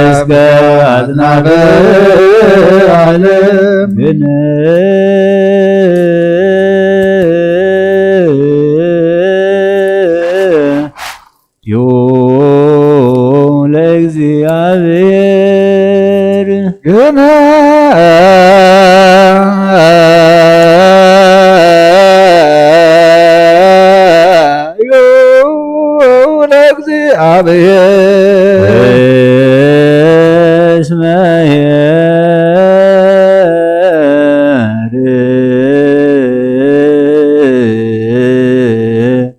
እስከ አጽናፈ ዓለም። ግንዩ ለእግዚአብሔር። ግንዩ ለእግዚአብሔር። እስመ ኄር።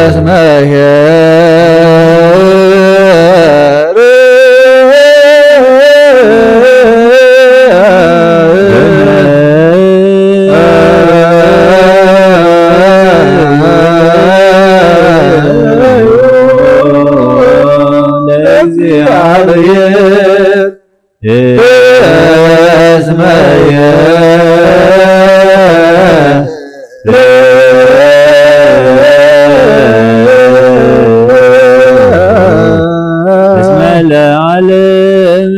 እስመ ኄር። ለእግዚአብሔር። እስመ ኄር። እስመ ለዓለም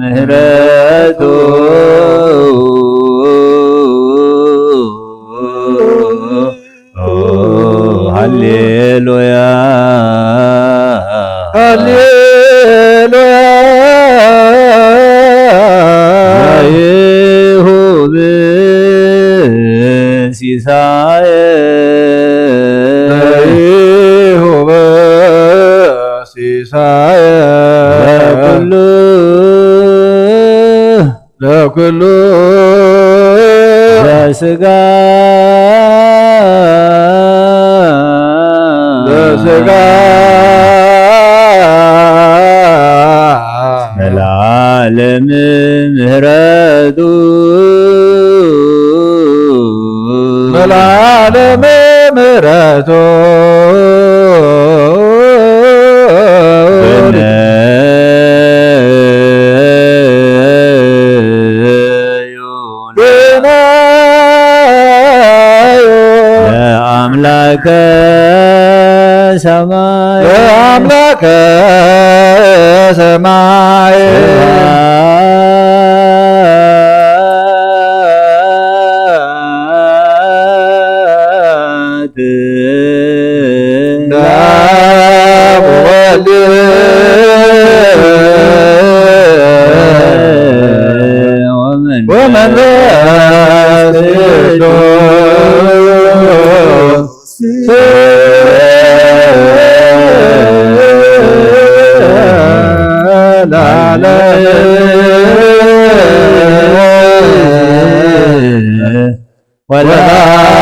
ምህረቱ። ሃሌሉያ። ሃሌሉያ። ዘይሁብ ሲሳየ። ዘይሁብ ሲሳየ። ለኩሉ ለኩሉ ዘስጋ ዘስጋ መላለም ምህረቱ መላለም ምህረቱ ለአምላከ ሰማይ ለአምላከ ሰማይ ስብሐት ለአብ ወወልድ ወመንፈስ ቅዱስ ለዓለም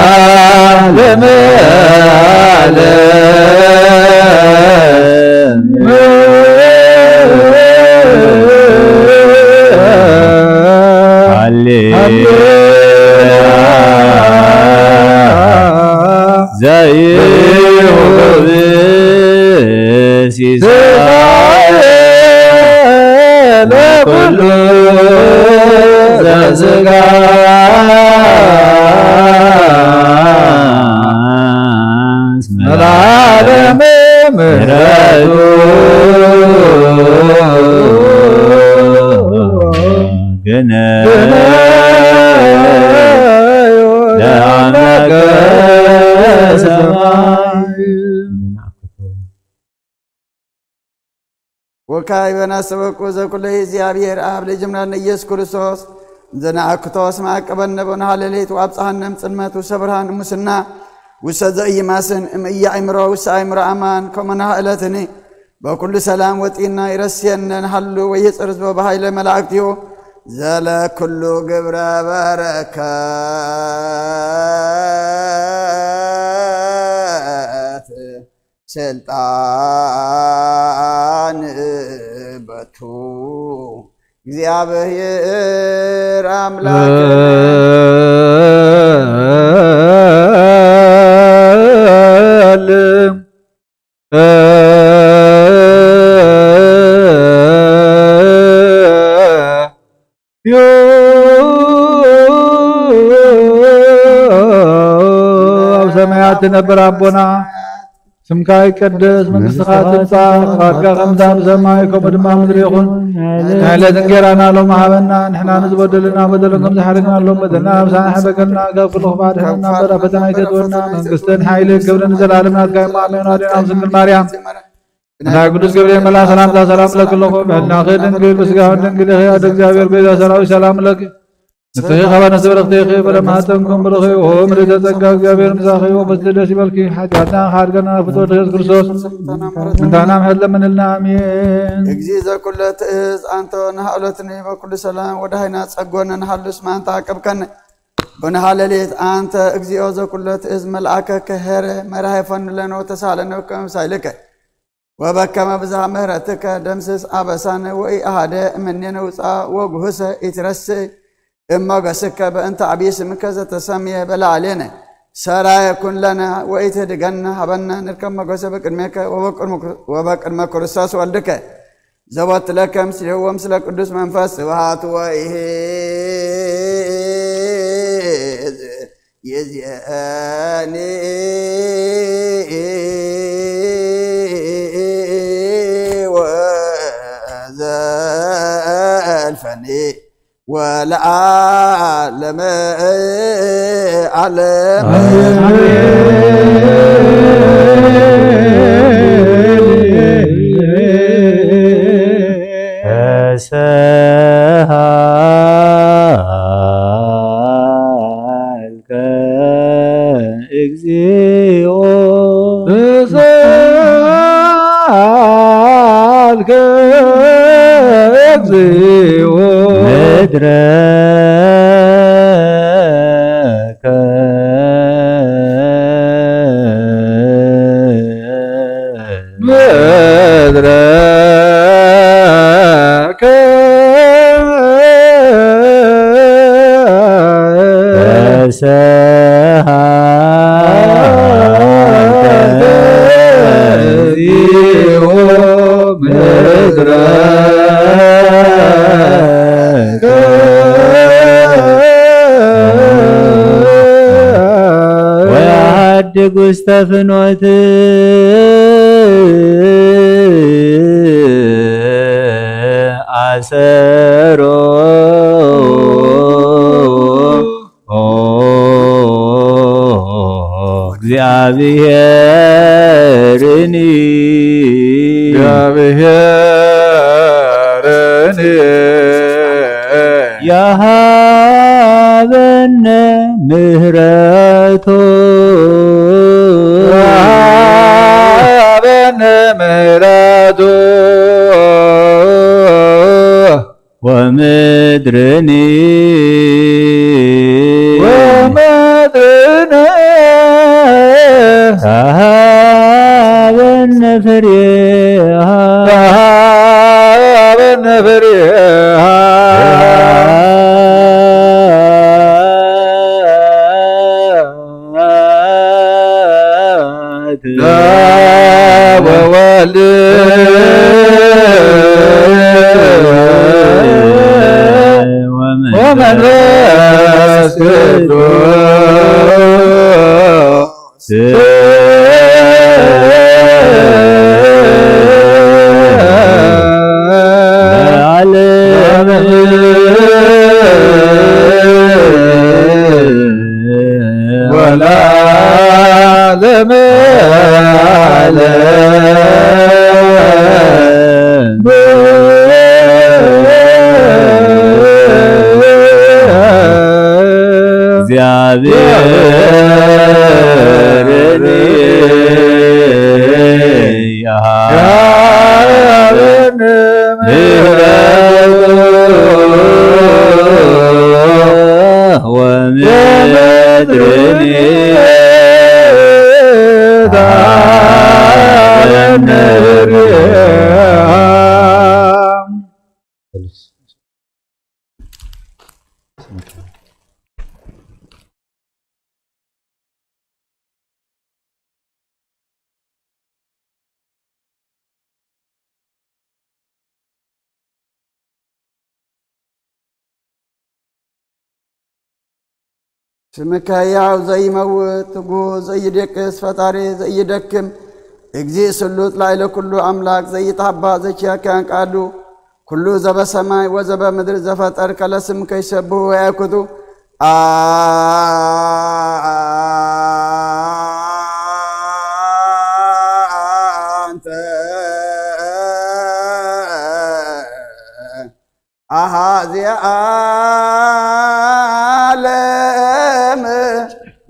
ወለዓለመ ዓለም። ሃሌሉያ። ዘይሁብ ሲሳይ ለኩሉ ዘስጋ መላለም ምህረቱ ግነ ለአምላከ ሰማይ። ወካዕበ ናስተበቁ ዘኩለ እግዚኣብሔር አብ ለጅምራነ ኢየሱስ ክርስቶስ እንዘ ነአክቶ እስመ አቀበነ በናሃ ለሌት ወአብጽሐነ እምጽልመት ውስተ ብርሃን እሙስና ውስተ ዘኢይማስን እምእያእምሮ ውስተ አእምሮ አማን ከመ ናህእለትኒ በኩሉ ሰላም ወጢና ይረስየነ ንሃሉ ወይጽር ህዝቦ በሃይለ መላእክቲሁ ዘለኩሉ ግብረ በረከት ስልጣን በቱ እግዚኣብሔር አምላክ ትነብር ኣቦና፣ ስምካ ይቀደስ፣ መንግስትኻ ትምጻእ፣ ፍቓድካ ከምታ ብሰማይ ከምኡ ድማ ምድሪ ይኹን። ናይ ዕለት እንጌራና ሎሚ ሃበና፣ ንሕና ንዝበደሉና በደሎም ከም ዝሓለግናሎም በደልና ኣምሳና ሕበቀልና፣ ካብ ኩሉ ክፋ ድሕነና እምበር ኣብ ፈተና ኣይተእትወና፣ መንግስትን ሓይልን ክብርን ንዘለኣለም ናትካ እሞ ኣሜን። ኣዴና ምስክር ማርያም ናይ ቅዱስ ገብርኤል መልኣክ ሰላምታ ሰላም እለኪ ኣለኹ። ብሕልናኺ ድንግል፣ ብስጋኺ ድንግል ኢኺ። ኣደ እግዚኣብሔር ቤዛ ሰራዊት ሰላም እለኪ። ንስኺ ካብ ኣንስቲ ብርኽቲ ኢኺ፣ ፍረ ማህፀንኩም ብሩኽ እዩ። ምልዕተ ጸጋ እግዚኣብሔር ምሳኺ እዩ። በስቲ ደስ ይበልኪ። ሓጢኣትና ሓድገና ፍትወ ኢየሱስ ክርስቶስ እንታና ምሕረት ለምንልና። ኣሜን። እግዚእ ዘኩለ ትእዝ ኣንተ ንሃሎትኒ በኩሉ ሰላም ወደ ሃይና ጸጎነ ንሃሉስ ማንታ አቀብከነ። ቡንሃ ሌሊት አንተ እግዚኦ ዘኩሎ ትእዝ መልአከ ከሄረ መራሄ ፈኑ ለነ ወተሳለነ ከምሳይልከ ወበከመ ብዝሃ ምህረትከ ደምስስ አበሳነ ወኢአሃደ እምኔነ ውፃ ወጉህሰ ኢትረስእ እመገስከ በእንተ አብይ ስምከ ዘተሰምየ በላዕሌነ ሰራየ ኩን ለነ ወኢትህድገነ ሀበነ ንርከብ መገሰ በቅድሜከ ወበቅድመ ክርስቶስ ወልድከ ዘወት ለከ ምስሌሁ ወምስለ ቅዱስ መንፈስ ስብሐት ወይሄ ይእዜኒ ወዘልፈኒ ወለዓለመ ዓለም። ተሳሃልከ እግዚኦ። ተሳሃልከ እግዚኦ። ምድረ ወያሃድግ ውስተ ፍኖት አሰሮ እግዚአብሔርኒ እግዚአብሔርኒ ያሃበነ ምህረቶ ያሃበነ ምህረቶ ወምድርኒ ወምድርኒ ተሃበነ ፍሬሃ ተሃበነ ፍሬሃ ወወልድ ወመንፈስ ቅዱስ ወለዓለመ ዓለም። እግዚአብሔርን ያሃበነ ምህረቱ ወምድርኒ ስምካ ሕያው ዘይመውት፣ ትጉህ ዘይደቅስ፣ ፈጣሪ ዘይደክም፣ እግዚእ ስሉጥ ላዕለ ኩሉ ኣምላክ ዘይጣባእ ዘይችያካያን ቃሉ ኩሉ ዘበሰማይ ወዘበምድሪ ዘፈጠርከ ለስምከ ይሰብሑ ወየእኩቱ። ኣንተ ኣሃዚ ዓለም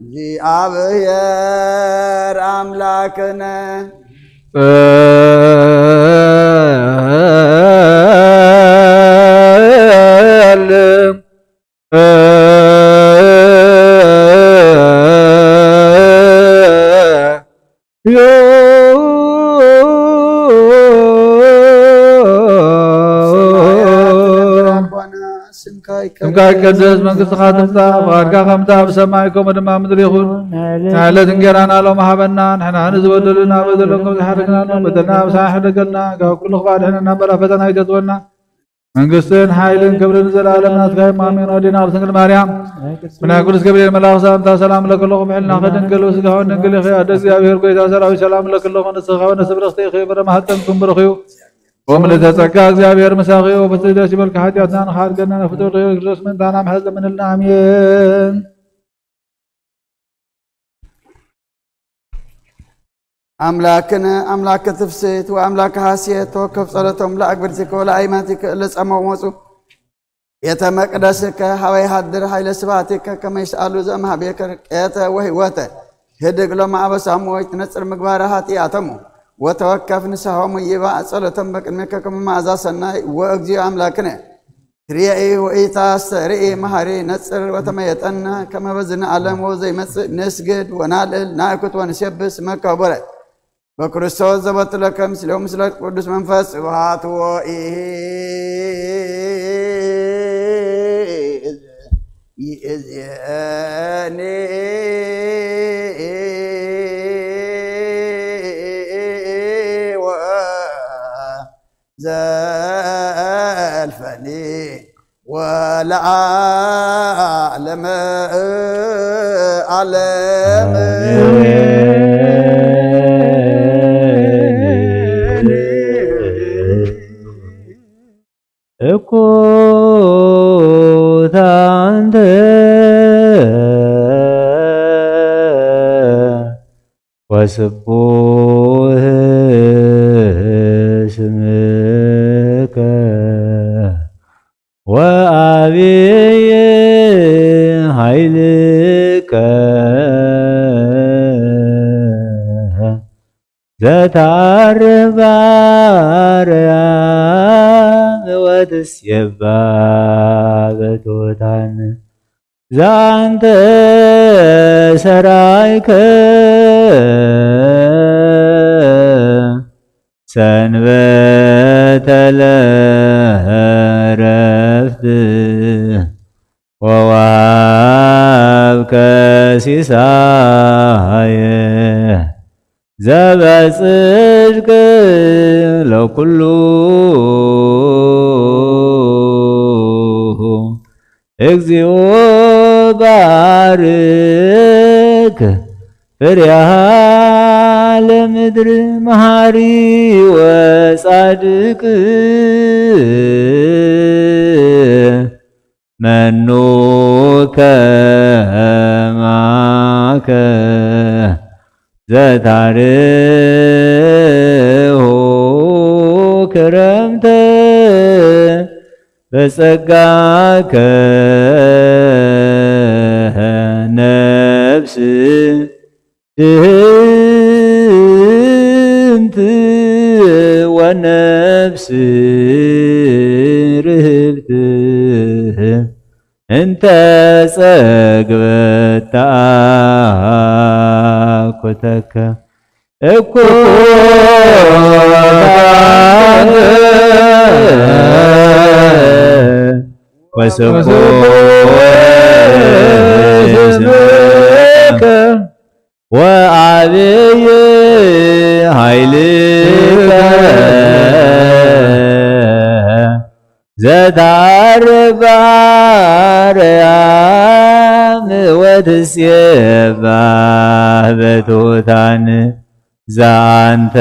እግዚኣብሔር ኣምላክነ። ስምካ ይቀደስ፣ መንግስትኻ ትምጻእ፣ ፍቓድካ ከምታ ኣብ ሰማይ ከምኡ ድማ ኣብ ምድሪ ይኹን። ናይ ዕለት እንጌራና ሎም ሃበና፣ ንሕና ንዝበደሉና በደሎም ከም ዝሓደግና ንበደልና ኣበሳ ኣይሕደገልና፣ ካብ ኩሉ ክፋእ ኣድሕነና እምበር ኣብ ፈተና ኣይተእትወና። መንግስትን ሓይልን ክብርን ንዘለኣለም ናትካ እዩ። ኣሜን። ወዲና ቅድስት ድንግል ማርያም፣ ብናይ ቅዱስ ገብርኤል መልኣኽ ሰላምታ ሰላም እለክለኹ፣ ብሕልናኺ ድንግል፣ ብስጋኺ ድንግል ኢኺ። ኣደ እግዚኣብሔር፣ ጎይታ ሰራዊት፣ ሰላም እለክለኹ፣ ንስኻ ወነስ ብርኽቲ ኢኺ፣ ፍረ ማህፀንኩም ብሩኽ እዩ። ወምልእተ ጸጋ፣ እግዚኣብሔር ምሳኺ እዩ። ብፍጽሕቲ ደስ ይበልኪ፣ ሓጢኣትና ንኽሓድገና ንፍጡር ርኢዮ ክርስቶስ ምእንታና ምሕረት ለምንልና። ኣሜን። ኣምላክነ ኣምላክ ትፍስሕት ወኣምላክ ሃስየት፣ ተወከፍ ጸሎቶም ለአግብርቲከ ወለአይማቲከ እለ ጸመው መጹ። ቤተ መቅደስከ ሀበ ይሃድር ኃይለ ስብሐቲከ ከመ ይስአሉ ዘእምሃቤከ ርቄተ ወህይወተ። ህድግ ሎመ አበሳሙ ወይትነጽር ምግባረ ኃጢአቶሙ። ወተወከፍ ንስሐሆሙ ይባእ ጸሎቶም በቅድሜከ ከመ መዓዛ ሰናይ። ወእግዚኦ አምላክነ ትሬኢ ወኢታስተርኢ መሐሪ ነጽር ወተመየጠነ ከመ በዝነ ዓለም ወዘይመጽእ ንስግድ ወናልዕል ናእኩት ወንሴብስ መከቡረ። በክርስቶስ ዘበትለከ ምስሌው ምስለ ቅዱስ መንፈስ ስብሐት ወይእዜኒ ወዘልፈኒ ወለዓለመ ዓለም። እኩ ታንተ ወስቡህ ስምከ ወአብይ ኃይልከ ዘታርፍ ባርያም ወትስየባ በትሑታን። ዛንተ ሰራይከ ሰንበተ ለረፍት ወወሃብከ ሲሳየ ዘበጽድቅ ለኩሉ። እግዚኦ ባርክ ፍሬሃ ለምድር መሐሪ ወጻድቅ መኑ ከማከ ዘታርሁ ክረምተ በጸጋከ ነፍስ ድህንት ወነፍስ ርህብት እንተ ጸግበት ተአኩተከ እኩ ወስብሐት ስምከ ወአብይ ኃይልከ ዘታርፍ ኣርያም ወትሴባህ በትሑታን ዘአንተ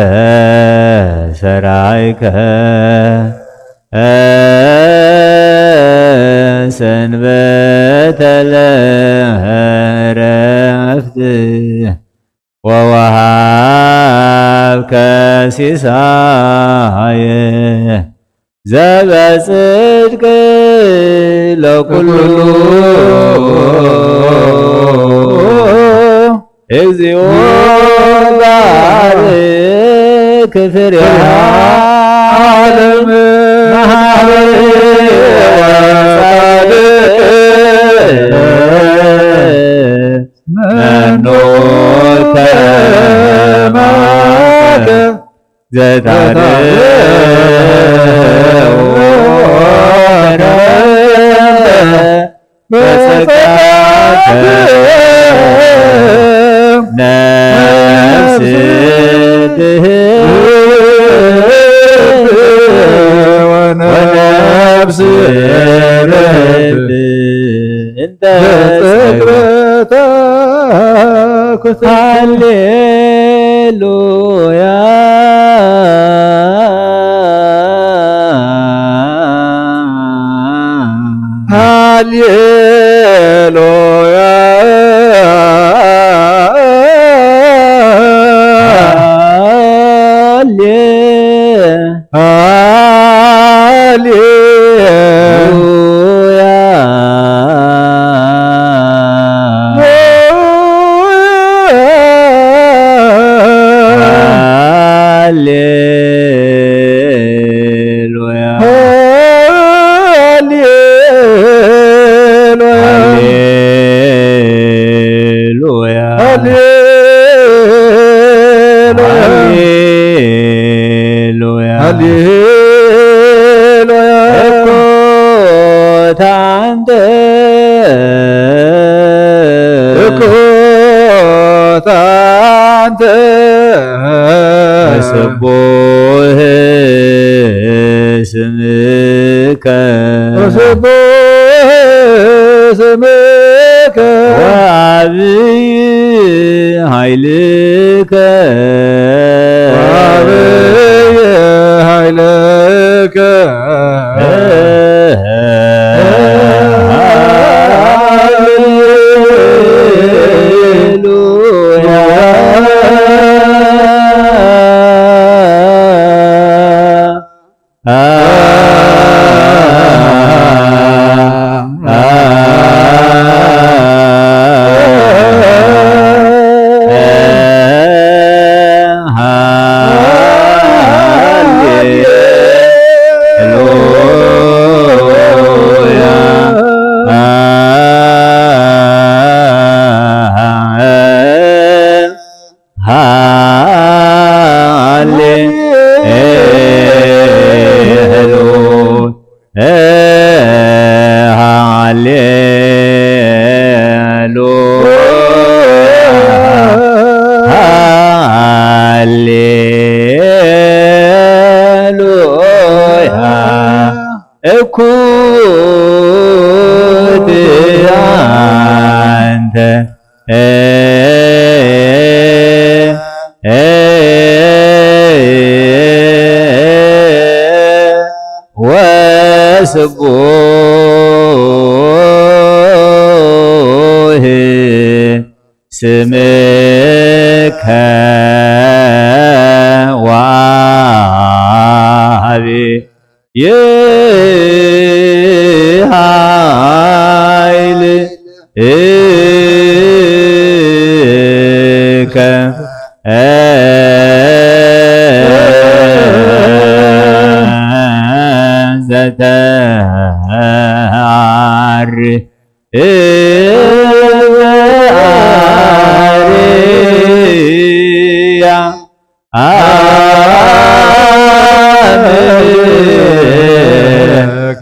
ሰራይከ ሰንበተ ለዕረፍት ወወሃብከ ሲሳየ ዘበጽድቅ ለኩሉ። እግዚኦ ባርክ ፍሬሃ ዓለም መሐሪ ወጻድቅ መኑ ከማከ ዘታርዮ በጸጋከ ነፍስ ትህብ ወነፍስ ርህብ እንተ ጸግበ ተኩት። ሃሌሉያ። ሃሌሉያ። ሃሌ ሃሌሉያ። ሃሌሉያ። ሃሌሉያ። ሃሌሉያ። ሃሌሉያ። ሃሌሉያ። እኮ ታንተ እኮ ታንተ ስቡህ ስምከ ወስቡሕ ስምከ ወዓብይ ኃይልከ ወዓብይ ኃይልከ። ሃሌሉያ። ሃሌ ኤሉ ሃሌ ኤሉ ሃሌ ሉያ። እኩት አንተ ወስቡህ ስምከ ወአቢ ይሃይል እከ ዘተዓሪ እበ አርያ አምልክ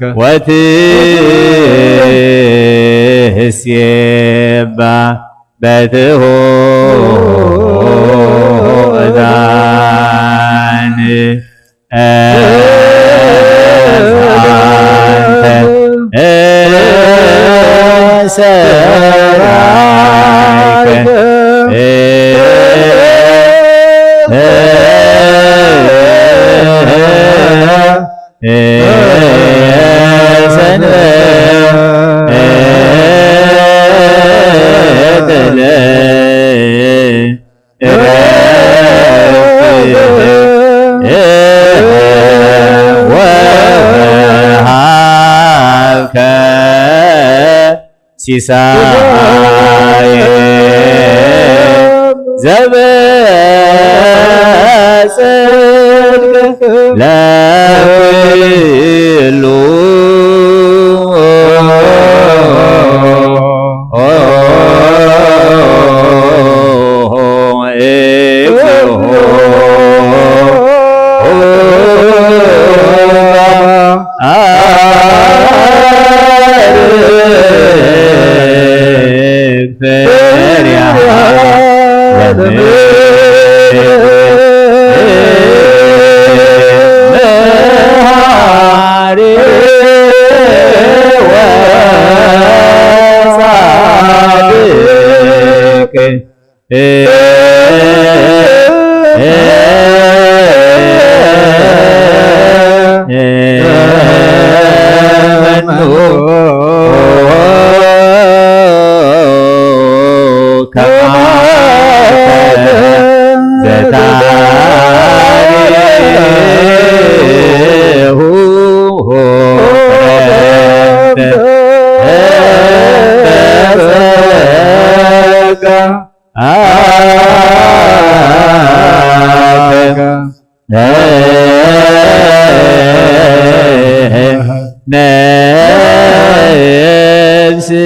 ወትሴባ በትሑታን። ሰራይከ ሰንበ ወወሃብከ ሲሳየ ዘበጽድቅ ለኩሉ ነፍስ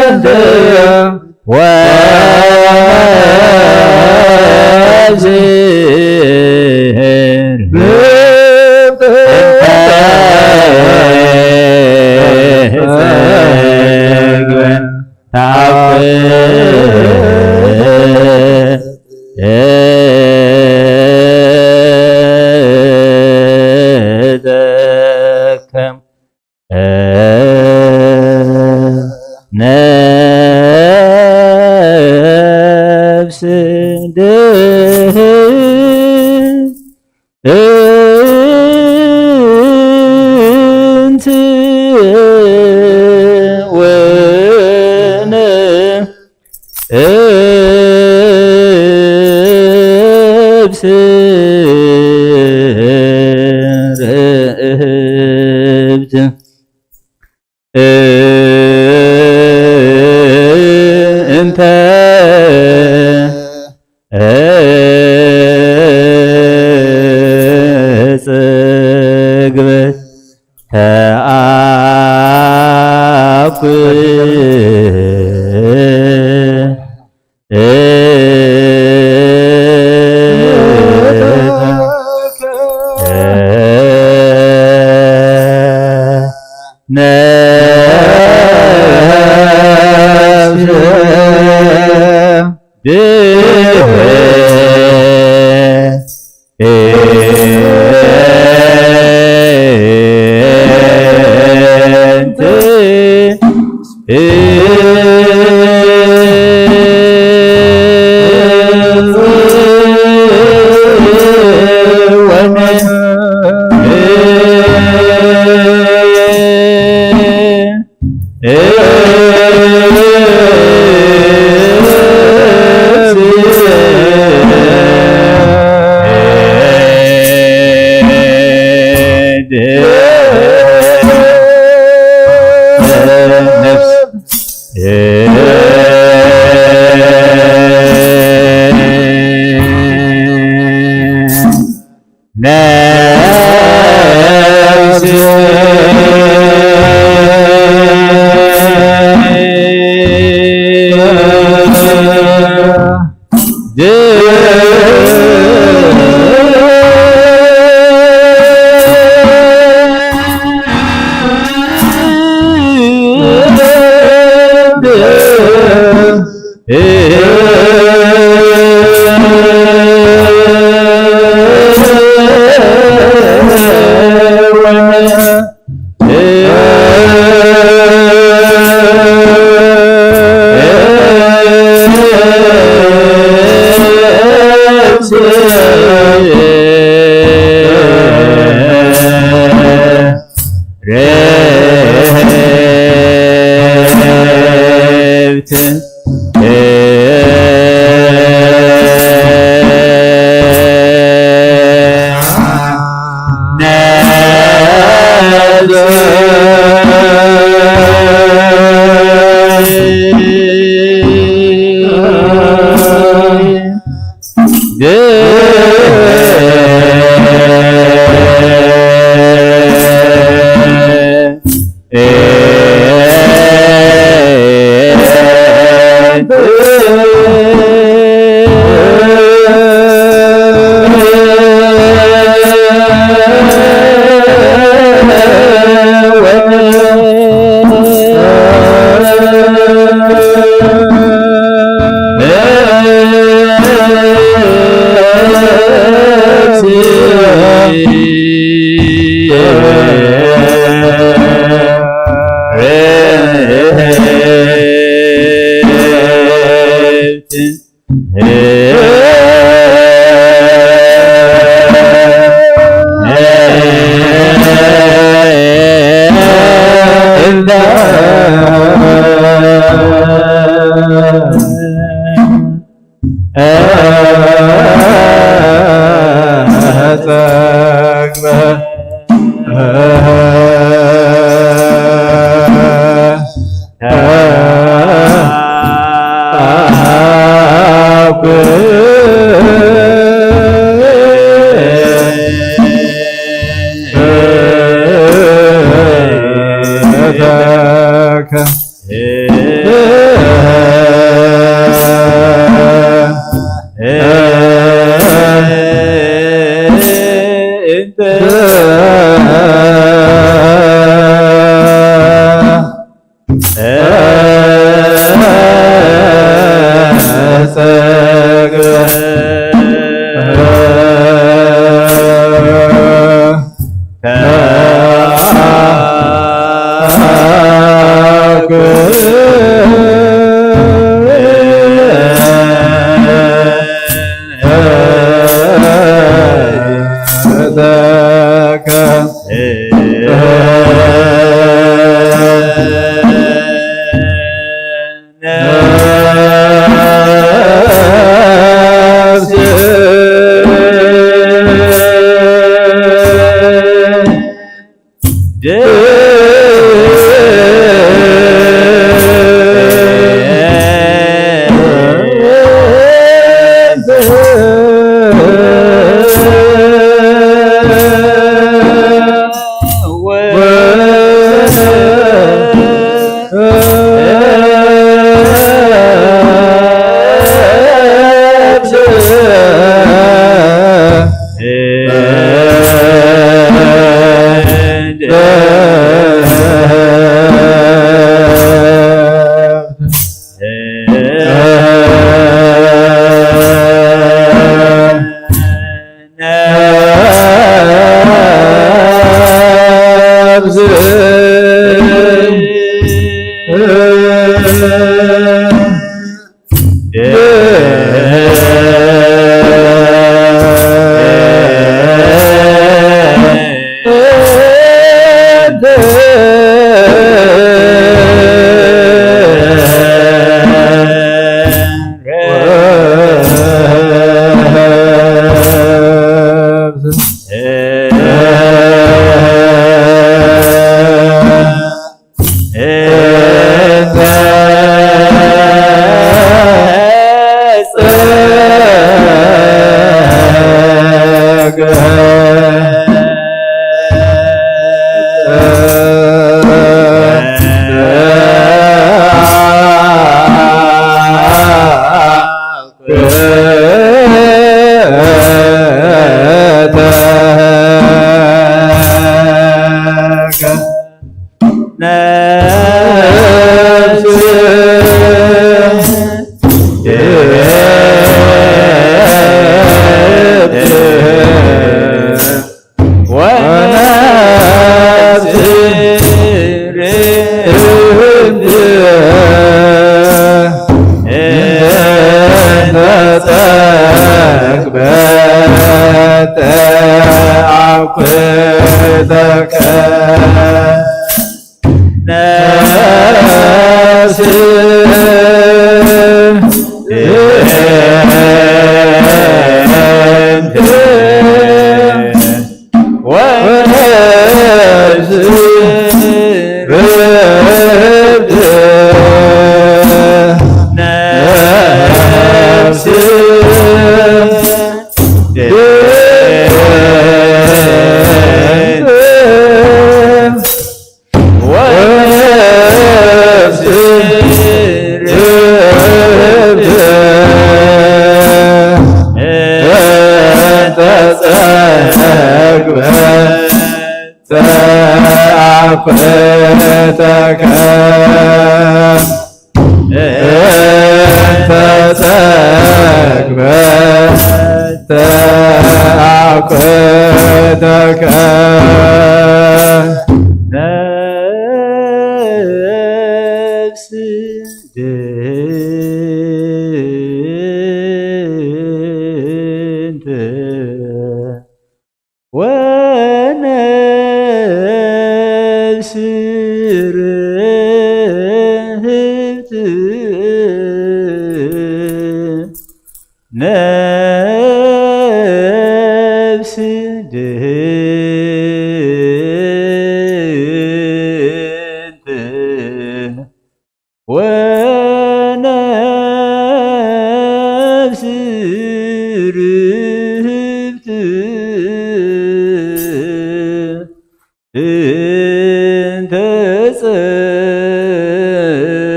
ድህንት ወእግዚእብሔር እንተ ተጸግበ ተአፍቅር ነፍስ ድህንት ወነ እብስ ርህብት እንተ ጽግበት ተአኩ ነፍስ ድህንት ወነ ነፍስ ርብት እንተ ጸግበ ተአኩተከ እንተ ጸግበ ተአኩተከ ነፍስ ድንት ወነፍስ ርህብት ነፍስ ድህንት ወነፍስ ርህብት እንተ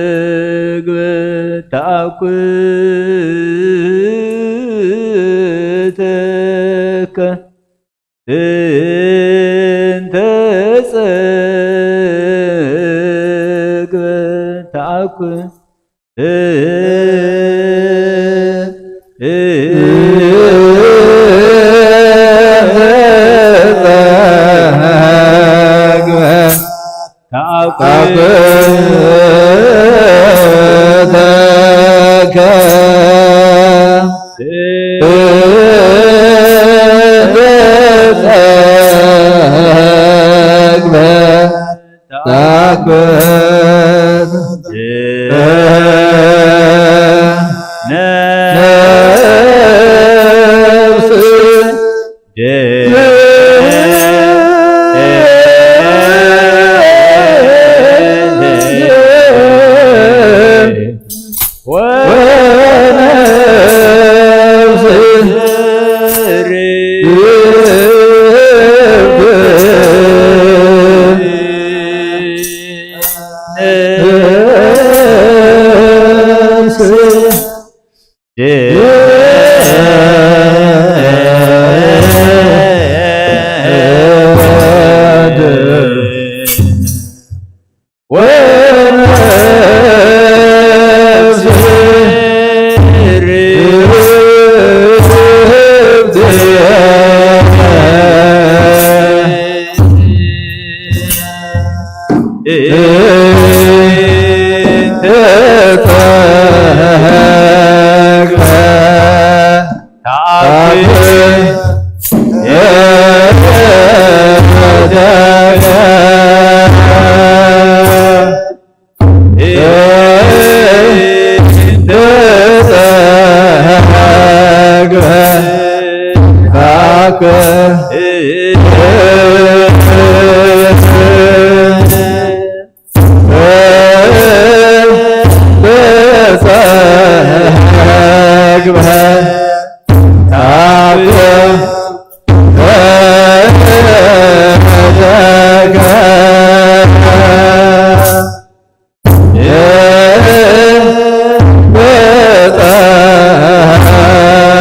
ጸግበት ተአኩተከ እንተ ጸግበት ተአኩ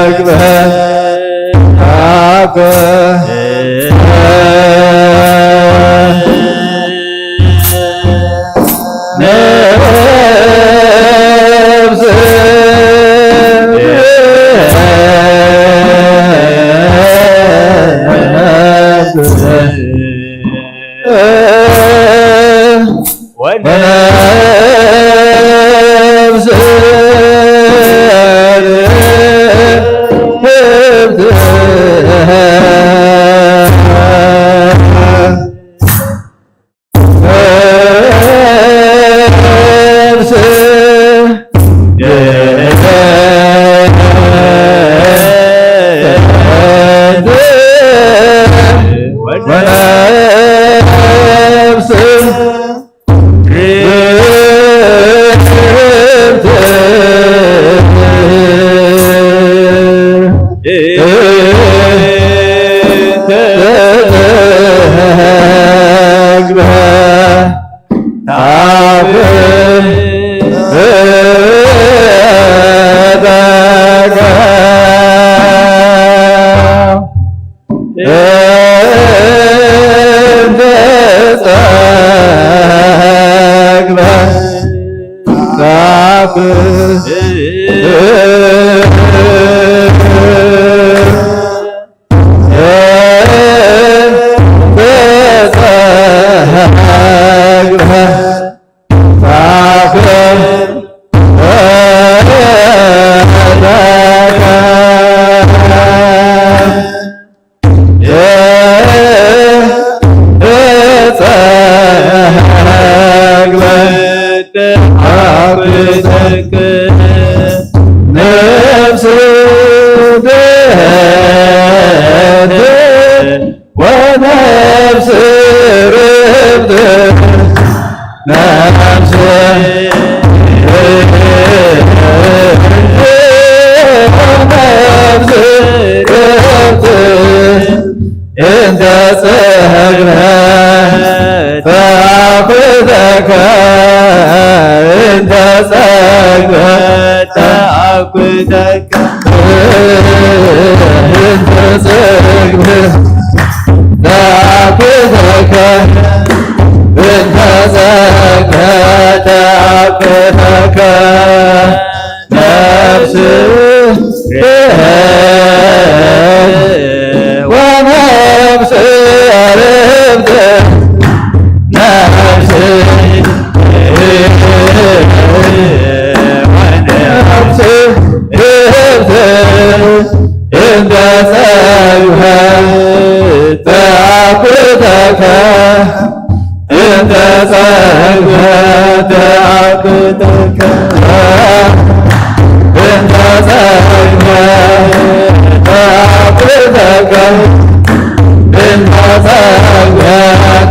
ተአኩተከ ተአኩ ነፍስ ወነፍስ ነፍስ ድህነት ወነፍስ ርብት ነፍስ ነፍስ ርብት እንተ ጸግበ ተአኩተከ እንተ ጸግበ ተአኩተከ እንተ ጸግበ ተአኩተከ እንተ ጸግበ ተአኩተከ ነፍስ ወነፍስ ርብት ነፍስ ወነፍስ ርብት እንተ ጸግበ ተአኩተከ እንተ ጸግበ ተአኩተከ እንተ ጸግበ ተአኩተከ እንተ ጸግበ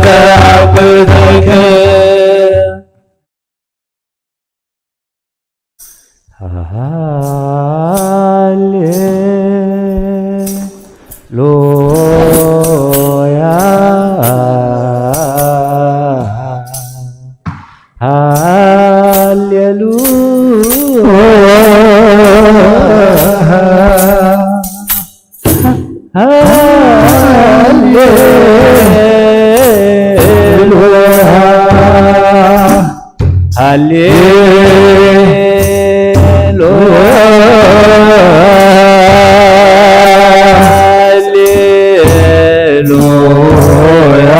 ተአኩተከ ሃሌሉያ ሃሌሉያ ሃሌሉያ ሃሌሉያ ሃሌሉያ።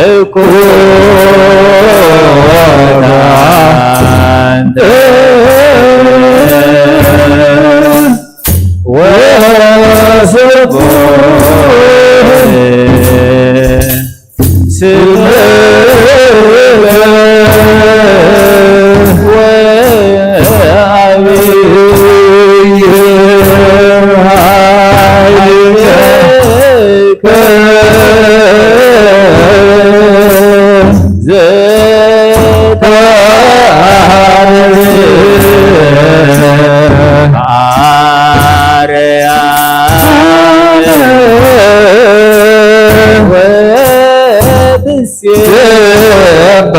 እኩል አንተ ወስቡሕ ስምከ ወአብይ ኃይልከ ዘተአርየ አርያም ወትሴባ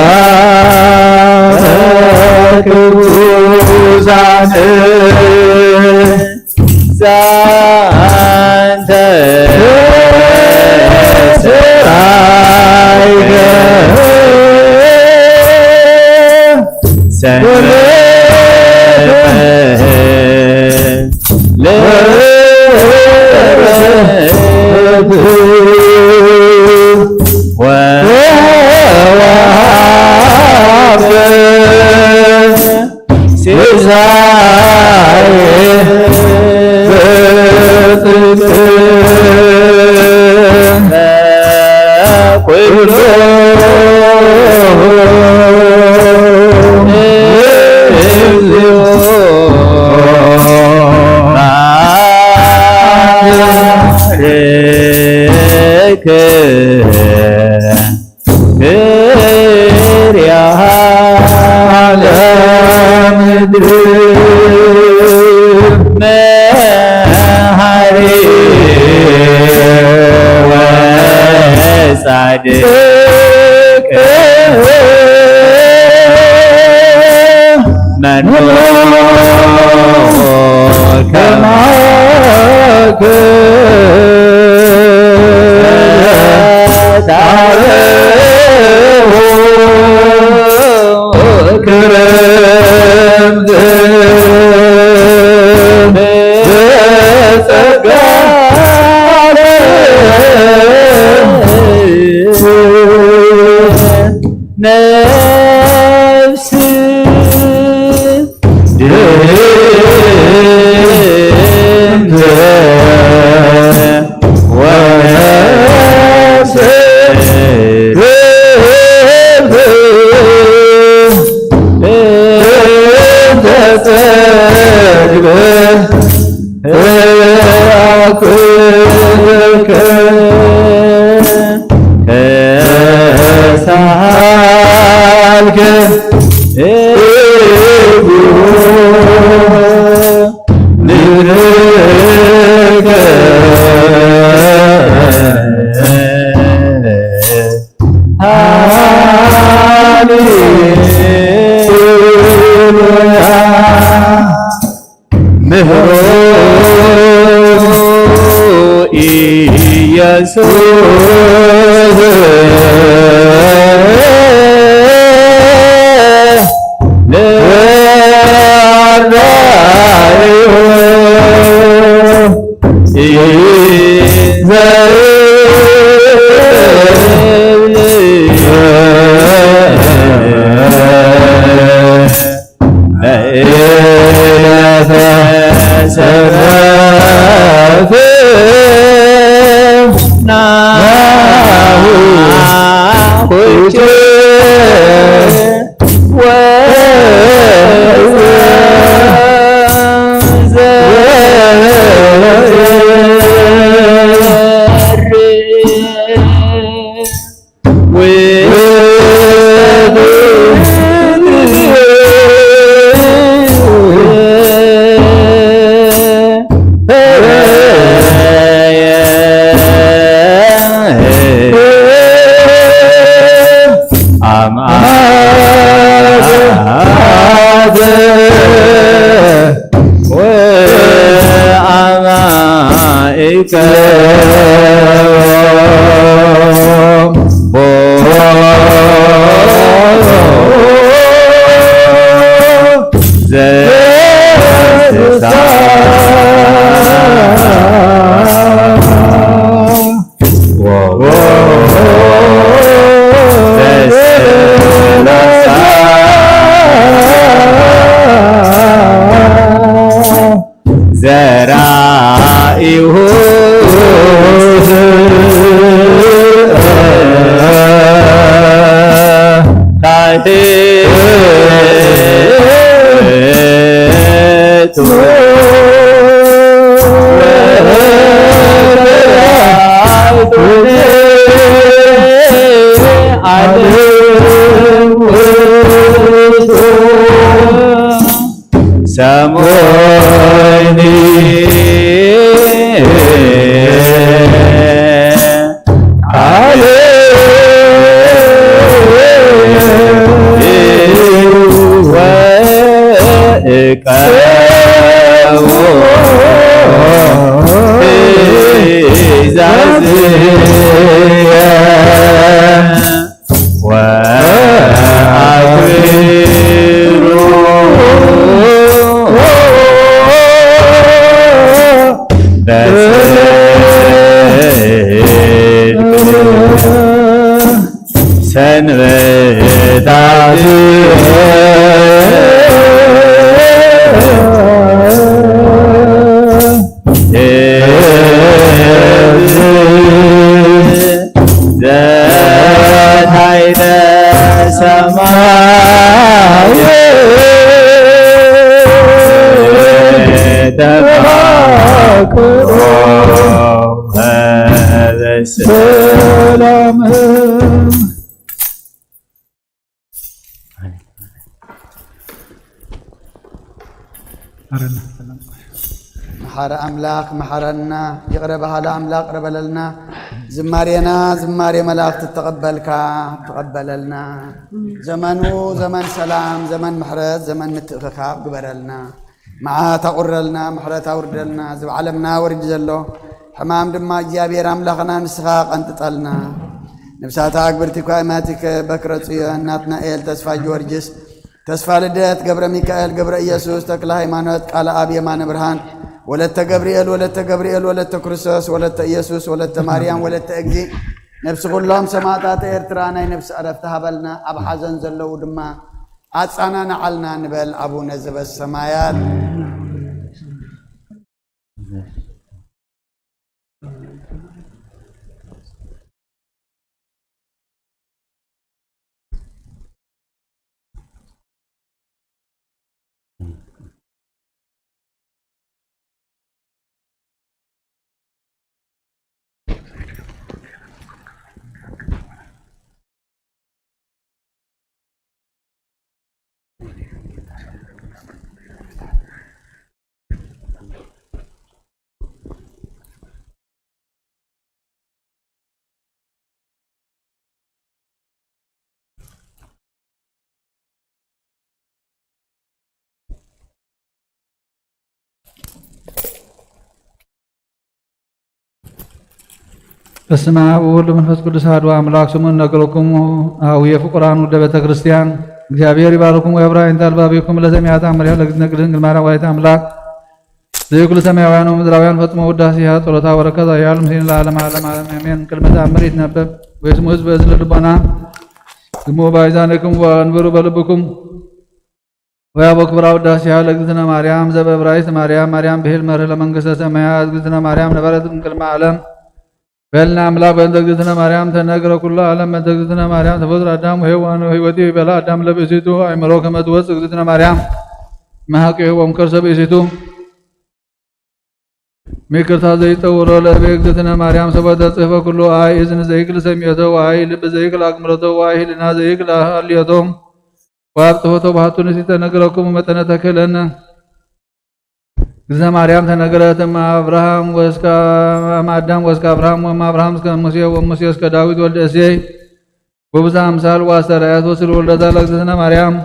ቅዱሳን ዛንተ ስራይከ ሰንበት ለረብ ወወሃበ ሲሳይ በጽድቅ ኩሉ እግዚኦ ባርክ ክርያ ለምድር መሐሪ ወጻድቅ መኖ ከማከ ታበው ክረምት በጸጋ ነፍስ ድንተ ወነፍስ ተጸግበ ተአኩከ ተሳልከ እጉ ንግርከ ሃሌሉያ። ምህሮ ኢየሱስ ለአዳዩ ኢዘብል ለኢለፈ ሰረፍ ናሁ ኩቼ ወዘ ወአማኢከ ዘራኢሁ ታሕቱ ዓለም ውእቱ ሰሞይኒ ዓለም ወእቀቦ ትእዛዝየ ወአክብሩ በጽድቅ ሰንበታት ዘታሕተ ሰማይ ተባርኮ በሰላም። መሓረ ኣምላኽ መሓረና፣ ይቕረ በሃሊ ኣምላኽ ይቕረ በለልና። ዝማሬና ዝማሬ መላእኽቲ ተቐበልካ፣ ተቐበለልና። ዘመኑ ዘመን ሰላም፣ ዘመን ምሕረት፣ ዘመን ምትእኽኻብ ግበረልና። መዓት ኣቑረልና፣ ምሕረት ኣውርደልና። እዚ ኣብ ዓለምና ወሪዱ ዘሎ ሕማም ድማ እግዚኣብሔር ኣምላኽና ንስኻ ቀንጥጠልና። ነብሳታ ኣግብርቲ ኳይማቲከ በክረ ጽዮን ናትናኤል ተስፋ ጊዮርጊስ ተስፋ ልደት፣ ገብረ ሚካኤል፣ ገብረ ኢየሱስ፣ ተክለ ሃይማኖት፣ ቃለ ኣብ የማነ ብርሃን፣ ወለተ ገብርኤል፣ ወለተ ገብርኤል፣ ወለተ ክርስቶስ፣ ወለተ ኢየሱስ፣ ወለተ ማርያም፣ ወለተ እግዚእ፣ ነብሲ ኩሎም ሰማዕታት ኤርትራ ናይ ነብሲ ዕረፍቲ ሃበልና፣ ኣብ ሓዘን ዘለዉ ድማ ኣጻናንዓልና ንበል። ኣቡነ ዘበሰማያት። በስመ አብ ወወልድ ወመንፈስ ቅዱስ አሐዱ አምላክ። ስሙን ነግረኩም አቡየ ፍቁራን ውደ ቤተ ክርስቲያን። እግዚአብሔር ይባርኩም ወየብራ እንተ አልባቢኩም ለሰሚያት አምሪያ ለእግዝእትነ ቅድስት ድንግል ማርያም ወላዲተ አምላክ ዘይኩሉ ሰማያውያን ወምድራውያን ፈጽሞ ውዳሴሃ ጸሎታ ወረከታ ያሉ ምስሌነ ለዓለመ ዓለም ዓለም አሜን። ቅድመ ተአምር ይትነበብ ወይስሙ ህዝብ እዝለ ልቦና ግሞ ባይዛነክሙ ወንብሩ በልብኩም። ወያቦ ክብራ ውዳሴሃ ለእግዝእትነ ማርያም ዘበእብራይስጥ ማርያም ማርያም ብሂል መርህ ለመንግስተ ሰማያት። እግዝእትነ ማርያም ነበረት እምቅድመ ዓለም በልና አምላክ በእንተ እግዝእትነ ማርያም ተነግረ ኩሉ ዓለም በእንተ እግዝእትነ ማርያም ተፈጥሮ አዳም ወሔዋን ወሕይወቲ በላ አዳም ለብእሲቱ አእምሮ ከመ ትወፅእ እግዝእትነ ማርያም መሐቂ ወም ከርሰ ብእሲቱ ሚክርታ ዘይጠውሮ ለእቤ እግዝእትነ ማርያም ሰበተ ጽሕፈ ኩሉ አይ እዝን ዘይክል ሰሚዮቶ ወአይ ልብ ዘይክል አግምሮቶ ወአይ ህልና ዘይክል አልዮቶ ወአብ ጽሕፈቶ ባህቱ ንሲተ ነግረኩም መጠነ ተክህለነ። እግዝእተ ማርያም ተነግረት እም አብርሃም ወእስከ እም አዳም ወእስከ አብርሃም ወእም አብርሃም እስከ ሙሴ ወሙሴ እስከ ዳዊት ወልደ እሴይ ወብዛ አምሳል ወአስተርአየት ወስል ወልደታ ለእግዝእትነ ማርያም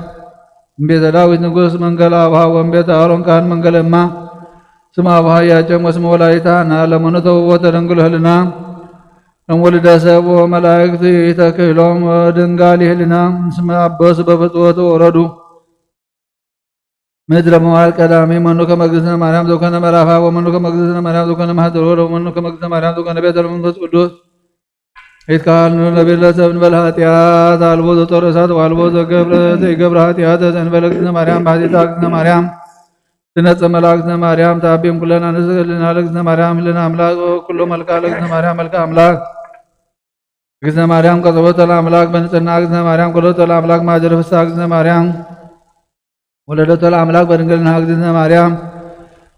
እምቤተ ዳዊት ንጉስ መንገል አብሃ ወእምቤተ አሮን ካህን መንገል እማ ስም አብሃ ያጨም ወስመ ወላዲተ ሃና ለመኑ ተውቦተ ድንግል ህልና እም ወልደ ሰብ ወመላእክት ኢተክህሎም ድንጋል ይህልና ስመ አበሱ በፍጥወት ወረዱ ምድረ መዋል ቀዳሚ መኑ ከመ እግዝእትነ ማርያም ዘኮነ መራፋ ወመኑ ከመ እግዝእትነ ማርያም ዘኮነ ማህደር ወመኑ ከመ እግዝእትነ ማርያም ዘኮነ ቤተ መንፈስ ቅዱስ ይትካል ንብል ለሰብ እንበል ኃጢአት አልቦ ዘጦር እሳት ወአልቦ ዘገብረ ዘይገብረ ኃጢአት ዘእንበለ እግዝእትነ ማርያም ባህቲታ እግዝእትነ ማርያም ትነጽ መላእክትነ ማርያም ተአቢም ኩለና ንስእልና ለእግዝእትነ ማርያም ህልና አምላክ ኩሎ መልካ ለእግዝእትነ ማርያም መልካ አምላክ እግዝእትነ ማርያም ቀጸበቶ ለአምላክ በንጽህና እግዝእትነ ማርያም ኮለቶ ለአምላክ ማጀረ ፍስሐ እግዝእትነ ማርያም ወለደቶ ለአምላክ በድንግልና እግዝእትነ ማርያም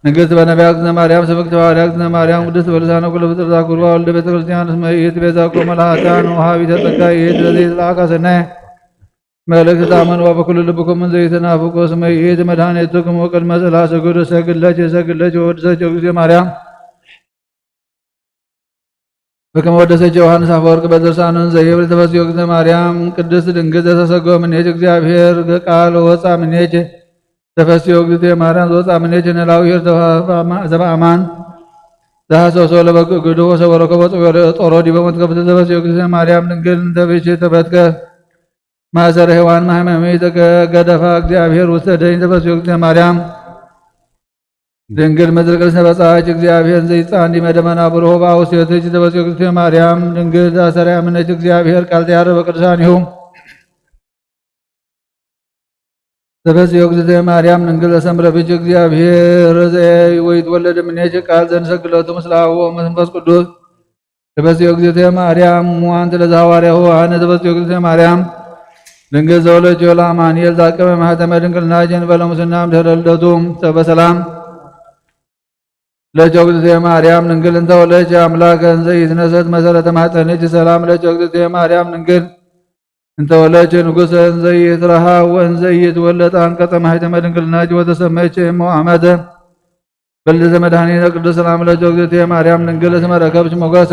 ንግሥት በነቢያ እግዝእትነ ማርያም ስብክት ባሕርያ እግዝእትነ ማርያም ቅድስት በልሳነ ኩሉ ፍጥረታ ኩርባ ወልደ ቤተ ክርስቲያን እስመ ይእቲ ቤዛ ኮመ ለኃጥኣን ወሃቢተ ጸጋ ይእቲ ለዘይትለአካ ሰናየ መልእክት ታመን ወበኩሉ ልብኩም እንዘ ይትናፍቁ እስመ ይእቲ መድኃኒትክሙ ቅድመ ጽላ ስግዱ ሰግድለች ሰግድለች ወወድሰች እግዝእትነ ማርያም በከመ ወደሰች ዮሐንስ አፈወርቅ በድርሳኑ ዘይብል ተፈስዮ እግዝእትነ ማርያም ቅድስት ድንግል ዘተሰገወ ምኔች እግዚአብሔር ቃል ወፃ ምኔች ተፈስዮ እግዝእትነ ማርያም ዘወፃ ምኔች ነላዊ ዘበአማን ዘሐሰሶ ለበግ ግዱ ወሰበረከ ወፅዮ ጦሮ ዲበ መትከፍት ተፈስዮ እግዝእትነ ማርያም ድንግል እንተብች ተፈትከ ማእሰረ ሔዋን ማህመሚ ተገደፋ እግዚአብሔር ውስተ ደኝ ተፈስዮ እግዝእትነ ማርያም ድንግል ምድር ቅድስት በጻች እግዚአብሔር ዘይጻን ዲመ ደመና ብሩሆ በአውስዮትች ተበጽዮ እግዝእትነ ማርያም ድንግል ዛሰሪያ ምነች እግዚአብሔር ቃል ተያረበ ቅዱሳን ይሁም ተበጽዮ እግዝእትነ ማርያም ድንግል ዘሰምረብች እግዚአብሔር ዘይ ወይትወለድ ምኔች ቃል ዘንሰግለቱ ምስለ አብ ወመንፈስ ቅዱስ ተበጽዮ እግዝእትነ ማርያም እሙ አንቲ ለዘሐዋርያሁ አነ ተበጽዮ እግዝእትነ ማርያም ድንግል ዘወለድዮ ለአማኑኤል ዛቀመ ማህተመ ድንግልና ጀንበለ ሙስና እምድህረ ልደቱ ተበሰላም ለእግዝእትነ ማርያም ድንግል እንተ ወለድኪ አምላከ እንዘ ኢትነሰት መሰረተ ማኅፀንኪ ሰላም ለእግዝእትነ ማርያም ድንግል እንተ ወለድኪ ንጉሰ እንዘ ኢትረሃ ወእንዘ ኢትወለድ አንቀጸ ማኅተመ ድንግልናኪ ወተሰመይኪ እሞ አመተ በልደተ መድኃኒነ ቅዱስ ሰላም ለኪ እግዝእትየ ማርያም ድንግል እስመ ረከብኪ ሞገሰ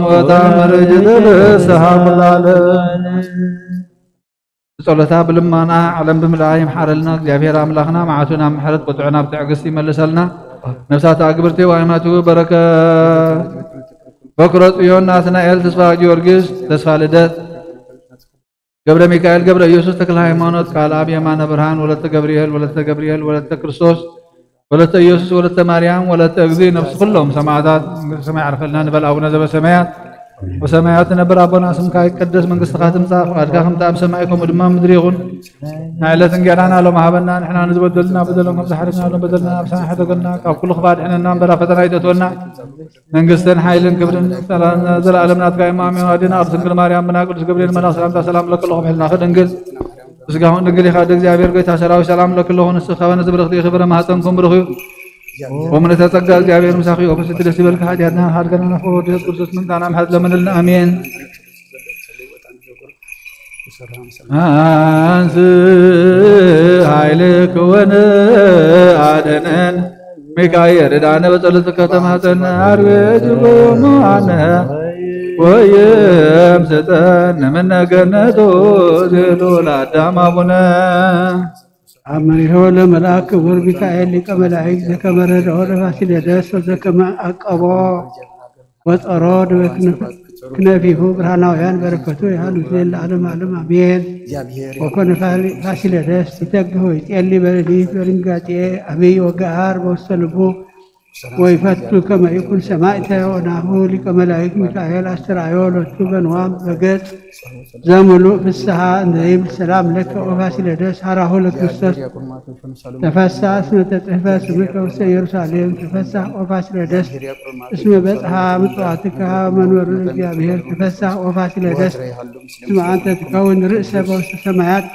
ሞታ መርጅት ንስሓ ኩላለ ብጸሎታ ብልማና ዓለም ብምልኣ ይምሓረልና። እግዚኣብሔር ኣምላኽና መዓቱ ናብ ምሕረት፣ ቁጥዑ ናብ ትዕግስቲ ይመልሰልና። ነፍሳት ኣግብርቲ ዋይማቱ በረከት በኩረ ጽዮን ናትናኤል፣ ተስፋ ጊዮርጊስ፣ ተስፋ ልደት፣ ገብረ ሚካኤል፣ ገብረ ኢየሱስ፣ ተክለ ሃይማኖት፣ ቃል ኣብ የማነ ብርሃን፣ ወለተ ገብርኤል፣ ወለተ ገብርኤል፣ ወለተ ክርስቶስ፣ ወለተ ኢየሱስ፣ ወለተ ማርያም፣ ወለተ እግዚእ፣ ነፍሲ ኩሎም ሰማዕታት መንግስተ ሰማይ ዓርፈልና ንበል። ኣቡነ ዘበሰማያት ወሰማያት ትነብር ኣቦና፣ ስምካ ይቀደስ፣ መንግስትኻ ትምጻእ፣ ፍቓድካ ከምቲ ኣብ ሰማይ ከምኡ ድማ ኣብ ምድሪ ይኹን። ናይ ዕለት እንጌራና ሎም ሃበና፣ ንሕና ንዝበደሉና በደሎም ከም ዝሓረግናሎም በደልና ኣብ ሰማይ ሓደገልና፣ ካብ ኩሉ ክፋ ድሕነና እምበር ኣብ ፈተና ይተትወና። መንግስትን ሓይልን ክብርን ዘለኣለም ናትካ እዩ። ኣሜን። ኣዴና ቅድስት ድንግል ማርያም ብናይ ቅዱስ ገብርኤል መልኣክ ሰላምታ ሰላም ለክለኹም ሕልናኺ ድንግል ስጋኹን ድንግል ኢኻ። እግዚኣብሔር ጎይታ ሰራዊት ሰላም ለክለኹ ንስኻ በነ ዝብርኽቲ ኢኺ፣ ፍረ ማህፀንኩም ብሩኽ እዩ። ወምልዕተ ጸጋ እግዚኣብሔር ምሳኺ፣ ኦ ፍስሕቲ ደስ ይበልኪ፣ ሓጢኣትና ሓድገና ናፍቆ ወዲ ክርስቶስ ምንታና ምሕረት ለምንልና፣ ኣሜን። አንስ ኃይልኪ ወነአድነን፣ ሚካኤል ርዳነ በጸሎትከ ተማጸን፣ አርዌ ጅጎ መሃነ፣ ወይም ስጠን ምነ ገነቶ፣ ዜሎ ለአዳም አቡነ። አመሪሆ ለመልአክ ክቡር ሚካኤል ሊቀ መላእክት ዘከመ ረድኦ ለፋሲለደስ ወዘከመ አቀቦ ወጸሮ ድበ ክነፊሁ ብርሃናውያን በረከቱ ያህሉ ጊዜ ለዓለም ዓለም አሜን። ወኮነ ፋሲለደስ ይተግህ ወይጤሊ በሌሊት በድንጋጤ አብይ ወገሃር በውስተ ልቡ ወይፈቱ ከመ ይኩን ሰማዕተ ወናሁ ሊቀ መላእክት ሚካኤል አስተርአዮ ሎቱ በንዋም በገጽ ዘምሉእ ፍስሓ እንዘ ይብል ሰላም ለከ ኦ ፋሲለደስ ሀራሁ ለክርስቶስ ተፈሳ እስመ ተጽሕፈ ስምከ ውስተ ኢየሩሳሌም ተፈሳ ኦ ፋሲለደስ እስመ በጽሓ ምጽዋትከ ሀበ መንበሩ ለእግዚአብሔር ተፈሳ ኦ ፋሲለደስ እስመ አንተ ትከውን ርእሰ በውስተ ሰማያት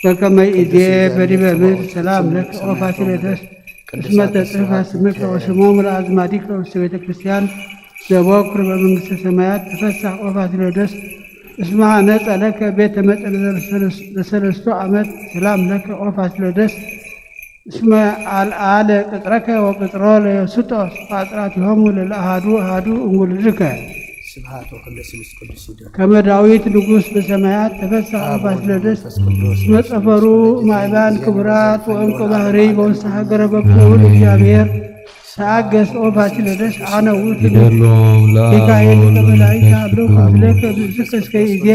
በከመ ይእዜ በዲበ ምድር ሰላም ለከ ኦ ፋሲለደስ እስመ ተጽሕፈ ስምከ ወስሞሙ ለአዝማዲከ ውስተ ቤተ ክርስቲያን ዘቦክር በመንግስተ ሰማያት ተፈሳህ ኦ ፋሲለደስ እስመ ሐነጸ ለከ ቤተ መጠን ለሰለስቱ ዓመት ሰላም ለከ ኦ ፋሲለደስ እስመ አልዓለ ቅጽረከ ወቅጽሮ ለዮስጦስ ወአጽራቲሆሙ ለለአሃዱ አሃዱ እምውሉድከ። ስብሐት ወክብር ለስሉስ ቅዱስ ይደሉ። ከመ ዳዊት ንጉሥ በሰማያት ተፈሳህ ኦ ፋሲለደስ እስመ ጸፈሩ ማዕባን ክቡራት ወእንቆ ባህሪ በውስተ ሀገረ በኩሉ እግዚአብሔር ተአገስ ኦ ፋሲለደስ አነ ውእቱ ይደሎም ለአብ ሚካኤል ወወልድ ከመላእክት ወመንፈስ አሉ ቅዱስ። አስለከ ብእስከ እስከ ይዜ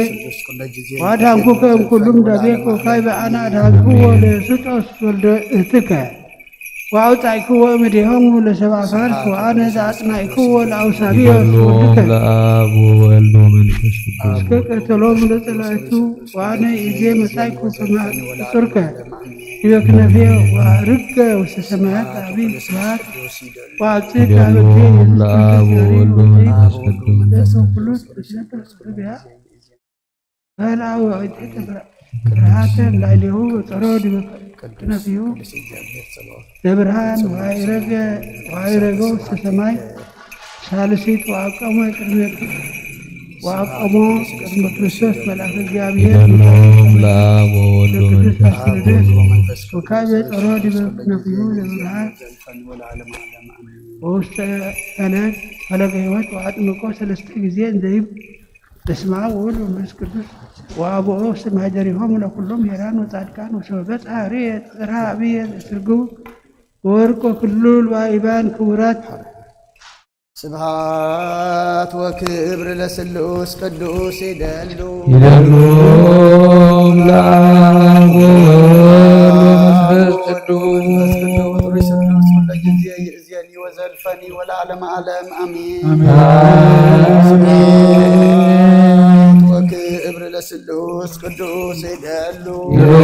ወአድኃንኩከ እምኩሉም ዳቤከ ወካዕበ አነ አድኃንክዎ ለዮስጦስ ወልደ እህትከ ወአውጻእክዎ እምኔሆሙ ለሰብአ ፋርስ ወአነ ዘአጽናእክዎ ለአውሳብዮስ ይደሎም ወልድከ ለአብ ወወልድ ወመንፈስ ቅዱስ። እስከ ቀተሎሙ ለጸላእቱ ወአነ ይዜ መጻእኩ ከመ አጽርኩከ ዲበ ክነፍየ ወአዕርገ ውስተ ሰማያት አቢይ ስብሐት ወአብጽሕከ ሀበ እግዚእ ኢየሱስ ክርስቶስ ለአብ ወወልድ ወመንፈስ ቅዱስ። ለእንተ ኩሉ ተስነጠ ጽርግያ በልአ ወአውጽአ ቅርሃተ ላዕሌሁ ወጸሮ ዲበ ክነፊሁ ለብርሃን ወአዕረገ ወአዕረገ ውስተ ሰማይ ሳልሲት ወአቀሞ ቅድመ ወአቀሞ ቅድመ ክርስቶስ መልአከ እግዚአብሔር ይደሎም ለአብ ወወልድ ወመንፈስ ቅዱስ። ወካዕበ ጸሮ ዲበ ክነፊሁ ለብርሃን ወውስተ ፈለግ ፈለገ ሕይወት ወአጥምቆ ሰለስተ ጊዜ እንዘ ይብል በስመ አብ ወወልድ ወመንፈስ ቅዱስ ወአብኦ ውስተ ማሕደሪሆሙ ለኩሎም ሄራን ወጻድቃን ወሰበ በጽሐ ርእየ ጽርሐ አብየ ዘስርግው ወወርቆ ክሉል ወአይባን ክቡራት። ስብሐት ወክብር ለስሉስ ቅዱስ ይደሉ። ይደሉ ለአብ ወወልድ ወመንፈስ ቅዱስ። ቅዱስ ስሉስ ኩለ ጊዜ ይእዜኒ ወዘልፈኒ ወለዓለመ ዓለም አሜን። አሜን። ስብሐት ወክብር ለስሉስ ቅዱስ ይደሉ። ይደሉ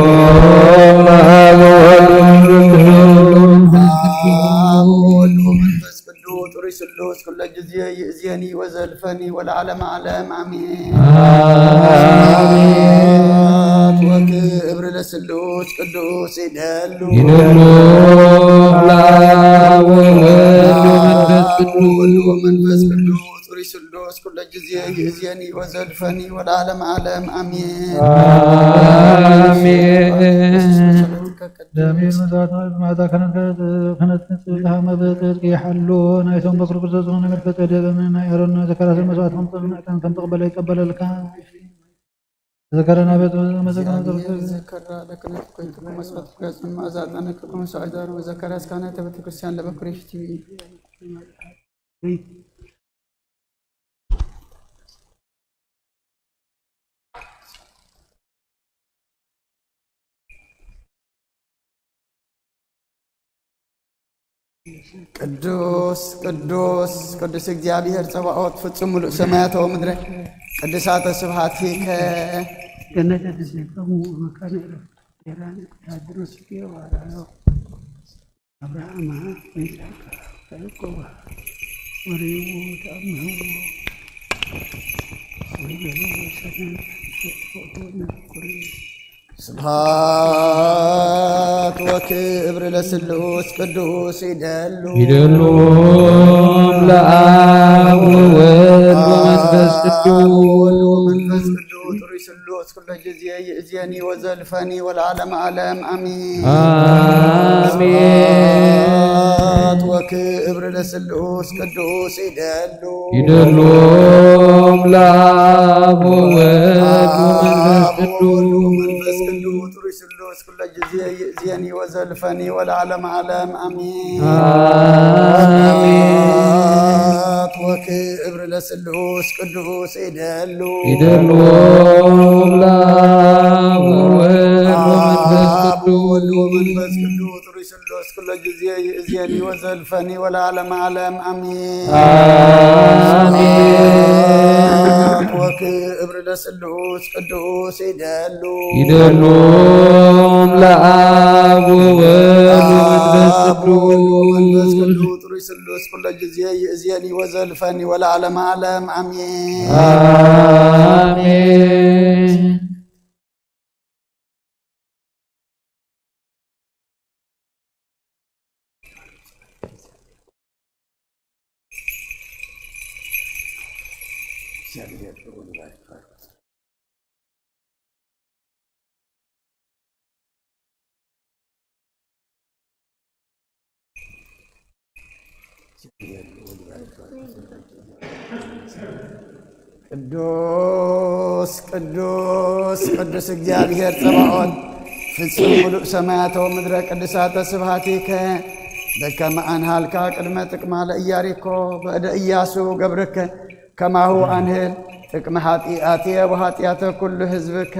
ለአብ ወወልድ ወመንፈስ ቅዱስ። አብ ወወልድ ወመንፈስ ቅዱስ ጥሩይ ስሉስ ኩለ ጊዜ ይእዜኒ ወዘልፈኒ ወለዓለመ ዓለም አሜን። አሜን። ስብሐት ወክብር ለስሉስ ቅዱስ ይደሉ። ይደሉ ለአብ ወወልድ ወመንፈስ ቅዱስ። ወወልድ ወመንፈስ ቅዱስ ጥሩይ ስሉስ ኩለ ጊዜ ይእዜኒ ወዘልፈኒ ወለዓለመ ዓለም አሜን። አሜን። ደሜን መስዋዕት ማዕዛ ክህነት ክህነት ንጽሕት ሃመ ብጽድቅ ይሓሉ ናይቶም በኩር ክርስቶስ ዝኾነ መልከ ጼዴቅ ናይ ኣሮን ናይ ዘካርያስ መስዋዕት ከም ጽምዕተን ከም ተቀበለ ይቀበለልካ። ዘካርያና ቤት መዘጋና ዘካርያ ለክህነት ኮይንክም መስዋዕት ክያጽም ማዕዛ ዕጣን ክኩም መስዋዕት ዛሩ ዘካርያስ ካህናተ ቤተ ክርስቲያን ለበኩር ይፍትዊ። ቅዱስ ቅዱስ ቅዱስ እግዚኣብሔር ጸባኦት ፍጹም ምሉእ ሰማያት ወምድረ ቅዱሳተ ስብሐቲከ። ገነተ ተዘይፈሙ መካነ ዕረፍት ቴራን ያድሮ ስጌ ዋራዮ አብርሃም ወይስሐቅ ያዕቆብ ወሬዎ ተአምህዎ ወይቤሎ ሰነ ወእቶነ ኩሪ። ስብሐት ክብር ለስሉስ ቅዱስ ይደሉ። ይደሉ ለአብ ወወልድ ወመንፈስ ቅዱስ። ወወልድ ወመንፈስ ቅዱስ ጥሩይ ስሉስ ኩሎ ጊዜ ይእዜኒ ወዘልፈኒ ወለዓለመ ዓለም አሚን። አሜን። ስብሐት ወክብር ለስሉስ ቅዱስ ይደሉ። ይደሉ ለአብ ወወልድ ወመንፈስ አብ ወወልድ ቅዱስ። ወመንፈስ ቅዱስ ጥሩይ ስሉስ ኩሎ ጊዜ ይእዜኒ ወዘልፈኒ ወለዓለመ ዓለም አሚን። አሜን። ስብሐት ወክብር ለስሉስ ቅዱስ ይደሉ። ይደሉ ለአብ ወወልድ ወመንፈስ አብ ወወልድ ቅዱስ። ወመንፈስ ቅዱስ ጥሩይ ስሉስ ኩሎ ጊዜ ይእዜኒ ወዘልፈኒ ወለዓለመ ዓለም አሚን። አሜን። ስብሐት ወክብር ለስሉስ ቅዱስ ይደሉ። ይደሉ ለአብ ወወልድ ወመንፈስ አብ ወወልድ ወመንፈስ ቅዱስ። ቅዱስ ጥሩይ ስሉስ ኩሎ ጊዜ ይእዜኒ ወዘልፈኒ ወለዓለመ ዓለም አሚን። አሜን። ቅዱስ ቅዱስ ቅዱስ እግዚኣብሔር ጸባኦት ፍጹም ምሉእ ሰማያተ ወምድረ ቅድሳተ ስብሐቲከ በከመ አንሃልካ ቅድመ ጥቅማ ለኢያሪኮ በእደ ኢያሱ ገብርከ ከማሁ አንህል ጥቅመ ኃጢአትየ ወኃጢአተ ኩሉ ህዝብከ።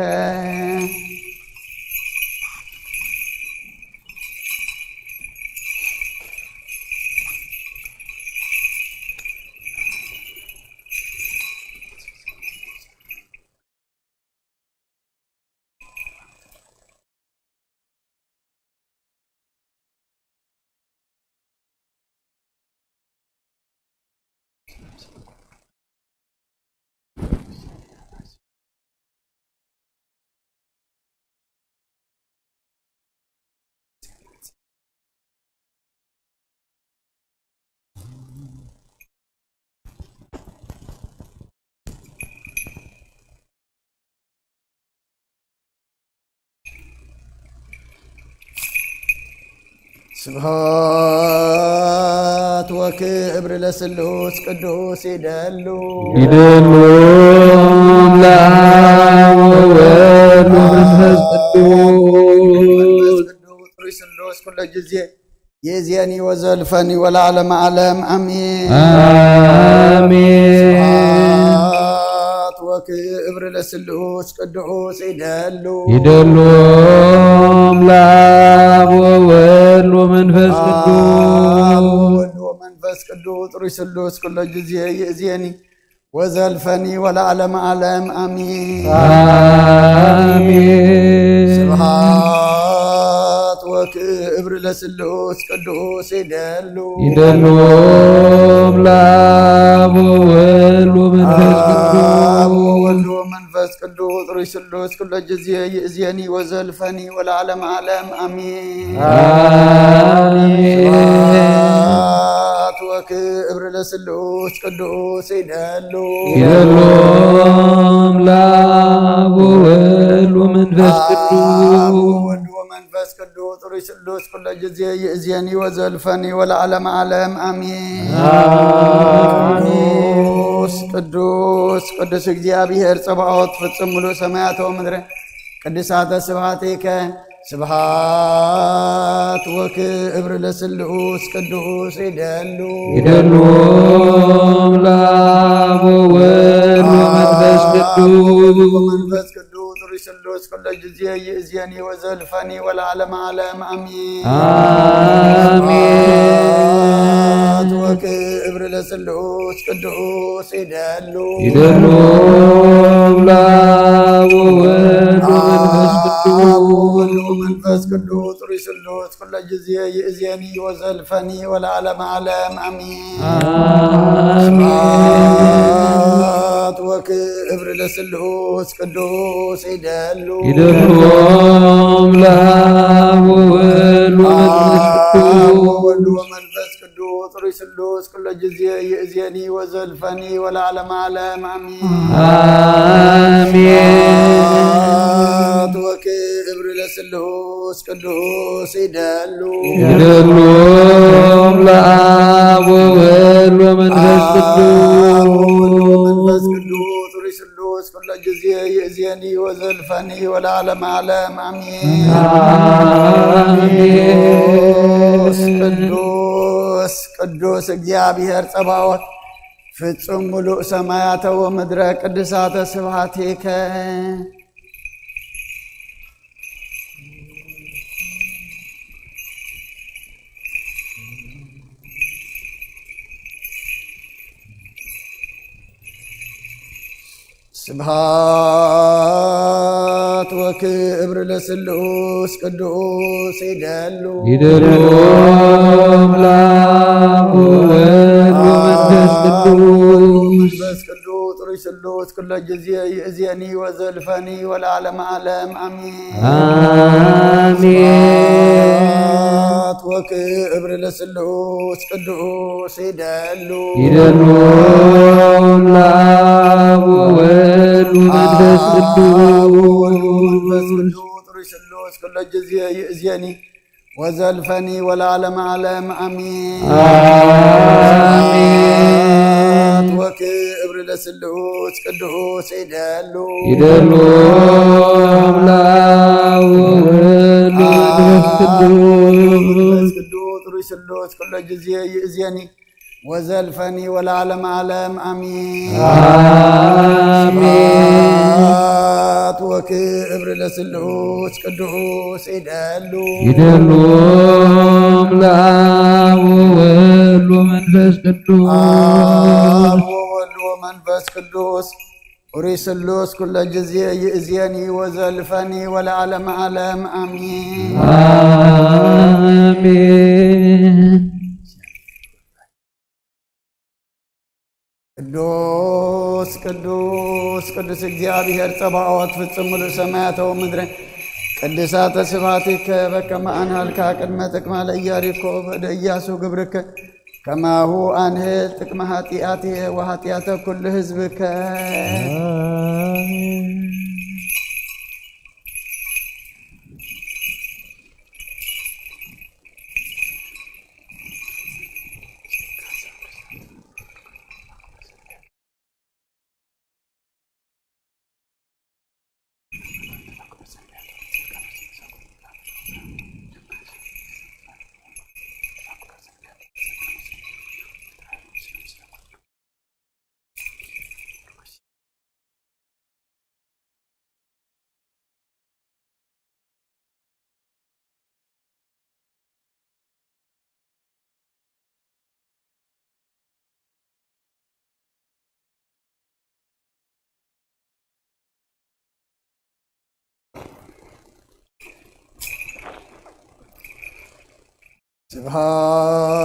ስብሐት ወክብር ለስሉስ ቅዱስ ይደሉ። ይደሉ ለአብ ወወልድ ወመንፈስ ቅዱስ። መንፈስ ቅዱስ ጥሩይ ስሉስ ኩሎ ጊዜ ይእዜኒ ወዘልፈኒ ወለዓለመ ዓለም አሚን። አሜን። ስብሐት ወክብር ለስሉስ ቅዱስ ይደሉ። ይደሉ ለአብ ወወልድ ወመንፈስ ቅዱስ። አብ ወወልድ ወመንፈስ ቅዱስ ጥሩይ ስሉስ ኩሎ ጊዜ ይእዜኒ ወዘልፈኒ ወለዓለመ ዓለም አሚን። አሜን። ስብሐት ወክብር ለስሉስ ቅዱስ ይደሉ። ይደሉ ለአብ ወወልድ ወመንፈስ ቅዱስ። አብ ወወልድ ወመንፈስ ቅዱስ ጥሩይ ስሉስ ኩሎ ጊዜ ይእዜኒ ወዘልፈኒ ወለዓለመ ዓለም አሚን። አሜን። ስብሐት ወክብር ለስሉስ ቅዱስ ይደሉ። ይደሉ ለአብ ወወልድ ወመንፈስ ቅዱስ። አብ ወወልድ ወመንፈስ ቅዱስ ጥሩይ ስሉስ ኩሎ ጊዜ ይእዜኒ ወዘልፈኒ ወለዓለመ ዓለም አሚን። አሜን። ቅዱስ ቅዱስ ቅዱስ እግዚኣብሔር ጸባኦት ፍጹም ምሉእ ሰማያተ ወምድረ ቅድሳተ ስብሐቲከ ስብሐት ወክብር ለስሉስ ቅዱስ ይደሉ። ይደሉ ለአብ ወወልድ ወመንፈስ ቅዱስ። መንፈስ ቅዱስ ጥሩይ ስሉስ ኩሎ ጊዜ ይእዜኒ ወዘልፈኒ ወለዓለመ ዓለም አሚን። አሜን። ስብሐት ወክብር ለስሉስ ቅዱስ ይደሉ። ይደሉ ለአብ ወወልድ ወመንፈስ ቅዱስ። አብ ወወልድ ወመንፈስ ቅዱስ ጥሩይ ስሉስ ኩሎ ጊዜ ይእዜኒ ወዘልፈኒ ወለዓለመ ዓለም አሚን። አሜን። ስብሐት ወክብር ለስሉስ ቅዱስ ይደሉ። ይደሉ ለአብ ወወልድ አብ ወወልድ ወመንፈስ ቅዱስ ሩይ ስሉስ ኩሎ ጊዜ ይእዜኒ ወዘልፈኒ ወለዓለመ ዓለም አሜን። አሜን። ስብሐት ወክብር ለስሉስ ቅዱስ ይደሉ። ይደሉ ለአብ ወወልድ ወመንፈስ ቅዱስ። አብ ወወልድ ወመንፈስ ቅዱስ ሩይ ስሉስ ኩሎ ጊዜ ይእዜኒ ወዘልፈኒ ወለዓለመ ዓለም አሜን። አሜን። ቅዱስ ቅዱስ ቅዱስ እግዚአብሔር ጸባኦት ፍጹም ሙሉእ ሰማያተ ወምድረ ቅድሳተ ስብሐቲከ። ስብሐት ወክብር ለስሉስ ቅዱስ ይደሉ። ይደሉ ለአብ ወወልድ ወመንፈስ ቅዱስ። መንፈስ ቅዱስ ሩይ ስሉስ ኩሎ ጊዜ ይእዜኒ ወዘልፈኒ ወለዓለመ ዓለም አሜን። አሜን። ስብሐት ወክብር ለስሉስ ቅዱስ ይደሉ። ይደሉ ለአብ ወወልድ ወመንፈስ አብ ወወልድ ወመንፈስ ቅዱስ። ቅዱስ ሩይ ስሉስ ኩሎ ጊዜ ይእዜኒ ወዘልፈኒ ወለዓለመ ዓለም አሜን። አሜን። ስብሐት ወክብር ለስሉስ ቅዱስ ይደሉ። ይደሉ ለአብ ወወልድ ወመንፈስ አብ ወወልድ ወመንፈስ ቅዱስ። ቅዱስ ሩይ ስሉስ ኩሎ ጊዜ ይእዜኒ ወዘልፈኒ ወለዓለመ ዓለም አሜን። አሜን። ስብሐት ወክብር ለስሉስ ቅዱስ ይደሉ። ይደሉ ለአብ ወወልድ ወመንፈስ ቅዱስ። አብ ወወልድ ወመንፈስ ቅዱስ ሩይ ስሉስ ኩሎ ጊዜ ይእዜኒ ወዘልፈኒ ወለዓለመ ዓለም አሜን። አሜን። ቅዱስ ቅዱስ ቅዱስ እግዚአብሔር ጸባኦት ፍጹም ሙሉእ ሰማያተ ወምድረ ቅድሳተ ስብሐቲከ በከመ አንሃልካ ቅድመ ጥቅማ ለኢያሪኮ በእደ ኢያሱ ግብርከ ከማሁ አንህል ጥቅመ ኃጢአትየ ወኃጢአተ ኩሉ ህዝብከ።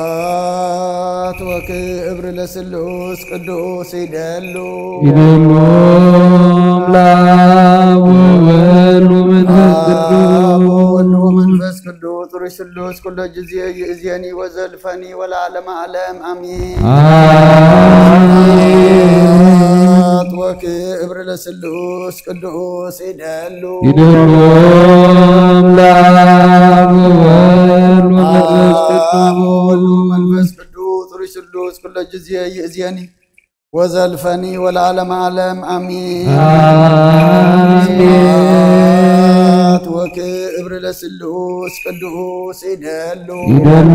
ስብሐት ወክብር ለስሉስ ቅዱስ ይደሉ። ይደሉ ለአብ ወወልድ ወመንፈስ አብ ወወልድ ቅዱስ። ወመንፈስ ቅዱስ ሩይ ስሉስ ኩሎ ጊዜ ይእዜኒ ወዘልፈኒ ወለዓለመ ዓለም አሜን። አሜን። ስብሐት ወክብር ለስሉስ ቅዱስ ይደሉ። ይደሉ ለአብ ወወልድ ወመንፈስ አብ ወወልድ ቅዱስ። ወመንፈስ ቅዱስ ሩይ ስሉስ ኩሎ ጊዜ ይእዜኒ ወዘልፈኒ ወለዓለመ ዓለም አሜን። አሜን። ስብሐት ወክብር ለስሉስ ቅዱስ ይደሉ። ይደሉ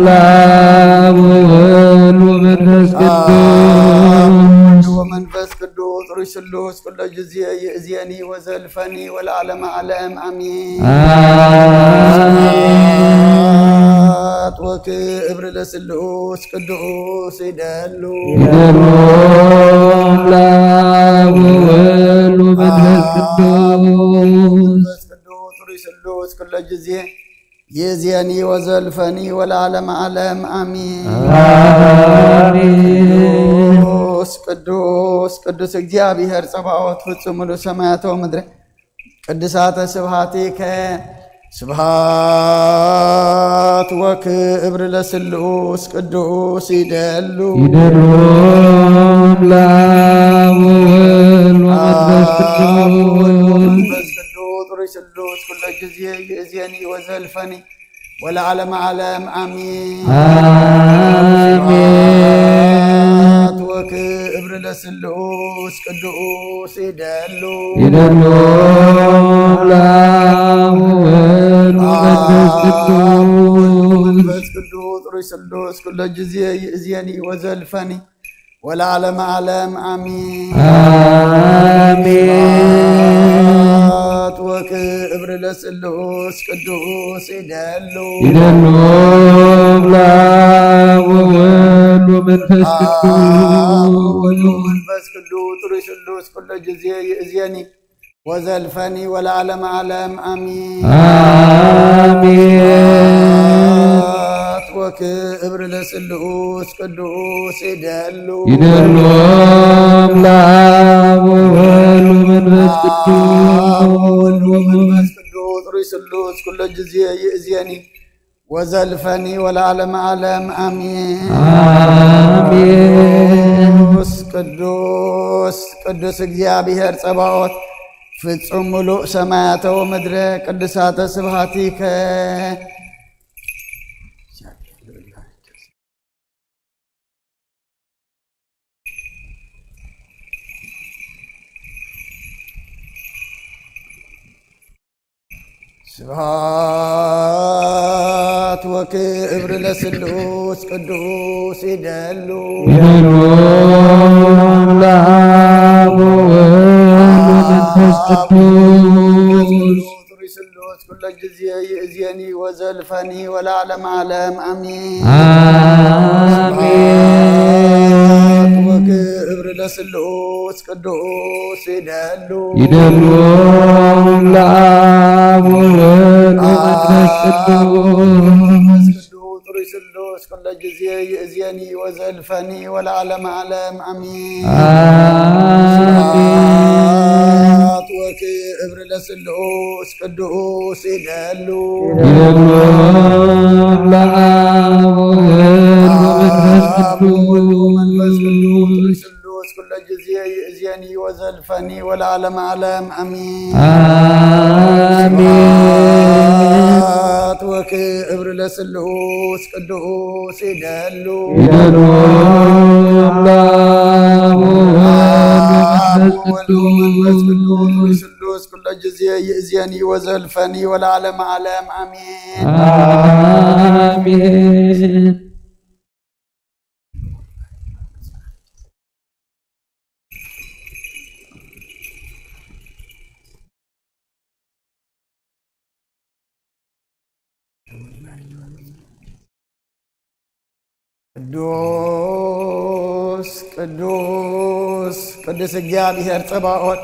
ለአብ ወወልድ ወመንፈስ አብ ወወልድ ቅዱስ። ወመንፈስ ቅዱስ ሩይ ስሉስ ኩሎ ጊዜ ይእዜኒ ወዘልፈኒ ወለዓለመ ዓለም አሜን። አሜን። ስብሐት ወክብር ለስሉስ ቅዱስ ይደሉ። ይደሉ ለአብ ወወልድ ወመንፈስ ቅዱስ። መንፈስ ቅዱስ ሩይ ስሉስ ኩሎ ጊዜ ይእዜኒ ወዘልፈኒ ወለዓለመ ዓለም አሜን። አሜን። ቅዱስ ቅዱስ ቅዱስ እግዚአብሔር ጸባኦት ፍጹም ሙሉእ ሰማያተ ወምድረ ቅድሳተ ስብሐቲከ። ስብሐት ወክብር ለስሉስ ቅዱስ ይደሉ። ይደሉ ለአብ ወወልድ ወመንፈስ አብ ወወልድ ቅዱስ። ወመንፈስ ቅዱስ ሩይ ስሉስ ኩሎ ጊዜ ይእዜኒ ወዘልፈኒ ወለዓለመ ዓለም አሚን። አሜን። ስብሐት ወክብር ለስሉስ ቅዱስ ይደሉ። ይደሉ ለአብ ወወልድ ወመንፈስ አብ ወወልድ ቅዱስ። ወመንፈስ ቅዱስ ሩይ ስሉስ ኩሎ ጊዜ ይእዜኒ ወዘልፈኒ ወለዓለመ ዓለም አሚን። አሜን። ስብሐት ወክብር ለስሉስ ቅዱስ ይደሉ። ይደሉ ለአብ ወወልድ ወመንፈስ አብ ወወልድ ቅዱስ። ወመንፈስ ቅዱስ ሩይ ስሉስ ኩሎ ጊዜ ይእዜኒ ወዘልፈኒ ወለዓለመ ዓለም አሚን። አሜን። ስብሐት ወክብር ለስሉስ ቅዱስ ይደሉ። ይደሉ ለአብ ወወልድ ወመንፈስ ቅዱስ። አብ ወወልድ ወመንፈስ ቅዱስ ሩይ ስሉስ ኩሎ ጊዜ ይእዜኒ ወዘልፈኒ ወለዓለመ ዓለም አሚን። አሜን። ቅዱስ ቅዱስ ቅዱስ እግዚኣብሔር ጸባኦት ፍጹም ምሉእ ሰማያተ ወምድረ ቅዱሳተ ስብሐቲከ። ስብሐት ወክብር ለስሉስ ቅዱስ ይደሉ። ይደሉ ለአብ ወወልድ ወመንፈስ ቅዱስ። ስሉስ ኩሎ ጊዜ ይእዜኒ ወዘልፈኒ ወለዓለመ ዓለም አሚን። አሜን። ስብሐት ወክብር ለስሉስ ቅዱስ ይደሉ። ይደሉ ለአብ ወወልድ ወመንፈስ አብ ወወልድ ወመንፈስ ቅዱስ። ቅዱስ ሩይ ስሉስ ኩሎ ጊዜ ይእዜኒ ወዘልፈኒ ወለዓለመ ዓለም አሚን። አሜን። ስብሐት ወክብር ለስሉስ ቅዱስ ይደሉ። ይደሉ ለአብ ወወልድ ወመንፈስ አብ ወወልድ ወመንፈስ ቅዱስ። ቅዱስ ሩይ ስሉስ ኩሎ ጊዜ ይእዜኒ ወዘልፈኒ ወለዓለመ ዓለም አሚን። አሜን። ስብሐት ወክብር ለስሉስ ቅዱስ ይደሉ። ይደሉ ለአብ ወወልድ ወመንፈስ አብ ወወልድ ወመንፈስ ቅዱስ። ቅዱስ ሩይ ስሉስ ኩሎ ጊዜ ይእዜኒ ወዘልፈኒ ወለዓለመ ዓለም አሚን። አሜን። ቅዱስ ቅዱስ ቅዱስ እግዚኣብሔር ጸባኦት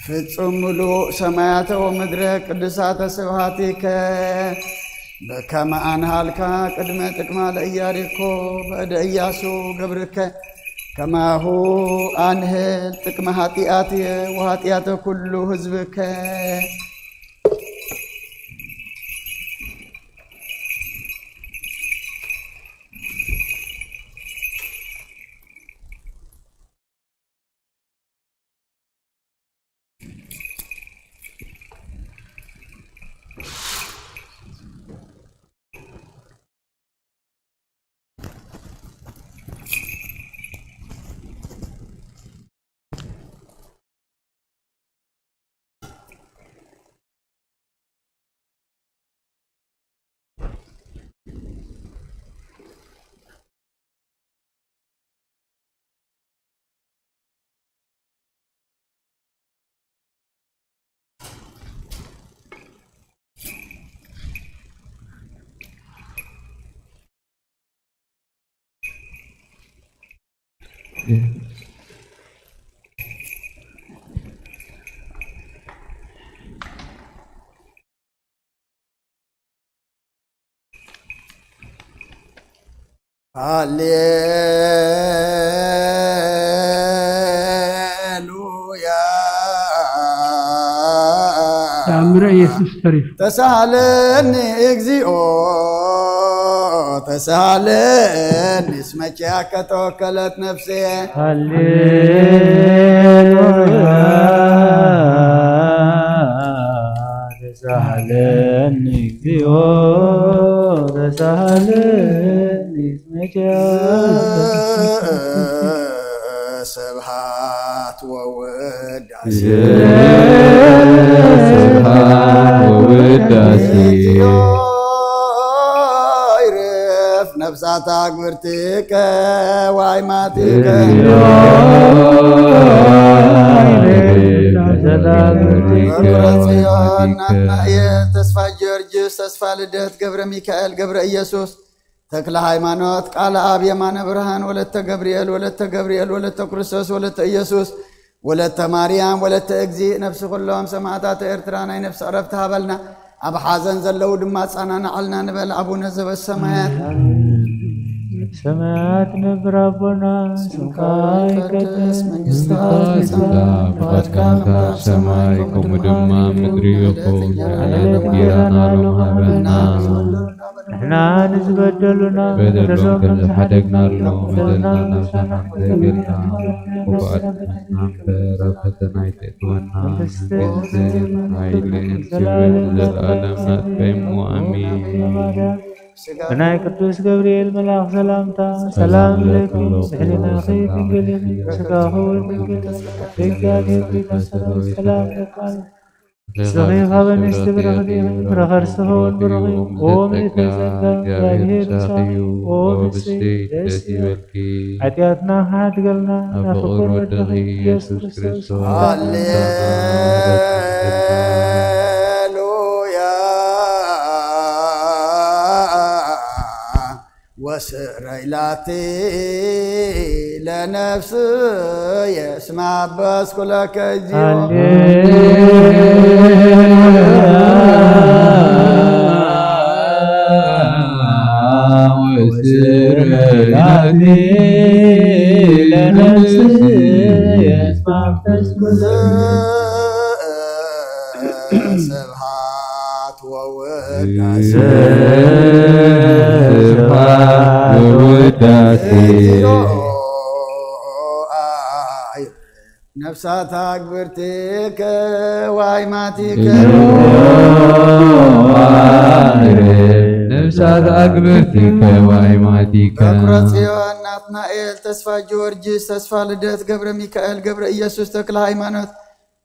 ፍጹም ምሉእ ሰማያተ ወምድረ ቅዱሳተ ስብሐቲከ። በከመ አንሃልካ ቅድመ ጥቅማ ለኢያሪኮ በእደ ኢያሱ ገብርከ፣ ከማሁ አንህል ጥቅመ ኃጢአትየ ወኃጢአተ ኩሉ ህዝብከ። ሃሌሉያ። ግብረ ኢየሱስ ተሪፉ። ተሳሃለኒ እግዚኦ ተሳሃለኒ እስመ ኪያከ ተወከለት ነፍሴ። ሃሌሉያ ተሳሃለኒ እግዚኦ ተሳሃለኒ እስመ ኪያከ ስብሐት ወውዳሴ ስብሐት ወውዳሴ ይርፍ ነፍሳት ኣግብርቲከ ዋይማቲከ በኩረ ጽዮን ናትናኤል ተስፋ ጊዮርጊስ ተስፋ ልደት ገብረ ሚካኤል ገብረ ኢየሱስ ተክለ ሃይማኖት ቃለ ኣብ የማነ ብርሃን ወለተ ገብርኤል ወለተ ገብርኤል ወለተ ክርስቶስ ወለተ ኢየሱስ ወለተ ማርያም ወለተ እግዚእ ነፍሲ ኩሎም ሰማዕታት ኤርትራ ናይ ነፍሲ ዕረፍቲ ሃበልና። ኣብ ሓዘን ዘለዉ ድማ ኣጻናንዓልና ንበል። ኣቡነ ዘበሰማያት ሰማያት ነብር ኣቦና ስምካ ይቀደስ መንግስታ ፍቃድካ ኣብ ሰማይ ከምኡ ድማ ኣብ ምድሪ ይኹን። ዕለት እንጀራና ሎም ሃበና። ንሕና ንዝበደሉና በደሎም ከም ዝሓደግናሎም በደልና ናብ ሰማዕት ዘገልና ክፉኣት ንሕና እምበር ኣብ ፈተና ኣይተእትወና። መንግስትን ሓይልን ክብርን ዘለኣለም ናትካ እሞ ኣሜን። ብናይ ቅዱስ ገብርኤል መልኣኽ ሰላምታ ሰላም ለኪ ብሕሊናኺ ድንግል ኢኺ ስጋኺ እውን ድንግል ኢኺ። እግዚኣብሔር ጎይታ ሰራዊት ሰላም ለኪ። ንስኺ ካብ ኣንስቲ ብርኽቲ ኢኺ፣ ፍረ ከርስኺ እውን ብሩኽ እዩ። ኦ ምልእተ ጸጋ፣ እግዚኣብሔር ምሳኺ እዩ። ኦ ብስቲ ደስ ይበልኪ። ሓጢኣትና ክሓድገልና ናብ ፍቁር ወድኺ ኢየሱስ ክርስቶስ። ሃሌሉያ ወስረይ ላቲ ለነፍስየ እስመ አበስኩ ለከ እግዚኦ። ስብሐት ወውዳሴ ስብሐት ወውዳሴ ነፍሳት አግብርቲከ ዋይማቲከ ነፍሳት አግብርቲከ ዋይማቲከ በኩረ ጽዮን ናትናኤል ተስፋ ጊዮርጊስ ተስፋ ልደት ገብረ ሚካኤል ገብረ ኢየሱስ ተክለ ሃይማኖት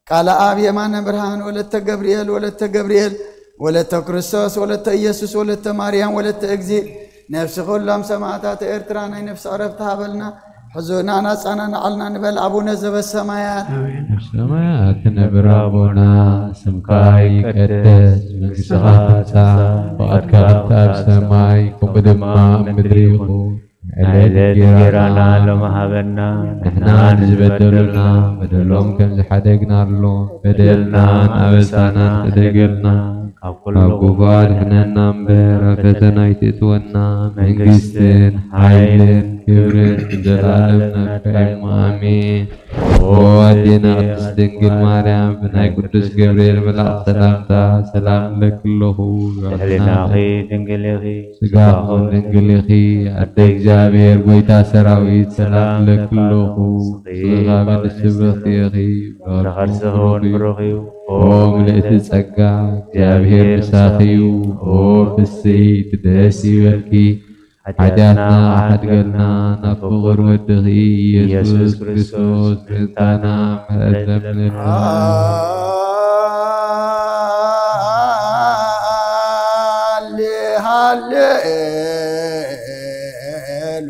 ቃለ ኣብ የማነ ብርሃን ወለተ ገብርኤል ወለተ ገብርኤል ወለተ ክርስቶስ ወለተ ኢየሱስ ወለተ ማርያም ወለተ እግዚእ ነፍሲ ኩሎም ሰማዕታት ኤርትራ ናይ ነፍሲ ዕረፍቲ ሃበልና። ሕዙናን ኣጻናንዓልና ንበል። ኣቡነ ዘበሰማያት ሰማያት ትነብር ኣቦና ስምካ ይቀደስ መንግስትኻ ትምጻእ ፍቃድካ ከምቲ ኣብ ሰማይ ከምኡ ድማ ኣብ ምድሪ ይኹን። ዕለት እንጀራና ሎሚ ሃበና ንሕና ንዝበደሉና በደሎም ከም ዝሓደግናሎም በደልናን ኣበሳናን ሕደገልና ካብ ኩሉ ክፉእ ኣድሕነና እምበር ኣብ ፈተና ኣይትእትወና መንግስትን ሓይልን ክብርን ንዘለኣለም ናትካ እዩ ኣሜን። ኦ ኣዴና ቅድስት ድንግል ማርያም ብናይ ቅዱስ ገብርኤል መልኣኽ ሰላምታ ሰላም እብለኪ ኣለኹ። ሕሊናኺ ድንግል ኢኺ ስጋኹም ድንግል ኢኺ። ኣደ እግዚኣብሔር ጎይታ ሰራዊት ሰላም እብለኪ ኣለኹ። ስጋኺ ብርኽቲ ኢኺ ከርስኺ እውን ብሩኽ እዩ። ኦ ምልእቲ ጸጋ እግዚኣብሔር ምሳኺ እዩ። ኦ ፍስሕቲ ደስ ይበልኪ። ሓጢኣትና ሓድገልና ናብ ፍቑር ወድኺ ኢየሱስ ክርስቶስ ምእንታና ምሕረት ለምንልና። ሃሌ ሃሌ ሉ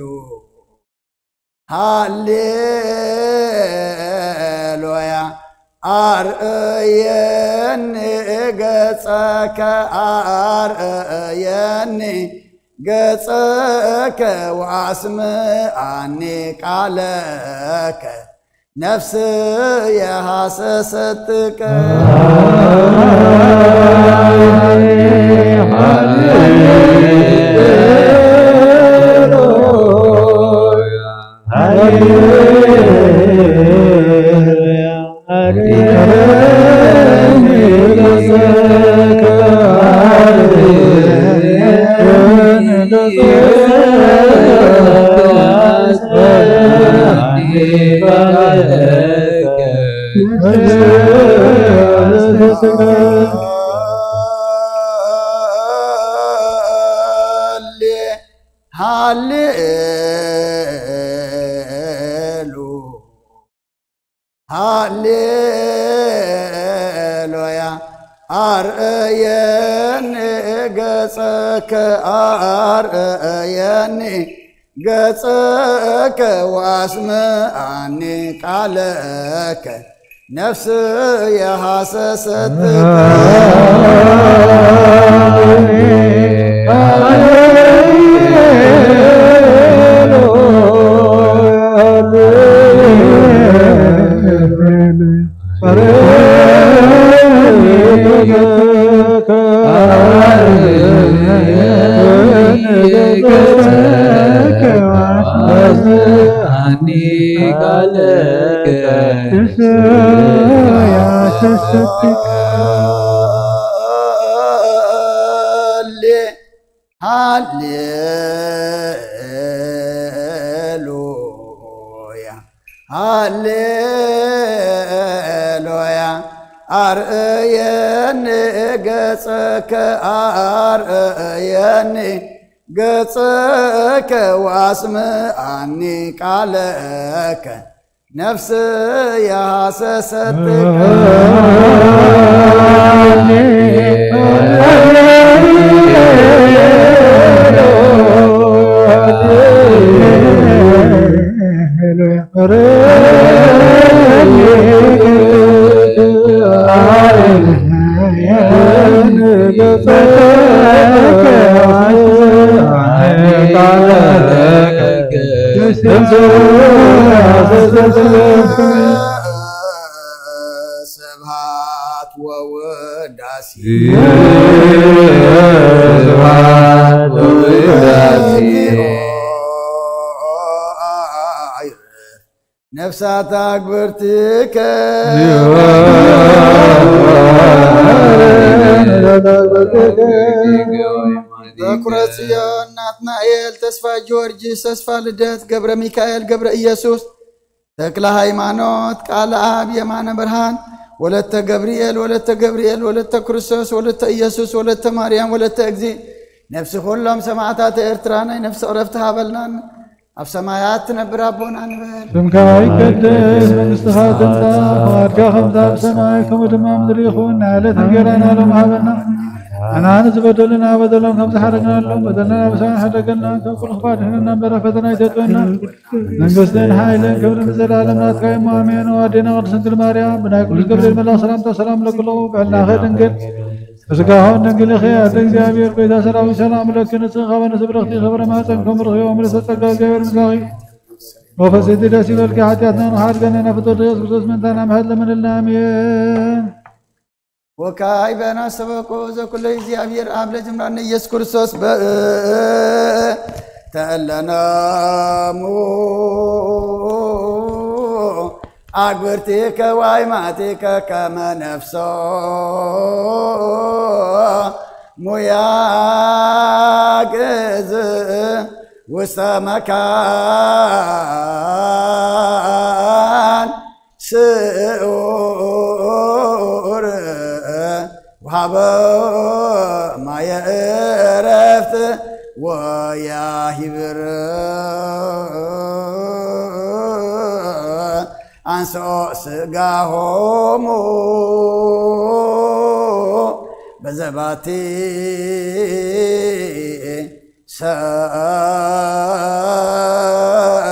ሃሌሉያ ኣርእየኒ ገጸከ ኣርእየኒ ገጸከ ወኣስምዓኒ ቃለከ ነፍስየ ሃሰሰትከ። ሃሌ ሃሌሉያ። ኣርእየኒ ገጸከ፣ ኣርእየኒ ገጸከ፣ ወኣስምዓኒ ቃለከ፣ ነፍስየ ሃሰሰት። ሃሌ ሃሌሉያ፣ ሃሌሉያ። ኣርእየኒ ገጸከ፣ ኣርእየኒ ገጸከ፣ ወኣስምዓኒ ቃለከ፣ ነፍስየ ሃሰሰትከ። ስብሐት ወውዳሴ፣ ስብሐት ወውዳሴ። ነፍሳት ኣግብርቲከ። በኩረ ጽዮን ናትናኤል፣ ተስፋ ጊዮርጊስ፣ ተስፋ ልደት፣ ገብረ ሚካኤል፣ ገብረ ኢየሱስ፣ ተክለ ሃይማኖት፣ ቃል ኣብ፣ የማነ ብርሃን፣ ወለተ ገብርኤል፣ ወለተ ገብርኤል፣ ወለተ ክርስቶስ፣ ወለተ ኢየሱስ፣ ወለተ ማርያም፣ ወለተ እግዚእ፣ ነፍሲ ኩሎም ሰማዕታት ኤርትራ ናይ ነፍሲ ዕረፍቲ ሃበልና። ኣብ ሰማያት ትነብር ኣቦና ንበል። ስምካ ይቀደስ፣ መንግስትኻ ትምጻእ፣ ፍቓድካ ከምቲ ኣብ ሰማይ ከምኡ ድማ ኣብ ምድሪ ይኹን። ንዕለት እንጀራና ሎም ሃበና። ኣናን ዝበደሉና በደሎም ከም ዝሓረግናሎም በደልና ብሳን ሓደገልና፣ ካብ ኩሉ ክፋት ድሕነና እምበር፣ ፈተና ኣይተእትወና። መንግስትን ሓይልን ክብርን ንዘለኣለም ናትካ እሞ ኣሜን። ኣዴና ቅድስት ድንግል ማርያም፣ ብናይ ቅዱስ ገብርኤል መልኣኽ ሰላምታ ሰላም ለክሎ፣ ብዕላኸ ድንግል፣ በስጋሆን ድንግልኺ ኣደ እግዚኣብሔር፣ ጎይታ ሰራዊት ሰላም ለኪ፣ ንጽህ ካብ ኣንስት ብርኽቲ፣ ክብረ ማፀን ከም ርኽዮ፣ ምልዕተ ጸጋ እግዚኣብሔር ምሳኺ፣ ወፈሲቲ ደስ ይበልኪ፣ ሓጢኣትና ንሓድገና፣ ናብ ፍጥረቱ ኢየሱስ ክርስቶስ ምእንታና ምሕረት ለምንልና፣ ኣሜን። ወካይ በና ሰበቆ ዘኩሎ እግዚኣብሔር ኣብ ለጅምራነ ኢየሱስ ክርስቶስ በእተለናሙ ኣግብርቲከ ዋይማቲከ ከመ ነፍሶ ሙያ ግእዝ ውስተ መካን ስዑር ወሃበ ማየ እረፍት ወያሂብር አንስኦ ስጋሆሙ በዘባቲ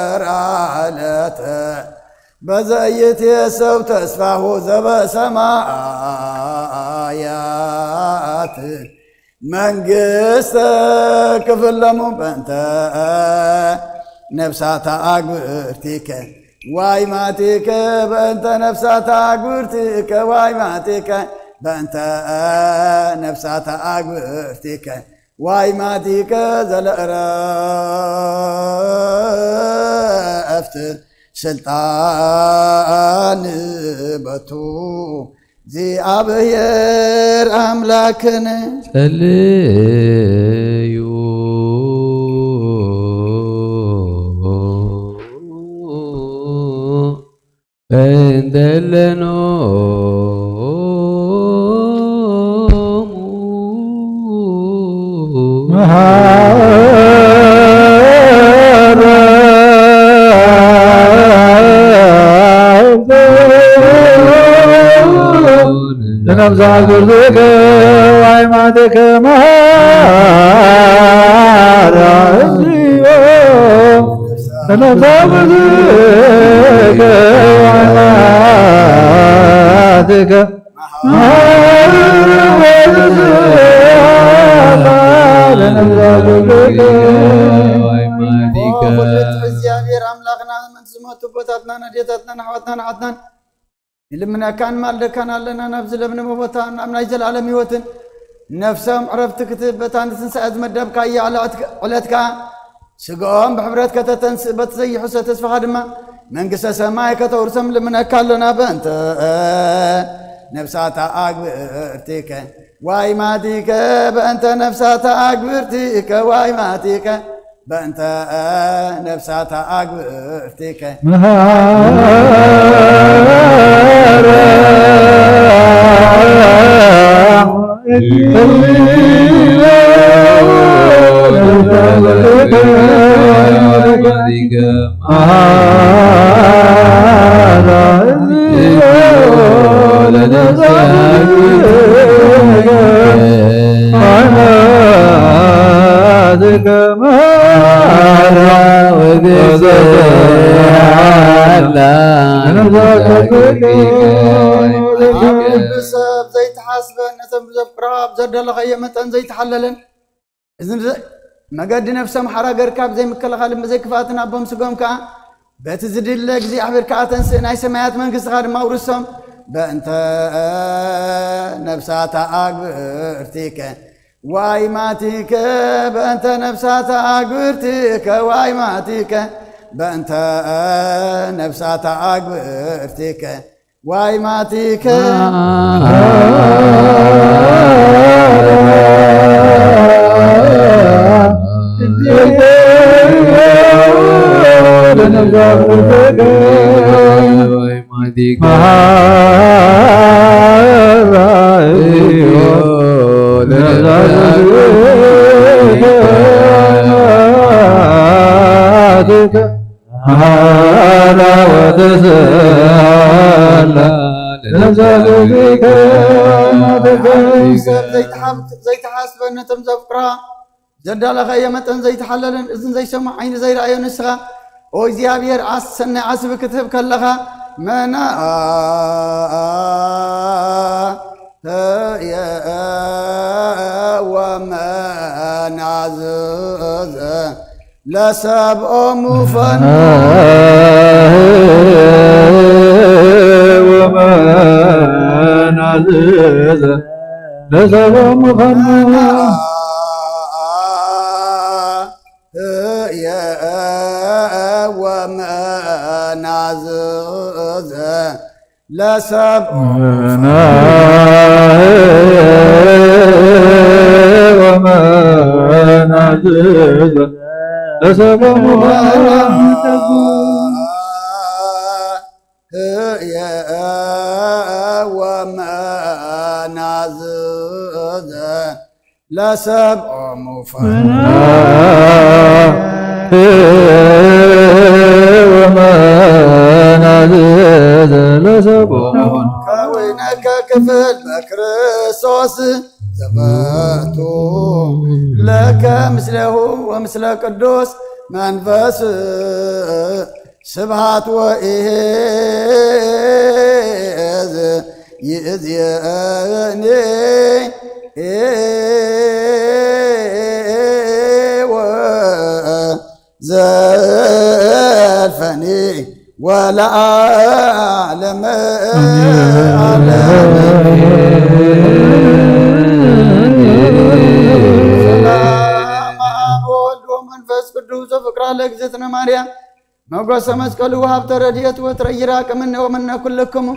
ሰራለተ በዘይትየሰብ ተስፋሁ ዘበሰማያት መንግስተ ክፍለሙ በእንተ ነፍሳታ ኣግብርቲከ ዋይማቲከ በእንተ ነፍሳታ ኣግብርቲከ ዋይማቲከ በእንተ ነፍሳታ ኣግብርቲከ ዋይማቲከ ዘለእረፍት ስልጣን በቱ እግዚኣብሔር ኣምላክን ጸልዩ። መሃረ ለነፍሳ ግርዝከ ወአይማትከ መሃራ እግዚኦ ለነፍሳ ግርዝከ ወአይማትከ ኦ፣ ኩሉ ትሕት እግዚኣብሔር ኣምላኽና፣ ምእንቲ ዝሞቱ ኣቦታትናን ኣዴታትናን ኣሕዋትናን ኣሓትናን ንልምነካን ማልደካን ኣለና፣ ናብዚ ለምለመ ቦታ፣ ናብ ናይ ዘላለም ህይወትን ነፍሶም ዕረፍቲ ክትህብ በታ ንትንሳኤ ዝመደብካያ ዕለት፣ ዕለት ከኣ ስግኦም ብሕብረት ከተተንስእ፣ በቲ ዘይሕሰ ተስፋኻ ድማ መንግስተ ሰማይ ከተውርሶም ልምነካ ኣሎና። በእንተ ነፍሳታ ኣግብርቲከ ዋይማቲከ፣ በእንተ ነፍሳታ ኣግብርቲከ ዋይማቲከ፣ በእንተ ነፍሳታ ኣግብርቲከ። መሃረ ሰብ ዘይተሓስበ ነቶም ብዘፍቅራ ኣብ ዘደለኸዮ መጠን ዘይተሓለለን እዚ መገዲ ነፍሶም ሓራ ገርካ ብዘይ ምክልኻልን ብዘይ ክፍኣትን ኣቦም ስጎም ከኣ በቲ ዝድለ እግዚኣብሔር ከኣ ተንስእ ናይ ሰማያት መንግስትኻ ድማ ኣውርሶም። በእንተ ነፍሳታ ኣግብርቲከ ዋይማቲከ በእንተ ነፍሳታ ኣግብርቲከ ዋይማቲከ በእንተ ነፍሳታ ኣግብርቲከ ዋይማቲከ ዘይተሓስበ ነቶም ዘፍቅራ ዘዳለኻዮ መጠን ዘይተሓለለን እዝን ዘይሰምዖ ዓይኒ ዘይረኣዮ ንስኻ ኦ እግዚኣብሔር ኣሰናይ ዓስቢ ክትህብ ከለኻ መና ወመናዝዘ ለሰብኦ ሙፈን ወመናዝዘ ለሰብኦ ሙፈን ህየ ወመናዝዘ ለሰብ ወመናዝዘ ለሰብ ህየ ወመናዝዘ ለሰብኦ ሙፈና ወመናዝዘ ለሰብኦ ከወይነከ ክፍል በክርስቶስ ዘበቱ ለከ ምስሌሁ ወምስለ ቅዱስ መንፈስ ስብሃት ወኢዝ ይእዝየኒ ወዘልፈኒ ወለዓለም ዓለም። ሰላም አብ ወወልድ ወመንፈስ ቅዱስ ወፍቅራ ለእግዝእትነ ማርያም ሞገሰ መስቀሉ ወሀብተ ረድኤቱ ወትረ ይራቅ ምነ ወምነ ኩልክሙ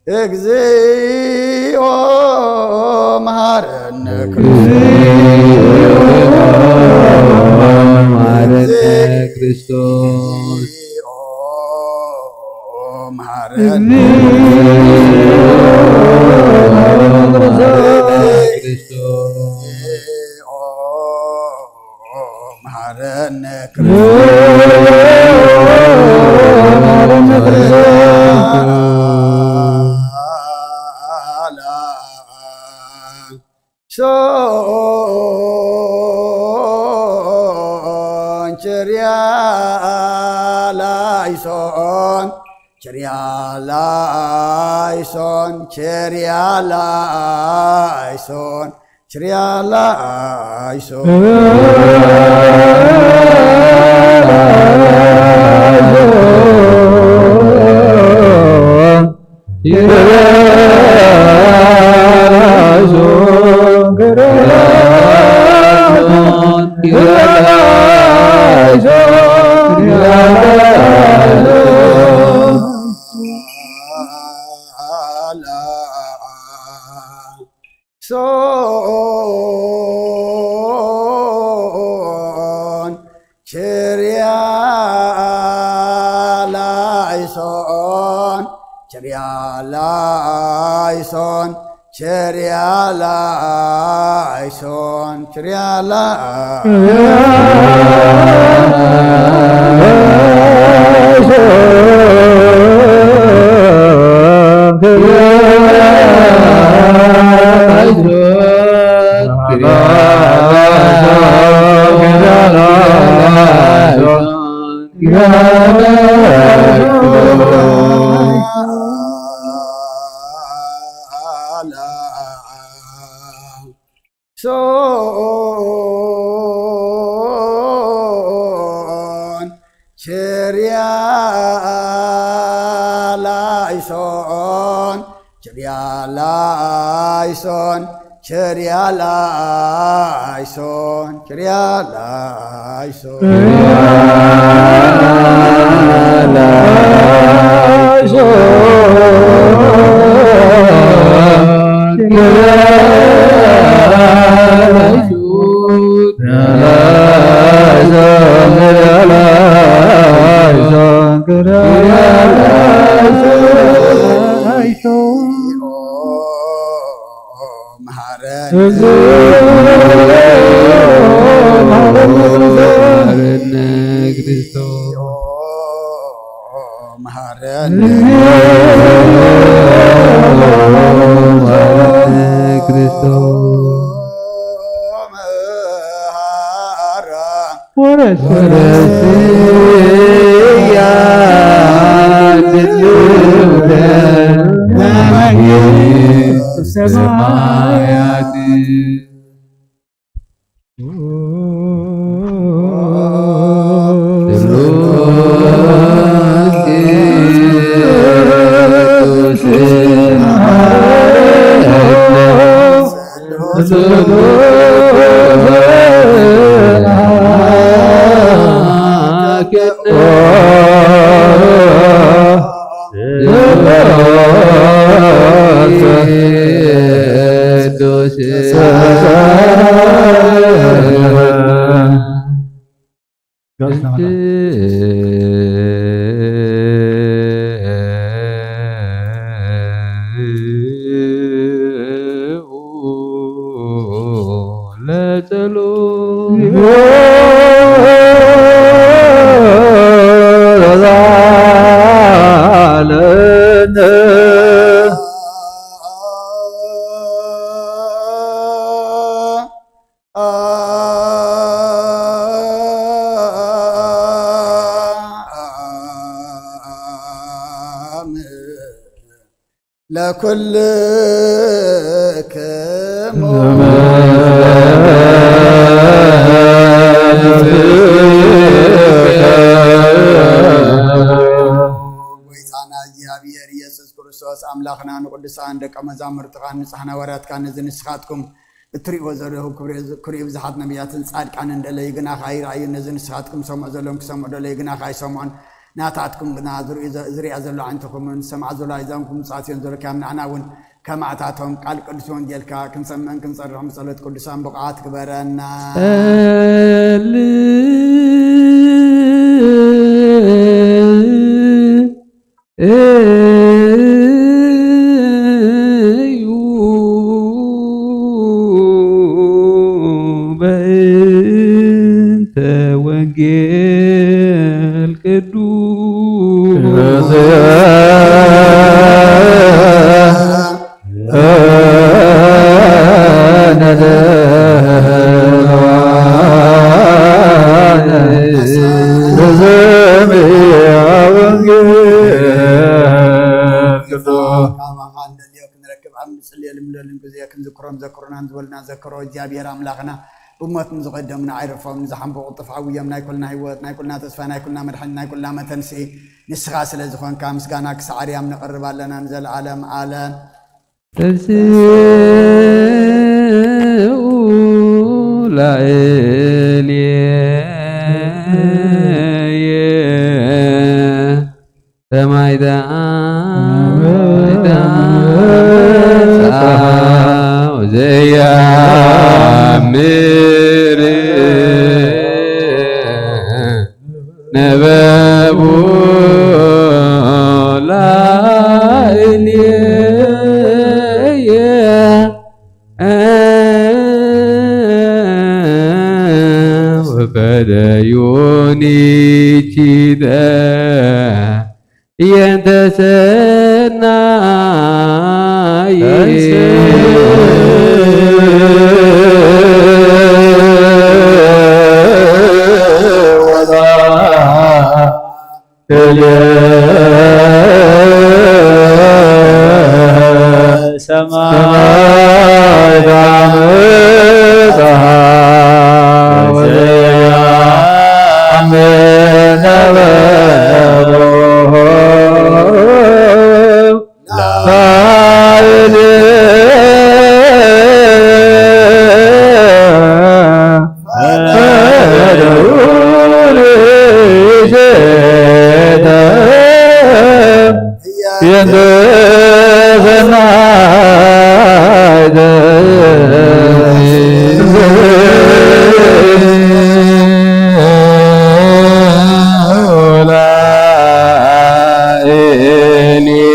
እግዚኦ መሐረነ ክርስቶስ። መሐረነ ክርስቶስ። መሐረነ ክርስቶስ። መሐረነ ክርስቶስ። ሶን ቸርያ ላይሶን፣ ቸርያ ላይሶን፣ ቸርያ ላይሶን፣ ቸርያ ላይሶን። ሶን ቸርያ ላይሶን፣ ቸርያ ላይሶን፣ ቸርያ ላይሶን፣ ቸርያ ላይሶን። ሶን ቸርያ ላይሶን፣ ቸርያ ላይሶን፣ ቸርያ ላይሶን፣ ቸርያ ላይሶን። መሐረነ መሐረነ ክርስቶስ። መሐረነ ክርስቶስ። መሐራ ወረስያ መንግስተ ሰማያት። ለኩልክሙ ጎይታና እግዚኣብሔር ኢየሱስ ክርስቶስ ኣምላኽና ንቅዱሳን ደቀ መዛሙርትኻ ንጽሕና ወራትካ ነዚ ንስኻትኩም እትርእይዎ ዘለኹም ክብሪ፣ ክብሪ ብዙሓት ነቢያትን ጻድቃንን ደለዩ ግናኻ ኣይረኣዩን። ነዚ ንስኻትኩም ዝሰምዑ ዘለኹም ክሰምዑ ደለዩ ግናኻ ኣይሰምዑን። ናታትኩም ግና ዝርእዩ ዘ-፣ ዝርእያ ዘሎ ኣዒንትኹምን ዝሰምዓ ዘሎ ኣእዛንኩም ምጽኣት እየን ዘለካዮም። ንዓና እውን ከማእታቶም ቃል ቅዱስ ወንጌልካ ክንሰምዕን ክንጸርሕን ብጸሎት ቅዱሳን ብቑዓት ግበረና። ጸል እዩ በእንተ ወንጌል ቅዱስ ክንረክብ ኣብ ንጽልየሉ ምለሉን ግዜ ክንዝክሮም ዘክሩናን ዝበሉና ዘክሮ እግዚኣብሔር ኣምላኽና ብሞት ንዝቐደሙና ኣይረፎም፣ ንዝሓንበቑ ጥፍኣዊ እዮም። ናይ ኩልና ህይወት፣ ናይ ኩልና ተስፋ፣ ናይ ኩልና መድሓኒት፣ ናይ ኩልና መተንስኢ ንስኻ ስለ ዝኾንካ ምስጋና ክሳዕ ኣርያም ነቕርብ ኣለና ንዘለኣለም ኣለም። ተንስኡ ላዕሌየ ሰማይ ተዓመጻ ወዘያምር ነበቡ ላዕሌየ ወፈደዩኒ ኪደ የንተ ሰናይ ሰማይ ዳመጻ ወዘያምን ነበሩ ላዕሌየ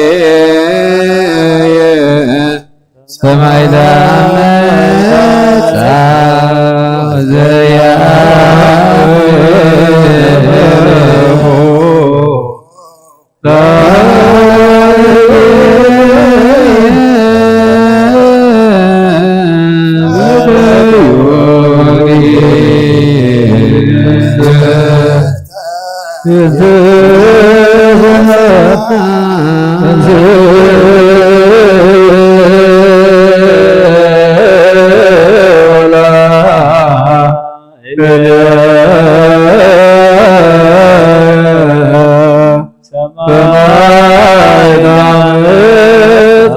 ሰማይ ዳመጻ ወዘያምር ሰማይ ዳመጻ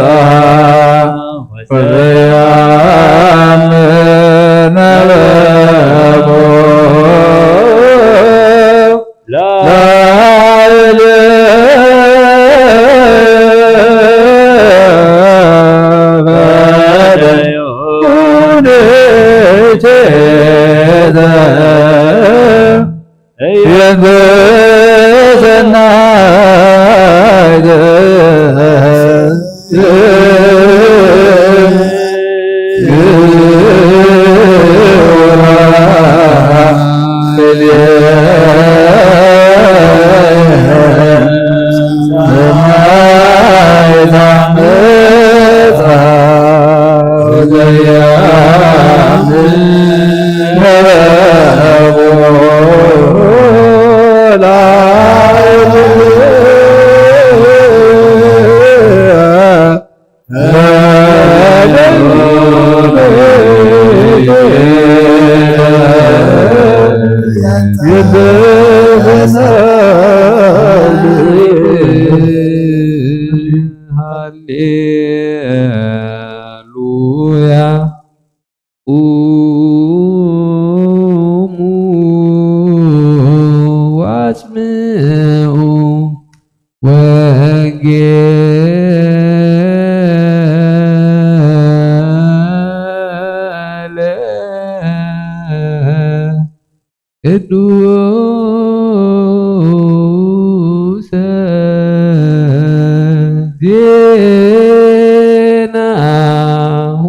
ወዘያምን ነበቡ ላዕሌየ ፈደዩኒ ኪደ የንተ ሰናይተ ሃሌሉያ። ቁሙ ወአጽምዑ ወንጌለ ቅዱሰ ዜናሁ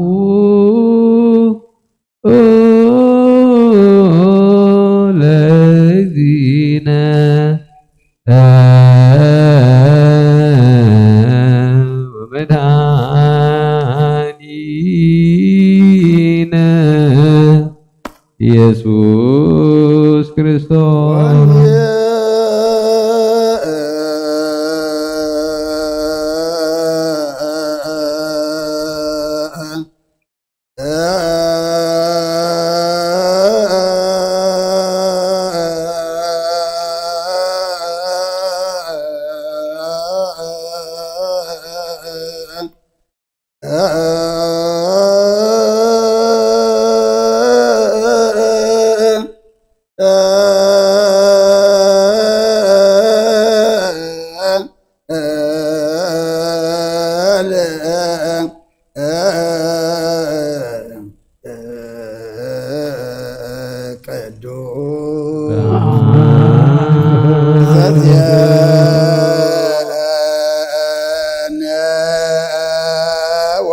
ኢየሱስ ክርስቶስ። ቅዱስ ዘዜነወ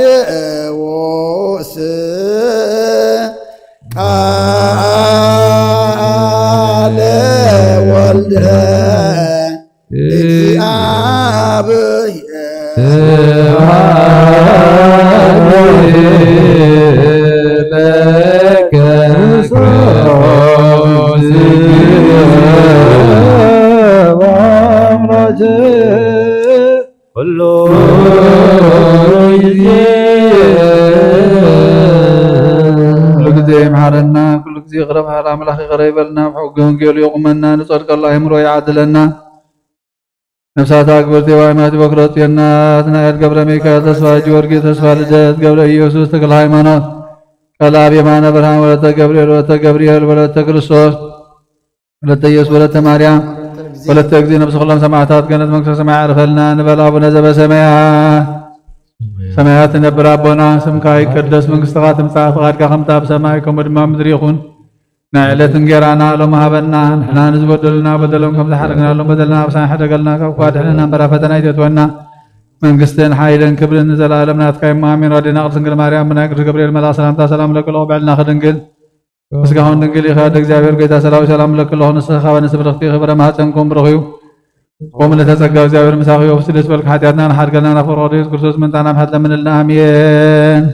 ማቴዎስ ቃለ ወልደ እግዚአብሔር። ስብሐት ለከ ክርስቶስ በአምራች ኩሉ ጊዜ። ኩሉ ጊዜ ይምሓረና፣ ኩሉ ጊዜ ይቕረ በሃል ኣምላኽ ይቕረ ይበልና፣ ብሕጊ ወንጌሉ የቑመና፣ ንጸድቀሉ ኣእምሮ ይዓድለና። ነፍሳት ኣግብርቲ ዋይማት በኩረት ዮናስ፣ ናኤል ገብረ ሚካኤል፣ ተስፋ ጊዮርጊስ፣ ተስፋ ልደት፣ ገብረ ኢየሱስ፣ ተክለ ሃይማኖት፣ ቀልኣብ የማነ ብርሃን፣ ወለተ ገብርኤል፣ ወለተ ገብርኤል፣ ወለተ ክርስቶስ፣ ወለተ ኢየሱስ፣ ወለተ ማርያም፣ ወለተ እግዚእ፣ ነፍሲ ኩሎም ሰማዕታት ገነት መንግስተ ሰማይ ያዕርፈልና። ንበል ኣቡነ ዘበሰማያት፣ ሰማያት ትነብር ኣቦና፣ ስምካ ይቀደስ፣ መንግስትኻ ትምጻእ፣ ፍቓድካ ከምታ ኣብ ሰማይ ከምኡ ድማ ኣብ ምድሪ ይኹን። ናይ ዕለት እንጌራና ሎም ሃበና፣ ንሕና ንዝበደሉና በደሎም ከም ዝሓረግናሎም በደልና ኣብሳን ሕደገልና፣ ካብ ክፉእ ኣድሕነና እምበር ኣብ ፈተና ኣይተእትወና። መንግስትን ሓይልን ክብርን ንዘለኣለም ናትካ እሞ ኣሜን። ኣዴና ቅድስት ድንግል ማርያም ብናይ ቅዱስ ገብርኤል መልኣኽ ሰላምታ ሰላም እለኪ ኣለኹ፣ ብዕልናኺ ድንግል፣ ስጋሁን ድንግል ኢኺ። ኣደ እግዚኣብሔር ጎይታ ሰራዊት ሰላም እለኪ ኣለኹ፣ ንስኺ ካብ ኣንስቲ ብርኽቲ ኢኺ፣ ፍረ ማህፀንኩም ብሩኽ እዩ። ኦም ለተጸጋ እግዚኣብሔር ምሳኺ፣ ወፍሲ ደስ በልኪ፣ ሓጢኣትና ንሓድገልና፣ ናብ ፍቕሪ ኢየሱስ ክርስቶስ ምንታና ምሕረት ለምንልና። ኣሜን።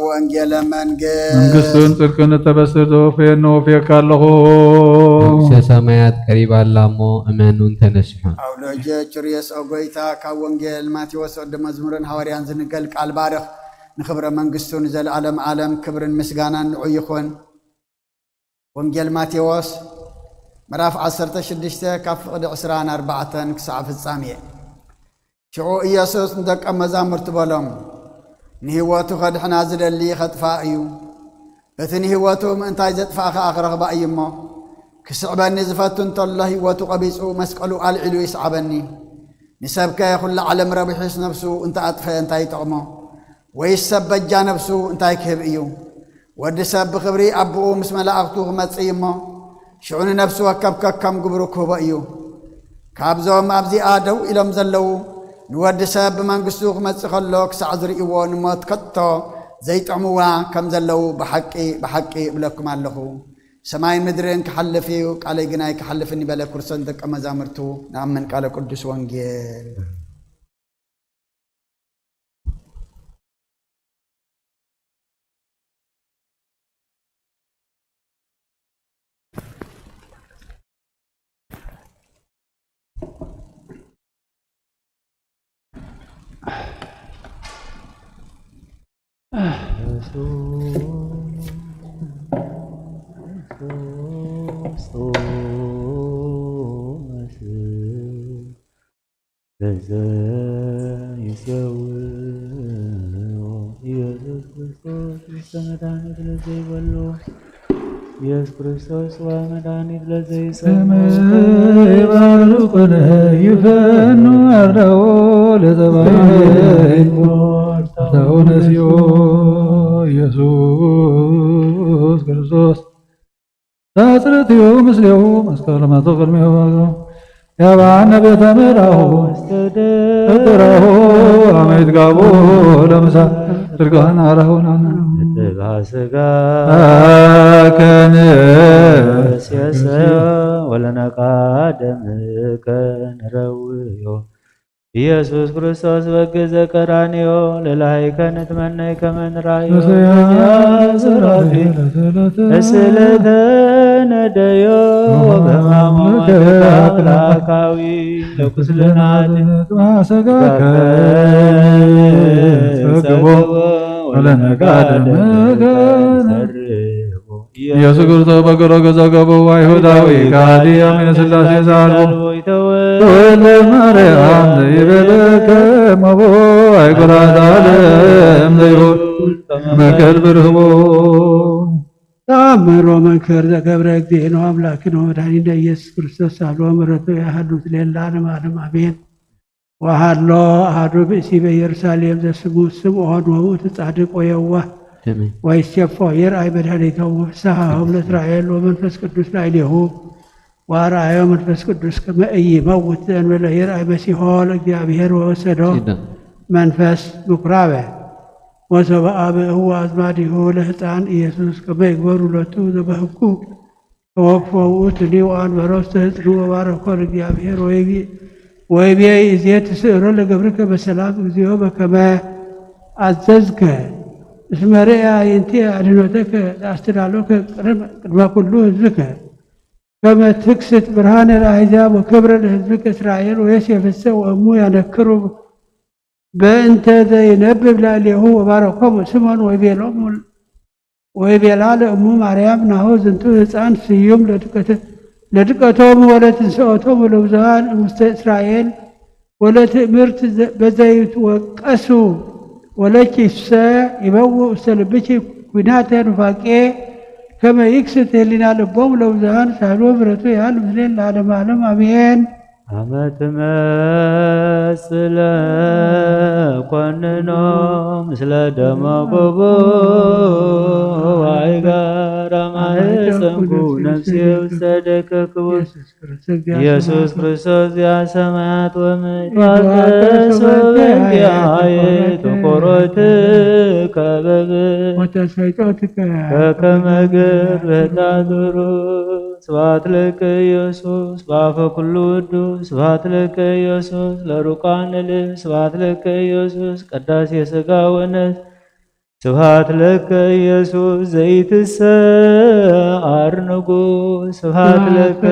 ወንጌለ መንግስት መንግስትን ጽድቅን እተበስር ዘወፍየኒ ወፍየካ ኣለኹ። መንግስተ ሰማያት ቀሪባ ኣላ እሞ እመኑን ተነስሑን። ኣውሎጀ ችርየስ ኦጎይታ ካብ ወንጌል ማቴዎስ ወዲ መዝሙርን ሃዋርያን ዝንገል ቃል ባርኽ። ንኽብረ መንግስቱ ንዘለዓለም ዓለም ክብርን ምስጋናን ንዑ ይኹን። ወንጌል ማቴዎስ ምዕራፍ ዓሰርተ ሽዱሽተ ካብ ፍቕዲ ዕስራን ኣርባዕተን ክሳዕ ፍጻሜ። ሽዑ ኢየሱስ ንደቀ መዛሙርቱ በሎም፣ ንህይወቱ ከድሕና ዝደሊ ኸጥፍኣ እዩ። እቲ ንህይወቱ ምእንታይ ዘጥፍኣ ኸኣ ክረኽባ እዩ እሞ፣ ክስዕበኒ ዝፈቱ እንተሎ ህይወቱ ቐቢጹ መስቀሉ ኣልዒሉ ይስዓበኒ። ንሰብከ ኹላ ዓለም ረቢሑስ ነፍሱ እንተ ኣጥፈ እንታይ ይጠቕሞ? ወይስ ሰብ በጃ ነፍሱ እንታይ ክህብ እዩ? ወዲ ሰብ ብኽብሪ ኣቦኡ ምስ መላእኽቱ ክመጽእ እዩ እሞ፣ ሽዑ ንነፍሲ ወከፍ ከከም ግብሩ ክህቦ እዩ። ካብዞም ኣብዚኣ ደው ኢሎም ዘለዉ፣ ንወዲ ሰብ ብመንግስቱ ክመጽእ ከሎ ክሳዕ ዝርእይዎ ንሞት ከቶ ዘይጥዕምዋ ከም ዘለዉ ብሓቂ፣ ብሓቂ እብለኩም ኣለኹ። ሰማይን ምድርን ክሓልፍ እዩ፣ ቃለይ ግን ኣይክሓልፍን እዩ በለ። ክርስቶስ ደቀ መዛሙርቱ ንኣምን ቃለ ቅዱስ ወንጌል። ለዘ ይሰውኦ ኢየሱስ ክርስቶስ ውስተ መድኃኒት ለዘይበሉ ኢየሱስ ክርስቶስ ወመድኃኒት ለዘይሰምዕ ይባርኩነ ይፈኑ አርዳኦ ለዘባሕት አርዳኦ ነሲኦ ኢየሱስ ክርስቶስ ታጽርትዩ ምስሌሁ መስቀል መቶ ቅድሜሁ ያባነ ቤተ ምራሁ እድራሁ አመይት ጋቡ ለምሳ ትርጋን አራሁናና ስጋ ከንሴሰ ወለነቃ ደምከ ንረውዮ ኢየሱስ ክርስቶስ በግ ዘቀራንዮ ለላይከ ንትመነይ ከመ ንራዮ ምስያ ዘራፊ ስእለተ ነደዮ በማሞ አምላካዊ ለኩስልናት ማሰጋከ ጸግቦ ወለነጋደመ ኢየሱስ ክርስቶስ በገሮ ገዛ ገበው አይሁዳዊ ከሃዲ አሜን ሥላሴ ዛልቦ ተወልደ ማርያም ዘይበለ ከመቦ አይጉራት ዓለም ዘይቦ መከል ብርህቦ ተአምሮ መንክር ዘገብረ እግዚእነ አምላክነ ወመድኃኒነ ኢየሱስ ክርስቶስ ሳሎ ምሕረቱ ያህሉ ለዓለመ ዓለም አሜን። ወሃሎ አሐዱ ብእሲ በኢየሩሳሌም ዘስሙ ስምዖን ወውእቱ ጻድቅ ወየዋህ አሜን። ወይሴፎ ይርአይ መድኃኒቶም ወፍስሐሆም ለእስራኤል ወመንፈስ ቅዱስ ላዕሌሁ ወአርአዮ መንፈስ ቅዱስ ከመ ኢይመውት ዘእንበለ ይርአይ መሲሖ ለእግዚአብሔር ወወሰዶ ሲዳ መንፈስ ምኩራበ ወሶበ አብእዎ አዝማዲሁ ለሕፃን ኢየሱስ ከመ ይግበሩ ሎቱ ዘበህኩ ተወክፎ ውእቱኒ ወአንበሮ ውስተ ሕፅኑ ወባረኮ ለእግዚአብሔር ወይቤ ይእዜ ትስእሮ ለገብርከ በሰላም እግዚኦ በከመ አዘዝከ እስመ ርእየ አዕይንትየ አድኅኖተከ ለአስተዳሎከ ቅድመ ኩሉ ሕዝብከ ከመ ትክስት ብርሃነ ለአሕዛብ ወክብረ ለሕዝብከ እስራኤል ወዮሴፍሰ ወእሙ ያነክሩ በእንተ ዘይነብብ ላዕሌሁ ወባረኮሙ ስምዖን ወይቤሎሙ ወይቤላ ለእሙ ማርያም ናሁ ዝንቱ ህፃን ስዩም ለድቀተ- ለድቀቶሙ ወለትንስኦቶሙ ለብዙሃን እሙስተ እስራኤል ወለትእምርት ዘ- በዘይትወቀሱ ወለኪሰ ይበውእ ውስተ ልብኪ ኩናተ ኑፋቄ ከመ ይክስት ህሊና ልቦሙ ለብዙሃን ሳህሉ ምሕረቱ ያህል ምስሌን ለዓለመ ዓለም አሜን። አመ ትመጽእ ለኮንኖ ምስለ ደመ ጎቦ ዋይጋር አማህፀንኩ ነፍሴ ውስተ እዴከ ክቡር ኢየሱስ ክርስቶስ ዚአ ሰማያት ወምድር ይትባረክ ተቀደስ ስምከ በእንቲአየ ተኮሮት ከበብ ወተሰጦትከ ከከመ ገር በታትሩ ስብሐት ለከ ኢየሱስ በአፈ ኩሉ ውዱስ ስብሐት ለከ ኢየሱስ ለሩቃን ልብ ስብሐት ለከ ኢየሱስ ቀዳሴ ሥጋ ወነፍስ ስብሐት ለከ ኢየሱስ ዘይትሰዓር ንጉስ ስብሐት ለከ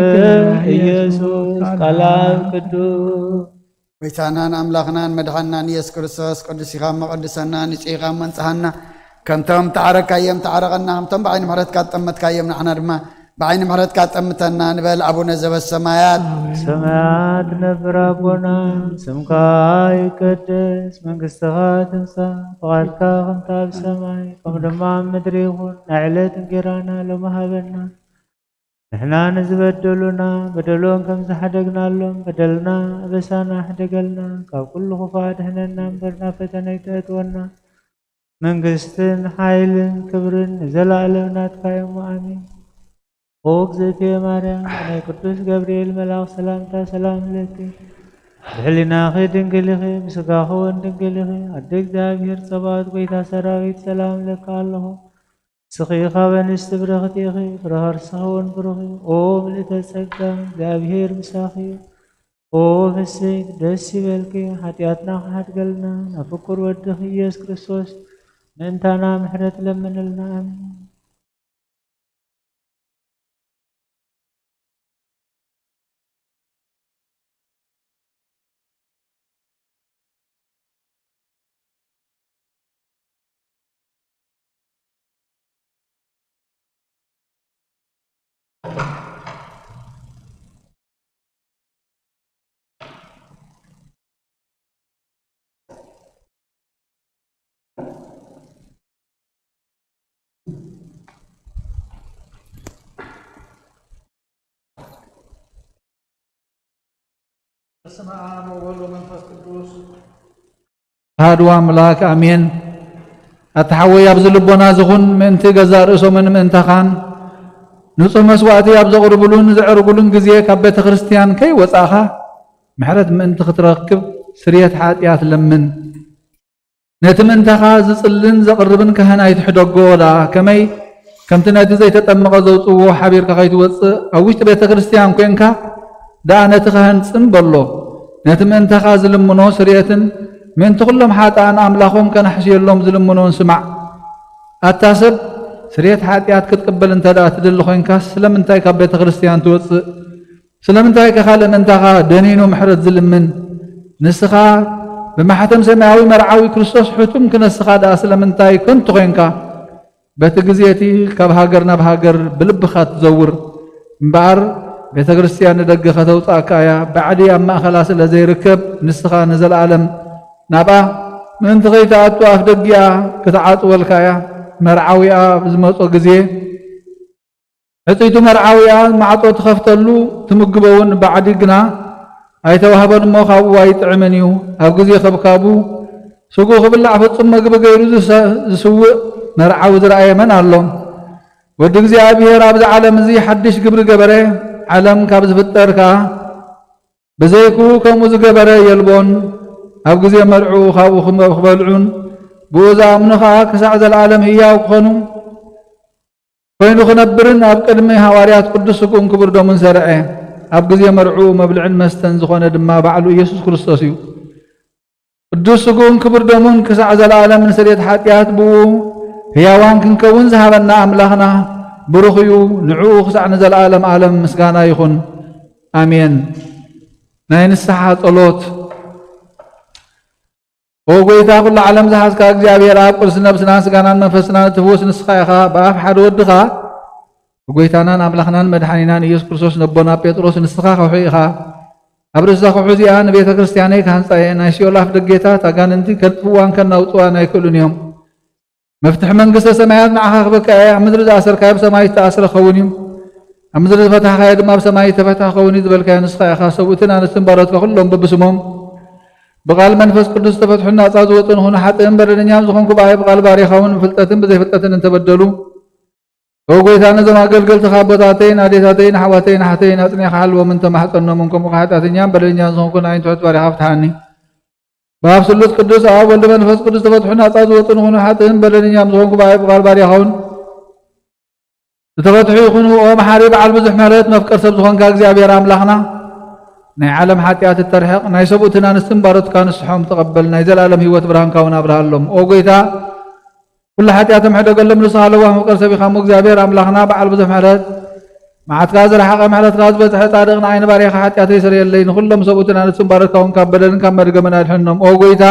ኢየሱስ ቃል አብ ቅዱስ ጎይታናን ኣምላኽናን መድሓንናን ኢየሱስ ክርስቶስ፣ ቅዱስ ኢኻ እሞ ቀድሰና፣ ንጹህ ኢኻ እሞ ኣንጽሃና። ከምቶም ተዓረግካዮም ተዓረቐና፣ ከምቶም ብዓይኒ ምሕረትካ ዝጠመትካዮም ንዓና ድማ ብዓይኒ ምሕረትካ ጠምተና ንበል። ኣቡነ ዘበሰማያት። ሰማያት ነብር ኣቦና፣ ስምካ ይቀደስ፣ መንግስትኻ ትምጻእ፣ ፍቓድካ ከምቲ ኣብ ሰማይ ከምኡ ድማ ኣብ ምድሪ ይኹን። ናይ ዕለት እንጌራና ሎሚ ሃበና። ንሕና ንዝበደሉና በደሎም ከም ዝሓደግናሎም በደልና ኣበሳና ሕደገልና፣ ካብ ኩሉ ክፉእ ኣድሕነና እምበር ናብ ፈተነ ኣይተእትወና። መንግስትን ሓይልን ክብርን ንዘለኣለም ናትካ እዮም። ኣሜን። ኦ እግዝእትየ ማርያም፣ ናይ ቅዱስ ገብርኤል መልኣኽ ሰላምታ ሰላም እለኪ። ብሕሊናኺ ድንግል ኢኺ፣ ብስጋኺ እውን ድንግል ኢኺ። ኣደ እግዚኣብሔር ጸባኦት፣ ጎይታ ሰራዊት፣ ሰላም እለኪ ኣለኹ። ንስኺ ካብ ኣንስቲ ብርኽቲ ኢኺ፣ ፍረ ከርስኺ እውን ብሩኽ እዩ። ኦ ምልእተ ጸጋ፣ እግዚኣብሔር ምሳኺ እዩ። ኦ ፍስሕቲ ደስ ይበልኪ፣ ሓጢኣትና ክሓድገልና ናብ ፍቁር ወድኺ ኢየሱስ ክርስቶስ ምእንታና ምሕረት ለምንልና። ኣሜን። በስመ አብ ወወልድ ወመንፈስ ቅዱስ። ኣሃዱ ኣምላክ ኣሜን። ኣታ ሓወይ፣ ኣብዚ ልቦና ዝኹን ምእንቲ ገዛእ ርእሶምን ምእንታኻን ንጹህ መስዋእቲ ኣብ ዘቕርብሉን ዘዕርጉሉን ግዜ ካብ ቤተ ክርስቲያን ከይወጻእኻ ምሕረት ምእንቲ ክትረክብ ስርየት ሓጢኣት ለምን። ነቲ ምእንታኻ ዝጽልን ዘቕርብን ካህን ኣይትሕደጎ ደኣ። ከመይ ከምቲ ነቲ ዘይተጠመቐ ዘውጽእዎ ሓቢርካ ከይትወጽእ ኣብ ውሽጢ ቤተ ክርስቲያን ኮንካ ደኣ ነቲ ካህን ጽን በሎ። ነቲ ምእንታኻ ዝልምኖ ስርየትን ምእንቲ ኩሎም ሓጥኣን ኣምላኾም ከነሕስየሎም ዝልምኖን ስማዕ። ኣታ ሰብ፣ ስርየት ሓጢኣት ክትቅበል እንተ ደኣ ትደሊ ኾይንካስ፣ ስለምንታይ ካብ ቤተ ክርስቲያን ትወጽእ? ስለምንታይ ከ ካልእ ምእንታኻ ደኒኑ ምሕረት ዝልምን? ንስኻ ብማሕተም ሰማያዊ መርዓዊ ክርስቶስ ሕቱም ክነስኻ ደኣ ስለምንታይ ከንቱ ኾይንካ? በቲ ግዜ እቲ ካብ ሃገር ናብ ሃገር ብልብኻ ትዘውር እምበኣር፣ ቤተ ክርስቲያን ንደገ ከተውጽኣካ እያ። ባዕዲ ኣብ ማእከላ ስለ ዘይርከብ፣ ንስኻ ንዘለኣለም ናብኣ ምእንቲ ከይትኣቱ ኣፍ ደጊኣ ክትዓጽወልካ እያ። መርዓዊኣ ኣብ ዝመጾ ግዜ፣ ሕጽይቱ መርዓዊኣ ማዕጾ ትኸፍተሉ፣ ትምግቦ እውን ባዕዲ ግና ኣይተዋህቦን እሞ ካብኡ ኣይጥዕምን እዩ። ኣብ ግዜ ከብካቡ ስግኡ ክብላዕ ፍጹም መግቢ ገይሩ ዝሰ-፣ ዝስውእ መርዓዊ ዝረኣየ መን ኣሎ? ወዲ እግዚኣብሔር ኣብዚ ዓለም እዚ ሓድሽ ግብሪ ገበረ፣ ዓለም ካብ ዝፍጠር ከኣ ብዘይክኡ ከምኡ ዝገበረ የልቦን። ኣብ ግዜ መርዕኡ ካብኡ ክመ-፣ ክበልዑን ብኡ ዝኣምኑ ከኣ ክሳዕ ዘለኣለም ህያው ክኾኑ ኮይኑ ክነብርን ኣብ ቅድሚ ሃዋርያት ቅዱስ ስግኡን ክቡር ደሙን ሰርዐ። ኣብ ግዜ መርዕኡ መብልዕን መስተን ዝኾነ ድማ ባዕሉ ኢየሱስ ክርስቶስ እዩ። ቅዱስ ስግኡን ክቡር ደሙን ክሳዕ ዘለኣለም ንስርየት ሓጢኣት ብኡ ህያዋን ክንከውን ዝሃበና ኣምላኽና ብሩኽ እዩ። ንዕኡ ክሳዕ ንዘለኣለም ዓለም ምስጋና ይኹን። ኣሜን። ናይ ንስሓ ጸሎት። ኦ ጎይታ፣ ኩሉ ዓለም ዝሓዝካ እግዚኣብሔር ኣብ፣ ቅዱስ ነብስናን ስጋናን መንፈስናን እትፍውስ ንስኻ ኢኻ። ብኣፍ ሓደ ወድኻ ጎይታናን ኣምላኽናን መድሓኒናን ኢየሱስ ክርስቶስ ነቦና ጴጥሮስ ንስኻ ከውሒ ኢኻ። ኣብ ርእሳ ከውሒ እዚኣ ንቤተ ክርስቲያነይ ክሃንጻ እየ። ናይ ሲኦል ኣፍ ደጌታት ኣጋንንቲ ከጥፍዋን ከናውጽዋን ኣይክእሉን እዮም። መፍትሒ መንግስተ ሰማያት ንዓኻ ክበካ እየ። ኣብ ምድሪ ዝኣሰርካዮ ኣብ ሰማይ ዝተኣስረ ክኸውን እዩ። ኣብ ምድሪ ዝፈታሕካዮ ድማ ኣብ ሰማይ ዝተፈትሐ ክኸውን እዩ ዝበልካዮ ንስኻ ኢኻ። ሰብኡትን ኣንስትን ባሮትካ ኩሎም በብስሞም ብቓል መንፈስ ቅዱስ ዝተፈትሑን ናጻ ዝወጹ ንኹኑ። ሓጥእን በደለኛን ዝኾንኩ ብኣይ ብቓል ባሪኻ እውን ብፍልጠትን ብዘይፍልጠትን እንተበደሉ፣ ኦ ጎይታ፣ ነዞም ኣገልገልትኻ ኣቦታተይን ኣዴታተይን ኣሕዋተይን ኣሓተይን ኣጽኒዕካ ሓልዎም እንተማሕጸኖምን፣ ከምኡ ሓጢኣተኛን በደለኛን ዝኾንኩ ንዓይን ትሑት ባሪኻ ፍትሓኒ። ብኣብ ስሉስ ቅዱስ ኣብ ወልድ መንፈስ ቅዱስ ተፈትሑ ናጻ ዝወጹ ንኹኑ። ሓጥእን በደለኛም ዝኾንኩ ብኣይ ብቓል ባሪያኻ እውን ዝተፈትሑ ይኹኑ። ኦ መሓሪ በዓል ብዙሕ ምሕረት መፍቀር ሰብ ዝኾንካ እግዚኣብሔር ኣምላኽና፣ ናይ ዓለም ሓጢኣት እተርሕቕ ናይ ሰብኡትን ኣንስትን ባሮትካ ንስሖም ተቐበል። ናይ ዘለኣለም ህይወት ብርሃንካ እውን ኣብርሃሎም። ኦ ጎይታ፣ ኩሉ ሓጢኣቶም ሕደገሎም። ንስኻ ለዋህ መፍቀር ሰብ ኢኻ እሞ እግዚኣብሔር ኣምላኽና በዓል ብዙሕ ምሕረት መዓትካ ዝረሓቐ ምሕረትካ ዝበዝሐ ጻድቕ ንዓይ ንባርያኻ ሓጢኣተይ ስረየለይ። ንኹሎም ሰብኡትን ኣንስትን ባሮትካ እውን ካብ በደልን ካብ መርገምን ኣድሕኖም። ኦ ጎይታ፣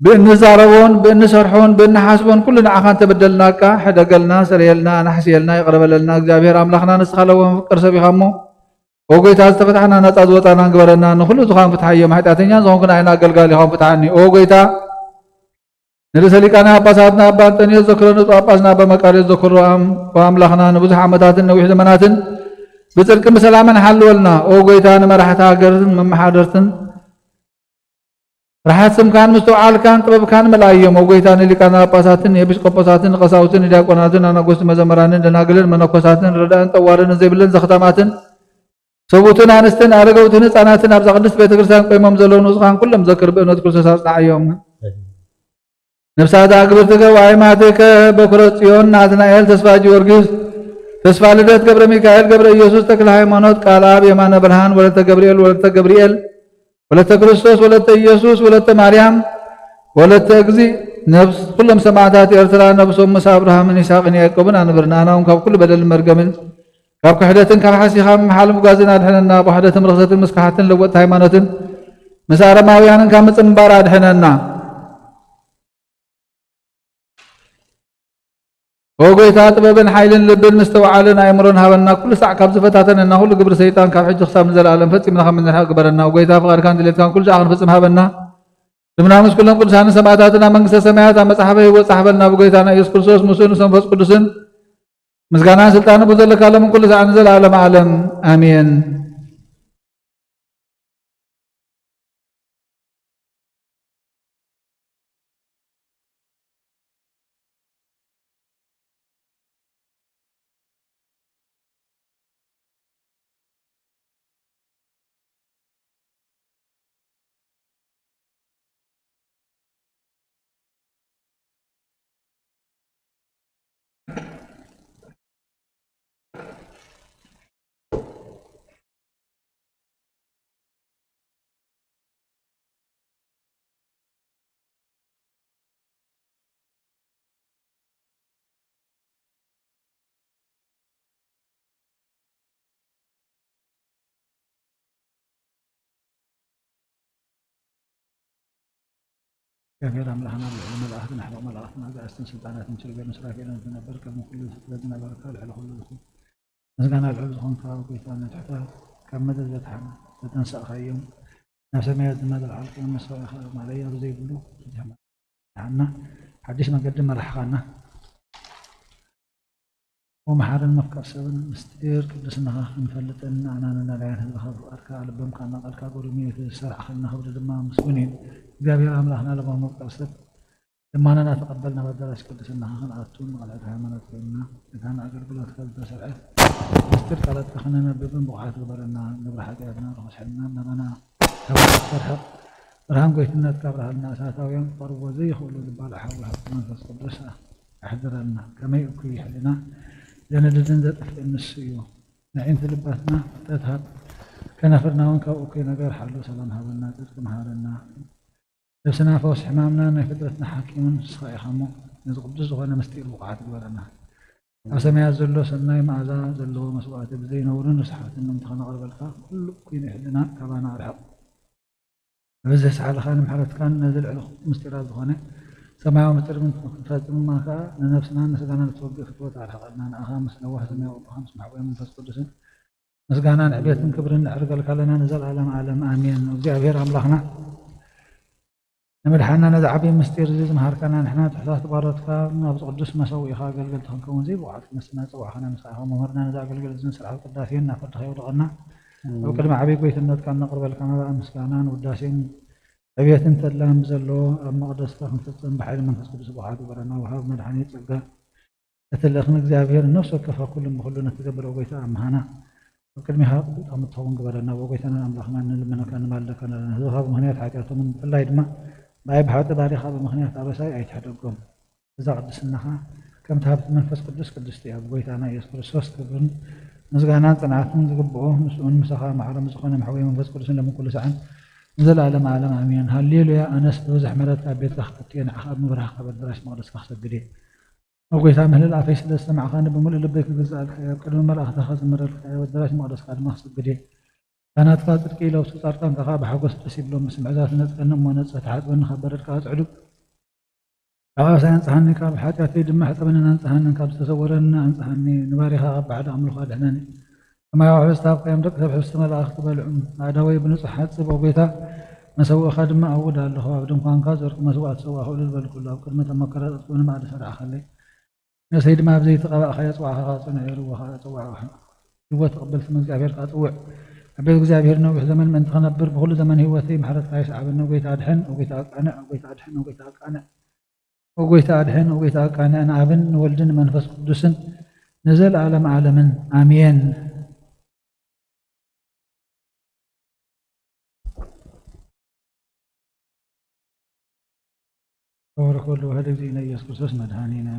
ብእንዛረቦን ብእንሰርሖን ብእንሓስቦን ኩሉ ንዓኻ እንተበደልናካ ሕደገልና፣ ስረየልና፣ ኣናሕስየልና፣ ይቕረ በለልና። እግዚኣብሔር ኣምላኽና ንስኻ ለዋህ መፍቀር ሰብ ኢኻ እሞ ኦ ጎይታ፣ ዝተፈታሕና ናጻ ዝወጻና ግበረና። ንኹሉ ዝኻን ፍትሓዮም። ሓጢኣተኛን ዝኾንኩ ንዓይና ኣገልጋሊኻውን ፍትሓኒ። ኦ ጎይታ፣ ንርእሰ ሊቃነ ጳጳሳትና ኣባ ኣንጠንዮስ ዘክሮ፣ ንጹ ጳጳስና ኣባ መቃርዮስ ዘክሮ። ኣም-፣ ኦ ኣምላኽና፣ ንብዙሕ ዓመታትን ነዊሕ ዘመናትን ብጽድቅን ብሰላምን ሓልወልና። ኦ ጎይታ፣ ንመራሕቲ ሃገርን መመሓደርትን ርሓት ስምካን ምስትውዓልካን ጥበብካን ምልኣዮም። ኦ ጎይታ፣ ንሊቃነ ጳጳሳትን ንኤጲስቆጶሳትን ንቀሳውስትን ንዲያቆናትን ኣናጎስቲ መዘምራንን ደናግልን መነኮሳትን ረዳእን ጠዋርን ዘይብለን ዘኽታማትን ሰብኡትን ኣንስትን ኣረገውትን ህፃናትን ኣብዛ ቅድስት ቤተ ክርስቲያን ቆይሞም ዘለዉ ንጹሓን ኩሎም ዘክር ብእምነት ክርስቶስ ኣጽንዓዮም። ነፍሳት ኣግብርቲ ገባይ ማቴከ በኩረ ጽዮን ናትናኤል ተስፋ ጊዮርጊስ ተስፋ ልደት ገብረ ሚካኤል ገብረ ኢየሱስ ተክለ ሃይማኖት ቃል ኣብ የማነ ብርሃን ወለተ ገብርኤል ወለተ ገብርኤል ወለተ ክርስቶስ ወለተ ኢየሱስ ወለተ ማርያም ወለተ እግዚእ ነፍስ ኩሎም ሰማዕታት ኤርትራ ነብሶም ምስ ኣብርሃምን ይስሐቅን ያዕቆብን ኣንብር። ንኣና እውን ካብ ኩሉ በደልን መርገምን ካብ ክሕደትን ካብ ሓሲኻ ምምሓል ምጓዝን ኣድሕነና። ብውሕደትን ርኽሰትን ምስካሓትን ለወጥቲ ሃይማኖትን ምስ ኣረማውያንን ካብ ምጽንባር ኣድሕነና። ኦ ጎይታ፣ ጥበብን ሓይልን ልብን ምስትውዓልን ኣእምሮን ሃበና። ኩሉ ሳዕ ካብ ዝፈታተነና ኩሉ ግብሪ ሰይጣን ካብ ሕጂ ክሳብ ንዘለኣለም ፈጺምና ከም እንርሕቕ ግበረና። ኦ ጎይታ፣ ፍቓድካን ድሌትካን ኩሉ ሻዕ ክንፍጽም ሃበና። ስምና ምስ ኩሎም ቅዱሳንን ሰማዕታትን ኣብ መንግስተ ሰማያት ኣብ መጽሓፈ ህይወት ጻሕፈልና። ብጎይታና ኢየሱስ ክርስቶስ ምስኡ ምስ መንፈስ ቅዱስን ምስጋናን ስልጣንን ብዘለካ ሎምን ኩሉ ሳዕን ንዘለኣለም ዓለም ኣሜን። እግዚኣብሔር ኣምላኽና ልዑል መላእኽትን ኣሕሉቕ መላእኽትን ኣጋእዝትን ስልጣናትን ኪሩቤልን ሱራፌልን እትነብር ቅድሚ ኩሉ ፍጥረት ዝነበርካ ልዕሊ ኩሉ ዝኾን ምስጋና ልዑል ዝኾንካ ጎይታ ንትሕታት ካብ ምድሪ ዘድሓና ዘተንሳእኻዮም ናብ ሰማያት ድማ ዘልዓልካዮም መሰዊእኻ ማለያ ብዘይብሉ ሓና ሓድሽ መገዲ መራሕኻና ወመሓርን መፍቀር ሰብን ምስጢር ቅድስናኻ ክንፈልጥን ንኣና ንነዳያን ህዝብኻ ፍቓድካ ልቦም ካና ቃልካ ጎሪሙ እዩ እቲ ዝሰራሕኸልና ክብሪ ድማ ምስጉን እዩ እግዚኣብሔር ኣምላኽና ልቦም መፍቀር ሰብ ልማናና ተቐበል ናብ ኣዳራሽ ቅድስናኻ ክንኣቱ ንቐልዕቲ ሃይማኖት ኮይንና እታ ንኣገልግሎትካ ዝተሰርሐት ምስጢር ቃላትካ ክነነብብን ብቑዓት ግበረና ግብሪ ሓጢኣትና ርኹስ ሕልና ናባና ተባርኽ ተርሕቕ ብርሃን ጎይትነትካ ኣብርሃልና እሳታውያን ክቐርብዎ ዘይኽእሉ ዝባል ሓዊ ሃብቲ መንፈስ ቅዱስ ኣሕድረልና ከመይ እኩይ ሕልና ዘነድድን ዘጥፍእን ንሱ እዩ ንዒንቲ ልባትና ፍልጠት ሃብ ከናፍርና እውን ካብ እኩይ ነገር ሓሉ ሰላም ሃበና ጽድቂ መሃረና ነብስና ፈውሲ ሕማምና ናይ ፍጥረትና ሓኪምን ንስኻ ኢኻ እሞ ነዚ ቅዱስ ዝኾነ ምስጢር ብቑዓት ግበረና ኣብ ሰማያት ዘሎ ሰናይ መኣዛ ዘለዎ መስዋእቲ ብዘይነውርን ርስሓትን ምእንቲ ከነቕርበልካ ኩሉ እኩይ ንሕልና ካባና ኣርሕቕ ብብዝሒ ሳሕልኻን ምሕረትካን ነዚ ልዕሊ ምስጢራት ዝኾነ ሰማያዊ ምስጢር ክንፈጽም ድማ ከኣ ንነብስናን ንስጋናን እትወግእ ፍትወት ኣርሕቐልና ንኣኻ ምስ ለዋህ ሰማያዊ ኣቦኻ ምስ መሕወይ መንፈስ ቅዱስን ምስጋናን ዕቤትን ክብርን ነዕርገልካ ኣለና ንዘለኣለም ኣለም ኣሜን እግዚኣብሔር ኣምላኽና ንምድሓና ነዚ ዓብዪ ምስጢር እዚ ዝመሃርካና ንሕና ትሑታት ባሮትካ ናብዚ ቅዱስ መሰውኢኻ ኣገልገልቲ ክንከውን ዘይብቑዓት ክመስልና ዝፀዋዕኻና ንስኻ ኢኻ መምህርና ነዚ ኣገልግሎት እዚ ንስርዓት ቅዳሴን ናብ ፍርድኻ የውድቐና ኣብ ቅድሚ ዓብዪ ጎይትነትካ እነቕርበልካ መባእ ምስጋናን ውዳሴን ዕብየትን ተድላን ብዘለዎ ኣብ መቕደስካ ክንፍፅም ብሓይሊ መንፈስ ቅዱስ ብቑዓት ግበረና ወሃብ መድሓኒ ፀጋ እቲ ልእኽን እግዚኣብሔር ነፍሲ ወከፍ ኣብ ኩሉን ብኹሉን እትገብር ኦ ጎይታ ኣምሃና ኣብ ቅድሚኻ ቅቡል ከም እትኸውን ግበረና ኦ ጎይታናን ኣምላኽናን ንልምነካ ንማልደካ ኣለና ህዝብኻ ብምኽንያት ሓጢኣቶምን ብፍላይ ድማ ብኣይ ብሓቂ ባሪኻ ብምኽንያት ኣበሳይ ኣይትሕደጎም እዛ ቅድስናኻ ከምቲ ሃብቲ መንፈስ ቅዱስ ቅድስቲ እያ ብጎይታና ኢየሱስ ክርስቶስ ክብርን ምስጋናን ጽንዓትን ዝግብኦ ምስኡን ምሳኻ ማዕረ ምስዝኾነ መሕወይ መንፈስ ቅዱስን ሎምን ኩሉ ሰዓን ንዘለኣለም ኣለም ኣሜን ሃሌሉያ ኣነስ ብብዙሕ ምሕረትካ ኣብ ቤትካ ክኣቱ እየ ንዓኻ ኣብ ምብራህካ ኣብ ኣዳራሽ መቕደስካ ክሰግድ እየ ኦ ጎይታ ምህልል ኣፈይ ስለ ዝሰማዕኻኒ ብምሉእ ልበይ ክግዛኣልካ እየ ኣብ ቅድሚ መላእኽትኻ ክዝምረልካ እየ ኣብ ኣዳራሽ መቕደስካ ድማ ክሰግድ እየ ካህናትካ ጽድቂ ይለብሱ ጻድቃንካ ከኣ ብሓጎስ ደስ ይብሎም ምስ ምሕዛ ትነጽገኒ እሞ ነጽህ ትሓጽበኒ ካብ በረድ ከኣ ኣጽዕዱ ካብ ኣበሳይ ኣንጽሃኒ ካብ ሓጢኣተይ ድማ ሕጸበንን ኣንጽሃንን ካብ ዝተሰወረኒ ኣንጽሃኒ ንባሪኻ ካብ ባዕዲ ኣምልኾ ኣድሕነኒ ሰማያዊ ሕብስቲ ሃብካዮም ደቂ ሰብ ሕብስቲ መላእኽቲ በልዑ ኣእዳወይ ብንጹሕ ሓጽብ ኦ ጎይታ መሰውእኻ ድማ ኣውድ ኣለኹ ኣብ ድንኳንካ ዘርቂ መስዋእቲ ሰውኣ ክእሉ ዝበልኩሉ ኣብ ቅድሚ እቶም መከራታት ኮነ ማእዲ ሰራዕኻለይ ነሰይ ድማ ኣብ ዘይተቐባእኻዮ ጽዋዕኻ ጽንዕ ርዎ ከዓ ጽዋዕ ህይወት ተቐበል ስመ እግዚኣብሔር ከዓ ጽውዕ ኣቤት እግዚኣብሔር ነዊሕ ዘመን ምእንቲ ክነብር ብኩሉ ዘመን ህይወተይ ምሕረትካ ይስዓበኒ ጎይታ ኣድሕን ጎይታ ኣቃንዕ ጎይታ ኣድሕን ጎይታ ኣቃንዕ ኦ ጎይታ ኣድሕን ኦ ጎይታ ኣቃንዕ ንኣብን ንወልድን ንመንፈስ ቅዱስን ንዘለኣለም ዓለምን ኣሜን። ተባረክ ወልድ ዋህድ እግዚእነ ኢየሱስ ክርስቶስ መድኃኒነ።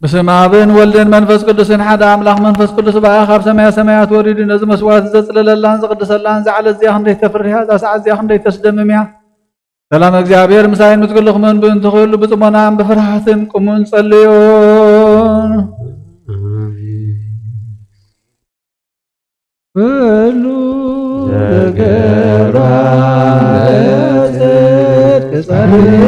ብስም ኣብን ወልድን መንፈስ ቅዱስን ሓደ ኣምላኽ መንፈስ ቅዱስ በኣ ካብ ሰማያ ሰማያት ወሪዱ ነዚ መስዋዕቲ ዘጽለለላን ዘቕድሰላን እዛ ዕለት እዚኣ ክንደይ ተፍርህ እያ፣ እዛ ሰዓት እዚኣ ክንደይ ተስደምም እያ። ሰላም እግዚኣብሔር ምሳይን ምስ ኩልኹምን ብእንቲ ኩሉ ብጽሞናን ብፍርሃትን ቁሙን ጸልዩን። ኩሉ ዘገራ ጽድቅ ጸሪቁ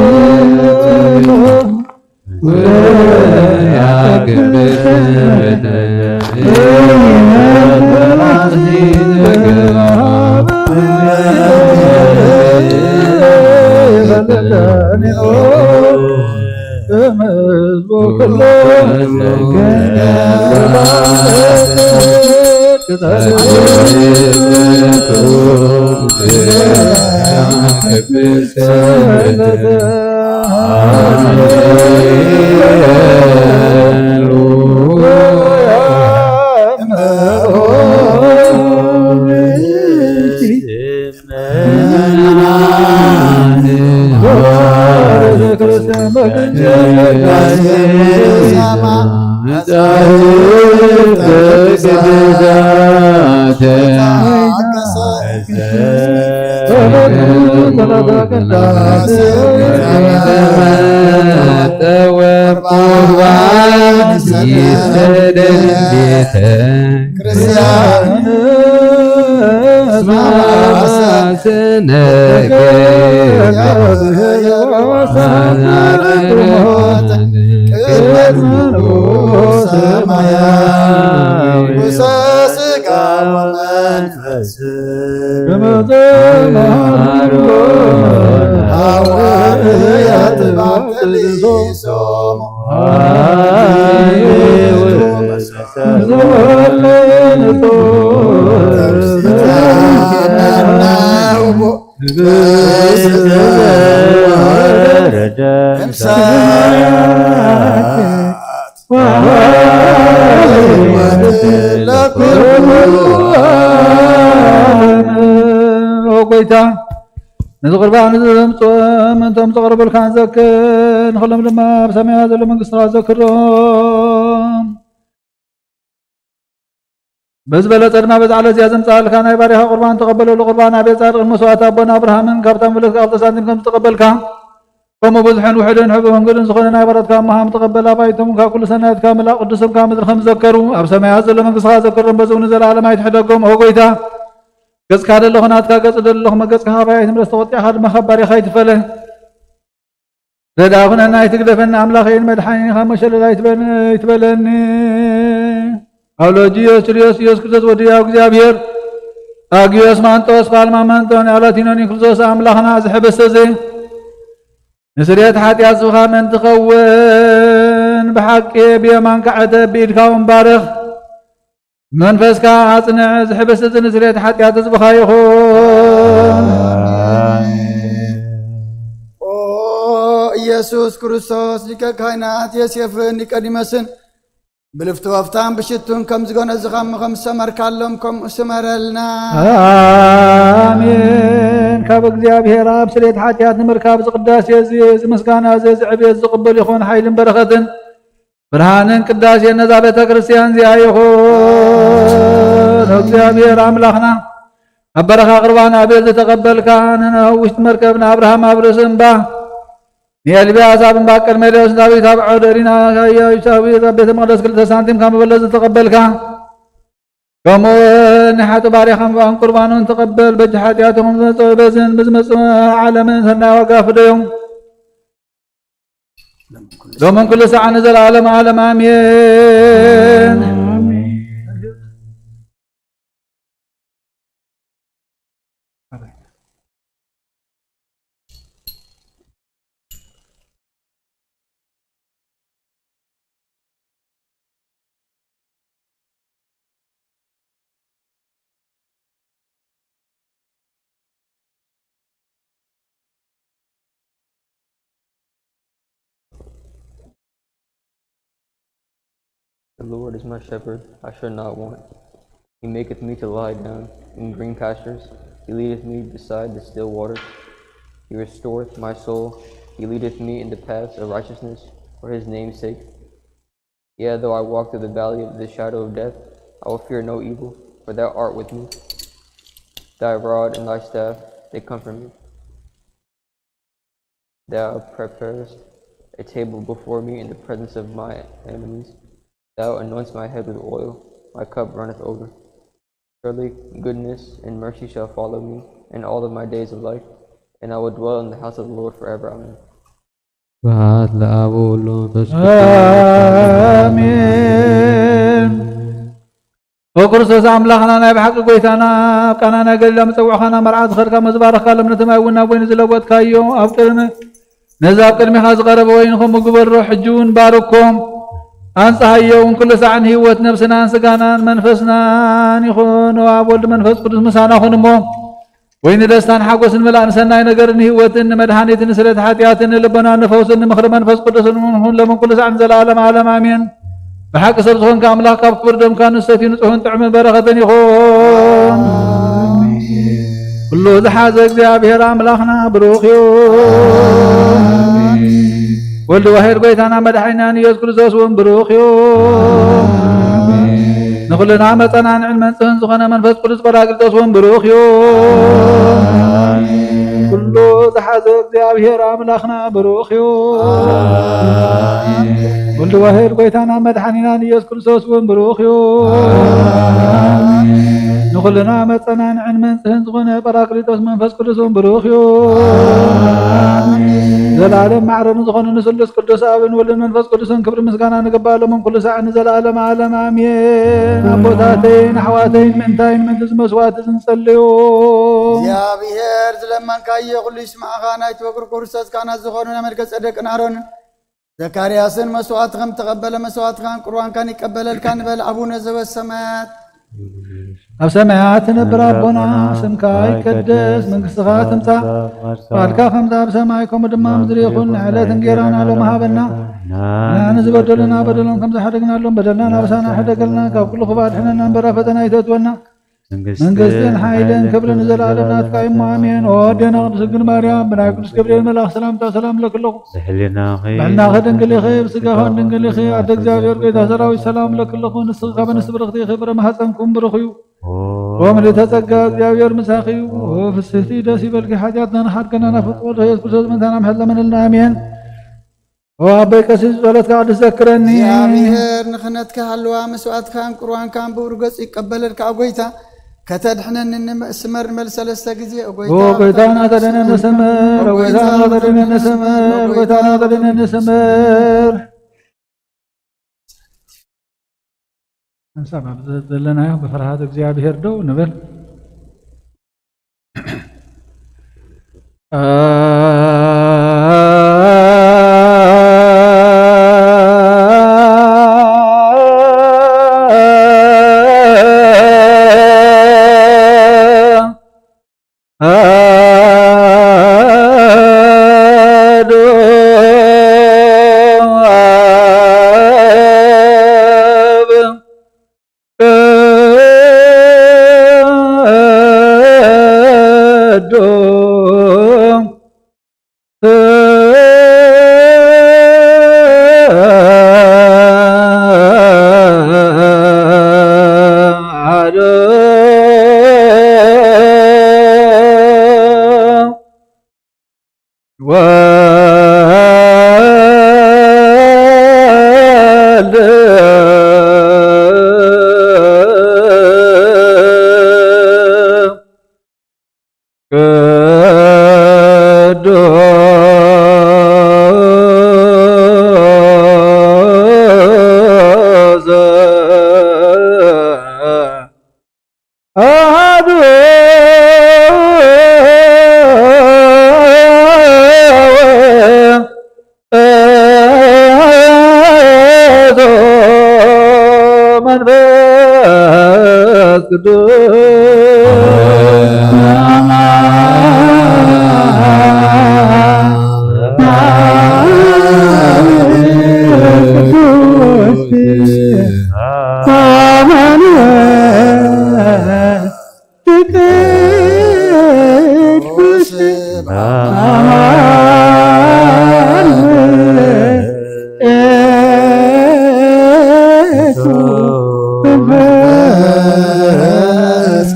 ጎይታ ነዚ ቁርባን እዚ ዘምጽኦም እንቶም ዘቕርቡልካ ዘክር፣ ንኹሎም ድማ ኣብ ሰማያት ዘሎ መንግስትኻ ዘክሮም። በዚ በለጸ ድማ በዛ ዕለት እዚኣ ዘምጽኣልካ ናይ ባሪኻ ቁርባን ተቐበለሉ። ቁርባን ኣቤል ጻድቕን መስዋዕቲ ኣቦና ኣብርሃምን ካብታ ምልክት ክልተ ሳንቲም ከም ዝተቐበልካ፣ ከምኡ ብዙሕን ውሑድን ሕቡን ግድን ዝኾነ ናይ ባሮትካ ምሃም ተቐበል። ኣባይቶም ካብ ኩሉ ሰናይትካ ምላእ ቅዱስምካ ምድሪ ከም ዘከሩ፣ ኣብ ሰማያት ዘሎ መንግስትኻ ዘክሮም። በዚ እውን ንዘለኣለም ኣይትሕደጎም። ኦ ጎይታ፣ ገጽካ ደለኹ ናትካ፣ ገጽ ደለኹ መገጽካ ካባይ ኣይትምለስ፣ ተቖጢዕካ ድማ ካብ ባሪኻ ኣይትፈለ። ረድኣ ኩነና ኣይትግደፈና፣ ኣምላኸይን መድሓኒን ካብ መሸለል ኣይትበ-፣ ኣይትበለኒ። ኣውሎጂዮስ ችሪዮስ ኢየሱስ ክርስቶስ ወዲ ያው እግዚኣብሔር፣ ኣጊዮስ ማንጦስ፣ ጳልማ ማንጦን፣ ኣላቲኖኒ ክርስቶስ ኣምላኽና፣ እዚ ሕብስቲ እዚ ንስርየት ሓጢኣት ህዝብኻ ምእንቲ ኸውን፣ ብሓቂ ብየማንካ ዕተብ፣ ብኢድካ እውን ባርኽ። መንፈስካ ኣጽንዕ፣ እዚ ሕብስቲ እዚ ንስርየት ሓጢኣት ህዝብኻ ይኹን። ኦ ኢየሱስ ክርስቶስ፣ ሊቀ ካህናት ዮሴፍን ኒቆዲሞስን ብልፍቲ ወፍታን ብሽቱን ከም ዝገነዝኻም ከም ዝሰመርካሎም ከምኡ ስመረልና። ኣሜን። ካብ እግዚኣብሔር ኣብ ስርየት ሓጢኣት ንምርካብ ዝቅዳሴ እዚ፣ እዚ ምስጋና እዚ፣ እዚ ዕብየት ዝቕበል ይኹን ሓይልን በረኸትን ብርሃንን ቅዳሴን ነዛ ቤተ ክርስቲያን እዚኣ ይኹን። እግዚኣብሔር ኣምላኽና፣ ኣብ በረኻ ቁርባን ኣቤል ዝተቐበልካ፣ ንኖህ ኣብ ውሽጢ መርከብ፣ ንኣብርሃም ኣብ ርእሲ እምባ፣ ንኤልያስ ኣብ እምባ ቀርሜሌዎስ፣ ዳዊት ኣብ ዓውደ ሪና፣ ኢያቡሳዊት ኣብ ቤተ መቕደስ ክልተ ሳንቲም ካብ መበለት ዝተቐበልካ፣ ከምኡ እውን ንሓጢ ባሪኻን ቁርባኑን ተቐበል። በጃ ሓጢኣቶም ዝመጽእ በዝን ብዝመጽእ ዓለምን ሰናይ ዋጋ ፍደዮም። ሎምን ኩሉ ሰዓት ንዘለዓለም ዓለም ኣሜን። The Lord is my shepherd, I shall not want. He maketh me to lie down in green pastures. He leadeth me beside the still waters. He restoreth my soul. He leadeth me in the paths of righteousness for his name's sake. Yea, though I walk through the valley of the shadow of death, I will fear no evil, for thou art with me. Thy rod and thy staff, they comfort me. Thou preparest a table before me in the presence of my enemies. Thou anointest my head with oil, my cup runneth over. Surely goodness and mercy shall follow me in all of my days of life, and I will dwell in the house of the Lord forever. Amen. ስብሐት ለአብ ወወልድ ወመንፈስ ቅዱስ። አሜን። ኦ ክርስቶስ ኣምላኽና፣ ናይ ብሓቂ ጎይታና፣ ኣብ ቃና ናይ ገሊላ ምጸውዕኻና፣ መርዓ ዝኸድካ፣ መዝባረኽካ፣ ለምነቲ ማይ እውን ናብ ወይኒ ዝለወጥካዮ፣ ኣብ ቅድሚ ነዚ ኣብ ቅድሚኻ ዝቐረበ ወይኒ ከምኡ ግበሮ፣ ሕጂ እውን ባርኮ፣ ኣንጽሃዮ እውን፣ ኩሉ ሳዕ ንህይወት ነብስናን ስጋናን መንፈስናን ይኹን። ኣብ ወልድ መንፈስ ቅዱስ ምሳና ኩን እሞ፣ ወይኒ ደስታን ሓጎስን ምልኣን ሰናይ ነገርን ንህይወትን ንመድሃኒትን ንስለት ሓጢኣትን ንልቦናን ንፈውስን ንምኽሪ መንፈስ ቅዱስን እውን ኩን፣ ሎምን ኩሉ ሳዕ ንዘለዓለም ዓለም ኣሜን። ብሓቂ ሰብ ዝኾንካ ኣምላኽ ካብ ክቡር ደምካ ንሰትዩ ንጹሕን ጥዑምን በረኸትን ይኹን። ኩሉ ዝሓዘ እግዚኣብሔር ኣምላኽና ብሩኽ እዩ። ወልድ ዋሕድ ጎይታና መድሓኒናን ኢየሱስ ክርስቶስ እውን ብሩኽ እዩ። ንኹልና መጸናንዕን መንጽህን ዝኾነ መንፈስ ቅዱስ ጳራቅሊጦስ እውን ብሩኽ እዩ። ኩሉ ዝሓዘ እግዚኣብሔር ኣምላኽና ብሩኽ እዩ። ወልድ ዋሕድ ጎይታና መድሓኒናን ኢየሱስ ክርስቶስ እውን ብሩኽ እዩ። ንኹልና መጸናንዕን መንጽህን ዝኾነ ጳራቅሊጦስ መንፈስ ቅዱስ እውን ብሩኽ እዩ። ዘላለም ማዕረ ንዝኾኑ ንስሉስ ቅዱስ ኣብን ወልድን መንፈስ ቅዱስን ክብሪ ምስጋና ንግባእ ሎምን ኩሉ ሳዕ ንዘላለም ዓለም ኣሜን። ኣቦታተይን ኣሕዋተይን ምእንታይን ምእንቲ እዚ መስዋዕቲ ዝንጸልዩ። እግዚኣብሔር ዝለመንካዮ ኩሉ ይስማዕኻ። ናይቲ በኩር ክርስቶስ ካህናት ዝኾኑ ናይ መልከ ጸደቅን ኣሮንን ዘካርያስን መስዋዕቲ ከም ተቐበለ መስዋዕትኻን ቁርባንካን ይቀበለልካ ንበል። ኣቡነ ዘበሰማያት ኣብ ሰማያት ትነብር ኣቦና፣ ስምካ ይቀደስ፣ መንግስትኻ ትምጻእ፣ ፍቓድካ ከምዛ ኣብ ሰማይ ከምኡ ድማ ኣብ ምድሪ ይኹን። ንዕለት እንጌራና ሎም ሃበና፣ ንሕና ንዝበደሉና በደሎም ከም ዝሓደግናሎም በደልና ናብሳና ሕደገልና፣ ካብ ኩሉ ክፉእ ኣድሕነና እምበር ኣብ ፈተና ኣይተእትወና። መንግስትን ሓይልን ክብርን ንዘለኣለም ናትካ እሞ ኣሜን። ኦ ኣዴና ቅድስት ድንግል ማርያም፣ ብናይ ቅዱስ ገብርኤል መልኣኽ ሰላምታ ሰላም እለኪ ኣለኹ። ብሕልናኺ ብሕልናኺ ድንግል ኢኺ፣ ብስጋኺ እውን ድንግል ኢኺ። ኣደ እግዚኣብሔር ጎይታ ሰራዊት ሰላም እለኪ ኣለኹ። ንስኺ ካብ ኣንስቲ ብርኽቲ ኢኺ፣ ፍረ ማህፀንኩም ብሩኽ እዩ። ኦ ምልዕተ ጸጋ፣ እግዚኣብሔር ምሳኺ እዩ። ኦ ፍስህቲ ደስ ይበልኪ፣ ሓጢኣትና ንሓድገና ናብ ፍቅር ወልድኺ ኢየሱስ ክርስቶስ ምእንታና ምሕረት ለምንልና። ኣሜን። ኦ ኣቦይ ቀሲስ፣ ጸሎትካ ቅዱስ ዘክረኒ። እግዚኣብሔር ንኽህነትካ ሃለዋ መስዋዕትካን ቁርባንካን ብብሩህ ገጹ ይቀበለልካ። ኦ ጎይታ፣ ከተድሕነኒ ንመ-፣ ስመር ንበል ሰለስተ ግዜ። ኦ ጎይታ፣ ኦ ጎይታ፣ ናተደነ ንስምር። ኦ ጎይታ፣ ናተደነ ንስምር። ኦ ጎይታ፣ ናተደነ ንስምር። ሓንሳብ ኣብ ዘለናዮ ብፍርሃት እግዚኣብሔር ደው ንበል።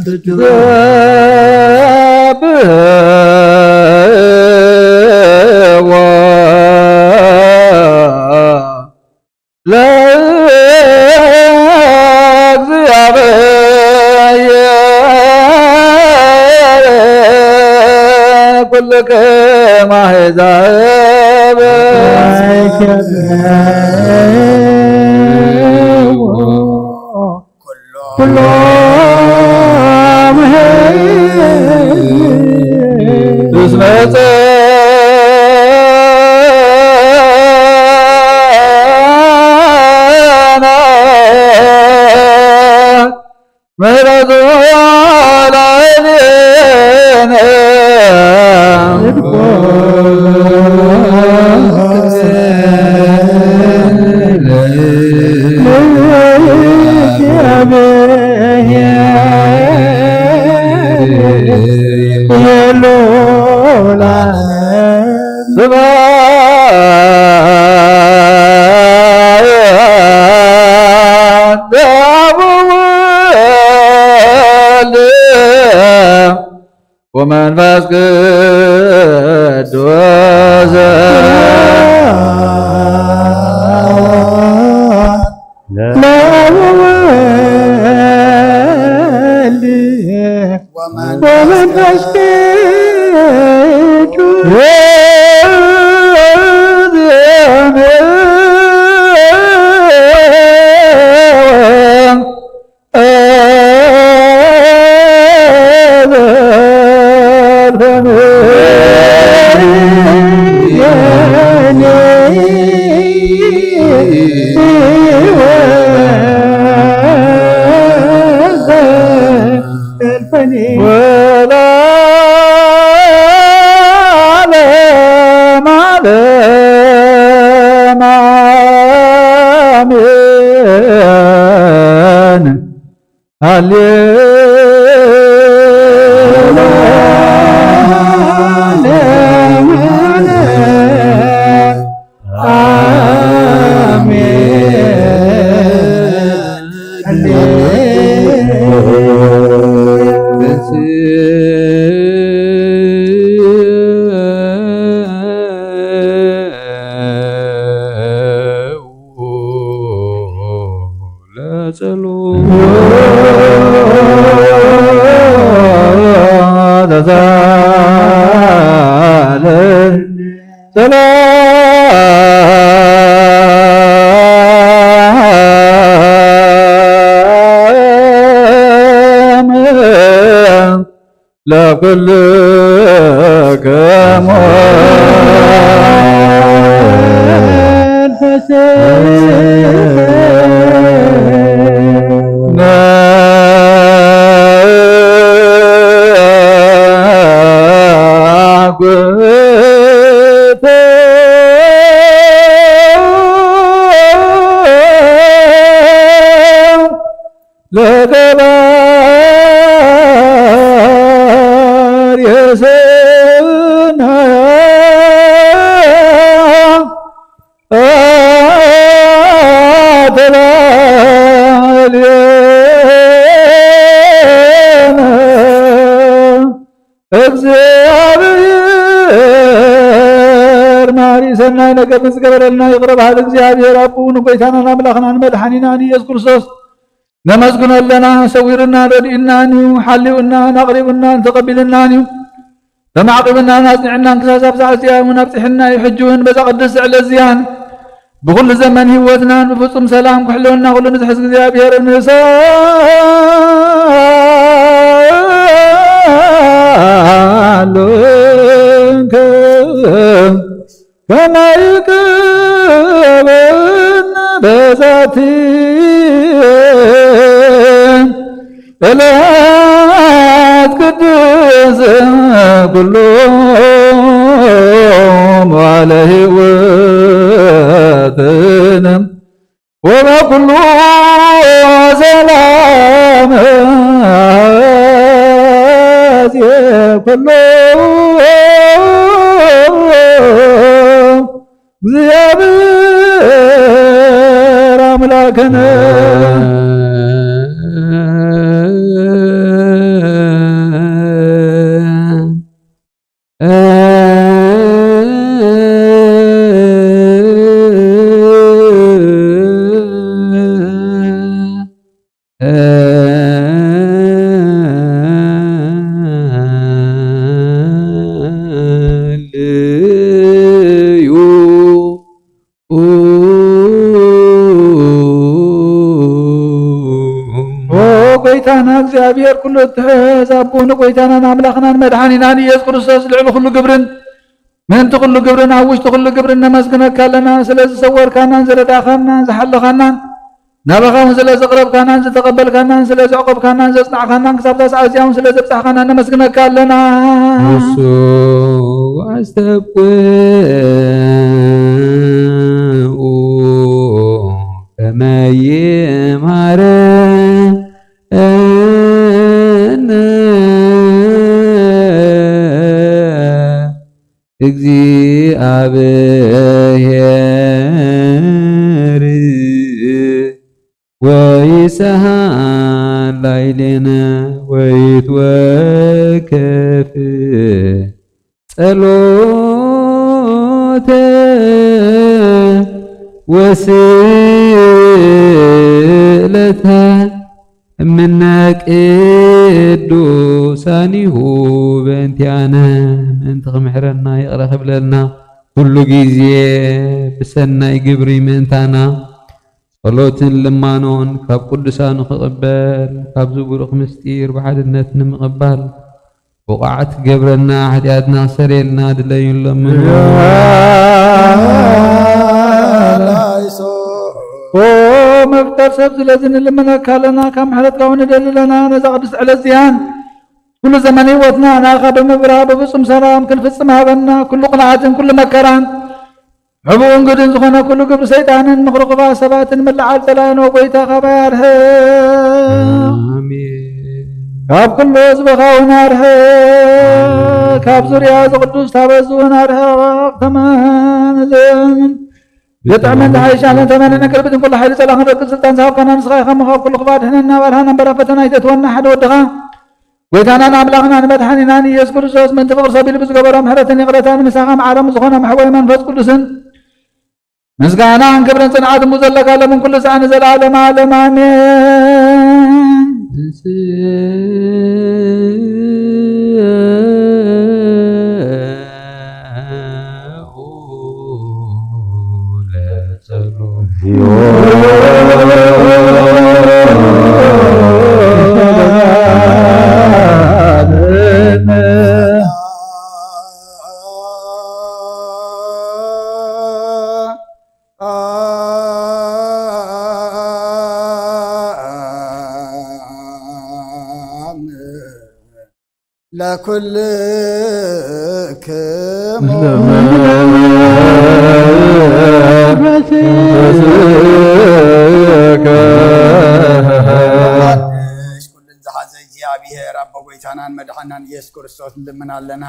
ዘብህዎ ለእግዚኣብሔር ኩልክም ኣሕዛብ። ኩሎ እስመ ጸና ምሕረቱ ላዕሌነ። ስብሐት ለአብ ወወልድ ወመንፈስ ቅዱስ። ለወልድ ወመንፈስ ቅዱስ። ወለዓለመ ዓለም አሜን። ሃሌሉያ። አሜን። ለጸሎት ተሳለነ ሰላም ለኩልክሙ። ለገባር የሰና ተላልየነ። እግዚአብሔር ማሪ ሰናይ ነገር ንዝገበረልና ይቕረ በሃሊ እግዚአብሔር ኣቦኡ ንጎይታናን ኣምላኽናን መድሓኒናን ኢየሱስ ክርስቶስ ነመስግኖ ኣለና። ሰዊሩናን ረዲኡናን እዩ፣ ሓልዩናን ኣቕሪቡናን ተቐቢሉናን እዩ። ተማዕቂቡናን ኣጽኒዕናን ክሳብ ሳዕ እዚኣ እውን ኣብጺሕና እዩ። ሕጂ እውን በዛ ቅድስቲ ዕለት እዚኣን ብኹሉ ዘመን ህይወትናን ብፍጹም ሰላም ክሕልወና ኩሉ ንዝሕዝ እግዚኣብሔር ንሳሉን ከም ከመ ይቅበን በዛቲ ዕለት ቅድስ ኩሉ መዋዕለ ሕይወትነ ወበኩሉ ሰላም ኩሉ እግዚኣብሔር ኣምላክነ። ኩሉ እትሕዝ ኣቦ ንጎይታናን ኣምላኽናን መድሓኒናን ኢየሱስ ክርስቶስ ልዕሊ ኩሉ ግብርን ምእንቲ ኩሉ ግብርን ኣብ ውሽጢ ኩሉ ግብርን ነመስግነካ ኣለና። ስለ ዝሰወርካናን ዝረዳእካናን ዝሓለኻናን ናባኻ እውን ስለ ዘቕረብካናን ዝተቐበልካናን ስለ ዘዕቆብካናን ዘጽናዕካናን ክሳብታ ሰዓት እዚኣ እውን ስለ ዘብጻሕካናን ነመስግነካ ኣለና። ንሱ ኣስተብቅዑ ከመ ይምሃረነ እግዚአብሔር ወይሰሃን ላዕሌነ ወይትወከፍ ጸሎተ ወስእለተ እምነ ቅዱሳኒሁ በእንቲኣነ። ምእንቲ ክምሕረና ይቕረ ክብለልና ኩሉ ግዜ ብሰናይ ግብሪ ምእንታና ጸሎትን ልማኖን ካብ ቅዱሳኑ ክቕበል ካብዚ ብሩኽ ምስጢር ብሓድነት ንምቕባል ብቑዓት ክገብረና ሓጢኣትና ክሰርየልና ድለዩ ኣለምኑ። ኦ መፍቀር ሰብ ስለዚ ንልምነካ ኣለና፣ ካብ ምሕረትካ እውን ንደሊ ኣለና። ነዛ ቅድስቲ ዕለት እዚኣን ኩሉ ዘመን ህይወትና ናኻ ብምብራ ብፍጹም ሰላም ክንፍጽም ሃበና። ኩሉ ቅንዓትን ኩሉ መከራን ሕቡእን ግድን ዝኾነ ኩሉ ግብሪ ሰይጣንን ምኽሪ ክፉኣት ሰባትን ምልዓል ጸላእን፣ ኦ ጎይታ፣ ካባይ ኣርሕቕ። ኣሜን። ካብ ኩሉ ህዝብኻ እውን ኣርሕቕ። ካብ ዙርያ እዚ ቅዱስ ታበዚ እውን ኣርሕቕ። ተመን ዘጥዕመን ዝሓይሻለን ተመንን ዕንቅርቢትን ኩሉ ሓይሊ ጸላእን ክንረግጽ ስልጣን ዝሃብካና ንስኻ ኢኻ እሞ፣ ካብ ኩሉ ክፉእ ኣድሕነና። ኣባልሃና እምበር ኣብ ፈተና ኣይተእትወና። ሓደ ወድኻ ጎይታናን ኣምላኽናን መድሓኒናን ኢየሱስ ክርስቶስ ምእንቲ ፍቕሪ ሰብ ኢሉ ብዝገበሮ ምሕረትን ይቕረታን ምሳኻ ማዕረ ምስ ዝኾነ መሕወይ መንፈስ ቅዱስን ምስጋናን ክብርን ጽንዓትን ብዘለካ ለምን ኩሉ ሰዓት ንዘለዓለም ዓለም ኣሜን። ለኩልክሙ። ኩልን ዝሓዘ እግዚኣብሔር ኣቦ ጎይታናን መድሓናን ኢየሱስ ክርስቶስ ንልምን ኣለና።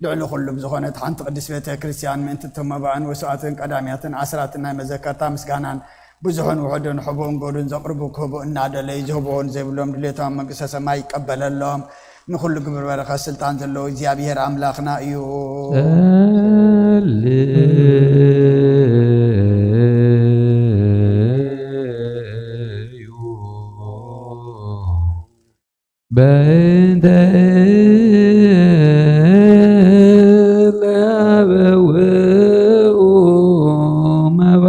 ልዕሊ ኩሉ ብዝኾነት ሓንቲ ቅድስት ቤተ ክርስቲያን ምእንቲ እቶም መባእን ወስዋዕትን ቀዳሚያትን ዓስራትን ናይ መዘከርታ ምስጋናን ብዙሕን ውሑድን ሕቡእን ጎዱን ዘቕርቡ ክህቡ እናደለዩ ዝህብዎን ዘይብሎም ድሌቶም ኣብ መንግስተ ሰማይ ይቀበለሎም። ንኹሉ ግብር በረኸት ስልጣን ዘለዎ እግዚኣብሔር ኣምላኽና እዩ። ጸልዩ በእንተ እለ ያበውኡ መባ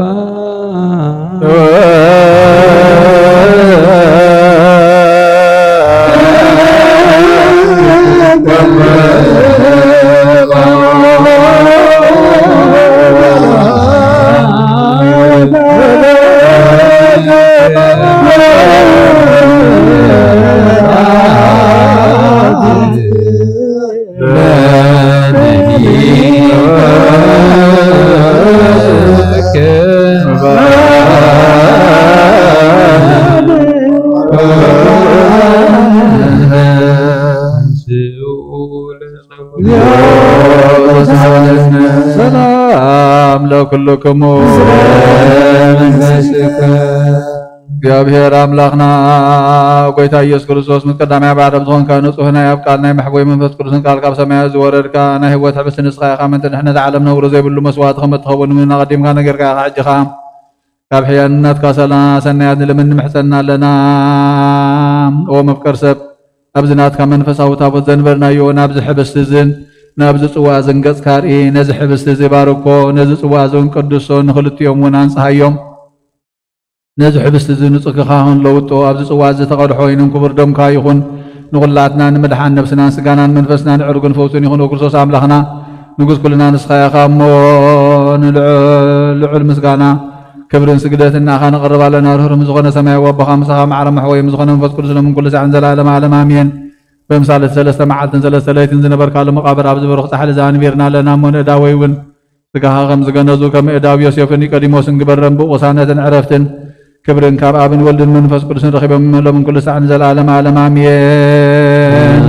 ሰላም ለኩልክሙ። እግዚአብሔር ኣምላኽና ጎይታ ኢየሱስ ክርስቶስ ምስ ቀዳማይ ኣብ ዓለም ዝኾንካ ንጹህ ናይ ኣብ ቃል ናይ መሕቦይ መንፈስ ቅዱስን ቃል ካብ ሰማያት ዝወረድካ ናይ ህይወት ሕብስቲ ንስኻ ኢኻ። ምእንቲ ድሕነት ዓለም ነውሪ ዘይብሉ መስዋዕቲ ከም እትኸውን ንምና ቀዲምካ ነጊርካ ኢኻ። ሕጂ ኸኣ ካብ ሕያንነትካ ሰላ-፣ ሰናያት ንልምን ንምሕጸና ኣለና። ኦ መፍቀር ሰብ፣ ኣብዚ ናትካ መንፈሳዊ ታቦት ዘንበርናዮ ናብዚ ሕብስቲ እዝን ናብዚ ጽዋእ እዝን ገጽካ ኣርኢ። ነዚ ሕብስቲ እዚ ባርኮ፣ ነዚ ጽዋእ እዚ እውን ቅዱሶ፣ ንኽልቲኦም እውን ኣንጽሃዮም። ነዚ ሕብስቲ እዚ ንጹህ ክኻን ለውጦ፣ ኣብዚ ጽዋእ እዚ ተቐድሖ ወይንን ክቡር ደምካ ይኹን። ንኹላትና ንምድሓን ነብስናን ስጋናን መንፈስናን ዕርጉን ፈውስን ይኹን። ክርስቶስ ኣምላኽና ንጉስ ኩልና ንስኻ ኢኻ እሞ፣ ንልዑል ልዑል ምስጋና ክብርን ስግደትን ንኣኻ ነቕርብ ኣለና። ርህሩህ ዝኾነ ሰማያዊ ኣቦኻ ምሳኻ ማዕረ መሕወይ ዝኾነ መንፈስ ቅዱስ ሎምን ኩሉ ሳዕን ዘላለም ዓለም ኣሜን። በምሳሌ ሰለስተ መዓልትን ሰለስተ ለይትን ዝነበርካሉ መቓብር ኣብዚ ብሩኽ ጻሕሊ እዚ ኣንቢርና ኣለና እሞ፣ ንእዳወይ እውን ስጋኻ ከም ዝገነዙ ከም እዳው ዮሴፍን ኒቆዲሞስን ግበረን ብቕሳነትን ዕረፍትን ክብርን ካብ ኣብን ወልድን መንፈስ ቅዱስን ረኺቦም ሎምን ኩሉ ሳዕን ዘላለም ዓለም ኣሜን።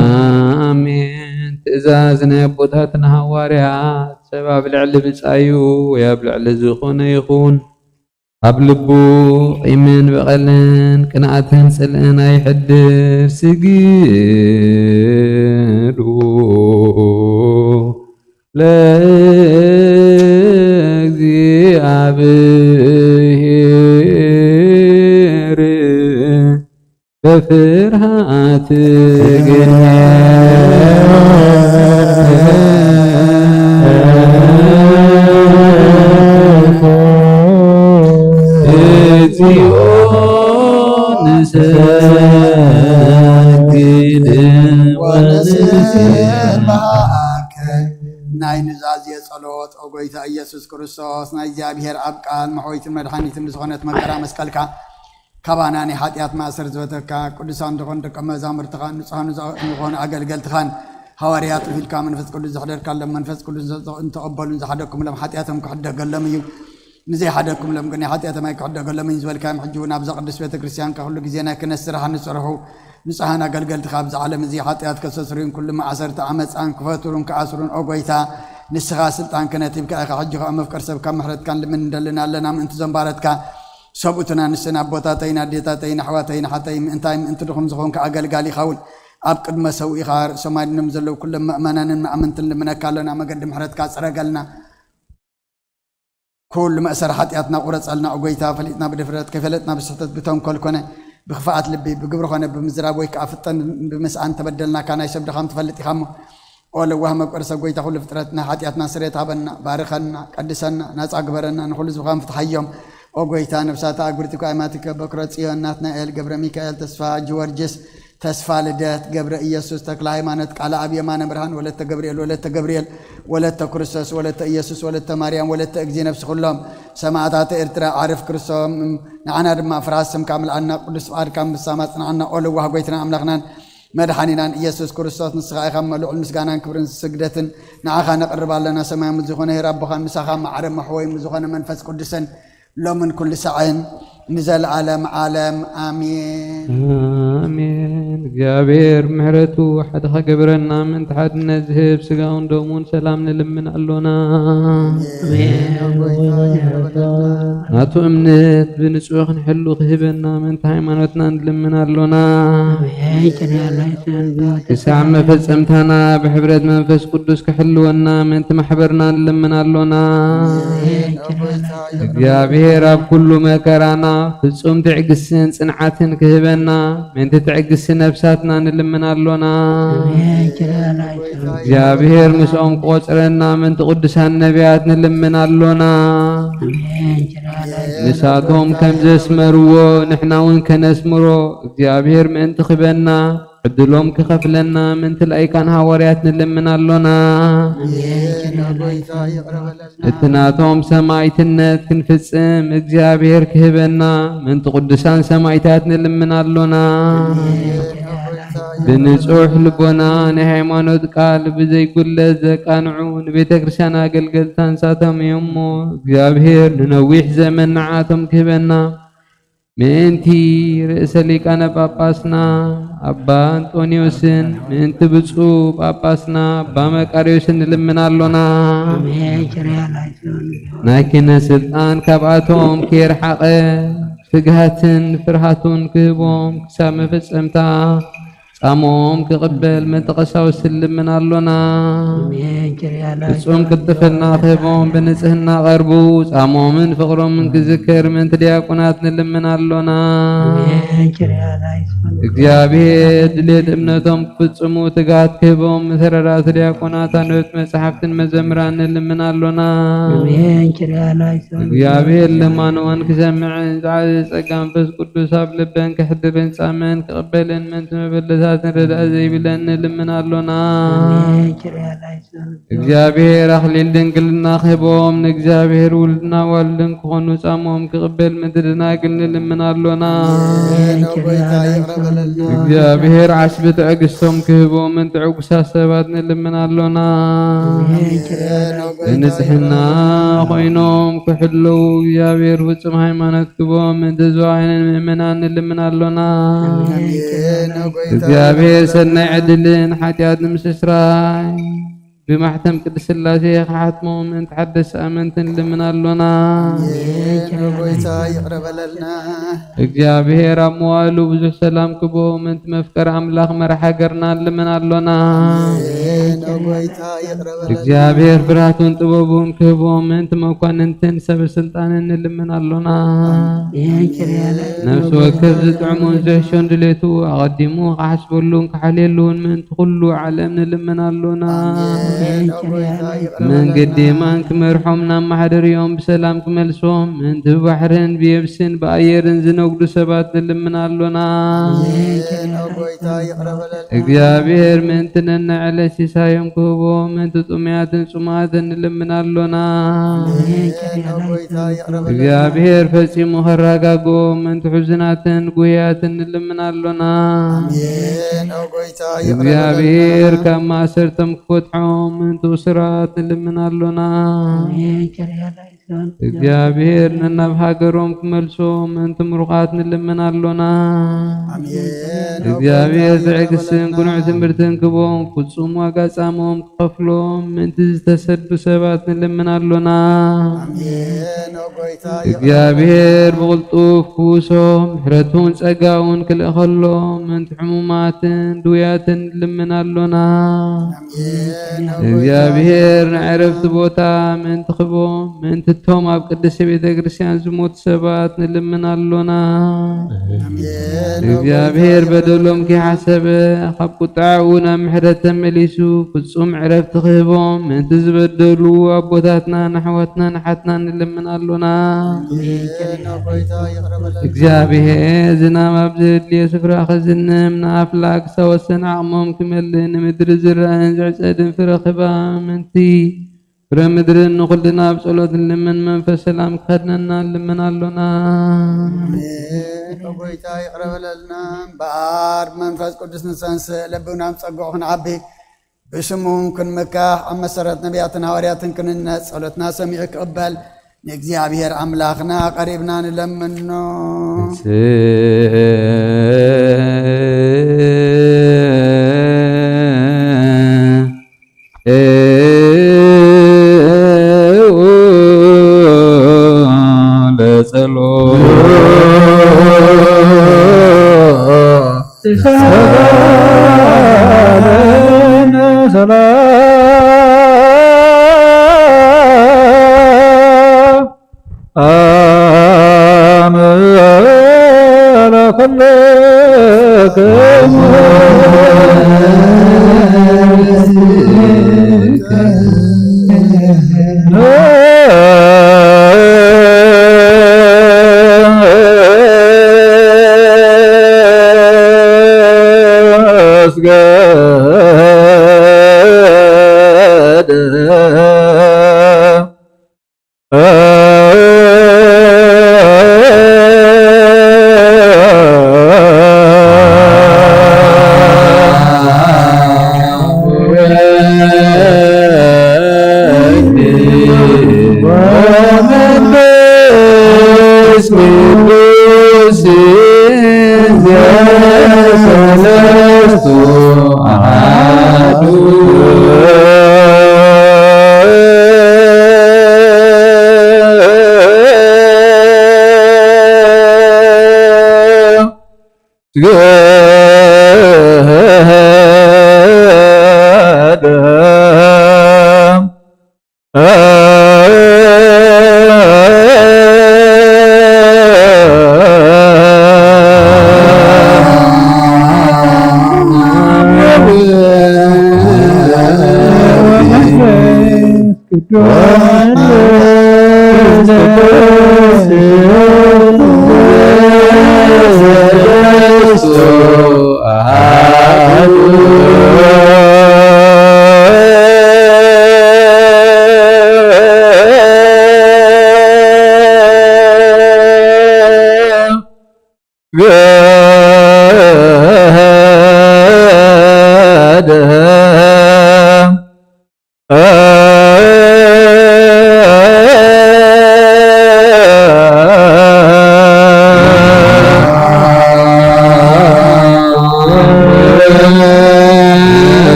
ኣሜን። ትእዛዝ ናይ ኣቦታትና ሃዋርያት፣ ሰብ ኣብ ልዕሊ ብጻዩ ወይ ኣብ ልዕሊ ዝኾነ ይኹን፣ ኣብ ልቡ ቂምን በቐልን ቅንኣትን ጽልእን ኣይሕድር። ስግዱ ለእግዚኣብሔር በፍርሃት። እግዚኦ ንሰግድ ወንስግድ። ናይ ኑዛዜ ጸሎት። ኦ ጎይታ ኢየሱስ ክርስቶስ፣ ናይ እግዚኣብሔር ኣብ ቃል መሕወይትን መድሓኒትን ዝኾነት መከራ መስቀልካ፣ ካባና ናይ ሓጢኣት ማእሰር ዝበተካ፣ ቅዱሳን ዝኾኑ ደቀ መዛሙርትኻን ንጹሃን ዝኾኑ ኣገልገልትኻን ሃዋርያት ልፊልካ መንፈስ ቅዱስ ዘሕደርካሎም፣ መንፈስ ቅዱስ እንተቐበሉን ዝሓደግኩምሎም ሓጢኣቶም ክሕደገሎም እዩ። ንዘይሓደግኩምሎም ግን ናይ ሓጢኣቶም ኣይክሕደገሎም እዩ ዝበልካዮም፣ ሕጂ እውን ኣብዛ ቅድስት ቤተ ክርስቲያንካ ኩሉ ግዜ ናይ ክህነት ስራሓ ንጽርሑ። ንጹሃን ኣገልገልትኻ ኣብዚ ዓለም እዚ ሓጢኣት ከሰስሩን ኩሉ ማእሰርቲ ዓመፃን ክፈትሩን ክኣስሩን፣ ኦ ጎይታ፣ ንስኻ ስልጣን ክህነት ሂብካ ኢኻ። ሕጂ ከኣ መፍቀር ሰብ ካብ ምሕረትካን ልምን እንደልን ኣለና። ምእንቲ ዘንባረትካ ሰብኡትን ኣንስትን ኣቦታተይን ኣዴታተይን ኣሕዋተይን ሓተይ ምእንታይ ምእንቲ ድኹም ዝኾንካ ኣገልጋሊ ይኸውን። ኣብ ቅድመ ሰውኢኻ ርእሶም ኣድኖም ዘለዉ ኩሎም መእመናንን መኣምንትን ልምነካ ኣለና። መገዲ ምሕረትካ ጽረገልና። ኩሉ መእሰር ሓጢኣትና ቁረጸልና፣ ኦ ጎይታ። ፈሊጥና ብድፍረት፣ ከይፈለጥና ብስሕተት፣ ብተንኮል ኮነ ብክፍኣት ልቢ፣ ብግብሪ ኮነ ብምዝራብ ወይ ከኣ ፍጠን ብምስኣን ተበደልናካ። ናይ ሰብ ድኻም ትፈልጥ ኢኻ እሞ፣ ኦ ለዋህ መፍቀሪ ሰብ፣ ጎይታ ኩሉ ፍጥረት፣ ናይ ሓጢኣትና ስርየት ሃበና፣ ባርኸና፣ ቀድሰና፣ ናጻ ግበረና፣ ንኹሉ ህዝብኻን ፍትሓዮም። ኦ ጎይታ፣ ነብሳታ ኣጉሪትካ ኣይማቲከ፣ በኩረ ጽዮን፣ ናትናኤል፣ ገብረ ሚካኤል፣ ተስፋ ጊዮርጊስ፣ ተስፋ ልደት፣ ገብረ ኢየሱስ፣ ተክለ ሃይማኖት፣ ቃለ ኣብ፣ የማነ ብርሃን፣ ወለተ ገብርኤል፣ ወለተ ገብርኤል፣ ወለተ ክርስቶስ፣ ወለተ ኢየሱስ፣ ወለተ ማርያም፣ ወለተ እግዚ ነብሲ ኩሎም ሰማዕታተ ኤርትራ ዓርፍ ክርስቶም ንዓና ድማ ፍርሃት ስምካ ምልኣና፣ ቅዱስ ፍቓድካ ምሳም ኣጽንዓና። ኦ ለዋህ ጎይትናን ኣምላኽናን መድሓኒናን ኢየሱስ ክርስቶስ፣ ንስኻ ኢኻ እሞ ልዑል ምስጋናን ክብርን ስግደትን ንዓኻ ነቕርብ ኣለና። ሰማያዊ ምስ ዝኾነ ኄር ኣቦኻን ምሳኻ ማዕረ መሕወይ ምስ ዝኾነ መንፈስ ቅዱስን ሎምን ኩሉ ሳዕን ንዘለዓለም ዓለም ኣሜን። ኣሜን። እግዚኣብሔር ምሕረቱ ሓደ ከገብረና ምእንቲ ሓድነት ዝህብ ስጋውን ደሙን ሰላም ንልምን ኣሎና። ኣሜን። ናቱ እምነት ብንጹህ ክንሕሉ ክህበና ምእንቲ ሃይማኖትና ንልምን ኣሎና። ኣሜን። ክሳዕ መፈጸምታና ብሕብረት መንፈስ ቅዱስ ክሕልወና ምእንቲ ማሕበርና ንልምን ኣሎና። እግዚኣብሔር ኣብ ኩሉ መከራና ፍጹም ትዕግስትን ጽንዓትን ክህበና ምእንቲ ትዕግስቲ ነፍሳትና ንልምን ኣሎና። እግዚኣብሔር ምስኦም ክቆጽረና ምእንቲ ቅዱሳን ነቢያት ንልምን ኣሎና። ንሳቶም ከም ዘስመርዎ ንሕና እውን ከነስምሮ እግዚኣብሔር ምእንቲ ክበና ዕድሎም ክኸፍለና ምእንቲ ላይካን ሃዋርያት ንልምን ኣሎና። እቲ ናቶም ሰማዕትነት ክንፍጽም እግዚኣብሔር ክህበና ምእንቲ ቅዱሳን ሰማዕታት ንልምን ኣሎና። ብንጹሕ ልቦና ናይ ሃይማኖት ቃል ብዘይጉለት ዘቃንዑ ንቤተ ክርስቲያን ኣገልገልታ ንሳቶም እዮም እሞ እግዚኣብሔር ንነዊሕ ዘመን ንዓቶም ክህበና ምእንቲ ርእሰ ሊቃነ ጳጳስና ኣባ ኣንጦንዮስን ምእንቲ ብፁዕ ጳጳስና ኣባ መቃርዮስን ንልምን ኣሎና። ኣሜን። ኪርያ ላይሶን። ናይ ክህነት ስልጣን ካብኣቶም ከየርሓቐ ትግሃትን ፍርሃቱን ክህቦም ክሳብ መፈጸምታ ጻሞም ክቕበል ምእንቲ ቀሳውስቲ ንልምን ኣሎና። ኣሜን። ኪርያ ላይሶን። ፍጹም ቅልጥፍና ክህቦም ብንጽህና ቀርቡ ጻሞምን ፍቕሮምን ክዝክር ምእንቲ ዲያቆናት ንልምን ኣሎና። ኣሜን። ኪርያ ላይሶን። እግዚኣብሔር ድሌት እምነቶም ክፍጽሙ ትጋት ክህቦም ምስ ረዳእቲ ዲያቆናት ኣንበብቲ መጻሕፍትን መዘምራን ንልምን ኣሎና። ኣሜን። ኪርያ ላይሶን። እግዚኣብሔር ልማንወን ክሰምዕን ዝዓበየ ጸጋ መንፈስ ቅዱስ ኣብ ልበን ክሕድርን ጻመን ክቕበልን ምእንቲ መበለታት ረዳእ ዘይብለን ንልምን ኣሎና። ኣሜን። ኪርያ ላይሶን። እግዚኣብሔር ኣኽሊል ድንግልና ክህቦም፣ ንእግዚኣብሔር ውልድና ዋልድን ክኾኑ ጻሞም ክቕበል ምድሪ ደናግል ንልምን ኣሎና። ኣሜን። ኪርያ ላይሶን። እግዚኣብሔር ዓስቢ ትዕግስቶም ክህቦም፣ ምእንቲ ዕጉሳት ሰባት ንልምን ኣሎና። ኣሜን። ኪርያ ላይሶን። ብንጽሕና ኮይኖም ክሕልው እግዚኣብሔር ፍጹም ሃይማኖት ክቦም፣ ምእንቲ ዝዋይንን ምእመናን ንልምን ኣሎና። ኣሜን። እግዚኣብሔር ሰናይ ዕድልን ሓጢኣት ንምስስራይ ብማሕተም ቅድስት ሥላሴ ክሓትሞም፣ ምእንቲ ሓደስ ኣመንቲ ንልምን ኣሎና። ኣሜን። ጎይታ ይቕረ በለልና። እግዚኣብሔር ኣብ መዋእሉ ብዙሕ ሰላም ክቦም፣ ምእንቲ መፍቀር ኣምላኽ መራሕ ሃገርና ንልምን ኣሎና። ኣሜን። ጎይታ ይቕረ በለልና። እግዚኣብሔር ፍርሃቱን ጥበቡን ክህቦም፣ ምእንቲ መኳንንትን ሰብ ስልጣንን ንልምን ኣሎና። ኣሜን። ነፍሲ ወከፍ ዝጥዕሙን ዝሕሾን ድሌቱ ኣቐዲሙ ክሓስበሉን ክሓልየሉን፣ ምእንቲ ኩሉ ዓለም ንልምን ኣሎና። ኣሜን። መንገዲ የማን ክመርሖም፣ ናብ ማሕደርኦም ብሰላም ክመልሶም፣ ምእንቲ ብባሕርን ብየብስን ብኣየርን ዝነግዱ ሰባት ንልምን ኣሎና። ኣሜን። እግዚኣብሔር ምእንቲ ነንዕለት ሲሳዮም ክህቦም፣ ምእንቲ ጥሙያትን ጽሙኣትን ንልምን ኣሎና። ኣሜን። እግዚኣብሔር ፈጺሙ ከረጋግኦም፣ ምእንቲ ሕዙናትን ጉህያትን ንልምን ኣሎና። ኣሜን። እግዚኣብሔር ካብ ማእሰርቶም ክፈትሖም፣ ምእንቲ እሱራት ንልምን ኣሎና። ኣሜን። እግዚኣብሔር ነናብ ሃገሮም ክመልሶም፣ ምእንቲ ምሩኻት ንልምን ኣሎና። ኣሜን። እግዚኣብሔር ትዕግስትን ቅኑዕ ትምህርትን ክቦም፣ ፍጹም ዋጋ ጻሞም ክኸፍሎም፣ ምእንቲ ዝተሰዱ ሰባት ንልምን ኣሎና። ኣሜን። እግዚኣብሔር ብቕልጡፍ ክውሶም፣ ምሕረቱን ጸጋውን ክልእኸሎም፣ ምእንቲ ሕሙማትን ድውያትን ንልምን ኣሎና። እግዚኣብሔር ንዕረፍቲ ቦታ ምእንቲ ክቦም፣ ምእንቲ እቶም ኣብ ቅድስቲ ቤተ ክርስቲያን ዝሞቱ ሰባት ንልምን ኣሎና። እግዚኣብሔር በደሎም ከይሓሰበ፣ ካብ ቁጥዓኡ ናብ ምሕረት ተመሊሱ፣ ፍጹም ዕረፍቲ ክህቦም፣ ምእንቲ ዝበደሉ ኣቦታትና፣ ንኣሕዋትና፣ ንሓትና ንልምን ኣሎና። እግዚኣብሔር ዝናም ኣብ ዘድልዮ ስፍራ ከዝንም፣ ንኣፍላግ ዝተወሰነ ዓቕሞም ክመልእ፣ ንምድሪ ዝረአን ዝዕጸድን ፍረ ክባ ምእንቲ ፍረ ምድርን ንኹልና ኣብ ጸሎት ንልምን፣ መንፈስ ሰላም ክኸድነና ንልምን ኣሎና። ኣሜን። ጎይታ ይቕረ በለልና። እምበኣር መንፈስ ቅዱስ ንሰንስእ፣ ለብብና ጸግዑ ክንዓቢ፣ ብሽሙ ክንምካሕ፣ ኣብ መሰረት ነቢያትን ሃዋርያትን ክንነጽ፣ ጸሎትና ሰሚዑ ክቕበል፣ ንእግዚኣብሔር ኣምላኽና ቀሪብና ንለምኖ።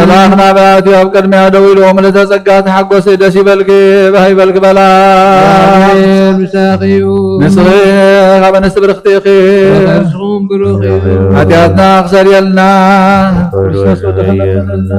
መልኣኽ ናብኣ ኣትዩ ኣብ ቅድሚኣ ደው ኢሉ፣ ምልእተ ጸጋ ተሓጎሲ፣ ደስ ይበልኪ፣ ባህ ይበልኪ በላ። ኣሜን፣ ምሳኺ እዩ። ንስኺ ካብ ኣንስቲ ብርኽቲ ኢኺ። ከርስኹም ብሩኽ እዩ። ሓጢኣትና ክሰርየልና። ክርስቶስ ወደኸለና።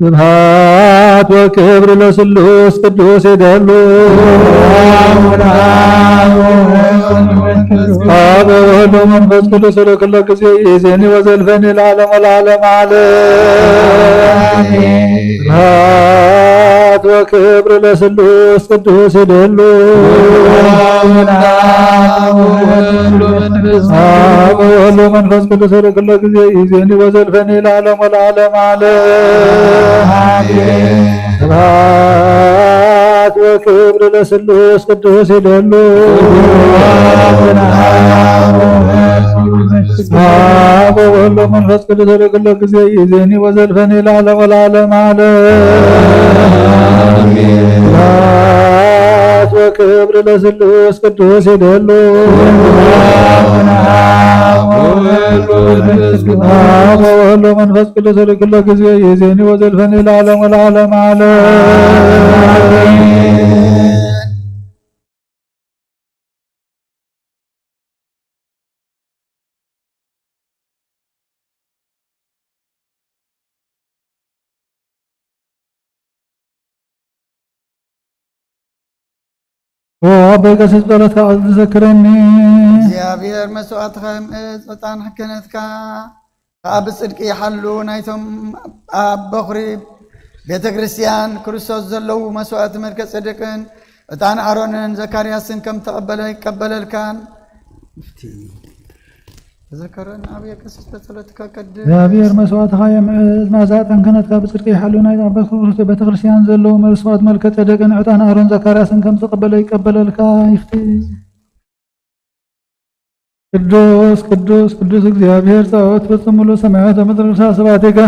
ስብሐት ወክብር ለስሉስ ቅዱስ ይደሉ። አብ ወወልድ ወመንፈስ ቅዱስ ወለኩሎ ጊዜ ይእዜኒ ወዘልፈኒ ለዓለም ወለዓለም ዓለም። ስብሐት ወክብር ለስሉስ ቅዱስ ይደሉ። አብ ወወልድ ወመንፈስ ቅዱስ ወለኩሎ ጊዜ ይእዜኒ ወዘልፈኒ ለዓለም ወለዓለም ዓለም። ስብሐት ወክብር ለስሉስ ቅዱስ ይደሉ። አብ ወወልድ ወመንፈስ ቅዱስ ወለኩሎ ጊዜ ይእዜኒ ወዘልፈኒ ለዓለም ወለዓለም ዓለም። ስብሐት ወክብር ለስሉስ ቅዱስ ይደሉ። አብ ወወልድ ወመንፈስ ቅዱስ ወለኩሎ ጊዜ ይዜኒ ወዘልፈኒ ለዓለም ወለዓለም ዓለም። ኦ ኣቦይ ቀሲስ ጸሎትካ ዝዘክረኒ። እግዚኣብሔር መስዋእትኻ ይምእዝ፣ ዕጣን ሕክነትካ ከኣ ብጽድቂ ይሓሉ። ናይቶም ኣብ በኹሪ ቤተ ክርስቲያን ክርስቶስ ዘለዉ መስዋእቲ መልከ ጼዴቅን ዕጣን ኣሮንን ዘካርያስን ከም ተቐበለ ይቀበለልካን። ተዘከረኒ ኣበየ ቀሲስ በጸሎትካ ቀድስ። እግዚኣብሔር መስዋእትኻ የምዕዝ፣ ናዛ ዕጣን ክህነትካ ብጽድቂ ይሓሉ። ናይ ኣብ ቤተ ክርስቲያን ዘለዉ መስዋእት መልከ ጼዴቅን ዕጣን ኣሮን ዘካርያስን ከም ተቐበለ ይቀበለልካ ይኽቲ። ቅዱስ ቅዱስ ቅዱስ እግዚኣብሔር ጸባኦት ፍጹም ሙሉ ሰማያት ወምድር ስብሐቲከ።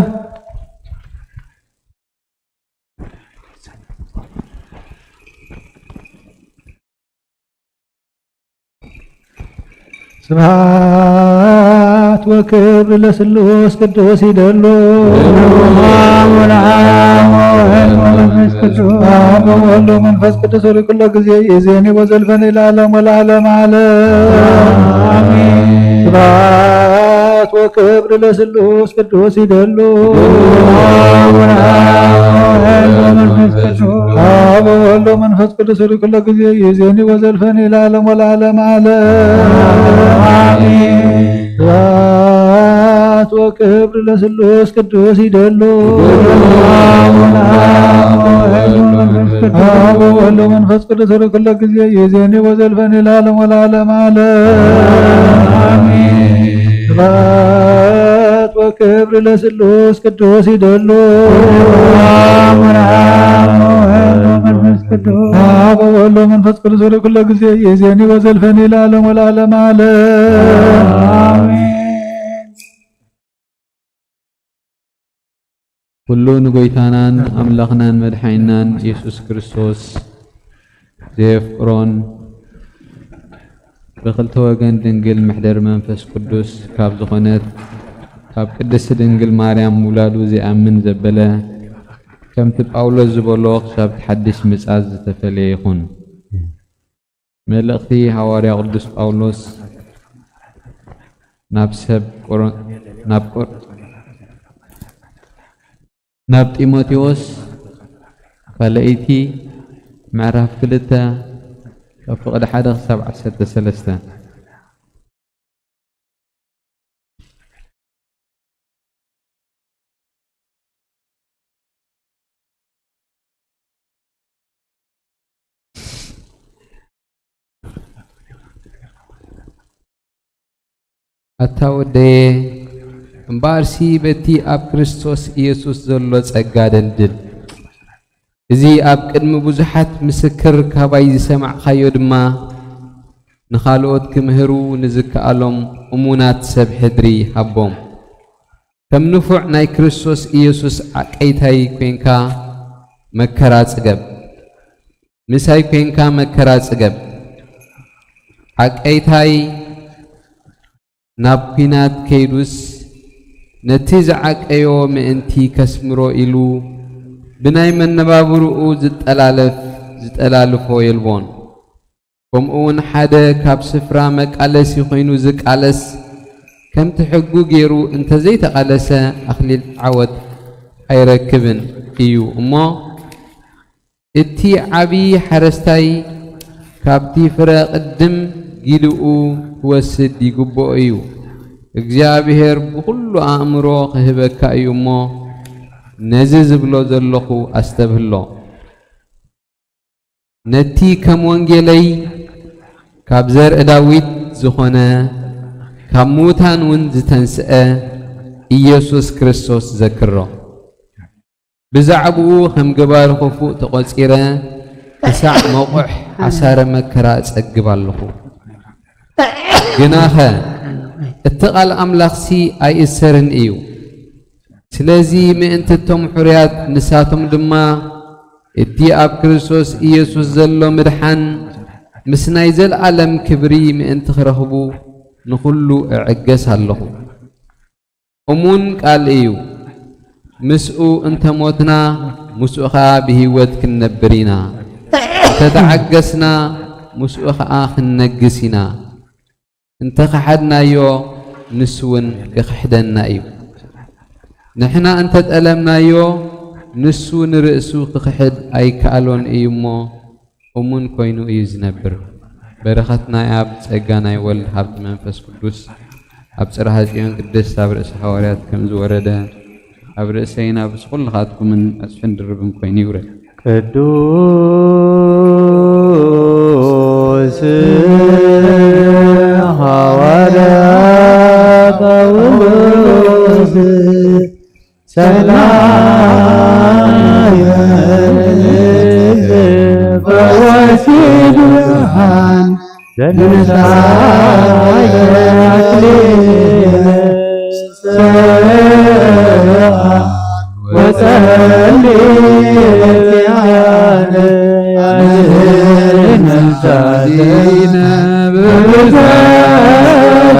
ስብሐት ወክብር ለስሉስ ቅዱስ ይደሉ። አብ ወወልድ ወመንፈስ ቅዱስ። አብ ወወልድ ወመንፈስ ቅዱስ ወለኩሎ ጊዜ ይዜኒ ወዘልፈኒ ለዓለም ወለዓለም ዓለም። አሜን። ስብሐት ወክብር ለስሉስ ቅዱስ ይደሉ። አብ ወወልድ ወመንፈስ ቅዱስ። አብ ወወልድ ወመንፈስ ቅዱስ ወለኩሎ ጊዜ ይዜኒ ወዘልፈኒ ለዓለም ወለዓለም ዓለም። አሜን። ስብሐት ወክብር ለስሉስ ቅዱስ ይደሉ። አብ ወወልድ ወመንፈስ ቅዱስ። አብ ወወልድ ወመንፈስ ቅዱስ ወለኩሎ ጊዜ ይዜኒ ወዘልፈኒ ለዓለም ወለዓለም ዓለም። አሜን። ስብሐት ወክብር ለስሉስ ቅዱስ ይደሉ። አብ ወወልድ ወመንፈስ ቅዱስ። አብ ወወልድ ወመንፈስ ቅዱስ ወለኩሎ ጊዜ ይዜኒ ወዘልፈኒ ለዓለም ወለዓለም ዓለም። አሜን። ኩሉ ንጎይታናን ኣምላኽናን መድሓኒናን ኢየሱስ ክርስቶስ ዘየፍቅሮን ብኽልተ ወገን ድንግል መሕደር መንፈስ ቅዱስ ካብ ዝኾነት ካብ ቅድስቲ ድንግል ማርያም ምውላዱ ዘይኣምን ዘበለ፣ ከምቲ ጳውሎስ ዝበሎ ክሳብ እቲ ሓድሽ ምጽኣት ዝተፈልየ ይኹን። መልእኽቲ ሃዋርያ ቅዱስ ጳውሎስ ናብ ሰብ ቆሮ-፣ ናብ ቆር-፣ ናብ ጢሞቴዎስ ካልኣይቲ ምዕራፍ ክልተ ካብ ፍቕዲ ሓደ ክሳብ ዓሰርተ ሰለስተ። ኣታ ወደየ፣ እምበኣርሲ በቲ ኣብ ክርስቶስ ኢየሱስ ዘሎ ጸጋ ደልድል። እዚ ኣብ ቅድሚ ብዙሓት ምስክር ካባይ ዝሰማዕካዮ ድማ፣ ንኻልኦት ክምህሩ ንዝከኣሎም እሙናት ሰብ ሕድሪ ሃቦም። ከም ንፉዕ ናይ ክርስቶስ ኢየሱስ ዓቀይታይ ኴንካ መከራ ጽገብ። ምሳይ ኴንካ መከራ ጽገብ። ዓቀይታይ ናብ ኲናት ከይዱስ፣ ነቲ ዝዓቀዮ ምእንቲ ከስምሮ ኢሉ፣ ብናይ መነባብርኡ ዝጠላለፍ፣ ዝጠላልፎ የልቦን። ከምኡ እውን ሓደ ካብ ስፍራ መቃለሲ ኮይኑ ዝቃለስ፣ ከምቲ ሕጉ ገይሩ እንተዘይተቓለሰ፣ ኣኽሊል ዓወት ኣይረክብን እዩ እሞ፣ እቲ ዓቢ ሓረስታይ ካብቲ ፍረ ቅድም ጊልኡ ክወስድ ይግብኦ እዩ። እግዚኣብሔር ብኹሉ ኣእምሮ ክህበካ እዩ እሞ፣ ነዚ ዝብሎ ዘለኹ ኣስተብህሎ። ነቲ ከም ወንጌለይ ካብ ዘርኢ ዳዊት ዝኾነ፣ ካብ ምዉታን እውን ዝተንስአ ኢየሱስ ክርስቶስ ዘክሮ። ብዛዕባኡ ከም ገባሪ ክፉእ ተቖጺረ፣ ክሳዕ መቑሕ ሓሳረ መከራ እጸግብ ኣለኹ። ግናኸ እቲ ቃል ኣምላኽሲ ኣይእሰርን እዩ። ስለዚ ምእንቲ እቶም ሕሩያት ንሳቶም ድማ እቲ ኣብ ክርስቶስ ኢየሱስ ዘሎ ምድሓን ምስ ናይ ዘለኣለም ክብሪ ምእንቲ ክረኽቡ ንኹሉ እዕገስ ኣለኹ። እሙን ቃል እዩ። ምስኡ እንተ ሞትና፣ ምስኡ ኸኣ ብህይወት ክንነብር ኢና። እንተ ተዓገስና፣ ምስኡ ኸኣ ክንነግስ ኢና። እንተ ኸሓድናዮ፣ ንሱ እውን ክኽሕደና እዩ። ንሕና እንተ ጠለምናዮ፣ ንሱ ንርእሱ ክኽሕድ ኣይከኣሎን እዩ እሞ፣ እሙን ኮይኑ እዩ ዝነብር። በረኸት ናይ ኣብ፣ ጸጋ ናይ ወልድ፣ ሃብቲ መንፈስ ቅዱስ ኣብ ጽርሐ ጽዮን ቅድስት ኣብ ርእሲ ሃዋርያት ከም ዝወረደ፣ ኣብ ርእሰይን ኣብ ርእሲ ኩልኻትኩምን ዕጽፍን ድርብን ኮይኑ ይውረድ። ቅዱስ ሃዋርያ ጳውሎስ፣ ሰላም ፈዋሲ ብርሃን ዘንሳየ አክሊል ወጸልይ ኪያነ አድህን መሳለይነ በብዛት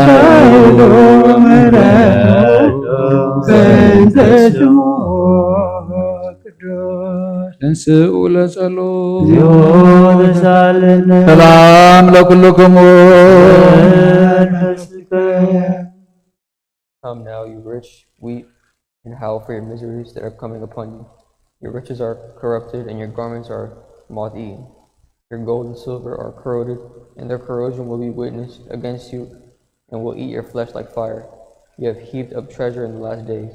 ምሕረቱ በእንተ ስሙ ቅዱስ። ተንስኡ ለጸሎት። እግዚኦ ተሳለነ። ሰላም ለኩልክሙ። መንፈስከ። Come now, you rich, weep and howl for your miseries that are coming upon you. Your riches are corrupted, and your garments are moth eaten. Your gold and silver are corroded, and their corrosion will be witnessed against you, and will eat your flesh like fire. You have heaped up treasure in the last days.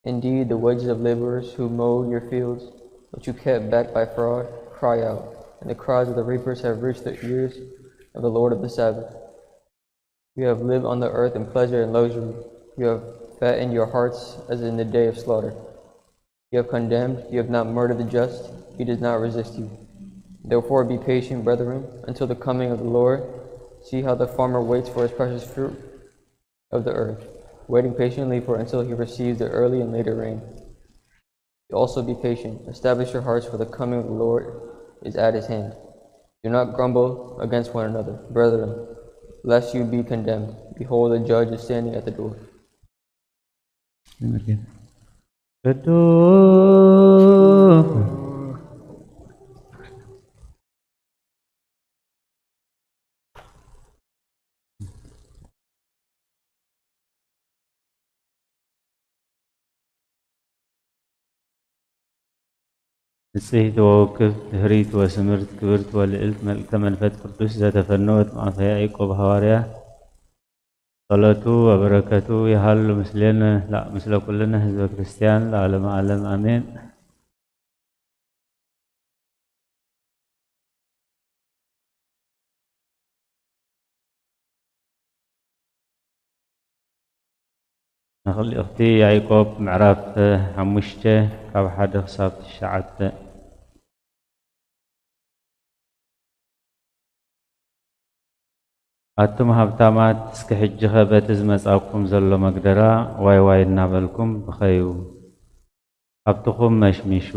Indeed, the wages of laborers who mowed your fields, which you kept back by fraud, cry out, and the cries of the reapers have reached the ears of the Lord of the Sabbath. You have lived on the earth in pleasure and luxury. You have fattened your hearts as in the day of slaughter. You have condemned, you have not murdered the just, he does not resist you. Therefore, be patient, brethren, until the coming of the Lord. See how the farmer waits for his precious fruit of the earth, waiting patiently for until he receives the early and later rain. You also be patient. Establish your hearts, for the coming of the Lord is at his hand. Do not grumble against one another, brethren, lest you be condemned. Behold, the judge is standing at the door. ቅዱስ። ንጽሕቲ ወውክፍት ድህሪት ወስምርት ክብርት ወልዕልት መልእክተ መንፈስ ቅዱስ ዘተፈነወት ማእፈያ ያዕቆብ ሃዋርያ ጸሎቱ ወበረከቱ ይሃሉ ምስሌነ ላ-፣ ምስለ ኩልነ ህዝበ ክርስቲያን ለዓለመ ዓለም ኣሜን። መልእኽቲ ያዕቆብ ምዕራፍ ሓሙሽተ ካብ ሓደ ክሳብ ትሽዓተ። ኣቱም ሃብታማት፣ እስከ ሕጂኸ በቲ ዝመጻኩም ዘሎ መግደራ ዋይ ዋይ እናበልኩም ብኸዩ። ሃብትኹም መሽሚሹ፣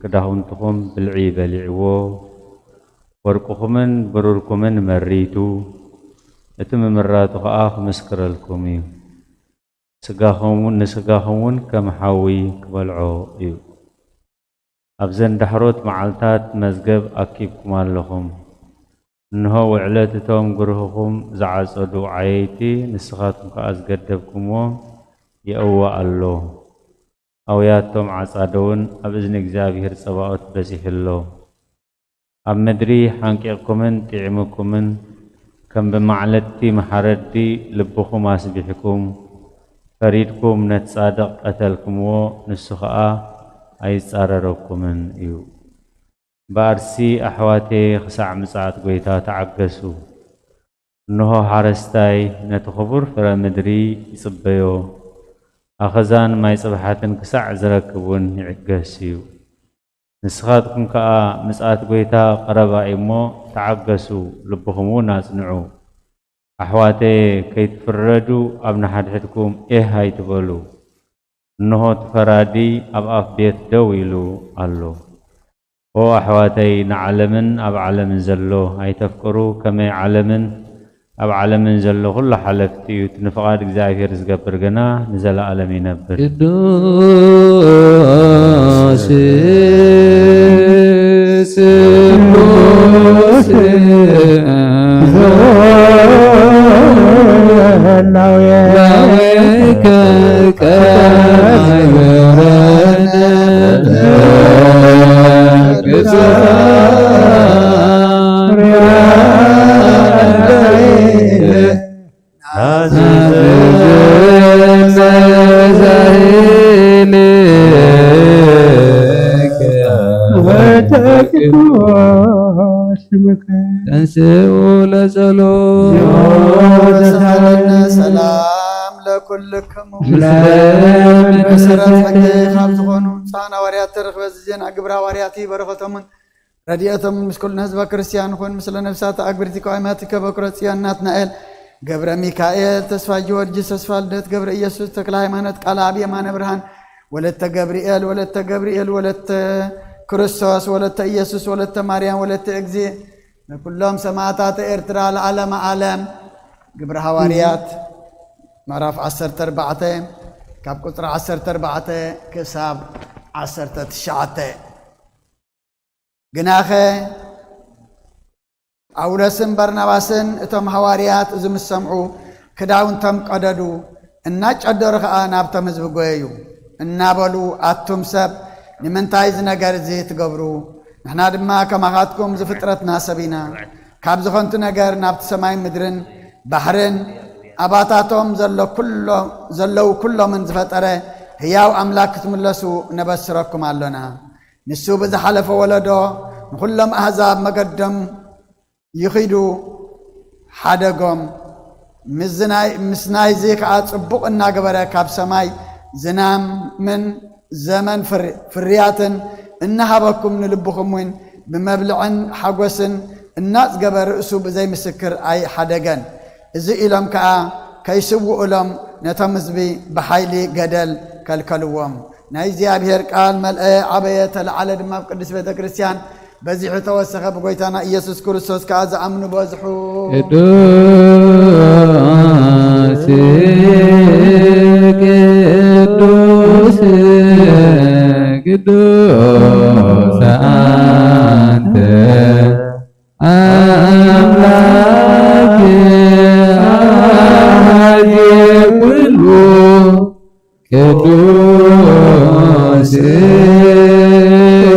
ክዳውንትኹም ብልዒ በሊዕዎ፣ ወርቅኹምን ብሩርኩምን መሪቱ፣ እቲ ምምራቱ ኸኣ ክምስክረልኩም እዩ። ስጋኹም፣ ንስጋኹም እውን ከም ሓዊ ክበልዖ እዩ። ኣብዘን ዳሕሮት መዓልታት መዝገብ ኣኪብኩም ኣለኹም። እንሆ፣ ውዕለት እቶም ግርህኹም ዝዓጸዱ ዓየይቲ፣ ንስኻትኩም ከኣ ዝገደብኩምዎም የእዊ ኣሎ። ኣውያቶም ዓጻዶ እውን ኣብ እዝኒ እግዚኣብሄር ጸባኦት በጺሑ ኣሎ። ኣብ ምድሪ ሓንቂቕኩምን ጥዒሙኩምን፣ ከም ብማዕለቲ መሓረዲ ልብኹም ኣስቢሕኩም፣ ፈሪድኩም ነቲ ጻድቕ ቀተልኩምዎ፣ ንሱ ኸኣ ኣይጻረረኩምን እዩ። እምበኣርሲ ኣሕዋተየ፣ ክሳዕ ምጽኣት ጐይታ ተዓገሱ። እንሆ፣ ሓረስታይ ነቲ ኽቡር ፍረ ምድሪ ይጽበዮ፣ ኣኸዛን ማይ ጽብሓትን ክሳዕ ዝረክብ እውን ይዕገስ እዩ። ንስኻትኩም ከኣ፣ ምጽኣት ጐይታ ቀረባ እዩ እሞ፣ ተዓገሱ፣ ልብኹም እውን ኣጽንዑ። ኣሕዋተየ፣ ከይትፍረዱ ኣብ ንሓድሕድኩም ኤህ ኣይትበሉ። እንሆ፣ እቲ ፈራዲ ኣብ ኣፍ ቤት ደው ኢሉ ኣሎ። ኦ ኣሕዋተይ፣ ንዓለምን ኣብ ዓለምን ዘሎ ኣይተፍቅሩ። ከመይ ዓለምን ኣብ ዓለምን ዘሎ ኩሉ ሓለፍቲ እዩ። እቲ ንፍቓድ እግዚኣብሔር ዝገብር ግና ንዘለኣለም ይነብር። ቅዱስ ቅዱስ ላዌከ ቀርበነ ተንሥኡ ለጸሎት። ሰላም ለኩልክሙ። መሰረት ሕጊ ካብ ዝኾኑ ብፁዓን ሃዋርያት ተረኽበ፣ እዚ ዜና ግብረ ሃዋርያት እዩ። በረኸቶምን ረድኤቶም ምስ ኩልነ ህዝበ ክርስቲያን ይኹን። ምስለ ነፍሳት ኣግብርቲ ቀዋማት ከበኩረ ጽዮን ናትናኤል ገብረ ሚካኤል፣ ተስፋ ጊዮርጊስ፣ ተስፋ ልደት ገብረ ኢየሱስ፣ ተክለ ሃይማኖት፣ ቃል ኣብ የማነ ብርሃን፣ ወለተ ገብርኤል፣ ወለተ ገብርኤል፣ ወለተ ክርስቶስ፣ ወለተ ኢየሱስ፣ ወለተ ማርያም፣ ወለተ እግዚእ፣ ንኩሎም ሰማዕታት ኤርትራ ለዓለመ ዓለም። ግብረ ሃዋርያት ምዕራፍ ዓሰርተ ኣርባዕተ ካብ ቁጽሪ ዓሰርተ ኣርባዕተ ክሳብ ዓሰርተ ትሽዓተ። ግናኸ ጳውሎስን በርናባስን እቶም ሃዋርያት እዚ ምስ ሰምዑ ክዳውንቶም ቀደዱ፣ እናጨደሩ ኸኣ ናብቶም ህዝቢ ጐየዩ፣ እናበሉ፣ ኣቱም ሰብ፣ ንምንታይ እዚ ነገር እዚ ትገብሩ? ንሕና ድማ ከማኻትኩም ዝፍጥረትና ሰብ ኢና። ካብዚ ኸንቱ ነገር ናብቲ ሰማይን ምድርን ባሕርን ኣባታቶም ዘሎ ኩሎ-፣ ዘለዉ ኩሎምን ዝፈጠረ ህያው ኣምላክ ክትምለሱ ነበስረኩም ኣሎና። ንሱ ብዝሓለፈ ወለዶ ንኹሎም ኣህዛብ መገዶም ይኺዱ ሓደጎም። ምስ ናይ-፣ ምስ ናይዚ ከኣ ጽቡቕ እናገበረ ካብ ሰማይ ዝናምን ዘመን ፍር-፣ ፍርያትን እናሃበኩም ንልብኹም እውን ብመብልዕን ሓጎስን እናጽገበ ርእሱ ብዘይ ምስክር ኣይሓደገን። እዚ ኢሎም ከኣ ከይስውኡሎም ነቶም ህዝቢ ብሓይሊ ገደል ከልከልዎም። ናይ እግዚኣብሔር ቃል መልአ፣ ዓበየ፣ ተለዓለ ድማ ኣብ ቅድስት ቤተ ክርስቲያን በዚሑ ተወሰኸ። ብጎይታና ኢየሱስ ክርስቶስ ከኣ ዝኣምኑ በዝሑ። ቅዱስ ቅዱስ ቅዱስ ኣንተ ኣምላክ ኣሃዜ ኩሉ ቅዱስ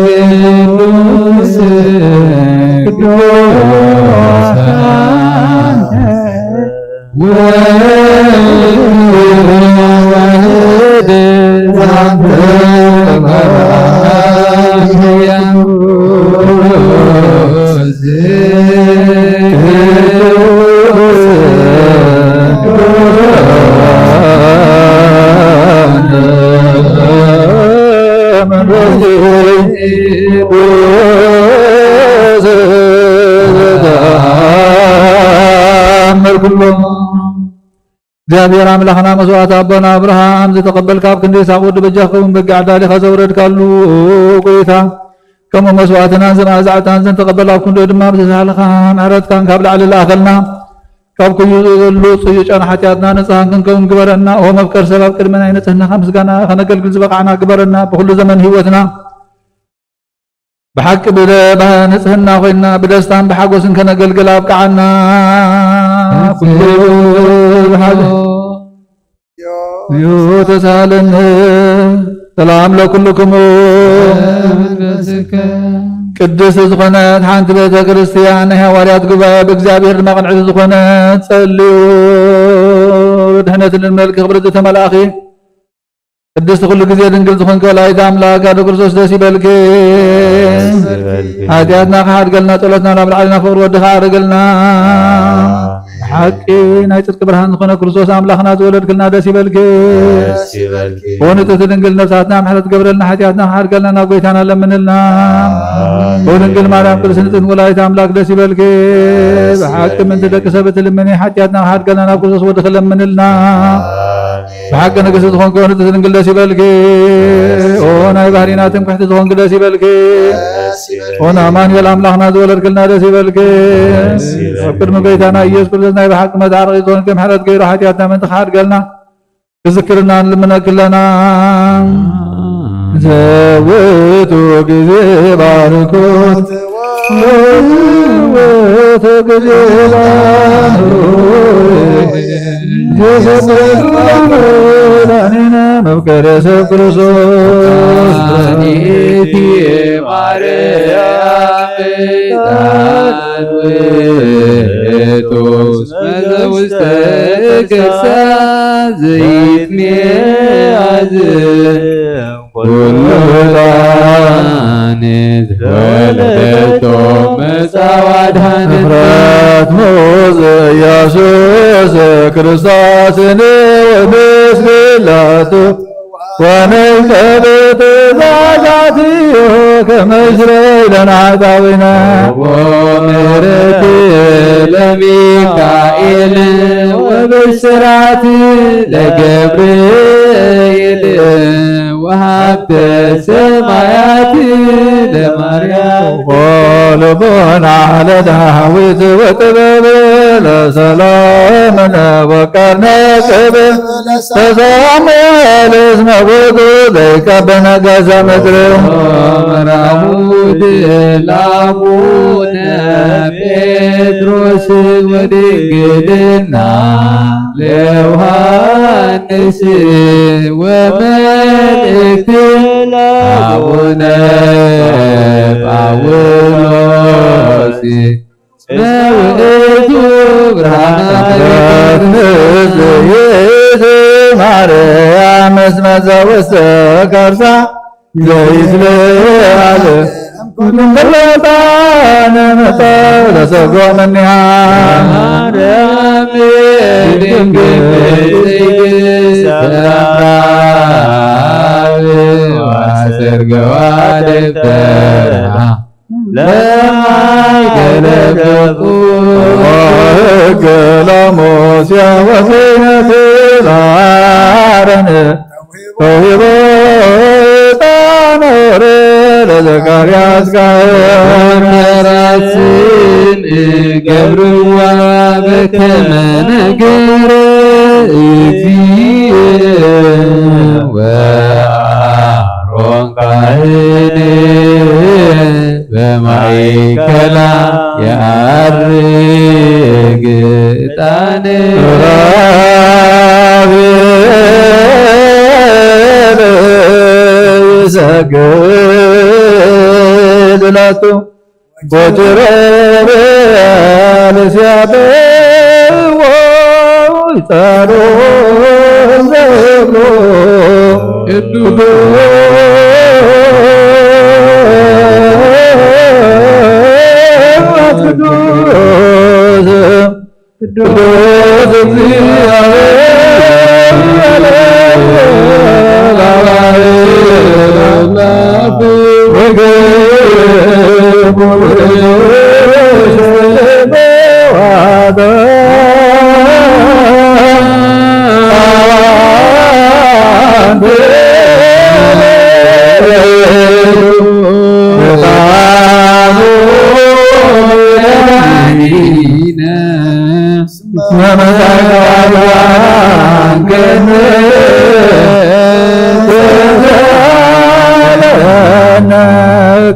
ቅዱስ ቅዱስ እግዚኣብሔር ኣምላኽና መስዋዕቲ ኣቦና ኣብርሃም ዝተቐበልካ ኣብ ክንዲ ይስሓቅ ወዲ በጃ ክኸውን በጊዕ ኣዳሊኻ ዘውረድካሉ ጎይታ፣ ከምኡ መስዋዕትናን ዝመኣዛ ዕጣን ዘንተቐበል ኣብ ክንዲኡ ድማ ብዝተሳህልኻ ምሕረትካን ካብ ላዕሊ ለኣኸልና። ካብ ኩሉ ዘሎ ጽዩ ጨና ሓጢኣትና ንጽሃን ክንከውን ግበረና። ኦ መፍቀር ሰብ ኣብ ቅድሚ ናይ ንጽህናኻ ምስጋና ከነገልግል ዝበቃዕና ግበረና። ብኩሉ ዘመን ህይወትና ብሓቂ ብደ-፣ ብንጽህና ኮይና ብደስታን ብሓጎስን ከነገልግል ኣብቅዓና። ኩሉ ብሓዘ እዩ ተሳለነ። ሰላም ለኩልክሙ። ቅድስቲ ዝኾነት ሓንቲ ቤተ ክርስቲያን ናይ ሃዋርያት ጉባኤ ብእግዚኣብሔር ድማ ቅንዕቲ ዝኾነት ጸልዩ ድሕነትን መልክ ክብሪ ዝተመላእኺ ቅድስቲ ኩሉ ግዜ ድንግል ዝኾንኪ ወላዲተ ኣምላክ ኣዶ ክርስቶስ ደስ ይበልኪ። ደስ ይበልኪ። ሓጢኣትና ክሓድገልና ጸሎትና ናብ ላዕሊ ናብ ፍቅሪ ወድኻ ኣርግልና። ሓቂ ናይ ጽድቂ ብርሃን ዝኾነ ክርስቶስ ኣምላኽና ዝወለድክልና ደስ ይበልኪ። ደስ ይበልኪ። ኦ ንጽሕቲ ድንግል ነፍሳትና ምሕረት ገብረልና ሓጢኣትና ክሓድገልና ናብ ጎይታና ለምንልና። ኣሜን። ኦ ድንግል ማርያም ቅድስቲ ንጽሕቲ ወላዲተ ኣምላክ ደስ ይበልኪ። ደስ ብሓቂ ይበልኪ። ምንቲ ደቂ ሰብ እትልምኒ ሓጢኣትና ክሓድገልና ናብ ክርስቶስ ወድኺ ለምንልና። ብሓቂ ንግስቲ ዝኾንኪ ንጽሕቲ ድንግል ደስ ይበልኪ። ኦ ናይ ባህሪና ትምክሕቲ ዝኾንኪ ደስ ይበልኪ። ኦ ንኣማኑኤል ኣምላኽና ዝወለድክልና ደስ ይበልኪ። ኣብ ቅድሚ ጎይታና ኢየሱስ ክርስቶስ ናይ ብሓቂ መጻረቒ ዝኾንኪ ምሕረት ገይሩ ሓጢኣትና ምእንቲ ክሓድገልና ክዝክርና ንልምነኪ ኣለና። ዘውቱ ግዜ ባርኮት፣ ዘውቱ ግዜ ባርኮት፣ የሰብሐ መድኃኒነ መፍቀሬ ሰብ ክርስቶስ። ወላዲተ ማርያም ዕጣን ውእቱ እስመ ዘውስተ ከርሳ ዘይትሜአዝ ኩሉ ዕጣን ዘተወለደቶ መጻ ወአድኃነት። እፍረት ሙዝ ኢየሱስ ክርስቶስ ወምስግለቱ ወንልቀ ብትእዛዛትዮ ከመ ይስረይ ለነ ኃጣውኢነ። ወምህረት ለሚካኤል ወብስራት ለገብርኤል ወሀብተ ሰማያት ለማርያም። ወልቦና ለዳዊት ወጥበብ ለሰሎሞን ወቀርነ ቅብ ለሳሙኤል እስመ ውእቱ ዘይቀብእ ነገሰ ምድር። ወመራሁድ ለአቡነ ጴጥሮስ ወድንግልና ለዮሐንስ ወመልእክት ለአቡነ ጳውሎስ። ውእቱ ብርሃነ ማርያም እስመ ዘውስተ ከርሳ ዘይትለዓል ኩሉ ምረታ ንመጠው ለሰጎ መኒሃ። ማርያም ድንግል ዘይትሰራብ ወአሰርገዋ ደብተራ ለማእከለ ገጹ። ወሕግ ለሙሴ ወክህነት ለአሮን ተውሂቦ ዕጣን ኦሪት ለዘካርያስ ካህን። ወተራስን ገብርዋ በከመ ነገረ እግዚእ ወአሮን ካህን በማእከላ የዐርግ ዕጣን። ሱራፌል ይሰግድ ላቱ ወኪሩቤል ሲያጥዎ ይጸሩ ዘይብሉ ቅዱስ ቅዱስ ቅዱስ እግዚአብሔር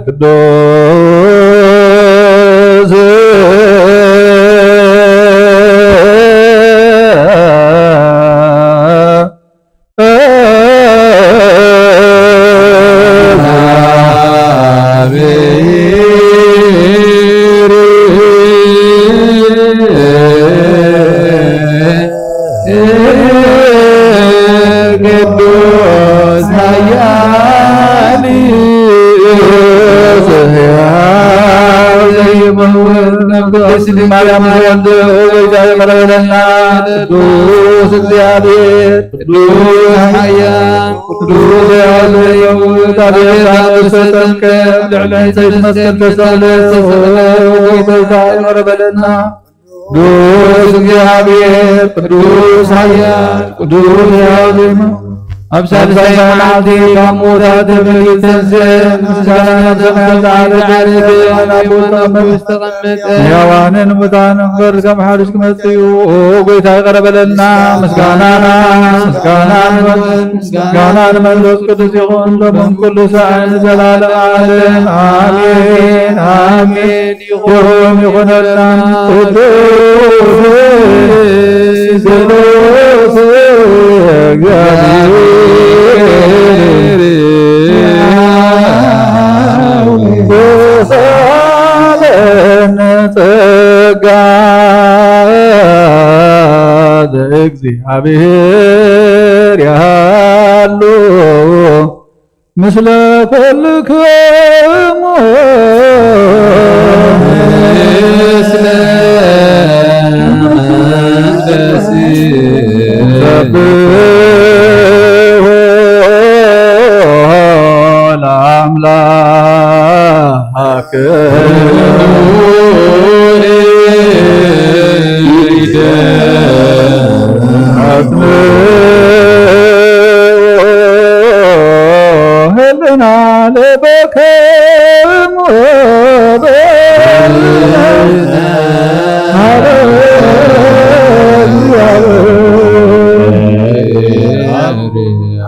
ቅዱስ ቅዱስ ኃያል ሕያው ዘይመውት መንፈስ ማርያም ወልድ ወይዛ የመረበለና ቅዱስ እግዚአብሔር ቅዱስ ኃያል ቅዱስ ሕያው ዘይመውት አቤት አንስተ ጠምቀ ልዕሊ ዕፀይት መስቀል ተሰለ ወይዛ የመረበለና ቅዱስ እግዚኣብሔር፣ ቅዱስ ኃያል፣ ቅዱስ ሕያው ዜማ፣ ኣብ ሳልሳይ መዓልቲ ካብ ምዉታት ተፈልዩ ተንሥእ፣ ምስጋና ሰማያት ጻዕዳ ጻዕዳ ኣብ ቦታ መንግሥት ተቐመጠ። ሕያዋንን ሙታንን ክፈርድ ከም ሓድሽ ክመጽእ እዩ። ኦ ጐይታ ይቕረ በለልና። ምስጋናና፣ ምስጋና ንመን፣ ምስጋና ንመንፈስ ቅዱስ ይኹን፣ ሎምን ኩሉ ሳዕ ንዘላለም ዓለም። ኣሜን፣ ኣሜን። ይኹን ይኹነልና። ቅዱስ ቅዱስ እግዚአብሔር ወሳለን ጸጋ ለእግዚአብሔር ያሉ ምስለ ኩልክሙ ምስለ መንፈስ ሰብሑ ለአምላክ።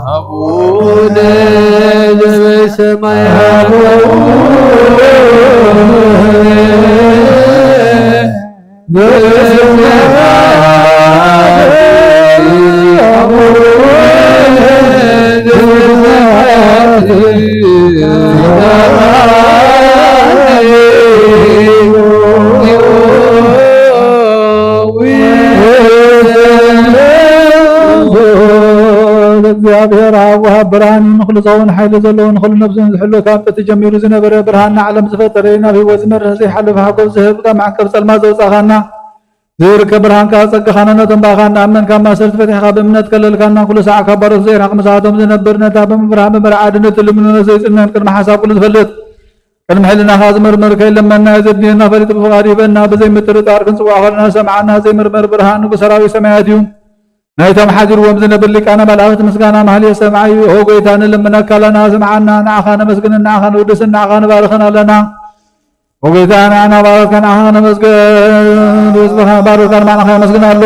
አቡነ ዘበሰማያት እግዚኣብሔር ኣብ ወሃብ ብርሃን እዩ። ንኹሉ ዝኸውን ሓይሊ ዘለዎ ንኹሉ ነብሱ ዝሕሉ ካብ ጥንቲ ጀሚሩ ዝነበረ ብርሃን ንዓለም ዝፈጠረ እዩ። ናብ ህይወት ዝመርሕ ዘይሓልፍ ሓጎስ ዝህብ ካብ መዓንቀፍ ጸልማት ዘውጻኻና ዘይርከብ ብርሃን ከኣ ጸጋኻን እምነትን ብኣኻ እናኣመንካ ማእሰርቲ ፈቲሕካ ብእምነት ከለልካና ኩሉ ሳዕ ካብ ባሮት ዘይርሕቕ ምሳቶም ዝነብር ነታ ብምፍራህ ብምርዓድ ንትልምኖ ዘይጽነን ቅድሚ ሓሳብ ኩሉ ዝፈልጥ ቅድሚ ሕልናኻ ዝመርመር ከይለመና እዩ ዘድልየና ፈሊጡ ብፍቓዱ ይህበና። ብዘይ ምጥርጣር ክንጽውዖ ከለና ዝሰምዓና ዘይምርመር ብርሃን ንጉስ ሰራዊት ሰማያት እዩ። ናይቶም ሓዲርዎም ዝነብር ሊቃነ መላእኽት ምስጋና ማህሌት ሰማይ እዩ። ኦ ጎይታ ንልምነካ ኣለና ስምዓና። ንዓኻ ነመስግንን ንዓኻ ንውድስን ንዓኻ ንባርኽን ኣለና። ኦ ጎይታ ንዓና ባሮትካ ንዓኻ ነመስግን። ንህዝብኻ ባሮትካ ንማዕናኻ የመስግን ኣሎ።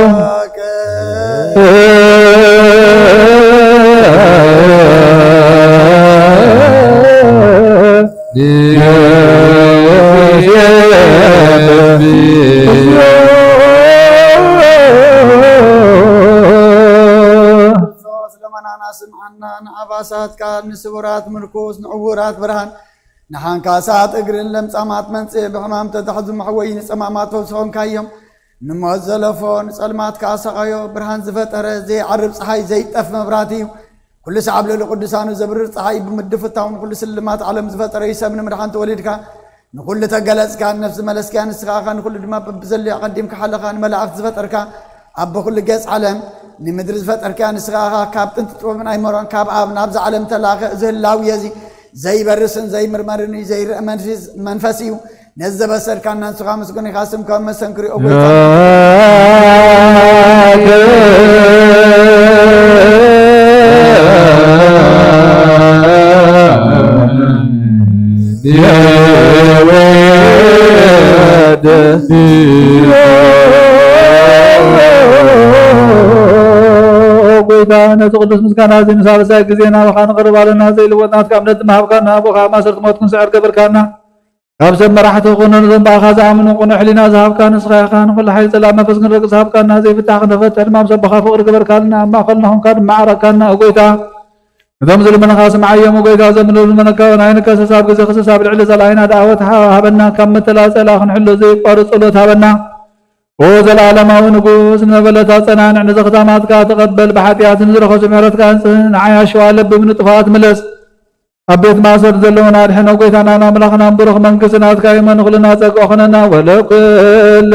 ክርስቶስ ለመናና ስምዓና፣ ንኣባሳት ቃል፣ ንስቡራት ምርኩስ፣ ንዕውራት ብርሃን፣ ንሓንካሳት እግርን ለምጻማት መንጽኤ ብሕማም ተታሕዙ መሕወዪ ንጸማማት ፈውሲ ኾንካዮም። ንሞት ዘለፎ ንጸልማት ከኣ ሰቓዮ። ብርሃን ዝፈጠረ ዘይዓርብ ጸሓይ ዘይጠፍ መብራህቲ እዩ። ኩሉ ሰዓብ ልዕሊ ቅዱሳኑ ዘብርር ጸሓይ ብምድፍታውን ኩሉ ስልማት ዓለም ዝፈጠረ እዩ። ሰብ ንምድሓን ተወሊድካ ንኹሉ ተገለጽካ፣ ነፍሲ መለስካያ ንስኻ ኢኻ፣ ንኹሉ ድማ በብዘለዮ ኣቐዲምካ ሓለኻ፣ ንመላእኽቲ ዝፈጠርካ፣ ኣቦ ኩሉ ገጽ ዓለም ንምድሪ ዝፈጠርካያ ንስኻ ኢኻ። ካብ ጥንቲ ጥበብን ኣይመሮን ካብ ኣብ ናብዛ ዓለም ተላኸ። እዚ ህላውየ እዚ ዘይበርስን ዘይምርመርን እዩ፣ ዘይርእ መንፈስ፣ መንፈስ እዩ። ነዚ ዘበሰርካና ንስኻ ምስጉን ኢኻ፣ ስምካ መሰንክሪኦ ጎይታ። ጎይታ ነቲ ቅዱስ ምስጋና እዚ ንሳልሳይ ግዜ ናባኻ ንቕርብ ኣለና። ዘይልወጥ ናትካ እምነት ድማ ሃብካና። ኣቦኻ ማእሰርቲ ሞት ክንስዕር ገበርካና። ካብ ሰብ መራሕቲ ኮነ ነዞም ብኣኻ ዝኣምኑ ቅኑዕ ሕሊና ዝሃብካ ንስኻ ኢኻ። ንኹሉ ሓይሊ ጸላም መንፈስ ክንረግጽ ሃብካና። ዘይፍታሕ ክንፈትሕ ድማ ምስ ኣቦኻ ፍቕሪ ገበርካልና። ኣብ ማእኸልና ኾንካ ድማ ዓረካና። ኦ ጎይታ፣ እቶም ዝልምንኻ ስምዓዮም። ኦ ጎይታ፣ ዘምሉ ልመነካ ናይ ንከሰስ ኣብ ግዜ ክሰስ ኣብ ልዕሊ ጸላኢና ደኣወት ሃበና። ካብ መተላጸላ ክንሕሎ ዘይቋርጽ ጸሎት ሃበና። ኦ ዘለዓለማዊ ንጉስ፣ ንመበለታት ጸናንዕ፣ ንዘኽታማትካ ተቐበል፣ ብሓጢኣት ንዝረኸሱ ምሕረትካ ኣንጽህ፣ ንዓይ ኣሸዋ ለብም ንጥፋት ምለስ። ኣብ ቤት ማእሰርቲ ዘለውን ኣድሕኖ። ጎይታናን ኣምላኽናን ብሩኽ መንግስቲ ናትካ እዩ። መን ኩልና ጸግኦ ኹነና ወለኩልነ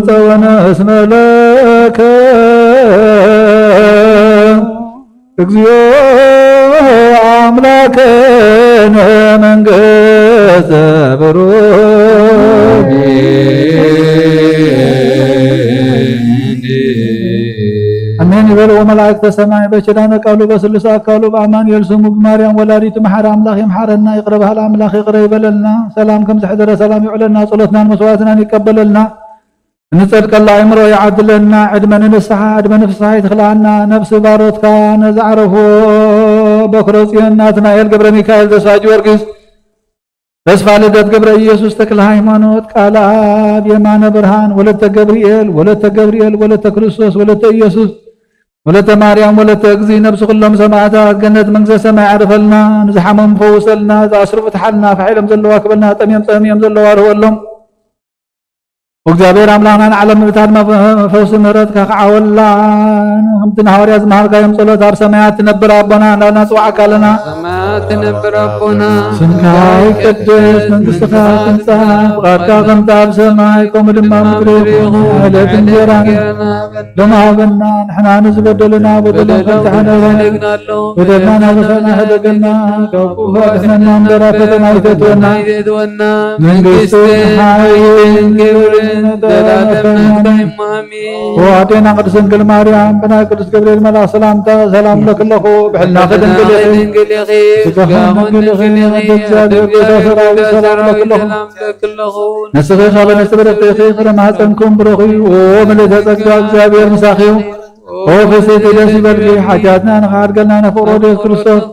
ጸወነ እስመ ለከ እግዚኦ ኣምላክነ መንግስተ ብሩክ ኣሜን ይበልዎ መላእክተ ሰማይ። በኪዳነ ቃሉ በስሉስ ኣካሉ በኣማኑኤል ስሙ ብማርያም ወላዲቱ መሓሪ ኣምላኽ ይምሓረና። ይቕረ በሃል ኣምላኽ ይቕረ ይበለልና። ሰላም ከም ዝሕደረ ሰላም ይውዕለልና። ጸሎትናን መስዋዕትናን ይቀበለልና። እንጸድቀላ ኣእምሮ ይዓድለና። ዕድመ ንንስሓ ዕድመ ንፍስሓ ይትኽልኣና። ነፍሲ ባሮትካ ነዝዓረፎ በኩረ ጽዮን ናትናኤል ገብረ ሚካኤል ተስፋ ጊዮርጊስ ተስፋ ልደት ገብረ ኢየሱስ ተክለ ሃይማኖት ቃል ኣብ የማነ ብርሃን ወለተ ገብርኤል ወለተ ገብርኤል ወለተ ክርስቶስ ወለተ ኢየሱስ ወለተ ማርያም ወለተ እግዚ ነብሲ ኩሎም ሰማዕታት ገነት መንግስተ ሰማይ ኣዕርፈልና። ንዝሓመሙ ፈውሰልና። ዝኣስሩ ፍትሓልና። ፋሕ ኢሎም ዘለዉ ኣክበልና። ጠምዮም ጸሚዮም ዘለዉ ኣርህወሎም። እግዚኣብሔር ኣምላኽና ንዓለም ምእታ ድማ ፈውሲ ምህረትካ ክዓወላ። ከምቲ ንሃዋርያ ዝመሃርካዮም ጸሎት ኣብ ሰማያት ትነብር ኣቦና እንዳልና ጽዋዕካ ኣለና። ሰማያት ትነብር ኣቦና፣ ስምካ ይቀደስ፣ መንግስትኻ ትምጻእ፣ ፍቓድካ ከምቲ ኣብ ሰማይ ከምኡ ድማ ኣብ ምድሪ ይኹን። ዕለት እንጀራና ሎሚ ሃበና፣ ንሕና ንዝበደሉና በደሎም በደሎም ከምቲ ንሕና ንሕና በደልና ኣለዉ። በደልና ናበሳና ሕደገና፣ ካብ ክፉእ ኣድሕነና እምበር ኣብ ፈተና ኣይተእትወና። ኣይተእትወና። መንግስቲ መንግስትን ሓይልን ክብርን ዘላለምን ናትካ እዩ። ኣሜን። ኦ ኣዴና ቅድስት ድንግል ማርያም፣ ብናይ ቅዱስ ገብርኤል መልኣኽ ሰላምታ ሰላም እብለኪ ኣለኹ። ብሕልናኺ ድንግል ኢኺ፣ ድንግል ኢኺ፣ ስጋኺ ስጋኺ ድንግል ኢኺ። ድንግል ኢኺ። ኣደ እግዚኣብሔር ኣደ ጎይታ እግዚኣብሔር ሰራዊት ጎይታ ሰላም ሰራዊት እብለኪ ኣለኹ። ሰላም እብለኪ ኣለኹ። ንስኺ ካብ ኣንስቲ ብርኽቲ ኢኺ፣ ፍረ ማህፀንኩም ብሩኽ እዩ። ኦ ምልእተ ጸጋ እግዚኣብሔር ምሳኺ እዩ። ኦ ፍስሕቲ ደስ ይበልኪ፣ ሓጢኣትና ንኽሓድገልና ንፍቕሮ ወዲ የሱስ ክርስቶስ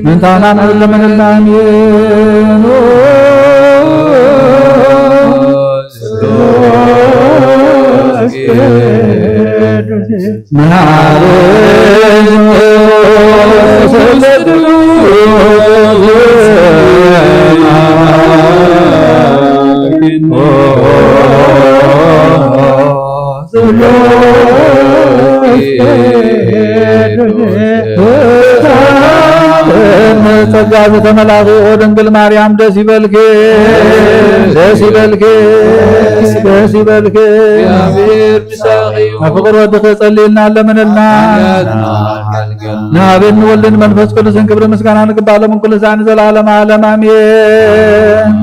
ምእንታና ንዕለመንልና። ኣሜን። ጸጋ ዝተመላኺ ኦ ድንግል ማርያም ደስ ይበልኪ፣ ደስ ይበልኪ፣ ደስ ይበልኪ። ኣብ ፍቕሪ ወድኺ ጸልይልና ኣለምንልና። ንኣብን ንወልድን መንፈስ ቅዱስን ክብሪ ምስጋና ንግባእ ሎም ኩሉ ሳዕ ንዘለዓለም ዓለም ኣሜን።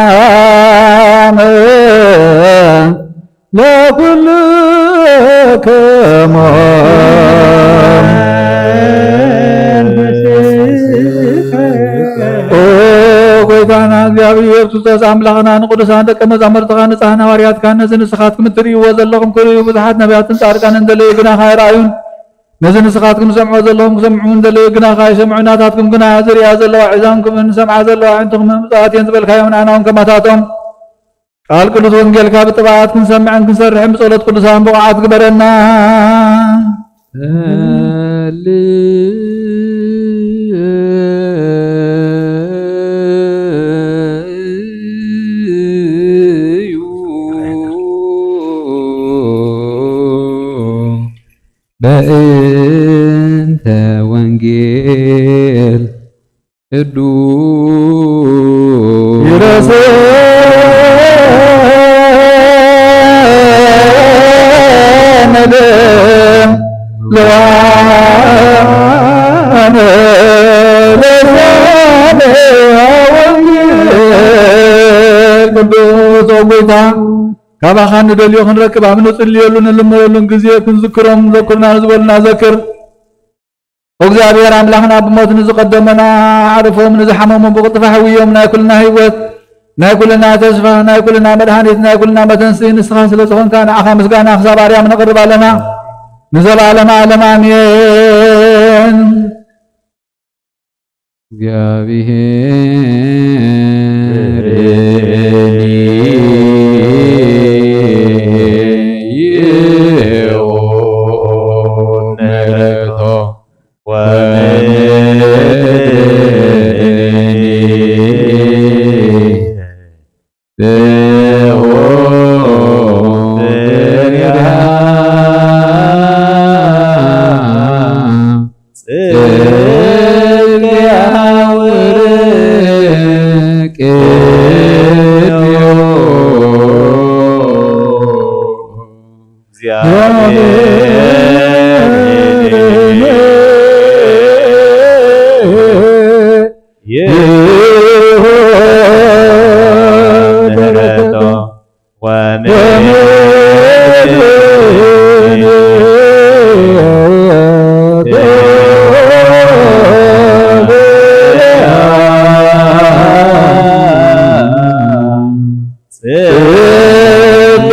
ሰላም ለኩልክሙ። ኦ ጎይታና እግዚኣብሔር ክርስቶስ ኣምላኽና ንቅዱሳን ደቀ መዛሙርትኻ ንጻሕን ሃዋርያትካን ነዚ ንስኻትኩም እትርእይዎ ዘለኹም ክርእዩ ብዙሓት ነቢያትን ጻድቃንን ዘለዩ ግናኻ ኣይረኣዩን። ነዚ ንስኻትኩም ዝሰምዑ ዘለኹም ክሰምዑ እንደለዩ ግናኻ ኣይሰምዑ። ናታትኩም ግና ዝርእያ ዘለዋ ኣዕዛንኩምን ዝሰምዓ ዘለዋ ኣዕይንትኹምን ብፁዓት እየን ዝበልካዮም ንኣና እውን ከማታቶም ቃል ቅዱስ ወንጌልካ ብጥብዓት ክንሰምዕን ክንሰርሕን ብጸሎት ቅዱሳን ብቑዓት ግበረና። በእንተ ወንጌል ቅዱስ ይረስነ ለዋነ ለዛነ ወንጌል ቅዱስ። ኦ ጎይታ፣ ካባኻ ንደልዮ ክንረክብ ኣብ ንጽልየሉ ንልመነሉን ግዜ ክንዝክሮም ዘኩርና ዝበሉና ዘክር። እግዚኣብሔር ኣምላኽና ብሞት ንዝቐደሙና ኣዕርፎም፣ ንዝሓመሙ ብቕልጥፋ ሕውዮም። ናይ ኩልና ህይወት፣ ናይ ኩልና ተስፋ፣ ናይ ኩልና መድሃኒት፣ ናይ ኩልና መተንስኢ ንስኻ ስለ ዝኾንካ ንዓኻ ምስጋና ክሳብ ኣርያም ነቕርብ ኣለና ንዘለዓለመ ዓለም ኣሜን። እግዚኣብሔር ይሁን ምሕረቱ ወምድሪ ይሁን ምሕረቱ ወምሕረቱ ጽድቅ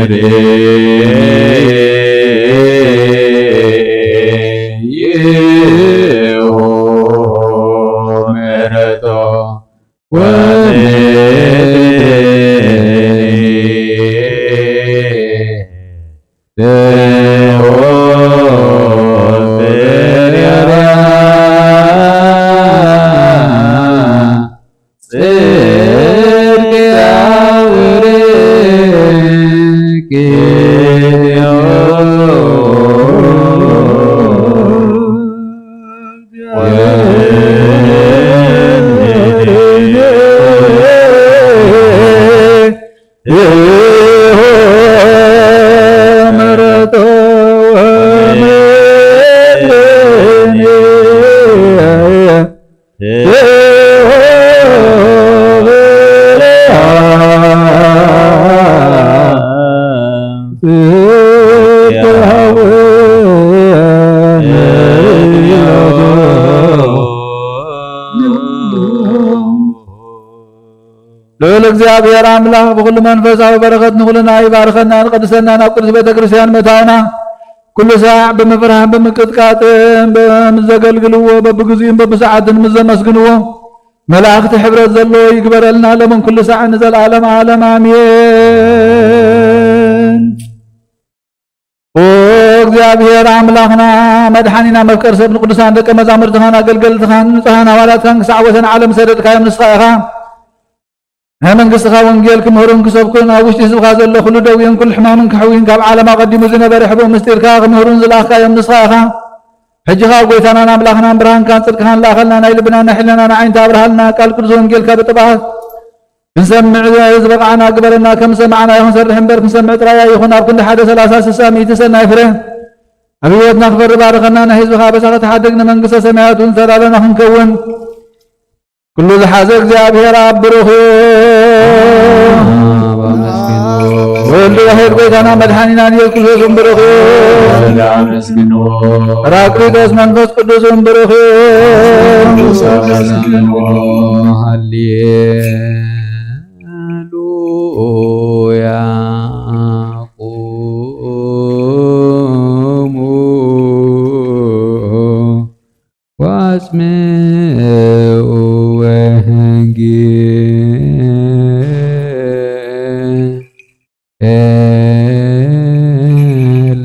እግዚአብሔር ይሁን ምሕረቱ ወምሕረቱ ጽድቅ ያውርድ ልዑል እግዚኣብሔር ኣምላኽ ብኹሉ መንፈሳዊ በረኸት ንኹልና ይባርከና፣ ንቅድሰና ናብ ቅዱስ ቤተ ክርስቲያን ምእታውና፣ ኩሉ ሳዕ ብምፍራህን ብምቅጥቃጥን፣ በምዘገልግልዎ በብግዚኡን በብሰዓትን ምስ ዘመስግንዎ፣ መላእኽቲ ሕብረት ዘለዎ ይግበረልና፣ ሎምን ኩሉ ሳዕ ንዘለዓለም ዓለም ኣሜን። ኦ እግዚኣብሔር ኣምላኽና፣ መድሓኒና፣ መፍቀር ሰብ ንቅዱሳን ደቀ መዛሙርትኻን ኣገልገልትኻን ንጹሃን ኣዋላትካን ክሳዕ ወሰን ዓለም ዝሰደድካዮም ንስኻ ኢኻ። ናይ መንግስትኻ ወንጌል ክምህሩን ክሰብኩን፣ ኣብ ውሽጢ ህዝብኻ ዘሎ ኩሉ ደዌን ኩሉ ሕማምን ክሕውዩን፣ ካብ ዓለም ኣቐዲሙ ዝነበረ ሕቡእ ምስጢርካ ክምህሩን ዝለኣኽካዮም ንስኻ ኢኻ። ሕጂ ኸኣ ጎይታናን ኣምላኽናን ብርሃንካን ጽድቅኻን ለኣኸልና፣ ናይ ልብናን ናይ ሕልናና ዓይንታ ኣብርሃልና፣ ቃል ቅዱስ ወንጌልካ ብጥብዓት ክንሰምዕ ዝበቕዓና ግበረና፣ ከም ዝሰማዕናዮ ክንሰርሕ እምበር ክንሰምዕ ጥራይ ኣይኹን፣ ኣብ ክንዲ ሓደ ሰላሳ ስሳ ሚእቲ ሰናይ ፍረ ኣብ ህይወትና ክፈሪ ባርኸና፣ ናይ ህዝብኻ ኣበሳ ከተሓድግ ንመንግስተ ሰማያት እውን ተዳለና ክንከውን ኩሉ ዝሓዘ እግዚኣብሔር ኣብ ብሩኽ እዩ። ወልድ ዋሕድ ጎይታና መድሓኒናን ኢየሱስ ክርስቶስ እውን ብሩኽ እዩ። ጳራቅሊጦስ መንፈስ ቅዱስ እውን ብሩኽ እዩ። ሃሌሉያ። ቁሙ ወአስምዑ ወንጌለ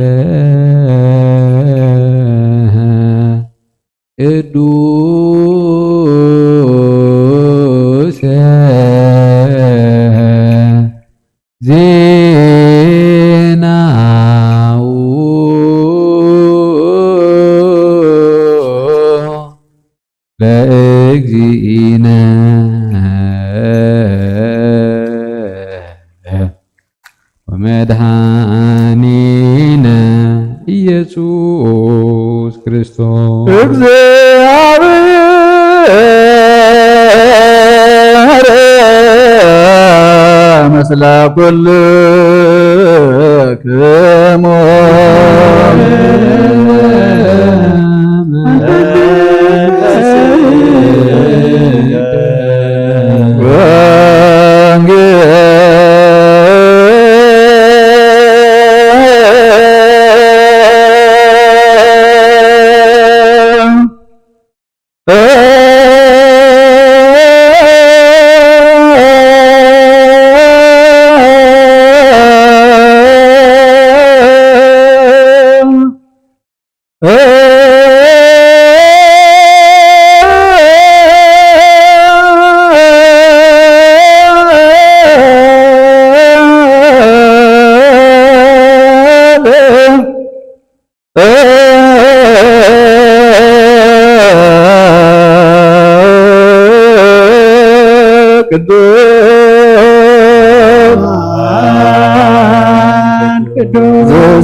ቅዱስ ዜናሁ ለእግዚእነ ወመድኃኒነ ኢየሱስ ክርስቶስ። እግዚኣብሔር ምስለ ኩልክሙ።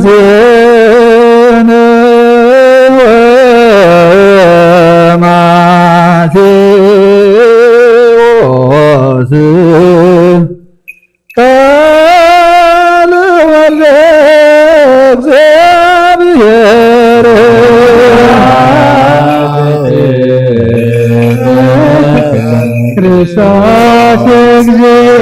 ዜና ማቴዎስ ቃል ወልደ እግዚአብሔር ክርስቶስ እግዚእ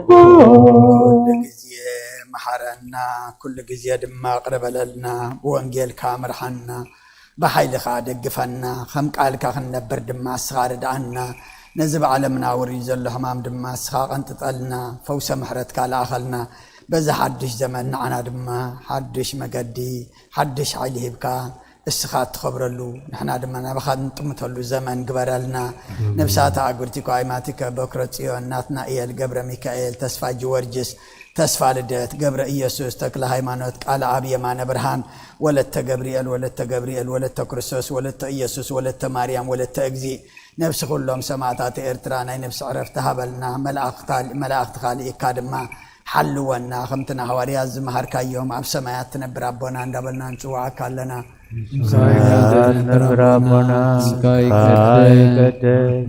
ኩሉ ግዜ መሓረና፣ ኩሉ ግዜ ድማ ቅረ በለልና፣ ብወንጌልካ ምርሓና፣ ብሓይልኻ ደግፈና፣ ከም ቃልካ ክንነብር ድማ እስኻ ርድኣና። ነዚ ብዓለምና ወሪዱ ዘሎ ሕማም ድማ እስኻ ቀንጥጠልና፣ ፈውሰ ምሕረትካ ለኣኸልና። በዚ ሓድሽ ዘመን ንዓና ድማ ሓድሽ መገዲ፣ ሓድሽ ሓይሊ ሂብካ እስኻ እትኸብረሉ፣ ንሕና ድማ ናባኻ እንጥምተሉ ዘመን ግበረልና። ነብሳታ ኣጉርቲኮ ኣይማቲከ በክረ ጽዮን ናትናኤል ገብረ ሚካኤል ተስፋ ጊዮርጊስ ተስፋ ልደት ገብረ ኢየሱስ ተክለ ሃይማኖት ቃለ ኣብ የማነ ብርሃን ወለተ ገብርኤል ወለተ ገብርኤል ወለተ ክርስቶስ ወለተ ኢየሱስ ወለተ ማርያም ወለተ እግዚእ ነብሲ ኩሎም ሰማእታት ኤርትራ ናይ ነብሲ ዕረፍቲ ሃበልና። መላእኽትኻ ልኢካ ድማ ሓልወና። ከምቲ ንሃዋርያት ዝመሃርካዮም ኣብ ሰማያት ትነብር ኣቦና እንዳበልና ንጽውዓካ ኣለና። ሰማያት ትነብር ኣቦና፣ ስምካ ይቀደስ፣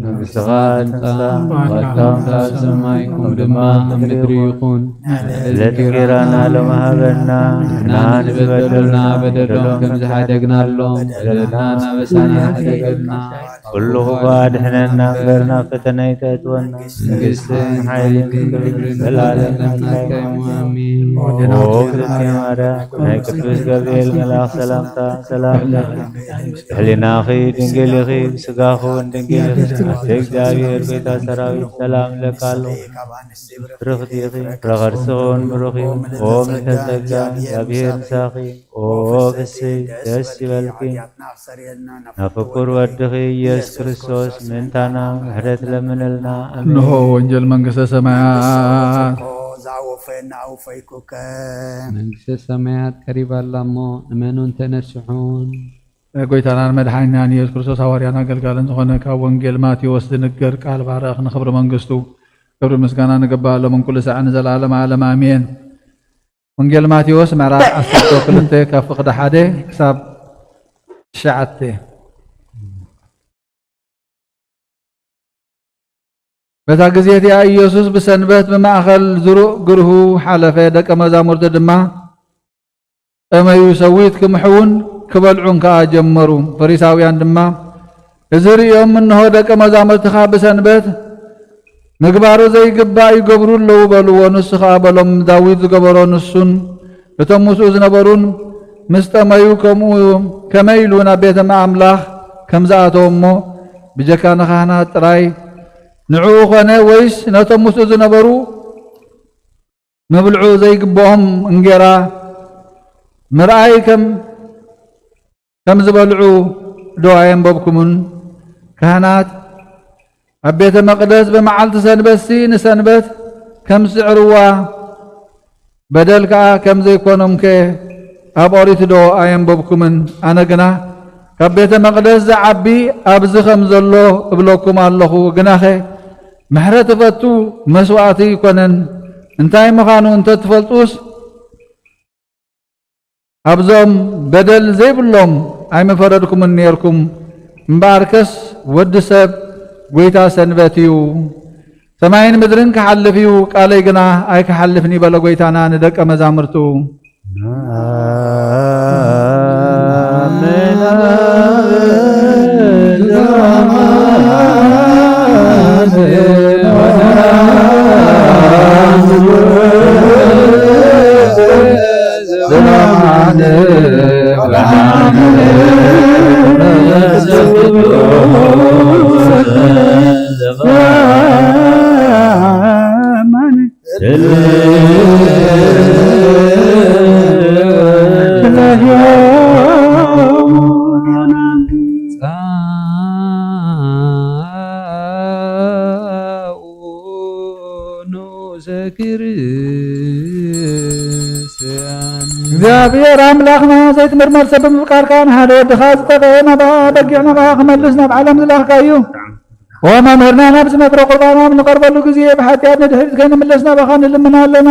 መንግስትኻ ትምጻእ፣ ፈቃድካ ኣብ ሰማይ ከምኡ ድማ ኣብ ምድሪ ይኹን። ዕለት እንጀራና ሎሚ ሃበና፣ ንሕና ንዝበደሉና በደሎም ከም ዝሓደግናሎም፣ በደልና እናበሳና ሓደገልና። ኩሉ ክፉእ ኣድሕነና እምበር ናብ ፈተና ኣይተእትወና። መንግስትን ሓይልን ክብርን ዘላለምን ናትካ እዩ። ኣሜን። ኦ እግዝእትየ ማርያም፣ ናይ ቅዱስ ገብርኤል መልኣኽ ሰላምታ ሰላም ለኪ። ብሕሊናኺ ድንግል ኢኺ፣ ብስጋኺ እውን ድንግል ኢኺ። ኣደ እግዚኣብሔር ጎይታ ሰራዊት ሰላም እለኪ ኣለኹ። ብርኽቲ ኢኺ፣ ፍረ ከርስኺ እውን ብሩኽ እዩ። ኦ ምልዕተ ጸጋ፣ እግዚኣብሔር ምሳኺ። ኦ ፍስሕቲ ደስ ይበልኪ፣ ናብ ፍቁር ወድኺ ኢየሱስ ክርስቶስ ምእንታና ምሕረት ለምንልና። ኣሜን። እንሆ ወንጌል መንግስተ ሰማያት። ዝኣወፈየና ኣውፈይኩከ። መንግስተ ሰማያት ቀሪባ ኣላ እሞ እመኑን ተነስሑን። ጎይታናን መድሓኒናን ኢየሱስ ክርስቶስ ሃዋርያን ኣገልጋልን ዝኾነ ካብ ወንጌል ማቴዎስ ዝንገር ቃል ባረኽ ንኽብሪ መንግስቱ ክብሪ ምስጋና ንግባእ ሎምን ኩሉ ሳዕ ንዘለዓለም ዓለም ኣሜን። ወንጌል ማቴዎስ ምዕራፍ ዓሰርተ ክልተ ካብ ፍቕዲ ሓደ ክሳብ ትሽዓተ። በታ ግዜ እቲኣ ኢየሱስ ብሰንበት ብማእከል ዝሩእ ግርሁ ሓለፈ። ደቀ መዛሙርቱ ድማ ጠመዩ፣ ሰዊት ክምሕዉን ክበልዑን ከኣ ጀመሩ። ፈሪሳውያን ድማ እዚ ርእዮም፣ እንሆ ደቀ መዛሙርትኻ ብሰንበት ምግባሩ ዘይግባእ ይገብሩ ኣለዉ በልዎ። ንሱ ኸኣ በሎም፣ ዳዊት ዝገበሮ ንሱን እቶም ምስኡ ዝነበሩን ምስ ጠመዩ ከምኡ ከመይ ኢሉ ናብ ቤተ ኣምላኽ ከም ዝኣተወ እሞ ብጀካ ንኻህናት ጥራይ ንዕኡ ኾነ ወይስ ነቶም ምስኡ ዝነበሩ ምብልዑ ዘይግብኦም እንጌራ ምርኣይ ከም ከም ዝበልዑ ዶ ኣየንበብኩምን? ካህናት ኣብ ቤተ መቕደስ ብመዓልቲ ሰንበትሲ ንሰንበት ከም ዝስዕርዋ በደል ከኣ ከም ዘይኮኖምከ ኣብ ኦሪት ዶ ኣየንበብኩምን? ኣነ ግና ካብ ቤተ መቕደስ ዝዓቢ ኣብዚ ከም ዘሎ እብለኩም ኣለኹ። ግናኸ ምሕረት እፈቱ መስዋእቲ ኣይኮነን። እንታይ ምዃኑ እንተ ትፈልጡስ ኣብዞም በደል ዘይብሎም ኣይምፈረድኩምን ኔርኩም። እምበኣርከስ ወዲ ሰብ ጐይታ ሰንበት እዩ። ሰማይን ምድርን ክሓልፍ እዩ፣ ቃለይ ግና ኣይክሓልፍን እዩ በለ ጐይታና ንደቀ መዛሙርቱ። ንዑሰ ክርስቲያን። እግዚኣብሔር ኣምላኽና ዘይትምርመር ሰብ ብምፍቃርካ ንሓደ ወድኻ ዝጠቐ ናብኣ በጊዕ ናብኣ ክመልስ ናብ ዓለም ዝላኽካ እዩ። ኦ መምህርና፣ ናብ ዝመክሮ ቁርባኖም ንቐርበሉ ግዜ ብሓጢኣት ንድሕሪት ከይንምለስ ናባኻ ንልምና ኣለና።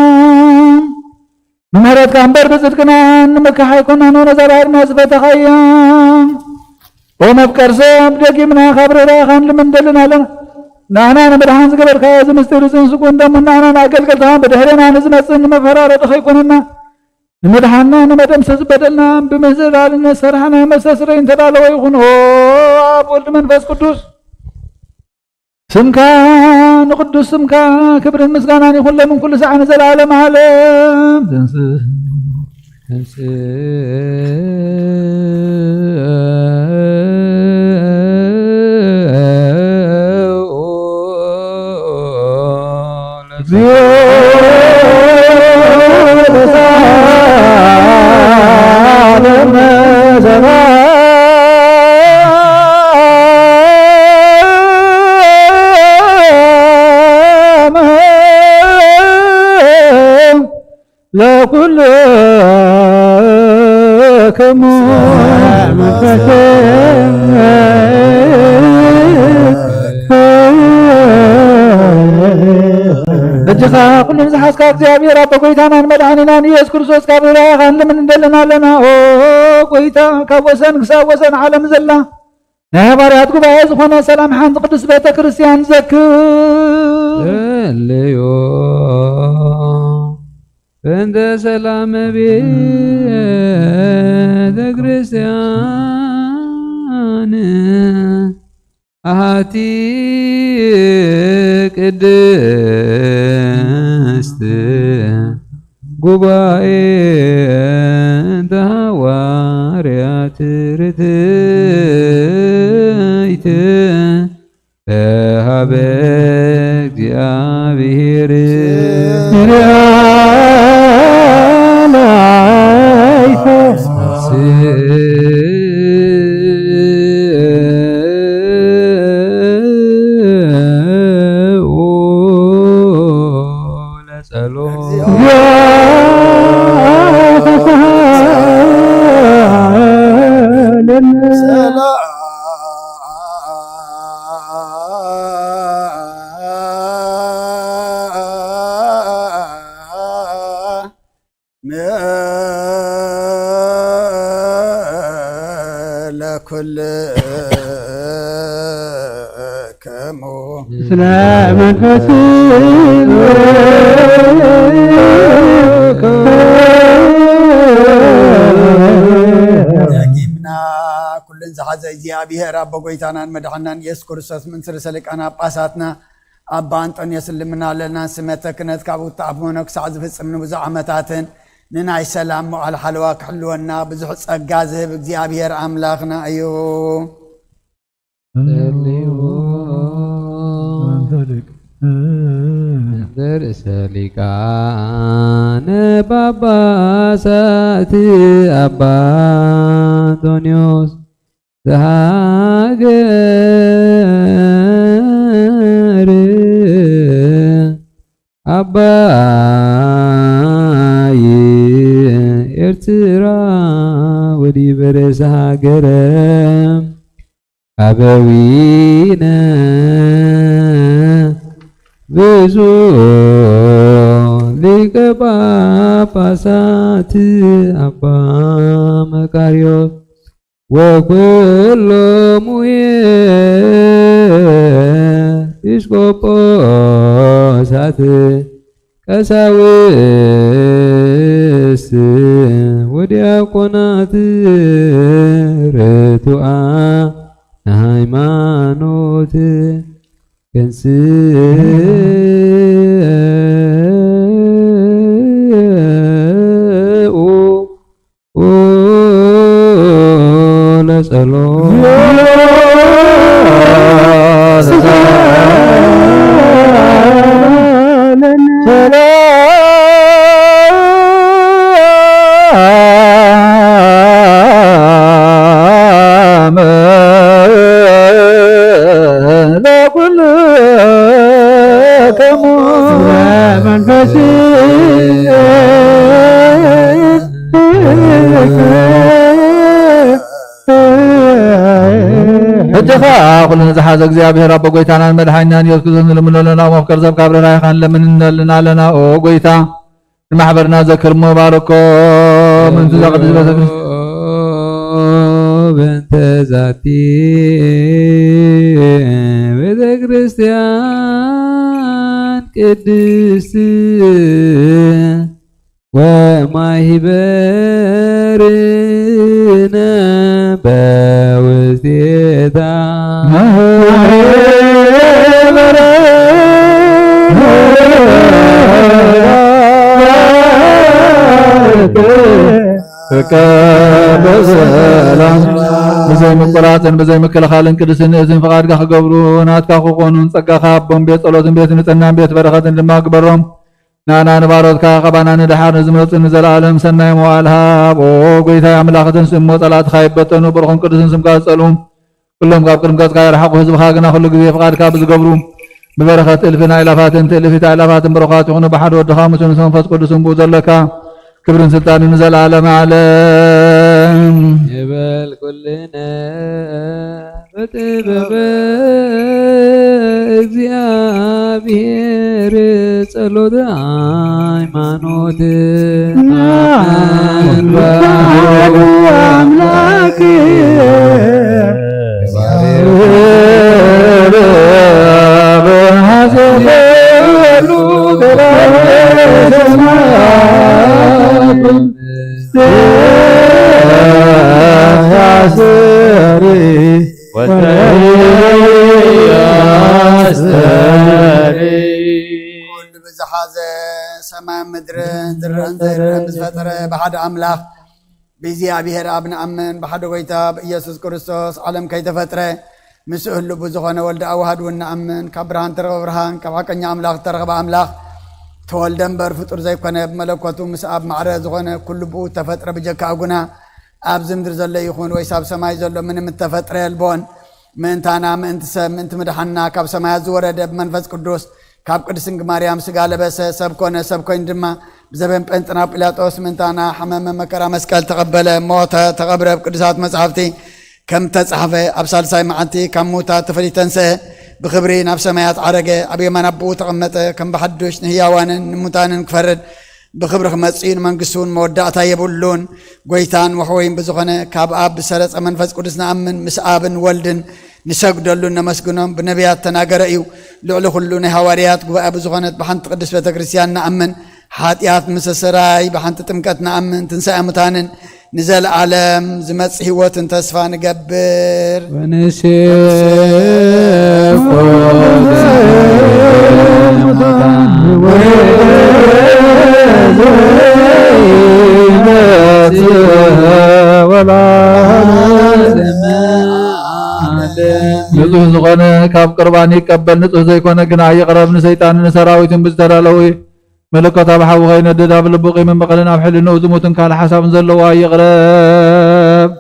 ብምህረትካ እምበር ብጽድቅና ንምካሕ ኣይኮናን፣ ነዛ ባሕርና ዝፈተኻ እያ። ኦ መፍቀር ሰብ፣ ደጊምና ካብ ርህራኸ ክንልምን እንደልን ኣለና። ንዓና ንምድሓን ዝገበርካዮ እዚ ምስጢር እዚ ንስጉን ደሙን ንዓና ንኣገልገልትኻ ብድሕሬና ንዝመጽእ ንመፈራረዲ ከይኮነና፣ ንምድሓንና ንመደምሰስ በደልና ብምህላል ንሰርሓና መስተስረይ እንተዳለወ ይኹን። ኦ ኣብ ወልድ መንፈስ ቅዱስ ስምካ፣ ንቅዱስ ስምካ ክብርን ምስጋናን ይኹን ሎምን ኩሉ ሳዕ ንዘለዓለም ዓለም። ተንስእ፣ ተንስእ፣ እግዚኦ ተሳሃለነ ሰላም ለኩልክሙ። ሕጂ ኸዓ ኩሉ ንዝሓዝካ እግዚኣብሔር ኣቦ ጐይታናን መድሓኒናን ኢየሱስ ክርስቶስ ካብ ርህራኸ ክንልምን እንደልን ኣለና። ኦ ጐይታ፣ ካብ ወሰን ክሳብ ወሰን ዓለም ዘላ ናይ ሃዋርያት ጉባኤ ዝኾነ ሰላም ሓንቲ ቅድስት ቤተ ክርስቲያን ዘክር። ጸልዩ በእንተ ሰላም ቤተ ክርስቲያን። ኣሃቲ ቅድስት ጉባኤ እንተ ሃዋርያት ርትዕት በሃበ እግዚኣብሔር ስምዑ ለጸሎት። ለኩልክሙ። ስለ መንፈስ ደጊምና ኩልን ዝሓዘ እግዚኣብሔር ኣቦ ጐይታናን መድሓናን ኢየሱስ ክርስቶስ፣ ምንስርሰ ሊቃነ ጳጳሳትና ኣባ ኣንጦንዮስን ልምና ኣለና። ስመተ ክህነት ካብ ውትኣፍ መኖ ክሳዕ ዝፍጽም ንብዙሕ ዓመታትን ንናይ ሰላም መዋዕል ሓለዋ ክሕልወና ብዙሕ ጸጋ ዝህብ እግዚኣብሔር ኣምላኽና እዩ። ጸልዩ እንተ ርእሰ ሊቃነ ጳጳሳት ኣባ ኣንጦንዮስ ዘሃገር ኣባይ ኤርትራ ወዲበ ርእሰ ሃገረ ኣበዊነ ብዙ ሊቀ ጳጳሳት ኣባ መቃርዮስ ወኩሎሙ ኤጲስቆጶሳት ቀሳውስት ወዲያቆናት ርቱዓ ንሃይማኖት ተንስኡ ሕጂ ኸኣ ኩሉ ንዝሓዘ እግዚኣብሔር ኣቦ ጎይታናን መድሓኒናን ኢየሱስ ክርስቶስ ንልምኖ ኣለና። መፍቀር ሰብ ካብ ርህራሄኻ ንለምን ንለምን ኣለና። ኦ ጎይታ፣ ንማሕበርና ዘክር እሞ ባርኮ። ምእንቲ እዛ ቅድስት ቤተ ክርስቲያን። በእንተ ዛቲ ቤተ ክርስቲያን ቅድስት ወማሂበርነ በውስቴታ። ብዘይ ምቁራፅን ብዘይ ምክልኻልን ቅድስትን ንእዝን ፍቓድካ ክገብሩ ናትካ ክኾኑን ጸጋኻ ኣቦን ቤት ጸሎትን ቤት ንጽህናን ቤት በረኸትን ድማ ግበሮም። ንኣና ንባሮትካ ካባና ንደሓር ንዝመጽእ ንዘለኣለም ሰናይ መዋእል ሃብ። ኦ ጎይታይ ኣምላኽ፣ እቶም ስም እሞ ጸላእትኻ ይበተኑ፣ ብሩኽን ቅዱስን ስምካ ዝጸልኡ ኩሎም ካብ ቅድሚ ገጽካ ይርሓቑ፣ ህዝብኻ ግና ኩሉ ግዜ ፍቓድካ ብዝገብሩ ብበረኸት እልፍን ኣእላፋትን ትእልፊት ኣእላፋትን ብሩኻት ይኹኑ። ብሓደ ወድኻ ምስኡ ምስ መንፈስ ቅዱስን ብኡ ዘለካ ክብርን ስልጣንን ንዘለኣለም ዓለም። ይበል ኩልነ በጥበበ እግዚኣብሔር ጸሎተ ሃይማኖት ኣምላክ ኩሉ ብዝሓዘ ሰማይ ምድርን ዝረአን ዘይረአን ዝፈጠረ ብሓደ ኣምላኽ ብእግዚኣብሔር ኣብ ንኣምን፣ ብሓደ ጎይታ ብኢየሱስ ክርስቶስ ዓለም ከይተፈጥረ ምስኡ ህልው ዝኾነ ወልደ ኣዋህድ እውን ንኣምን። ካብ ብርሃን ተረኸበ ብርሃን፣ ካብ ሓቀኛ ኣምላኽ ተረኸበ ኣምላኽ። ተወልደ እምበር ፍጡር ዘይኮነ፣ ብመለኮቱ ምስ ኣብ ማዕረ ዝኾነ ኩሉ ብኡ ተፈጥረ። ብጀካ ኣጉና ኣብዚ ምድሪ ዘሎ ይኹን ወይስ ኣብ ሰማይ ዘሎ ምንም እተፈጥረ የልቦን። ምእንታና፣ ምእንቲ ሰብ፣ ምእንቲ ምድሓንና ካብ ሰማያት ዝወረደ ብመንፈስ ቅዱስ ካብ ቅድስት ድንግል ማርያም ስጋ ለበሰ፣ ሰብ ኮነ፣ ሰብ ኮይኑ ድማ ብዘበን ጴንጥና ጲላጦስ ምእንታና ሓመመ፣ መከራ መስቀል ተቐበለ፣ ሞተ፣ ተቐብረ። ኣብ ቅዱሳት መጻሕፍቲ ከም ተጻሕፈ ኣብ ሳልሳይ መዓልቲ ካብ ምዉታት ተፈልዩ ተንስአ፣ ብኽብሪ ናብ ሰማያት ዓረገ፣ ኣብ የማን ኣቦኡ ተቐመጠ፣ ከም ብሓዱሽ ንህያዋንን ንሙታንን ክፈርድ ብኽብሪ ክመጽእ እዩ፣ ንመንግስቱ እውን መወዳእታ የብሉን። ጎይታን ወሕወይን ብዝኾነ ካብ ኣብ ብሰረጸ መንፈስ ቅዱስ ንኣምን፣ ምስ ኣብን ወልድን ንሰግደሉን ነመስግኖም። ብነቢያት ተናገረ እዩ። ልዕሊ ኩሉ ናይ ሃዋርያት ጉባኤ ብዝኾነት ብሓንቲ ቅድስት ቤተ ክርስቲያን ንኣምን። ሓጢኣት ምሰሰራይ ብሓንቲ ጥምቀት ንኣምን። ትንሳኤ ሙታንን ንዘለዓለም ዝመጽእ ህይወትን ተስፋ ንገብር። ወንሴፎ ንጹህ ዝኾነ ካብ ቅርባን ይቀበል፣ ንጹህ ዘይኮነ ግና ይቕረብ። ንሰይጣንን ንሰራዊቱን ብዝተዳለዉ መለኮት ኣብ ሓዊ ከይነድድ፣ ኣብ ልቡ ቂምን በቐልን ኣብ ሕልንኡ ዝሙትን ካልእ ሓሳብን ዘለዎ ኣይቕረብ።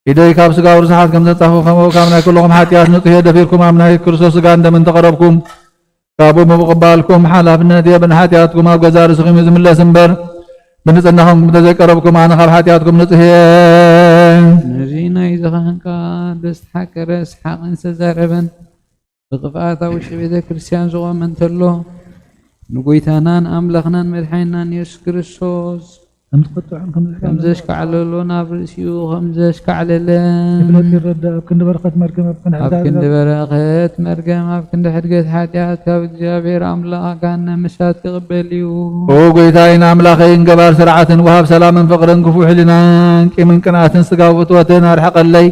ኢደይ ካብ ስጋዊ ርስሓት ከም ዘንጻፉ፣ ከምኡ ካብ ናይ ኩልኹም ሓጢኣት ንጹህ እየ። ደፊርኩም ኣብ ናይ ክርስቶስ ስጋን ደምን ተቐረብኩም። ካብኡ ብምቕባልኩም ሓላፍነት የብን። ሓጢኣትኩም ኣብ ገዛእ ርእስኹም እዩ ዝምለስ እምበር፣ ብንጽህናኹም እንተዘይቀረብኩም ኣነ ካብ ሓጢኣትኩም ንጹህ እየ። ነዚ ናይ ዝኻህን ቃል ብዝተሓቀረ ሰሓቕን ዝተዛረበን ብክፍኣት ኣብ ውሽጢ ቤተ ክርስቲያን ዝቖመ እንተሎ፣ ንጎይታናን ኣምላኽናን መድሓኒናን የሱስ ክርስቶስ ከም ዝቐጥዖን ከም ከም ዘሽካዕለሎ፣ ናብ ርእሲኡ ከም ዘሽካዕለለ ይፍለጥ ይረዳእ። ኣብ ክንዲ በረኸት መርገም፣ ኣብ ክንዲ ኣብ ሓጢኣት ክንዲ በረኸት መርገም፣ ኣብ ክንዲ ሕድገት ሓጢኣት ካብ እግዚኣብሔር ኣምላኽ ገሃነም እሳት ክቕበል እዩ። ኦ ጎይታይን ኣምላኸይን፣ ገባር ስርዓትን ወሃብ ሰላምን ፍቕርን፣ ክፉእ ሕሊናን ቂምን ቅንኣትን ስጋዊ ፍትወትን ኣርሕቐለይ።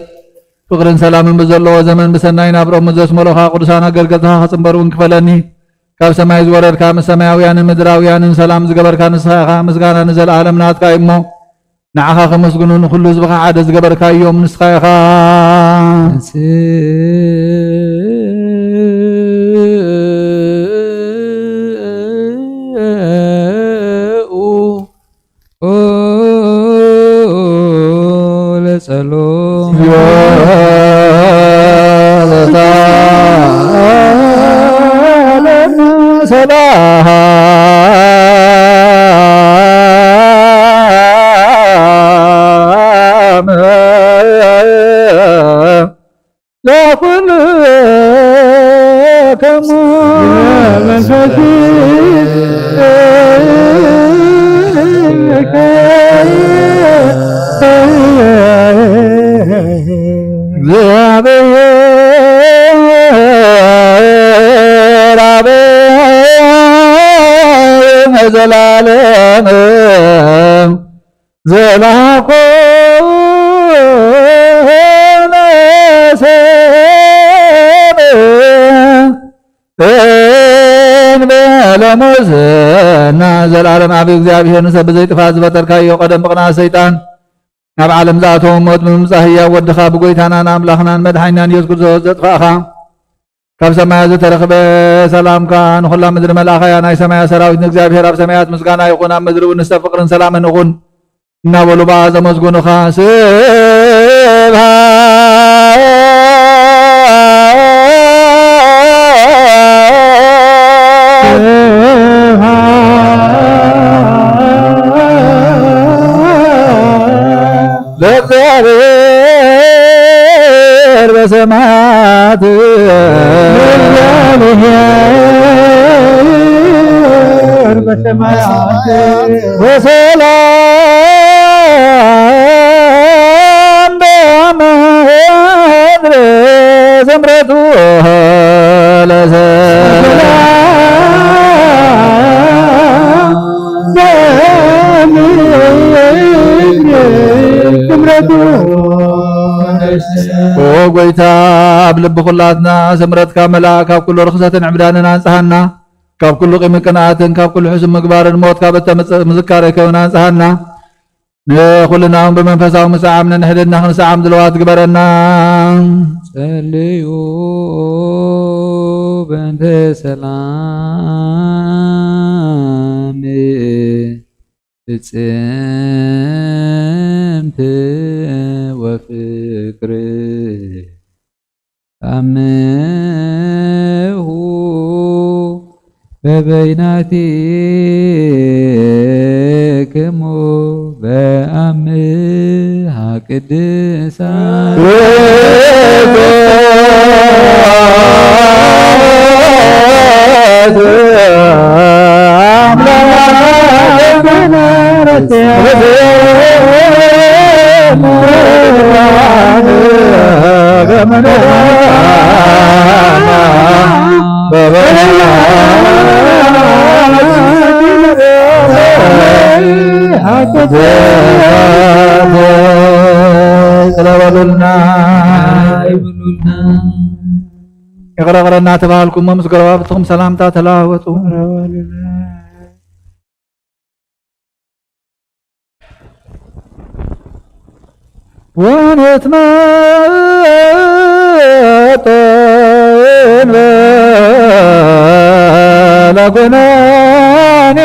ፍቕርን ሰላምን ብዘለዎ ዘመን ብሰናይ ናብርኦም ዘስመሉኻ ቅዱሳን ኣገልገልትኻ ክጽንበሩ እውን ክፈለኒ። ካብ ሰማይ ዝወረድካ፣ ምስ ሰማያውያንን ምድራውያንን ሰላም ዝገበርካ ንስኻ ኢኻ። ምስጋና ንዘለኣለም ናትካ እዩ እሞ፣ ንዓኻ ከመስግኑ፣ ንኹሉ ህዝብኻ ሓደ ዝገበርካዮም ንስኻ ኢኻ። ጸሎት ሰላም ለኩልክሙ እግዚአብሔር አብ ዘላለም ዘላኮነ ሰብ እንበለ ሞት እና ዘላለም ኣብ እግዚኣብሔር ንሰብ ብዘይጥፋእ ዝፈጠርካዮ ቀደም ብቕንኣት ሰይጣን ናብ ዓለም ዝኣተወ ሞት ብምምጻእ ህያው ወድኻ ብጎይታናን ኣምላኽናን መድሓኒናን ኢየሱስ ክርስቶስ ዘጥፋእኻ ካብ ሰማያት ዝተረኽበ ሰላምካ ንኹላ ምድሪ መልኣኻያ ናይ ሰማያት ሰራዊት ንእግዚኣብሔር ኣብ ሰማያት ምስጋና ይኹን ኣብ ምድሪ እውን ንሰብ ፍቕርን ሰላምን ይኹን እናበሉ ብኣ ዘመስግኑኻ ስብሐት ለእግዚአብሔር በሰማያት እግዚአብሔር በሰማያት ወሰላም በምድር ስምረቱ ለሰላም ስምረቱ ኦ ጎይታ ኣብ ልቢ ኩላትና ስምረትካ መልኣ ካብ ኩሉ ርኽሰትን ዕብዳንን ኣንጽሃና ካብ ኩሉ ቂምን ቅንኣትን ካብ ኩሉ ሕሱም ምግባርን ሞት ካብ እተምጽእ ምዝካረ ከውን ኣንጽሃና ንኹልና እውን ብመንፈሳዊ ምስዓም ነንሕድና ክንሰዓም ድልዋት ግበረና። ጸልዩ በእንተ ሰላም ፍጽምት ወፍቅር ኣምሁ በበይናቲክሙ በአምሃ ቅድሳት ይቅረ በሉልና። ይቅረ በለና ተባሃልኩሞ ምስ ጎረባብትኹም ሰላምታ ተለዋወጡ። ወንትመጠን በለጎናኔ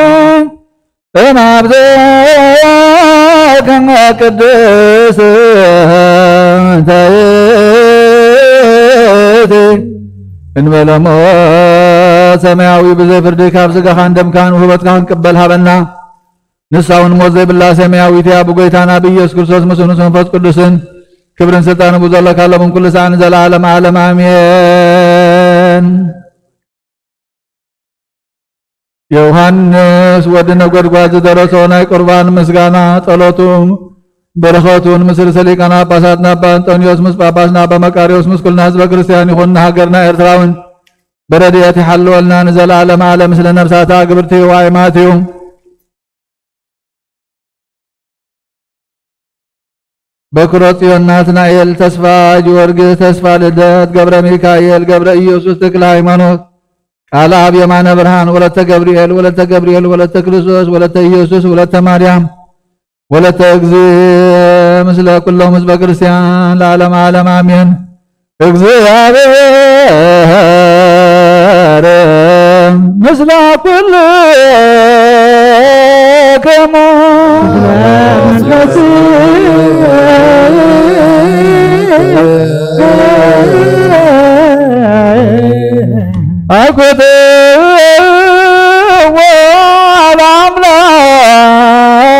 እምአብ ዘከመ ቅድስት እንተ ይእቲ እንበለ ሞት ሰማያዊ ብዘይ ፍርዲ ካብ ስጋኻን ደምካን ውህበትካ ክንቅበል ሃበና። ንሳ እውን ሞት ዘይብላ ሰማያዊት እያ። ብጎይታና ብኢየሱስ ክርስቶስ ምስኡ ምስ መንፈስ ቅዱስን ክብርን ስልጣን ብኡ ዘለካ ሎምን ኩሉ ሰዓን ንዘለዓለም ዓለም ኣሜን። ዮሃንስ ወዲ ነጎድጓድ ዝደረሶ ናይ ቁርባን ምስጋና ጸሎቱ በረኸቱን ምስ ርእሰ ሊቃነ ጳጳሳትና ኣባ እንጦንዮስ ምስ ጳጳስና ኣባ መቃርዮስ ምስ ኩልና ህዝበ ክርስቲያን ይኹን ንሃገርና ኤርትራ እውን ብረድኤት ይሓልወልና ንዘለዓለም ዓለም። ስለ ነፍሳት ኣግብርቲ ዋይማት እዩ። በኩረ ጽዮን ናትናኤል፣ ተስፋ ጊዮርጊስ፣ ተስፋ ልደት፣ ገብረ ሚካኤል፣ ገብረ ኢየሱስ፣ ተክለ ሃይማኖት፣ ቃለ ኣብ የማነ ብርሃን፣ ወለተ ገብርኤል፣ ወለተ ገብርኤል፣ ወለተ ክርስቶስ፣ ወለተ ኢየሱስ፣ ወለተ ማርያም፣ ወለተ እግዚእ፣ ምስለ ኩሎም ህዝበ ክርስቲያን ለዓለመ ዓለም ኣሜን። እግዚኣብሔር ምስለ ኩልክሙ። ፍትዎ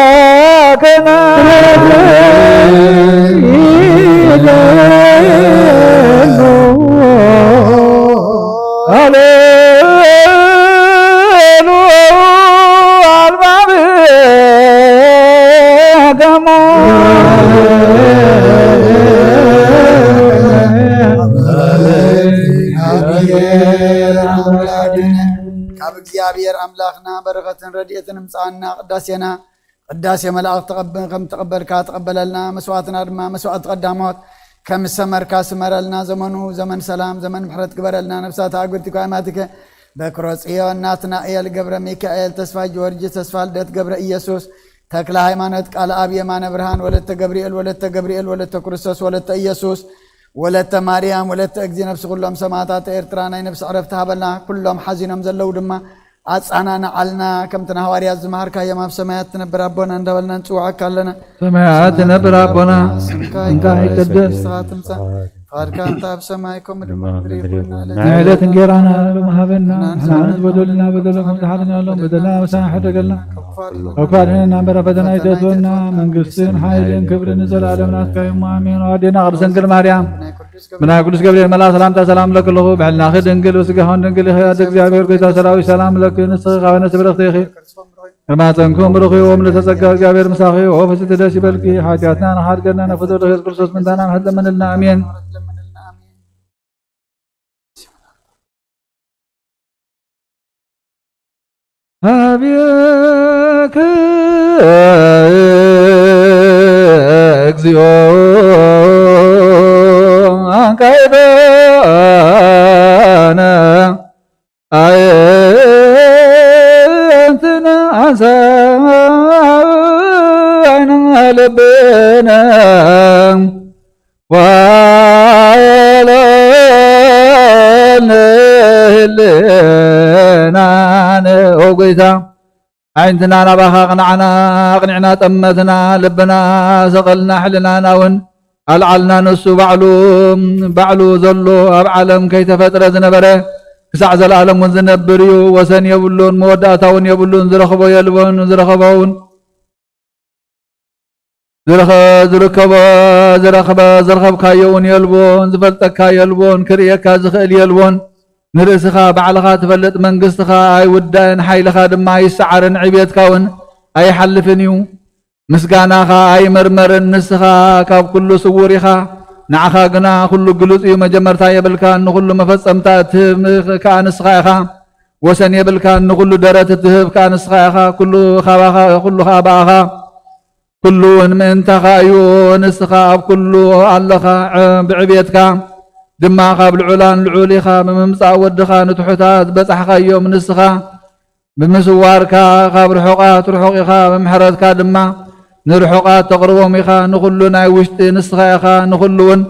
ለአምላክነ ይደሉ። ሃሌሉ አልባብ ደሞ። ካብ እግዚኣብሔር ኣምላኽና በረኸትን ረድኤትን ምጻና። ቅዳሴና ቅዳሴ መላእኽት ተቐብ-፣ ከም ተቐበልካ ተቐበለልና። መስዋዕትና ድማ መስዋዕት ቀዳሞት ከም ዝሰመርካ ስመረልና። ዘመኑ ዘመን ሰላም፣ ዘመን ምሕረት ግበረልና። ነፍሳት ኣግብርቲ ኳይማቲከ በክረ ጽዮን ናትናኤል ገብረ ሚካኤል ተስፋ ጊዮርጊስ ተስፋ ልደት ገብረ ኢየሱስ ተክለ ሃይማኖት ቃል ኣብ የማነ ብርሃን ወለተ ገብርኤል ወለተ ገብርኤል ወለተ ክርስቶስ ወለተ ኢየሱስ ወለተ ማርያም ወለተ እግዚ ነፍሲ ኩሎም ሰማዕታት ኤርትራ ናይ ነፍሲ ዕረፍቲ ሃበልና። ኩሎም ሓዚኖም ዘለዉ ድማ ኣጻናንዓልና። ከምቲ ንሃዋርያት ዝመሃርካዮም ኣብ ሰማያት ትነብር ኣቦና እንዳበልና ንጽውዓካ ኣለና። ሰማያት ትነብር ኣቦና፣ ስምካ ስምካ ይቀደስ፣ ይቀደስ። መንግስትኻ ትምጻእ፣ ፍቓድካ እንተ ኣብ ሰማይ ከምኡ ድማ ኣብ ምድሪ ይኹን። ንዕለት እንጌራና ሎሚ ሃበና፣ ንሕና ንበደልና በደሎም ከም ዝሓለናሎም በደልና ኣበሳና ሕደገልና፣ ካብ ክፋ ድሕነና እምበር ኣብ ፈተና ኣይተእትወና። መንግስትን ሓይልን ክብርን ንዘለኣለም ናትካ እዩ እሞ ኣሜን። ኣዴና ቅድስት ድንግል ማርያም፣ ብናይ ቅዱስ ገብርኤል መልኣክ ሰላምታ ሰላም እለኪ ኣለኹ። ብሕልናኺ ድንግል፣ ብስጋኺ እውን ድንግል ኢኺ። ኣደ እግዚኣብሔር፣ ጎይታ ሰራዊት፣ ሰላም እለኪ። ንስኺ ካብ ኣንስቲ ብርኽቲ ኢኺ። ከማፀንኩም ብሩኽ እዩ፣ ወምልዕተ ጸጋ እግዚኣብሔር ምሳኺ እዩ። ኦ ፍስሕቲ ደስ ይበልኪ፣ ሓጢኣትና ንኻድገና ነፍቶ ኢየሱስ ክርስቶስ ምንታና ምሕረት ለምንልና፣ ኣሜን። ኣብየከ እግዚኦ አንቃይበነ አየንትነ አንሳ አይነ ልብነ ዋለነ ህልናነ። ኦ ጎይታ፣ ኣዒንትና ናባኻ ኣቕንዓና፣ ኣቕኒዕና ጠመትና፣ ልብና ሰቐልና፣ ሕልናና እውን ኣልዓልና። ንሱ ባዕሉ፣ ባዕሉ ዘሎ ኣብ ዓለም ከይተፈጥረ ዝነበረ፣ ክሳዕ ዘለኣለም እውን ዝነብር እዩ። ወሰን የብሉን፣ መወዳእታ እውን የብሉን። ዝረኽቦ የልቦን፣ ዝረኸቦ እውን ዝረኸ-፣ ዝርከቦ፣ ዝረኸበ፣ ዝረኸብካዮ እውን የልቦን፣ ዝፈልጠካ የልቦን፣ ክርእየካ ዝኽእል የልቦን። ንርእስኻ ባዕልኻ ትፈልጥ፣ መንግስትኻ ኣይውዳእን፣ ሓይልኻ ድማ ኣይሰዓርን፣ ዕብየትካ እውን ኣይሓልፍን እዩ። ምስጋናኻ ኣይምርመርን፣ ንስኻ ካብ ኩሉ ስዉር ኢኻ፣ ንዓኻ ግና ኩሉ ግሉጽ እዩ። መጀመርታ የብልካን፣ ንኹሉ መፈጸምታ እትህብ ከኣ ንስኻ ኢኻ። ወሰን የብልካን፣ ንኹሉ ደረት እትህብ ከኣ ንስኻ ኢኻ። ኩሉ ካባኻ፣ ኩሉ ከኣ ብኣኻ፣ ኩሉ እውን ምእንታኻ እዩ። ንስኻ ኣብ ኩሉ ኣለኻ፣ ዕ-፣ ብዕብየትካ ድማ ካብ ልዑላን ልዑል ኢኻ። ብምምጻእ ወድኻ ንትሑታት በጻሕካዮም። ንስኻ ብምስዋርካ ካብ ርሑቓት ርሑቕ ኢኻ፣ ብምሕረትካ ድማ ንርሑቓት ተቕርቦም ኢኻ። ንኹሉ ናይ ውሽጢ ንስኻ ኢኻ፣ ንኹሉ እውን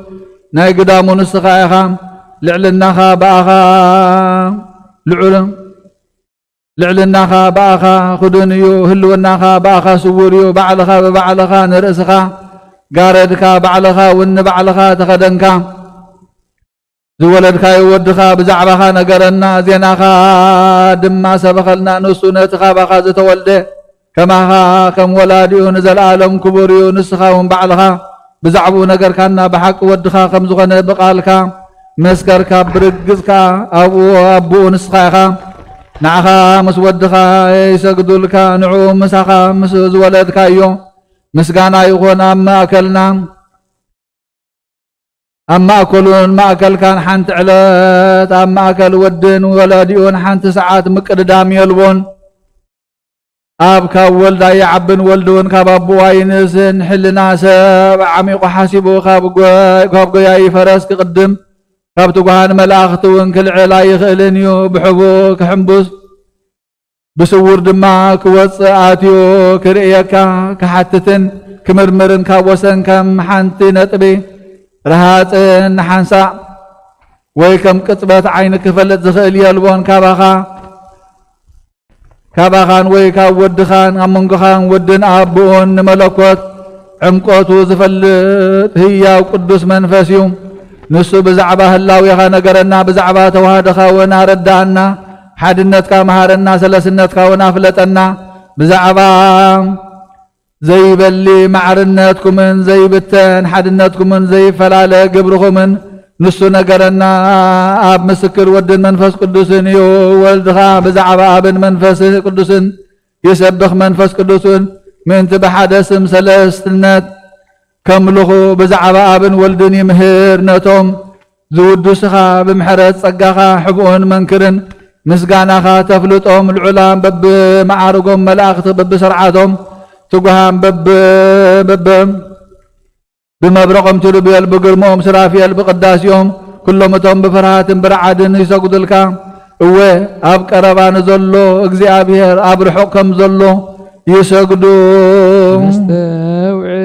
ናይ ግዳሙ ንስኻ ኢኻ። ልዕልናኻ ብኣኻ ልዑል፣ ልዕልናኻ ብኣኻ ክዱን እዩ፣ ህልውናኻ ብኣኻ ስዉር እዩ። ባዕልኻ ብባዕልኻ ንርእስኻ ጋረድካ፣ ባዕልኻ እውን ንባዕልኻ ተኸደንካ። ዝወለድካዮ ወድኻ ብዛዕባኻ ነገረና፣ ዜናኻ ድማ ሰበኸልና። ንሱ ነቲ ካባኻ ዝተወልደ ከማኻ ከም ወላዲኡ ንዘለኣለም ክቡር እዩ። ንስኻ እውን ባዕልኻ ብዛዕባኡ ነገርካና፣ ብሓቂ ወድኻ ከም ዝኾነ ብቓልካ መስከርካ፣ ብርግጽ ከኣ ኣብኡ ኣቦኡ ንስኻ ኢኻ። ንዓኻ ምስ ወድኻ ይሰግዱልካ፣ ንዕኡ ምሳኻ ምስ ዝወለድካዮ ምስጋና ይኹን። ኣብ ማእከልና ኣብ ማእከሉን ማእከልካን ሓንቲ ዕለት፣ ኣብ ማእከል ወድን ወላዲኡን ሓንቲ ሰዓት ምቅድዳም የልቦን። ኣብ ካብ ወልድ ኣይዓብን፣ ወልድ እውን ካብ ኣቦኡ ኣይንእስን። ሕልና ሰብ ዓሚቑ ሓሲቡ ካብ ጎ-፣ ካብ ጎያዪ ፈረስ ክቕድም፣ ካብ ትጉሃን መላእኽቲ እውን ክልዕል ኣይኽእልን እዩ። ብሕቡእ ክሕምቡስ ብስዉር ድማ ክወጽእ ኣትዩ ክርእየካ ክሓትትን ክምርምርን ካብ ወሰን ከም ሓንቲ ነጥቢ ረሃጽን ንሓንሳእ ወይ ከም ቅጽበት ዓይኒ ክፈልጥ ዝኽእል የልቦን። ካባኻ፣ ካባኻን ወይ ካብ ወድኻን ኣብ መንጎኻን ወድን ኣቦኡን ንመለኮት ዕምቆቱ ዝፈልጥ ህያው ቅዱስ መንፈስ እዩ። ንሱ ብዛዕባ ህላዌኻ ነገረና፣ ብዛዕባ ተዋህዶኻ እውን ኣረዳእና። ሓድነትካ መሃረና፣ ሰለስነትካ እውን ኣፍለጠና። ብዛዕባ ዘይበሊ ማዕርነትኩምን ዘይብተን ሓድነትኩምን ዘይፈላለ ግብርኹምን ንሱ ነገረና። ኣብ ምስክር ወድን መንፈስ ቅዱስን እዩ። ወልድኻ ብዛዕባ ኣብን መንፈስ ቅዱስን ይሰብኽ፣ መንፈስ ቅዱስን ምእንቲ ብሓደ ስም ሰለስትነት ከምልኹ ብዛዕባ ኣብን ወልድን ይምህር። ነቶም ዝውድስኻ ብምሕረት ጸጋኻ ሕቡእን መንክርን ምስጋናኻ ተፍልጦም፣ ልዑላን በብመዓርጎም መላእኽቲ በብሰርዓቶም ትጉሃን በብ-፣ በብ-፣ ብመብረቖም ኪሩቤል ብግርምኦም ሱራፌል ብቅዳሴኦም ኩሎም እቶም ብፍርሃትን ብርዓድን ይሰግዱልካ። እወ ኣብ ቀረባ ንዘሎ እግዚኣብሔር ኣብ ርሑቕ ከም ዘሎ ይሰግዱ። ነስተውዕል።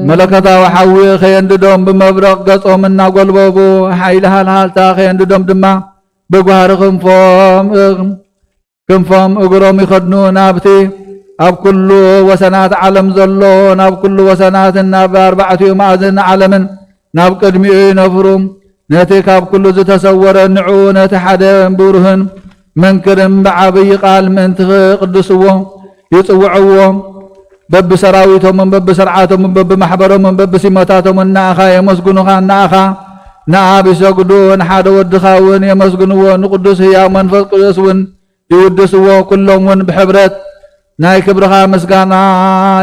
መለኮታዊ ሓዊ ከየንድዶም ብመብረቕ ገጾም እናጎልበቡ ሓይሊ ሃልሃልታ ከየንድዶም ድማ ብጓህሪ ክንፎም ክንፎም እግሮም ይኸድኑ። ናብቲ ኣብ ኩሉ ወሰናት ዓለም ዘሎ፣ ናብ ኩሉ ወሰናትን ናብ ኣርባዕቲኡ ማእዝን ዓለምን ናብ ቅድሚኡ ይነፍሩ። ነቲ ካብ ኩሉ ዝተሰወረ ንዕኡ ነቲ ሓደ ብሩህን መንክርን ብዓብዪ ቃል ምእንቲ ክቅድስዎ ይጽውዕዎ። በብሰራዊቶምን በብሰርዓቶምን በብማሕበሮምን በብሲሞታቶምን ንኣኻ የመስግኑኻ። ንኣኻ ንኣብ ይሰግዱ፣ ንሓደ ወድኻ እውን የመስግንዎ፣ ንቅዱስ ህያው መንፈስ ቅዱስ እውን ይውድስዎ። ኩሎም እውን ብሕብረት ናይ ክብርኻ ምስጋና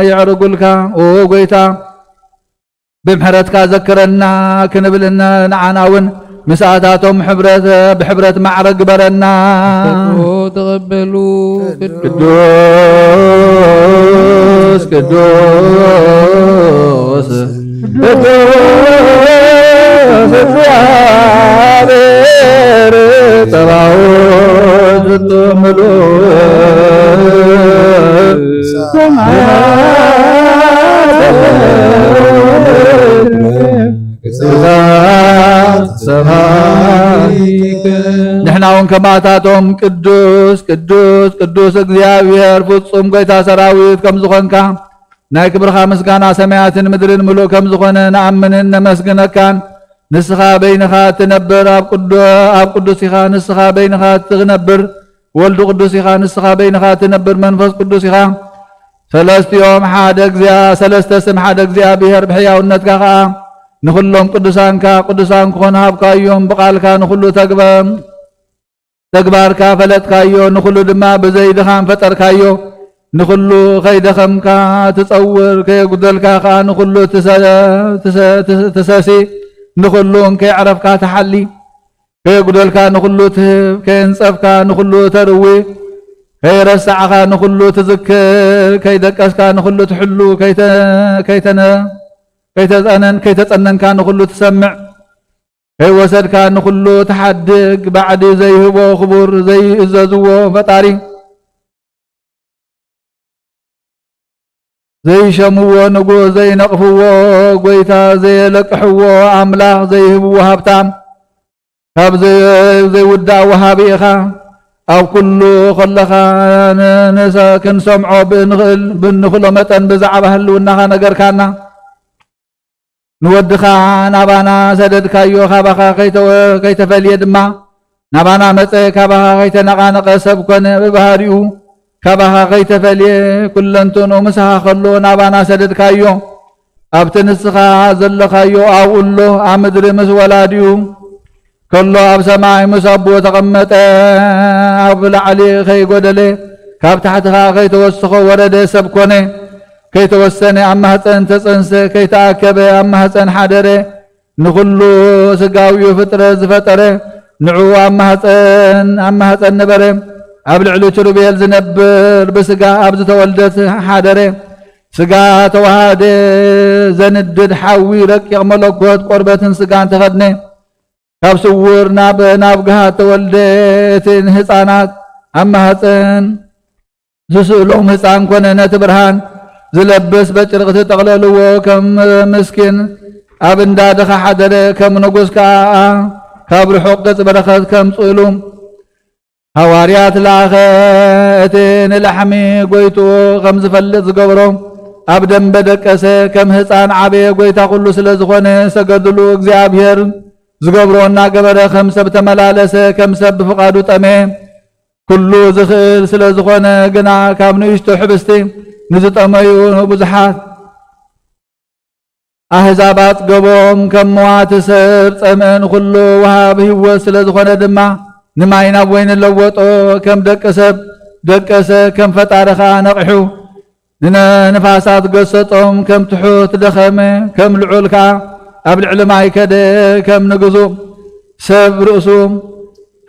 የዕርጉልካ። ኦ ጎይታ፣ ብምሕረትካ ዘክረና ክንብል እነ ንዓና እውን ምስኣታቶም ሕብረት፣ ብሕብረት ማዕረ ግበረና። ተቀበሉ። ቅዱስ ቅዱስ ቅዱስ እግዚአብሔር ጸባኦት ፍጹም ምሉእ ሰማያት ሰማይ። ንሕና እውን ከማታቶም ቅዱስ ቅዱስ ቅዱስ እግዚኣብሔር ፍጹም ጎይታ ሰራዊት ከም ዝኾንካ ናይ ክብርኻ ምስጋና ሰማያትን ምድርን ምሉእ ከም ዝኾነ ንኣምንን ነመስግነካን። ንስኻ በይንኻ እትነብር ኣብ ቅዱ-፣ ኣብ ቅዱስ ኢኻ። ንስኻ በይንኻ እትነብር ወልድ ቅዱስ ኢኻ። ንስኻ በይንኻ እትነብር መንፈስ ቅዱስ ኢኻ። ሰለስቲኦም ሓደ እግዚኣብ-፣ ሰለስተ ስም ሓደ እግዚኣብሔር ብሕያውነትካ ኸኣ ንኹሎም ቅዱሳንካ ቅዱሳን ክኾኑ ሃብካዮም። ብቓልካ ንኹሉ ተግበ-፣ ተግባርካ ፈለጥካዮ፣ ንኹሉ ድማ ብዘይ ድኻም ፈጠርካዮ። ንኹሉ ከይደኸምካ ትጸውር፣ ከየጉደልካ ከኣ ንኹሉ ትሰ-፣ ትሰ-፣ ትሰሲ፣ ንኹሉ ከየዕረፍካ ትሓሊ። ከየጉደልካ ንኹሉ ትህብ፣ ከየንጸፍካ ንኹሉ ተርዊ፣ ከየረሳዕኻ ንኹሉ ትዝክር፣ ከይደቀስካ ንኹሉ ትሕሉ፣ ከይተ-፣ ከይተነ-፣ ከይተጸነን-፣ ከይተጸነንካ ንኹሉ ትሰምዕ፣ ከይወሰድካ ንኹሉ ትሓድግ፣ ባዕዲ ዘይህቦ ክቡር፣ ዘይእዘዝዎ ፈጣሪ፣ ዘይሸምዎ ንጉስ፣ ዘይነቕፍዎ ጎይታ፣ ዘየለቅሕዎ ኣምላኽ፣ ዘይህብዎ ሃብታም፣ ካብ ዘይ-፣ ዘይውዳእ ወሃቢ ኢኻ። ኣብ ኩሉ ከለኻ ን-፣ ንሰ-፣ ክንሰምዖ ብእንኽእል፣ ብእንኽእሎ መጠን ብዛዕባ ህልውናኻ ነገርካና። ንወድኻ ናባና ሰደድካዮ፣ ካባኻ ከይተወ-፣ ከይተፈልየ ድማ ናባና መጸ። ካባኻ ከይተነቓነቐ ሰብ ኮነ፣ ብባህሪኡ ካባኻ ከይተፈልየ ኩለንትንኡ ምሳኻ ከሎ ናባና ሰደድካዮ። ኣብቲ ንስኻ ዘለኻዮ ኣብኡ ኣሎ፣ ኣብ ምድሪ ምስ ወላዲኡ ከሎ ኣብ ሰማይ ምስ ኣቦ ተቐመጠ። ኣብ ላዕሊ ከይጎደለ፣ ካብ ታሕቲ ኸኣ ከይተወስኾ ወረደ። ሰብ ኮነ፣ ከይተወሰነ ኣብ ማህፀን ተጸንሰ፣ ከይተኣከበ ኣብ ማህፀን ሓደረ። ንኹሉ ስጋዊኡ ፍጥረት ዝፈጠረ ንዕኡ ኣብ ማህፀን፣ ኣብ ማህፀን ነበረ። ኣብ ልዕሊ ኪሩቤል ዝነብር ብስጋ ኣብ ዝተወልደት ሓደረ። ስጋ ተዋሃደ፣ ዘንድድ ሓዊ ረቂቕ መለኮት ቆርበትን ስጋን ተኸድነ። ካብ ስውር ናብ፣ ናብ ግሃድ ተወልደ። እቲ ንህፃናት ኣብ ማህፀን ዝስእሎም ህፃን ኮነ። ነቲ ብርሃን ዝለብስ በጨርቂ ተጠቕለልዎ። ከም ምስኪን ኣብ እንዳ ድኻ ሓደረ፣ ከም ንጉስ ከኣ ካብ ርሑቕ ገጽ በረኸት ከምጽእሉ ሃዋርያት ለኣኸ። እቲ ንላሕሚ ጎይትኡ ከም ዝፈልጥ ዝገብሮ ኣብ ደንበ ደቀሰ። ከም ህፃን ዓበየ። ጎይታ ኩሉ ስለ ዝኾነ ሰገድሉ። እግዚኣብሔር ዝገብሮ እናገበረ ከም ሰብ ተመላለሰ፣ ከም ሰብ ብፍቓዱ ጠመየ። ኩሉ ዝኽእል ስለ ዝኾነ ግና ካብ ንእሽቶ ሕብስቲ ንዝጠመዩ ብዙሓት ኣህዛብ ኣጽገቦም። ከም መዋቲ ሰብ ጸምአ ንኹሉ ወሃብ ህይወት ስለ ዝኾነ ድማ ንማይ ናብ ወይኒ ለወጦ። ከም ደቂ ሰብ ደቀሰ፣ ከም ፈጣሪ ኸኣ ነቒሑ። ንነ-፣ ንፋሳት ገሰጾም። ከም ትሑት ደኸመ፣ ከም ልዑል ከኣ ኣብ ልዕሊ ማይ ከደ። ከም ንግዙእ ሰብ ርእሱ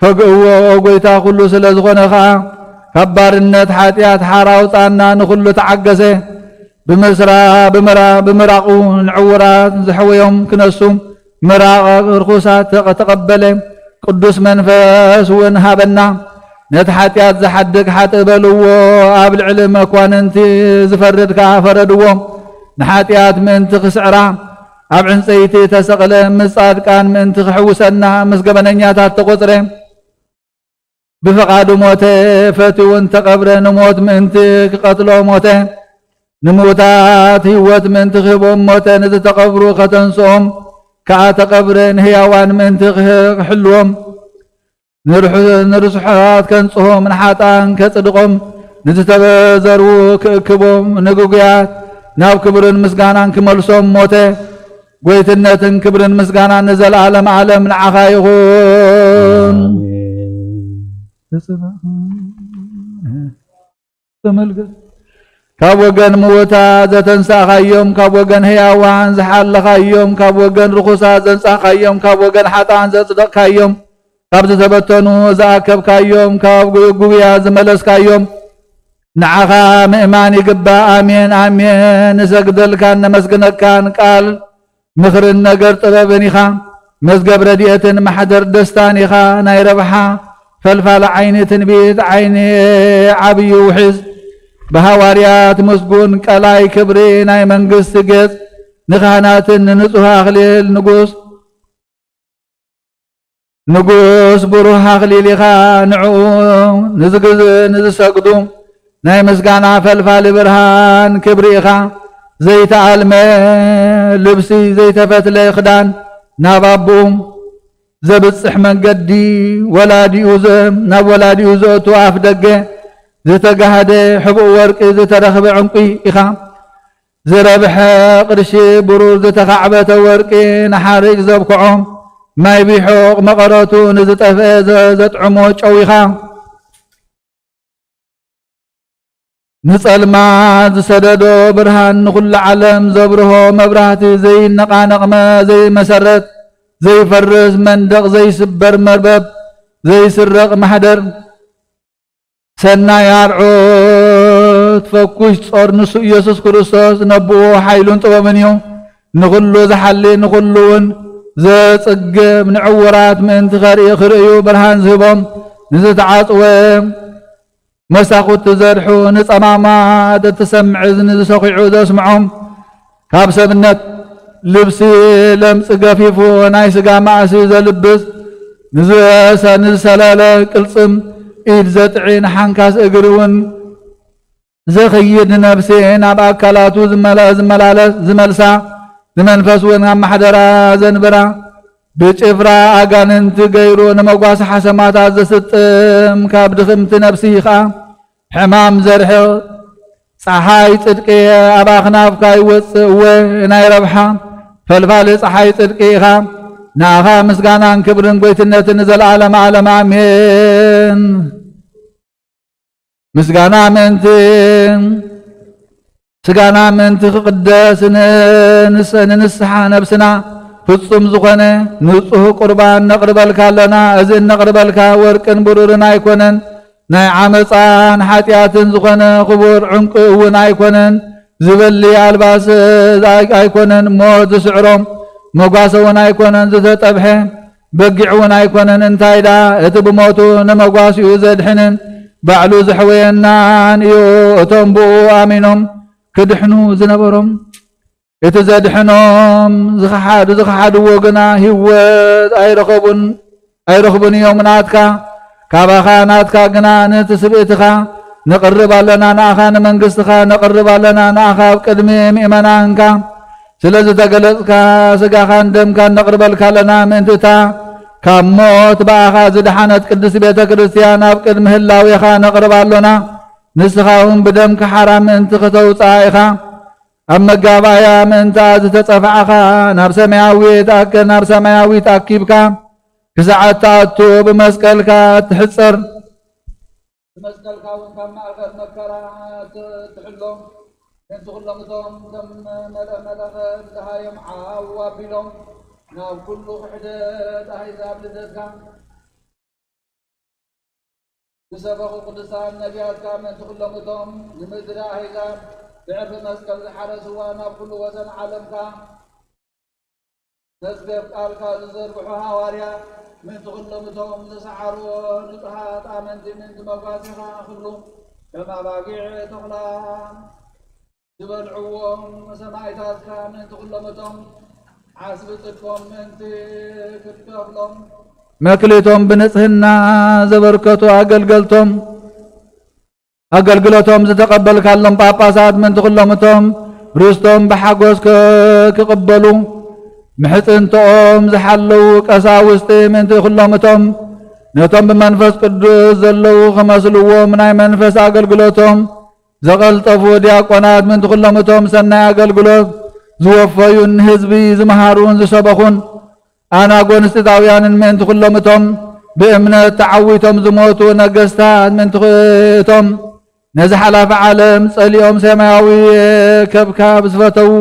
ፈግእዎ። ጐይታ ኩሉ ስለ ዝኾነ ኸኣ ካብ ባርነት ሓጢኣት ሓራ ኣውጻና። ንኹሉ ተዓገሰ። ብምስራ-፣ ብምራ-፣ ብምራቑ ንዕውራት ዘሕወዮም ክነሱ ምራቕ ርኹሳት ተቐ-፣ ተቐበለ። ቅዱስ መንፈስ እውን ሃበና። ነቲ ሓጢኣት ዝሓድግ ሓጥእ በልዎ፣ ኣብ ልዕሊ መኳንንቲ ዝፈርድ ከኣ ፈረድዎ። ንሓጢኣት ምእንቲ ክስዕራ ኣብ ዕንጸይቲ ተሰቕለ፣ ምስ ጻድቃን ምእንቲ ክሕውሰና፣ ምስ ገበነኛታት ተቖጽረ። ብፍቓዱ ሞተ፣ ፈትዩ እውን ተቐብረ። ንሞት ምእንቲ ክቐትሎ ሞተ። ንምዉታት ህይወት ምእንቲ ክህቦም ሞተ። ንዝተቐብሩ ከተንስኦም ከኣ ተቐብረ። ንህያዋን ምእንቲ ክህ-፣ ክሕልዎም፣ ንርሑ-፣ ንርስሓት ከንጽሆም፣ ንሓጥኣን ከጽድቖም፣ ንዝተበዘርዉ ክእክቦም፣ ንግጉያት ናብ ክብርን ምስጋናን ክመልሶም ሞተ። ጐይትነትን ክብርን ምስጋናን ንዘለዓለም ዓለም ንዓኻ ይኹን። ኣሜን። ተጸባእ-፣ ተመልከት። ካብ ወገን ምዉታት ዘተንሳእኻዮም፣ ካብ ወገን ህያዋን ዝሓለኻዮም፣ ካብ ወገን ርኹሳት ዘንጻህካዮም፣ ካብ ወገን ሓጥኣን ዘጽደቕካዮም፣ ካብ ዝተበተኑ ዝኣከብካዮም፣ ካብ ግጉያት ዝመለስካዮም፣ ንዓኻ ምእማን ይግባእ። ኣሜን፣ ኣሜን። ንሰግደልካን ነመስግነካን። ቃል ምኽርን ነገር ጥበብን ኢኻ። መዝገብ ረድኤትን ማሕደር ደስታን ኢኻ። ናይ ረብሓ ፈልፋሊ ዓይኒ ትንቢት፣ ዓይኒ ዓብዪ ውሒዝ፣ ብሃዋርያት ምስጉን ቀላይ ክብሪ ናይ መንግስቲ ጌጽ፣ ንካህናትን ንንጹህ ኣኽሊል ንጉስ ንጉስ ብሩህ ኣኽሊል ኢኻ። ንዕኡ ንዝግዝ-፣ ንዝሰግዱ ናይ ምስጋና ፈልፋሊ ብርሃን ክብሪ ኢኻ። ዘይተኣልመ ልብሲ፣ ዘይተፈትለ ክዳን፣ ናብ ኣቦኡ ዘብጽሕ መንገዲ፣ ወላዲኡ ዘ-፣ ናብ ወላዲኡ ዘእቱ ኣፍ ደገ፣ ዝተጋህደ ሕቡእ ወርቂ፣ ዝተረኽበ ዕንቁ ኢኻ። ዝረብሐ ቅርሺ ብሩር፣ ዝተኻዕበተ ወርቂ ንሓርጭ ዘብክዖ፣ ማይ ቢሖቕ መቐረቱ ንዝጠፍአ ዘ-፣ ዘጥዕሞ ጨው ኢኻ። ንጸልማት ዝሰደዶ ብርሃን፣ ንኹሉ ዓለም ዘብርሆ መብራህቲ፣ ዘይነቓነቕ መ-፣ ዘይመሰረት፣ ዘይፈርስ መንደቕ፣ ዘይስበር መርበብ፣ ዘይስረቕ ማሕደር፣ ሰናይ ኣርዑት ፈኩሽ ጾር ንሱ ኢየሱስ ክርስቶስ ነብኡ ሓይሉን ጥበብን እዩ። ንኹሉ ዝሓሊ፣ ንኹሉ እውን ዘጽግብ፣ ንዕውራት ምእንቲ ከርኢ-፣ ክርእዩ ብርሃን ዝህቦም፣ ንዝተዓጽወ መሳኹቲ ዘድሑ፣ ንጸማማት እትሰምዕ እዝኒ ዝሰኺዑ ዘስምዖም፣ ካብ ሰብነት ልብሲ ለምጽ ገፊፉ ናይ ስጋ ማእሲ ዘልብስ፣ ንዝሰ-፣ ንዝሰለለ ቅልጽም ኢድ ዘጥዒ፣ ንሓንካስ እግሪ እውን ዘኽይድ፣ ንነፍሲ ናብ ኣካላቱ ዝመላ-፣ ዝመላለስ፣ ዝመልሳ፣ ንመንፈስ እውን ኣብ ማሕደራ ዘንብራ፣ ብጭፍራ ኣጋንንቲ ገይሩ ንመጓሲ ሓሰማታት ዘስጥም፣ ካብ ድኽምቲ ነፍሲ ኸኣ ሕማም ዘርሕቕ፣ ጸሓይ ጽድቂ ኣብ ኣኽናፍካ ይወጽእ፣ እወ ናይ ረብሓ ፈልፋሊ ጸሓይ ጽድቂ ኢኻ። ንኣኻ ምስጋናን ክብርን ጐይትነትን ንዘለዓለመ ዓለም ኣሜን። ምስጋና ምእንቲ፣ ስጋና ምእንቲ ክቕደስ ን-፣ ንስ-፣ ንንስሓ ነብስና ፍጹም ዝኾነ ንጹህ ቁርባን ነቕርበልካ ኣለና። እዚ እነቕርበልካ ወርቅን ብሩርን ኣይኮነን፣ ናይ ዓመጻን ሓጢኣትን ዝኾነ ክቡር ዕንቁ እውን ኣይኮነን። ዝበሊ ኣልባስ ኣይ-፣ ኣይኮነን፣ ሞት ዝስዕሮም መጓሰ እውን ኣይኮነን። ዝተጠብሐ በጊዕ እውን ኣይኮነን። እንታይ ደኣ፣ እቲ ብሞቱ ንመጓሲኡ ዘድሕንን ባዕሉ ዘሕወየናን እዩ። እቶም ብኡ ኣሚኖም ክድሕኑ ዝነበሮም፣ እቲ ዘድሕኖም ዝኸሓዱ-፣ ዝኸሓድዎ ግና ህይወት ኣይረኸቡን፣ ኣይረኽቡን እዮም። ናትካ፣ ካባኻ ናትካ ግና ንትስብእትኻ ነቕርብ ኣለና፣ ንኣኻ ንመንግስትኻ ነቕርብ ኣለና፣ ንኣኻ ኣብ ቅድሚ ምእመናንካ ስለ ዝተገለጽካ፣ ስጋኻን ደምካን ነቕርበልካ ኣለና። ምእንቲ እታ ካብ ሞት ብኣኻ ዝደሓነት ቅድስቲ ቤተ ክርስቲያን ኣብ ቅድሚ ህላዌኻ ነቕርባ ኣሎና። ንስኻ እውን ብደምካ ሓራ ምእንቲ ከተውጽኣ ኢኻ። ኣብ መጋባእያ ምእንታ ዝተጸፋዕኻ፣ ናብ ሰማያዊት ኣክ-፣ ናብ ሰማያዊት ኣኪብካ፣ ክሳዕ እትኣቱ ብመስቀልካ እትሕጸር። ብመስቀልካ እውን ካብ ማእከል መከራ ት-፣ ትሕሎም። ነቲ ኩሎም እቶም ከም መለ-፣ መለኸት ደሃዮም ዓው ኣቢሎም፣ ናብ ኩሉ ክሕደት ኣህዛብ ልደትካ ዝሰበኹ ቅዱሳን ነቢያትካ ምእንቲ ኩሎም እቶም ንምድሪ ኣህዛብ ብዕርፊ መስቀል ዝሓረስዋ፣ ናብ ኩሉ ወሰን ዓለምካ መዝገብ ቃልካ ዝዘርግሑ ሃዋርያ ምእንቲ ኩሎም እቶም ዝሰዓርዎ ንጹሃት ኣመንቲ ምእንቲ መጓሲኻ ክብሉ ከም ኣባጊዕ ተኹላ ዝበልዕዎም ሰማዕታትካ ምእንቲ ኩሎም እቶም ዓስቢ ጽድቆም ምእንቲ ክትከፍሎም መክሊቶም ብንጽህና ዘበርከቱ ኣገልገልቶም ኣገልግሎቶም ዝተቐበልካሎም ጳጳሳት ምእንቲ ኩሎም እቶም ርስቶም ብሓጎስ ክ-፣ ክቕበሉ ምሕጽንትኦም ዝሓለዉ ቀሳውስቲ ምእንቲ ኩሎም እቶም ነቶም ብመንፈስ ቅዱስ ዘለዉ ክመስልዎም ናይ መንፈስ ኣገልግሎቶም ዘቐልጠፉ ዲያቆናት ምእንቲ ኩሎም እቶም ሰናይ ኣገልግሎት ዝወፈዩን ንህዝቢ ዝመሃሩን ዝሰበኹን ኣናጎንስጢጣውያንን ምእንቲ ኩሎም እቶም ብእምነት ተዓዊቶም ዝሞቱ ነገስታት ምእንቲ እቶም ነዚ ሓላፊ ዓለም ጸሊኦም ሰማያዊ ከብካብ ዝፈተዉ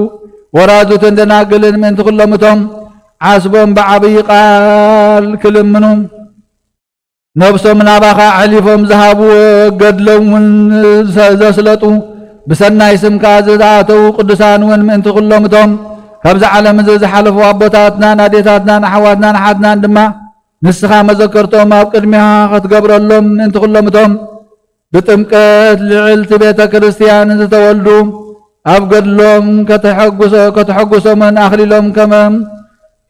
ወራዙትን ደናግልን ምእንቲ ኩሎም እቶም ዓስቦም ብዓብዪ ቃል ክልምኑ ነብሶም ናባኻ ኣሕሊፎም ዝሃቡ ገድሎም እውን ዘ-፣ ዘስለጡ ብሰናይ ስምካ ዝተኣተዉ ቅዱሳን እውን ምእንቲ ኩሎም እቶም ካብዚ ዓለም እዚ ዝሓለፉ ኣቦታትናን ኣዴታትናን ኣሕዋትናን ኣሓትናን ድማ ንስኻ መዘከርቶም ኣብ ቅድሚኻ ክትገብረሎም ምእንቲ ኩሎም እቶም ብጥምቀት ልዕልቲ ቤተ ክርስቲያን ዝተወልዱ ኣብ ገድሎም ከተሐጉሶ-፣ ከተሐጉሶምን ኣኽሊሎም ከመም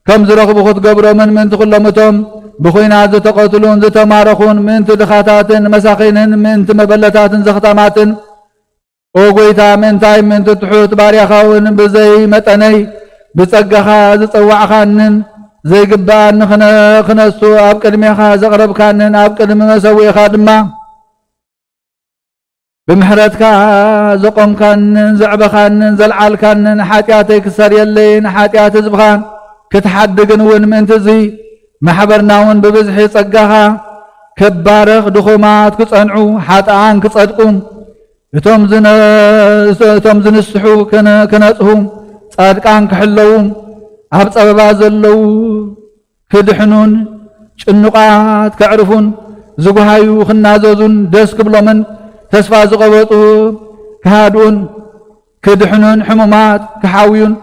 ከም ዝረኽቡ ክትገብሮምን ምእንቲ ኩሎም እቶም ብኹናት ዝተቐትሉን ዝተማረኹን ምእንቲ ድኻታትን መሳኺንን ምእንቲ መበለታትን ዘኽታማትን ኦ ጎይታ ምእንታይ ምእንቲ ትሑት ባርያኻ እውን ብዘይ መጠነይ ብጸጋኻ ዝጸዋዕኻንን ዘይግብኣኒ ክነ-፣ ክነሱ ኣብ ቅድሜኻ ዘቕረብካንን ኣብ ቅድሚ መሰዊእኻ ድማ ብምሕረትካ ዘቖምካንን ዘዕበኻንን ዘልዓልካንን ሓጢኣተይ ክሰርየለይን ሓጢኣት ህዝብኻን ክትሓድግን እውን ምእንቲ እዚ ማሕበርና እውን ብብዝሒ ጸጋኻ ክባረኽ ድኹማት ክጸንዑ ሓጥኣን ክጸድቁ እቶም ዝነ-፣ እቶም ዝንስሑ ክነ-፣ ክነጽሁ ጻድቃን ክሕለዉ ኣብ ጸበባ ዘለዉ ክድሕኑን ጭኑቓት ከዕርፉን ዝጉሃዩ ክናዘዙን ደስ ክብሎምን ተስፋ ዝቐበጡ ክሃድኡን ክድሕኑን ሕሙማት ክሓውዩን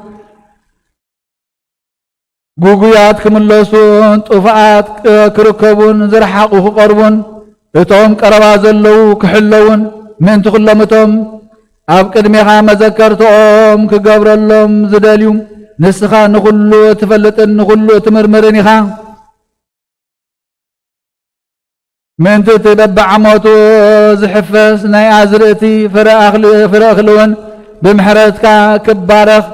ጉጉያት ክምለሱን ጥፉኣት ክርከቡን ዝረሓቑ ክቐርቡን እቶም ቀረባ ዘለዉ ክሕለዉን ምእንቲ ኩሎም እቶም ኣብ ቅድሜኻ መዘከርትኦም ክገብረሎም ዝደልዩ ንስኻ ንኹሉ እትፈልጥን ንኹሉ እትምርምርን ኢኻ። ምእንቲ እቲ በብዓመቱ ዝሕፈስ ናይ ኣዝርእቲ ፍረ ኣኽሊ-፣ ፍረ እኽሊ እውን ብምሕረትካ ክባረኽ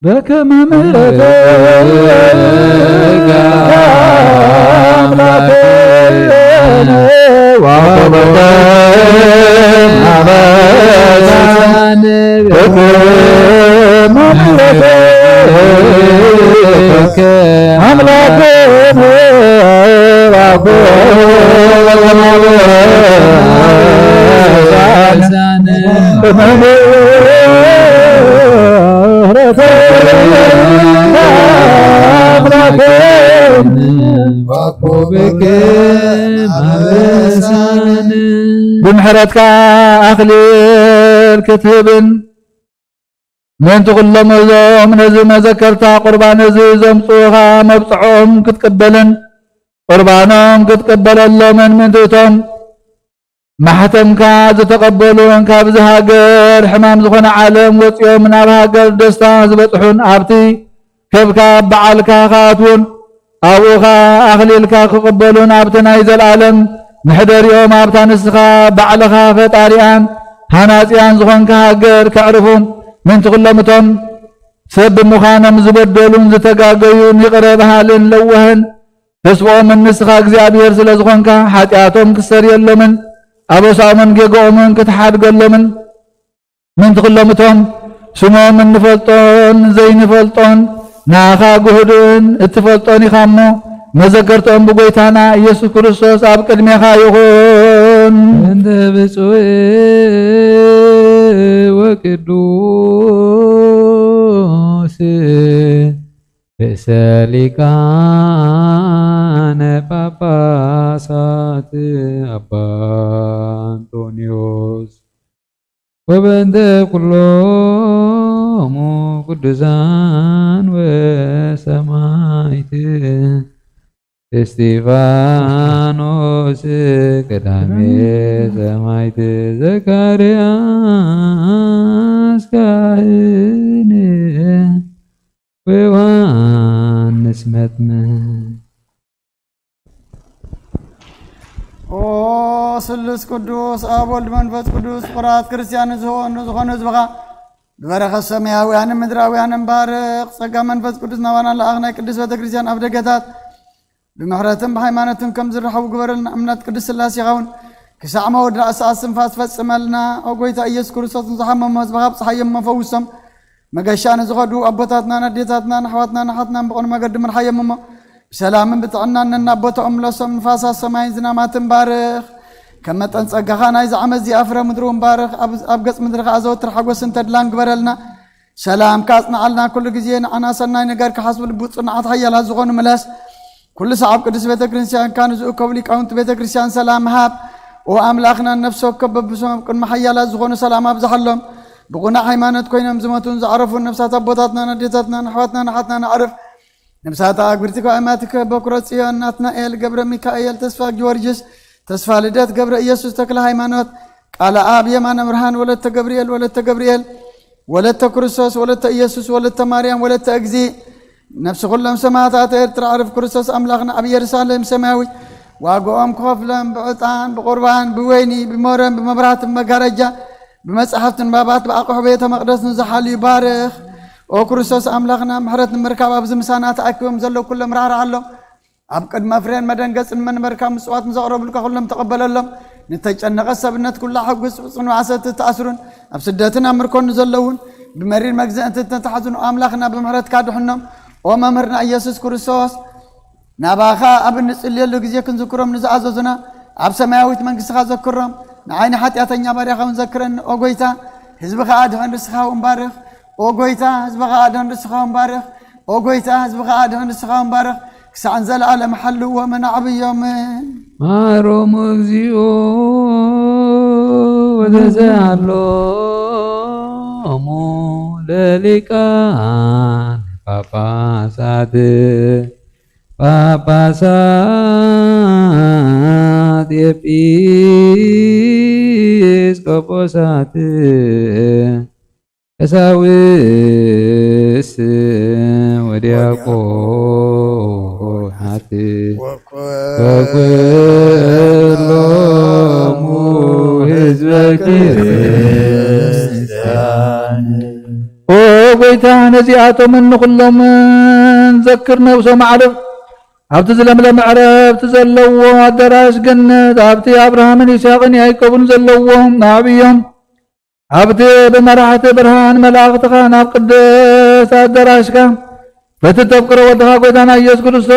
በከመ ምሕረትከ ኣምላክነ ወኮበከ ኣበሳነ በከመ ምሕረትከ ኣምላክነ ወኮበከ ኣበሳነ ብምሕረትካ ኣኽሊል ክትህብን ምእንቲ ኩሎም እዞም ነዚ መዘከርታ ቁርባን እዚ ዘምጽኡኻ መብጽዖም ክትቅበልን ቁርባኖም ክትቅበለሎምን ምእንቲ እቶም ማሕተምካ ዝተቐበሉን ካብዚ ሃገር ሕማም ዝኾነ ዓለም ወጺኦም ናብ ሃገር ደስታ ዝበጽሑን ኣብቲ ከብካ በዓልካ ክኣትዉን ኣብኡ ኸኣ ኣኽሊልካ ክቕበሉን ኣብቲ ናይ ዘለኣለም መሕደሪኦም ኣብታ ንስኻ ባዕልኻ ፈጣሪኣን ሃናጺኣን ዝኾንካ ሃገር ከዕርፉ ምእንቲ ኩሎም እቶም ሰብ ብምዃኖም ዝበደሉን ዝተጋገዩን ይቕረ በሃልን ለዋህን ተስፍኦምን ንስኻ እግዚኣብሔር ስለ ዝኾንካ፣ ሓጢኣቶም ክትሰርየሎምን ኣበሳኦምን ጌጋኦምን ክትሓድገሎምን፣ ምእንቲ ኩሎም እቶም ስሞም እንፈልጦን ዘይንፈልጦን፣ ንኣኻ ግሁድን እትፈልጦን ኢኻ እሞ፣ መዘከርትኦም ብጎይታና ኢየሱስ ክርስቶስ ኣብ ቅድሜኻ ይኹን። እንተ ብፁዕ ወቅዱስ ርእሰ ሊቃነ ጳጳሳት ኣባ ኣንጦንዮስ፣ ወበእንተ ኩሎሙ ቅዱሳን ወሰማዕት፣ እስጢፋኖስ ቀዳሜ ሰማዕት፣ ዘካርያስ ካህን፣ ወዮሃንስ መጥምቅ። ኦ ስሉስ ቅዱስ ኣብ ወልድ መንፈስ ቅዱስ ፍቑራት ክርስቲያን ንዝኾኑ፣ ዝኾኑ ህዝብኻ ብበረኸት ሰማያውያንን ምድራውያንን ባርኽ። ጸጋ መንፈስ ቅዱስ ናባና ለኣኽ፣ ናይ ቅድስት ቤተ ክርስቲያን ኣብ ደገታት ብምሕረትን ብሃይማኖትን ከም ዝረኸቡ ግበረልና። እምነት ቅድስት ስላሴኻ እውን ክሳዕ መወዳእታ ሰዓት ስንፋስ ፈጽመልና። ኦ ጎይታ ኢየሱስ ክርስቶስ፣ ንዝሓመሙ ህዝብኻ ኣብጽሓዮም፣ መፈውሶም። መገሻ ንዝኸዱ ኣቦታትና፣ ኣዴታትና፣ ኣሕዋትና፣ ኣሓትናን ብቕኑዕ መገዲ ምርሓዮም እሞ፣ ብሰላምን ብጥዕናን ነናብ ቦታኦም ምለሶም። ንፋሳት ሰማይን ዝናማትን ባርኽ። ከም መጠን ጸጋኻ ናይዚ ዓመት እዚኣ ፍረ ምድሪ እውን ባርኽ። ኣብ፣ ኣብ ገጽ ምድሪ ከኣ ዘወትር ሓጎስን ተድላን ግበረልና። ሰላምካ ኣጽንዓልና። ኩሉ ግዜ ንዓና ሰናይ ነገር ክሓስቡ ልቡ ጽኑዓት ሓያላት ዝኾኑ ምለስ። ኩሉ ሰዓብ ቅድስት ቤተ ክርስቲያንካ ንዝእከቡ ሊቃውንቲ ቤተ ክርስቲያን ሰላም ሃብ። ኦ ኣምላኽና፣ ነፍሲ ወከፍ በብስሞም ኣብ ቅድሚ ሓያላት ዝኾኑ ሰላም ኣብዝሓሎም። ብቕኑዕ ሃይማኖት ኮይኖም ዝሞቱን ዝዓረፉን ነፍሳት ኣቦታትናን ኣዴታትናን ኣሕዋትናን ኣሓትናን ኣዕርፍ። ነፍሳት ኣግብርቲ ኣእማትከ በኩረ ጽዮን ናትናኤል ገብረ ሚካኤል ተስፋ ጊዮርጊስ ተስፋ ልደት ገብረ ኢየሱስ ተክለ ሃይማኖት ቃለ ኣብ የማነ ብርሃን ወለተ ገብርኤል ወለተ ገብርኤል ወለተ ክርስቶስ ወለተ ኢየሱስ ወለተ ማርያም ወለተ እግዚእ ነፍሲ ኩሎም ሰማዕታት ኤርትራ ዕርፍ ክርስቶስ ኣምላኽና ኣብ ኢየሩሳሌም ሰማያዊት ዋግኦም ክኸፍሎም ብዕጣን ብቁርባን ብወይኒ ብመረን ብመብራህትን መጋረጃ ብመጻሕፍቲ ንባባት ብኣቑሑ ቤተ መቕደስ ንዝሓልዩ ባርኽ። ኦ ክርስቶስ ኣምላኽና፣ ምሕረት ንምርካብ ኣብዚ ምሳና ተኣኪቦም ዘለዉ ኩሎም ራህርሃሎም። ኣብ ቅድመ ፍሬን መደንገጽን መንበርካ ምጽዋት ንዘቕረቡልካ ኩሎም ተቐበለሎም። ንተጨነቐ ሰብነት ኩላ ሕጉስ፣ ብጽኑ ኣሰርቲ ተኣስሩን ኣብ ስደትን ኣብ ምርኮን ንዘለዉን ብመሪር መግዛእቲ እተተሓዙን ኣምላኽና ብምሕረትካ ድሕኖም። ኦ መምህርና ኢየሱስ ክርስቶስ፣ ናባኻ ኣብ እንጽልየሉ ግዜ ክንዝክሮም ንዝኣዘዙና ኣብ ሰማያዊት መንግስትኻ ዘክሮም። ንዓይ ንሓጢኣተኛ ባርያኻ እውን ዘክረኒ ኦ ጎይታ። ህዝብኻ ኣድሕን፣ ርስኻ እውን ባርኽ። ኦ ጎይታ፣ ህዝብኻ ኣድሕን፣ ርስኻ እውን ባርኽ። ኦ ጎይታ፣ ህዝብኻ ኣድሕን፣ ርስኻ እውን ባርኽ። ክሳዕ ንዘለኣለም ሓልዎም ኣዕብዮም። ማሮሙ እግዚኦ ወተስኣሎሙ ለሊቃነ ጳጳሳት ጳጳሳት ኤጲስቆጶሳት ቀሳውስት ወዲያቆናት ወኩሎሙ ህዝበ ክርስቲያን። ኦ ጎይታ፣ ነዚኣቶምን ንኹሎምን ዘክር፣ ነብሶም ኣዕርፍ። ኣብቲ ዝለምለም ዕረፍቲ ዘለዎ ኣዳራሽ ገነት፣ ኣብቲ ኣብርሃምን ይስሐቅን ያዕቆብን ዘለዎ ኣዕብዮም። ኣብቲ ብመራሕቲ ብርሃን መላእኽትኻ ናብ ቅድስት ኣዳራሽካ በቲ ተፍቅሮ ወድኻ ጎይታና ኢየሱስ ክርስቶስ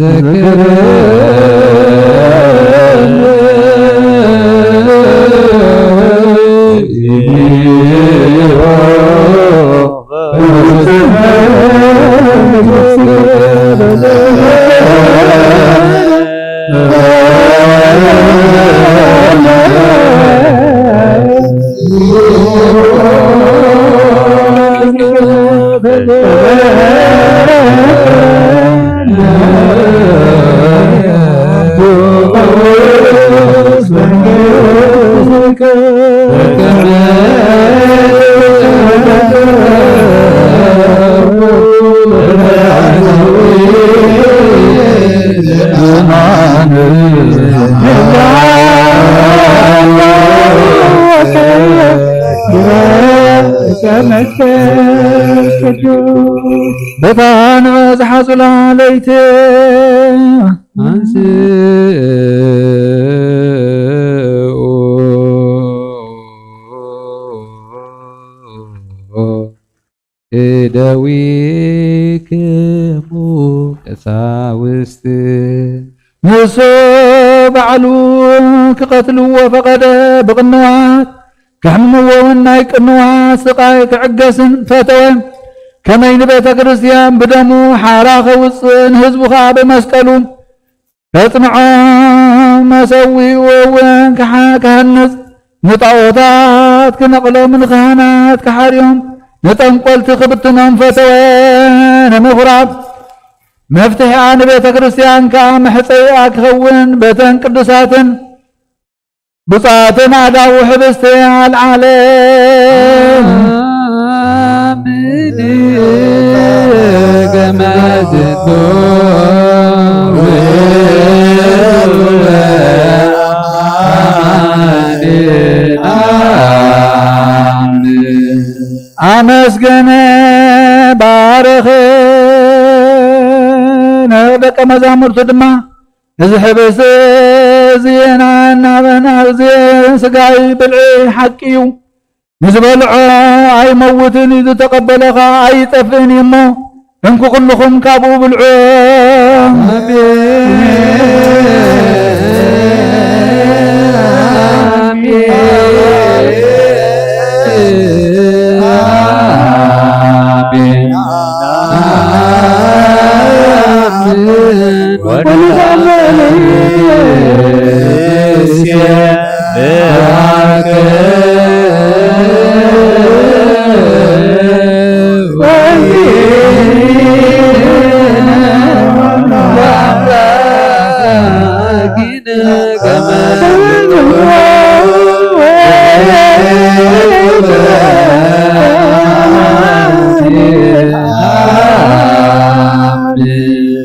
ዘክር። በታ ንዑ ዝሓዙላ ለይቲ ኣንስኡ እደዊክሙ ቀሳውስት። ንሱ ባዕሉ ክቐትልዎ ፈቐደ። ብቕንዋት ከሕምምዎ እውን ናይ ቅንዋት ስቓይ ክዕገስን ፈተወ። ከመይ ንቤተ ክርስቲያን ብደሙ ሓራ ከውፅእ፣ ንህዝቡ ኸዓ ብመስቀሉ ከጽንዖ፣ መሰዊኡ እውን ክሓ-፣ ክሃንጽ፣ ንጣዖታት ክነቕሎም፣ ንካህናት ክሓርዮም፣ ንጠንቆልቲ ክብትኖም ፈተወ። ንምኹራብ መፍትሒኣ ንቤተ ክርስቲያን ከኣ መሕጸይኣ ክኸውን በተን ቅዱሳትን ብጻትን ኣዳው ሕብስቲ ኣልዓለ። ኣምን ገመዝቶ ኣመስገነ ባረኸ። ንደቀ መዛሙርቱ ድማ እዚ ሕብስቲ እዚ ናናበና እዚ ስጋይ ብልዒ ሓቂ እዩ። ንዝበልዖ ኣይመውትን እዩ፣ ዝተቐበለ ኸዓ ኣይጠፍእን እዩ እሞ፣ እንኩ ኩልኹም ካብኡ ብልዑ።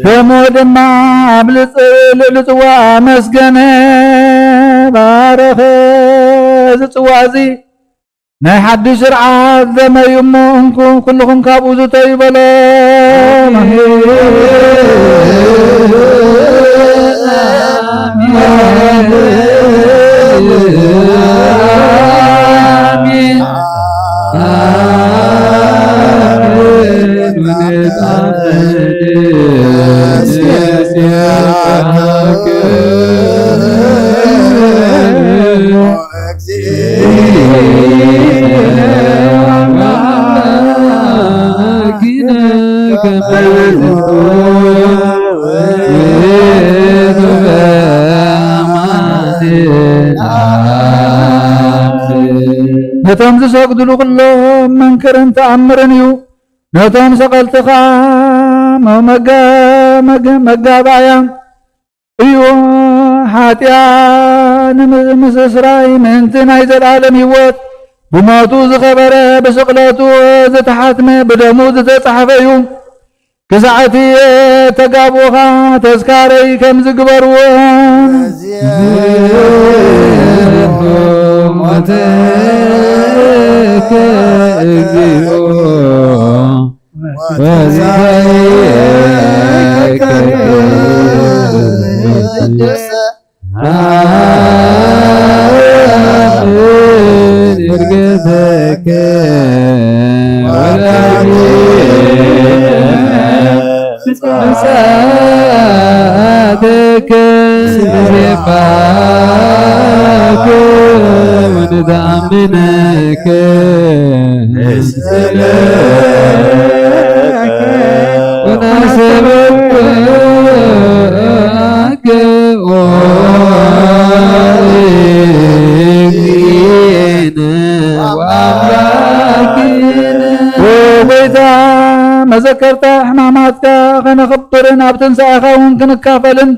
ከምኡ ድማ ኣብ ልጽ-፣ ልዕሊ ጽዋእ ኣመስገነ፣ ባረኸ። እዚ ጽዋእ እዚ ናይ ሓድሽ ስርዓት ደመ እዩ እሞ፣ እንኩ ኩልኹም ካብኡ ዝተዩ በሎም። ነቶም ዝሰግድሉ ኩሎም መንክርን ተኣምርን እዩ። ነቶም ሰቐልቲ ኸዓ መ-፣ መጋ-፣ መጋ-፣ መጋባእያ እዩ። ሓጢኣ ንምምስስራይ ምእንቲ ናይ ዘለኣለም ህይወት ብሞቱ ዝኸበረ፣ ብስቕለቱ ዝተሓትመ፣ ብደሙ ዝተጻሕፈ እዩ። ክሳዕ እቲ ተጋብኦኻ ተስካረይ ከም ዝግበርዎ። ሞተከ እግዚኦ ወትንሳኤከ ቅድስተ። አምን እርገተከ ወላዲተ ምጽአተከ ንሬባከ ወንትአምነከ። ወናሰብከ ኦ እግዚእነ ወአምላክነ። ኦ ጎይታ፣ መዘከርታ ሕማማትካ ከነኽብርን ኣብ ትንሳኤኻ እውን ክንካፈልን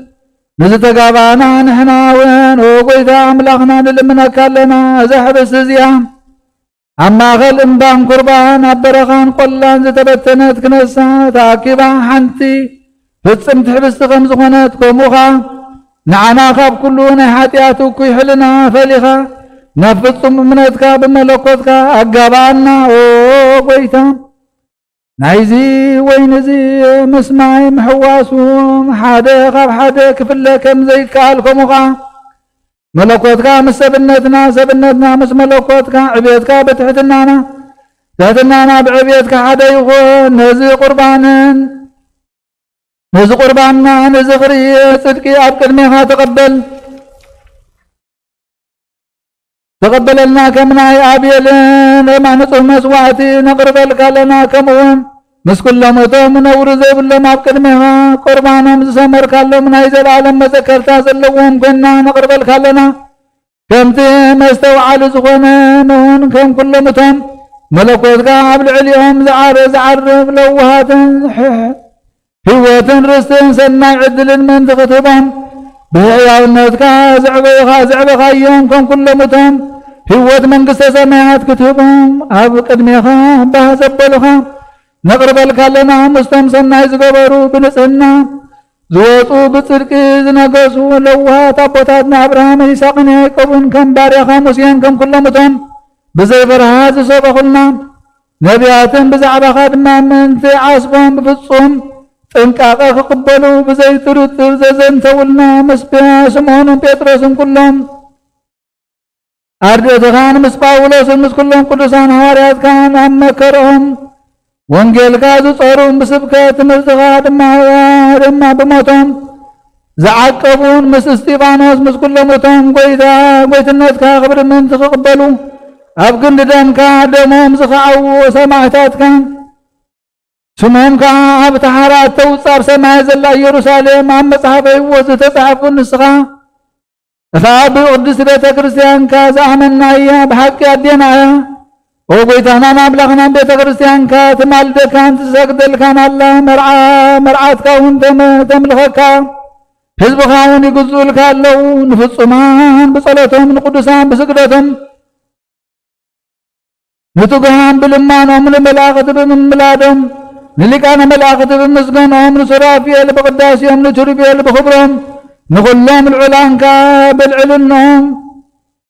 ንዝተጋባና ንሕና እውን፣ ኦ ጎይታ ኣምላኽና፣ ንልምነካ ኣለና። እዛ ሕብስቲ እዚኣ ኣብ ማእከል እምባን ኩርባን ኣብ በረኻን ቆላን ዝተበተነት ክነሳ ተኣኪባ ሓንቲ ፍጽምቲ ሕብስቲ ከም ዝኾነት፣ ከምኡ ኸኣ ንዓና ካብ ኩሉ ናይ ሓጢኣት እኩይ ሕልና ፈሊኻ ናብ ፍጹም እምነትካ ብመለኮትካ ኣጋባኣና። ኦ ጎይታ፣ ናይዚ ወይን እዚ ምስ ማይ ምሕዋሱ ሓደ ካብ ሓደ ክፍለ ከም ዘይከኣል፣ ከምኡ ኸዓ መለኮትካ ምስ ሰብነትና፣ ሰብነትና ምስ መለኮትካ፣ ዕቤትካ ብትሕትናና፣ ትሕትናና ብዕቤትካ ሓደ ይኹን። ነዚ ቁርባንን ነዚ ቁርባንና ነዚ ክርኢ ጽድቂ ኣብ ቅድሜኻ ተቐበል። ተቐበለልና፣ ከም ናይ ኣቤልን ንጹህ መስዋዕቲ ነቕርበልካ ኣለና። ከምኡውን ምስ ኩሎም እቶም ነውሪ ዘይብሎም ኣብ ቅድሜኻ ቁርባኖም ዝሰመርካሎም ናይ ዘለኣለም መዘከርታ ዘለዎም ኮይንና ነቕርበልካ ኣለና። ከምቲ መስተውዓሊ ዝኾነ ኖህን ከም ኩሎም እቶም መለኮትካ ኣብ ልዕሊኦም ዝዓረ-፣ ዝዓርብ ለዋሃትን ሕይወትን ርስትን ሰናይ ዕድልን ምእንቲ ክትህቦም፣ ብሕያውነትካ ዘዕበኻ-፣ ዘዕበኻዮም ከም ኩሎም እቶም ህይወት መንግስተ ሰማያት ክትህቦም ኣብ ቅድሜኻ ባህ ዘበሉኻ፣ ነቕርበልካ ኣለና። ምስቶም ሰናይ ዝገበሩ፣ ብንጽህና ዝወጹ፣ ብጽድቂ ዝነገሱ ለዋሃት ኣቦታትና ኣብርሃምን ይስሐቅን ያዕቆብን ከም ባርያኻ ሙሴን ከም ኩሎም እቶም ብዘይ ፍርሃት ዝሰበኹልና ነቢያትን ብዛዕባኻ ድማ ምእንቲ ዓስቦም ብፍጹም ጥንቃቐ ክቕበሉ ብዘይ ጥርጥር ዘዘንተውልና፣ ምስ ስምዖንን ጴጥሮስን ኩሎም ኣርድእትኻን ምስ ጳውሎስን ምስ ኩሎም ቅዱሳን ሃዋርያትካን ኣብ መከርኦም ወንጌልካ ዝጸሩን ብስብከት ትምህርትኻ ድማ፣ ድማ ብሞቶም ዝዓቀቡን ምስ እስጢፋኖስ ምስ ኩሎም እቶም ጎይታ፣ ጎይትነትካ ክብሪ ምእንቲ ክቕበሉ ኣብ ክንዲ ደምካ ደሞም ዝኸዓዉ ሰማዕታትካ ስሞም ከኣ ኣብ ተሓራ እተውጽእ ኣብ ሰማይ ዘላ ኢየሩሳሌም ኣብ መጽሓፈ ህይወት ዝተጻሕፉ ንስኻ እታ ብቅድስት ቤተ ክርስቲያንካ ዝኣመንናያ ብሓቂ ኣዴና እያ። ኦ ጎይታናን ኣምላኽናን ቤተ ክርስቲያንካ ትማልደካን ትሰግደልካን ኣላ። መርዓ-፣ መርዓትካ እውን ተመ-፣ ተምልኸካ። ህዝብኻ እውን ይግዝኡልካ ኣለዉ። ንፍጹማን ብጸሎቶም ንቅዱሳን ብስግደቶም ንትጉሃን ብልማኖም፣ ንመላእኽቲ ብምምላዶም፣ ንሊቃነ መላእኽቲ ብምስጋንኦም፣ ንሱራፊኤል ብቅዳሴኦም፣ ንኪሩቤል ብኽብሮም፣ ንኹሎም ልዑላን ከኣ ብልዕልንኦም።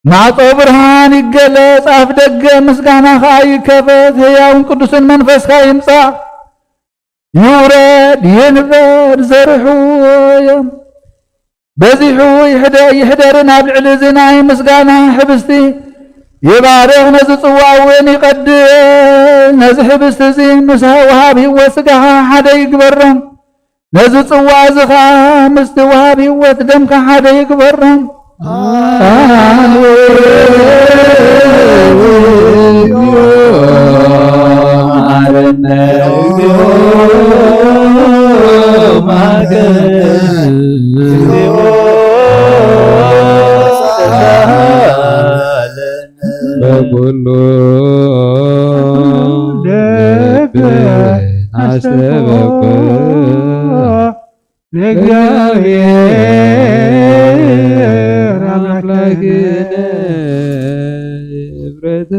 ማዕጾ ብርሃን ይገለጽ፣ ኣፍ ደገ ምስጋና ከኣ ይከፈት። ህያውን ቅዱስን መንፈስካ ይምጻእ። ይውረድ ይንበር ዘርሑ እዮም። በዚሑ ይሕደ-፣ ይሕደርን ኣብ ልዕሊ እዚ ናይ ምስጋና ሕብስቲ ይባርኽ። ነዚ ጽዋ እውን ይቐድስ። ነዚ ሕብስቲ እዚ ምስ ወሃብ ህይወት ስጋኻ ሓደ ይግበሮም። ነዚ ጽዋ እዚ ኸኣ ምስቲ ወሃብ ህይወት ደምካ ሓደ ይግበሮም። በኩሉ ልብ አስተበቁ ለእግዚአብሔር አምላክነ። ህብረት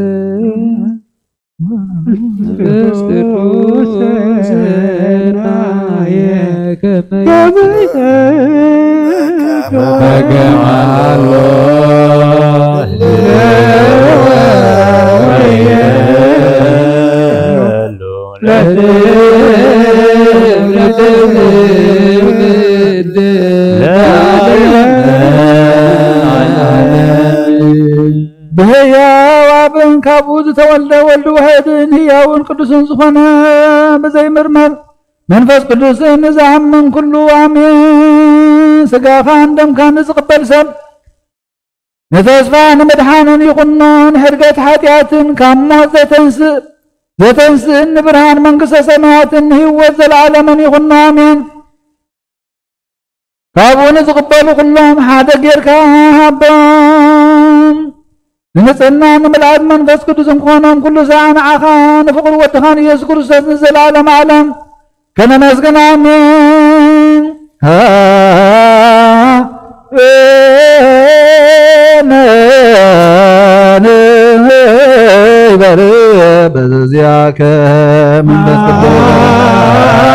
መንፈስ ቅዱስ ሰናየ ከመ ከመ ብህያው ኣብን ካብኡ ዝተወልደ ወልድ ዋሕድን ህያውን ቅዱስን ዝኾነ ብዘይምርመር መንፈስ ቅዱስን ንዝኣምን ኩሉ ኣሜን። ስጋኻን ደምካን ንዝቕበል ሰብ ንተስፋ ንምድሓንን ይኹኖ፣ ንሕድገት ሓጢኣትን ካብ ሞት ዘተንስእ፣ ዘተንስእን ንብርሃን መንግስተ ሰማያትን ንህይወት ዘለዓለምን ይኹኖ። ኣሜን። ካብኡ ንዝቕበሉ ኩሎም ሓደ ጌርካ ሃቦም። ንንጽህና ንምልኣት መንፈስ ቅዱስ እንኮኖም ኩሉ ሰዓ ንዓኻ ንፍቕሪ ወድኻን ኢየሱስ ክርስቶስ ንዘለዓለም ዓለም ከነመስግን ኣሜን። ይበል በዚያከ መንፈስ ቅዱስ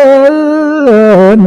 ወፈወሰነ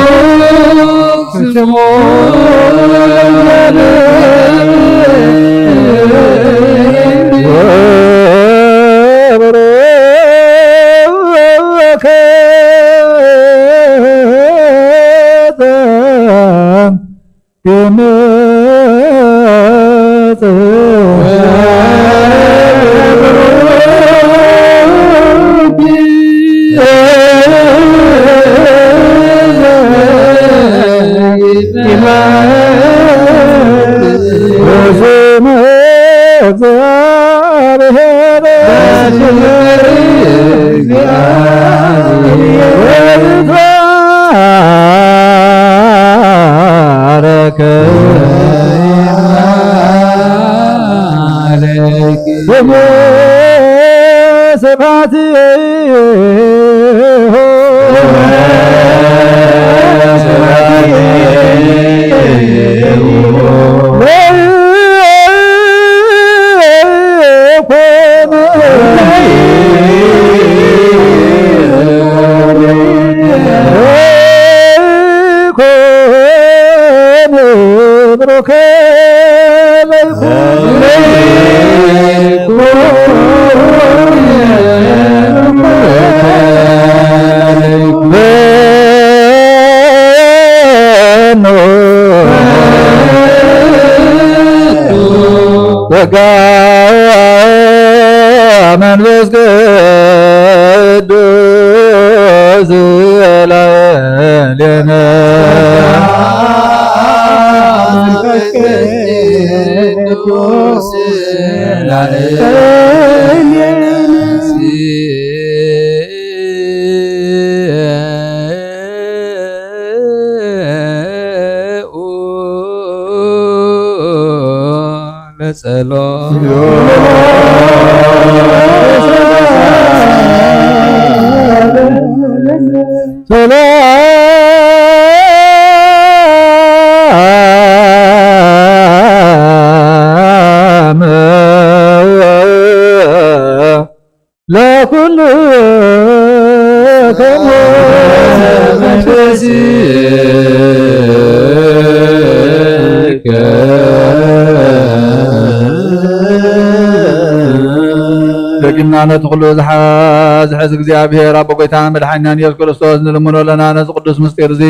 ስብሐት ጸጋ መንፈስ ቅዱስ ላዕሌነ። ለጸሎት ሰላም ለኩልክሙ ደጊምና ነቲ ኩሉ ዝሓ-፣ ዝሕዝ እግዚኣብሔር ኣቦ ጎይታን መድሓኒናን ኢየሱስ ክርስቶስ ንልምኖ ኣለና። ነዚ ቅዱስ ምስጢር እዚ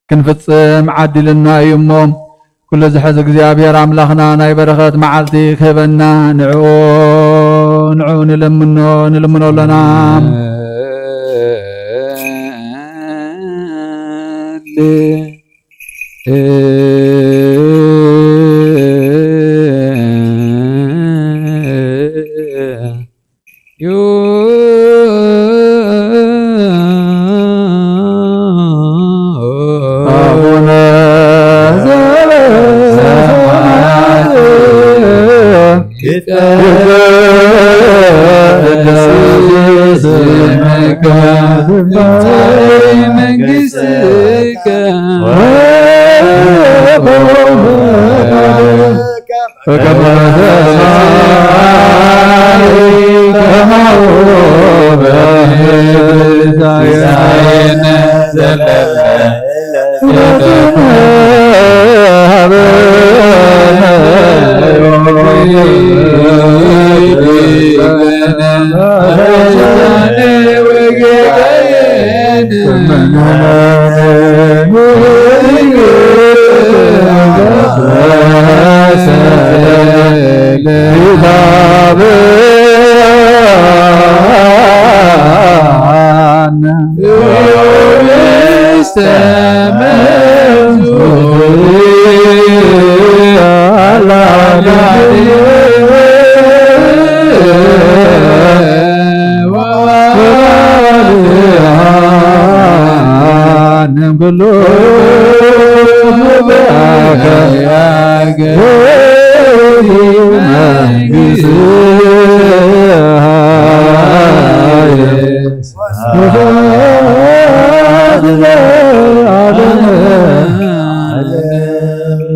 ክንፍጽም ዓዲልና እዩ እሞ፣ ኩሉ ዝሕዝ እግዚኣብሔር ኣምላኽና ናይ በረኸት መዓልቲ ክህበና ንዕኡ፣ ንዕኡ ንለምኖ፣ ንልምኖ ኣለና። አቡነ ዘበሰማያት ይትቀደስ ስምከ ትምጻእ መንግሥትከ ወይኩን ፈቃድከ በከመ በሰማይ ከማሁ በምድር። ሲሳየነ ዘለለ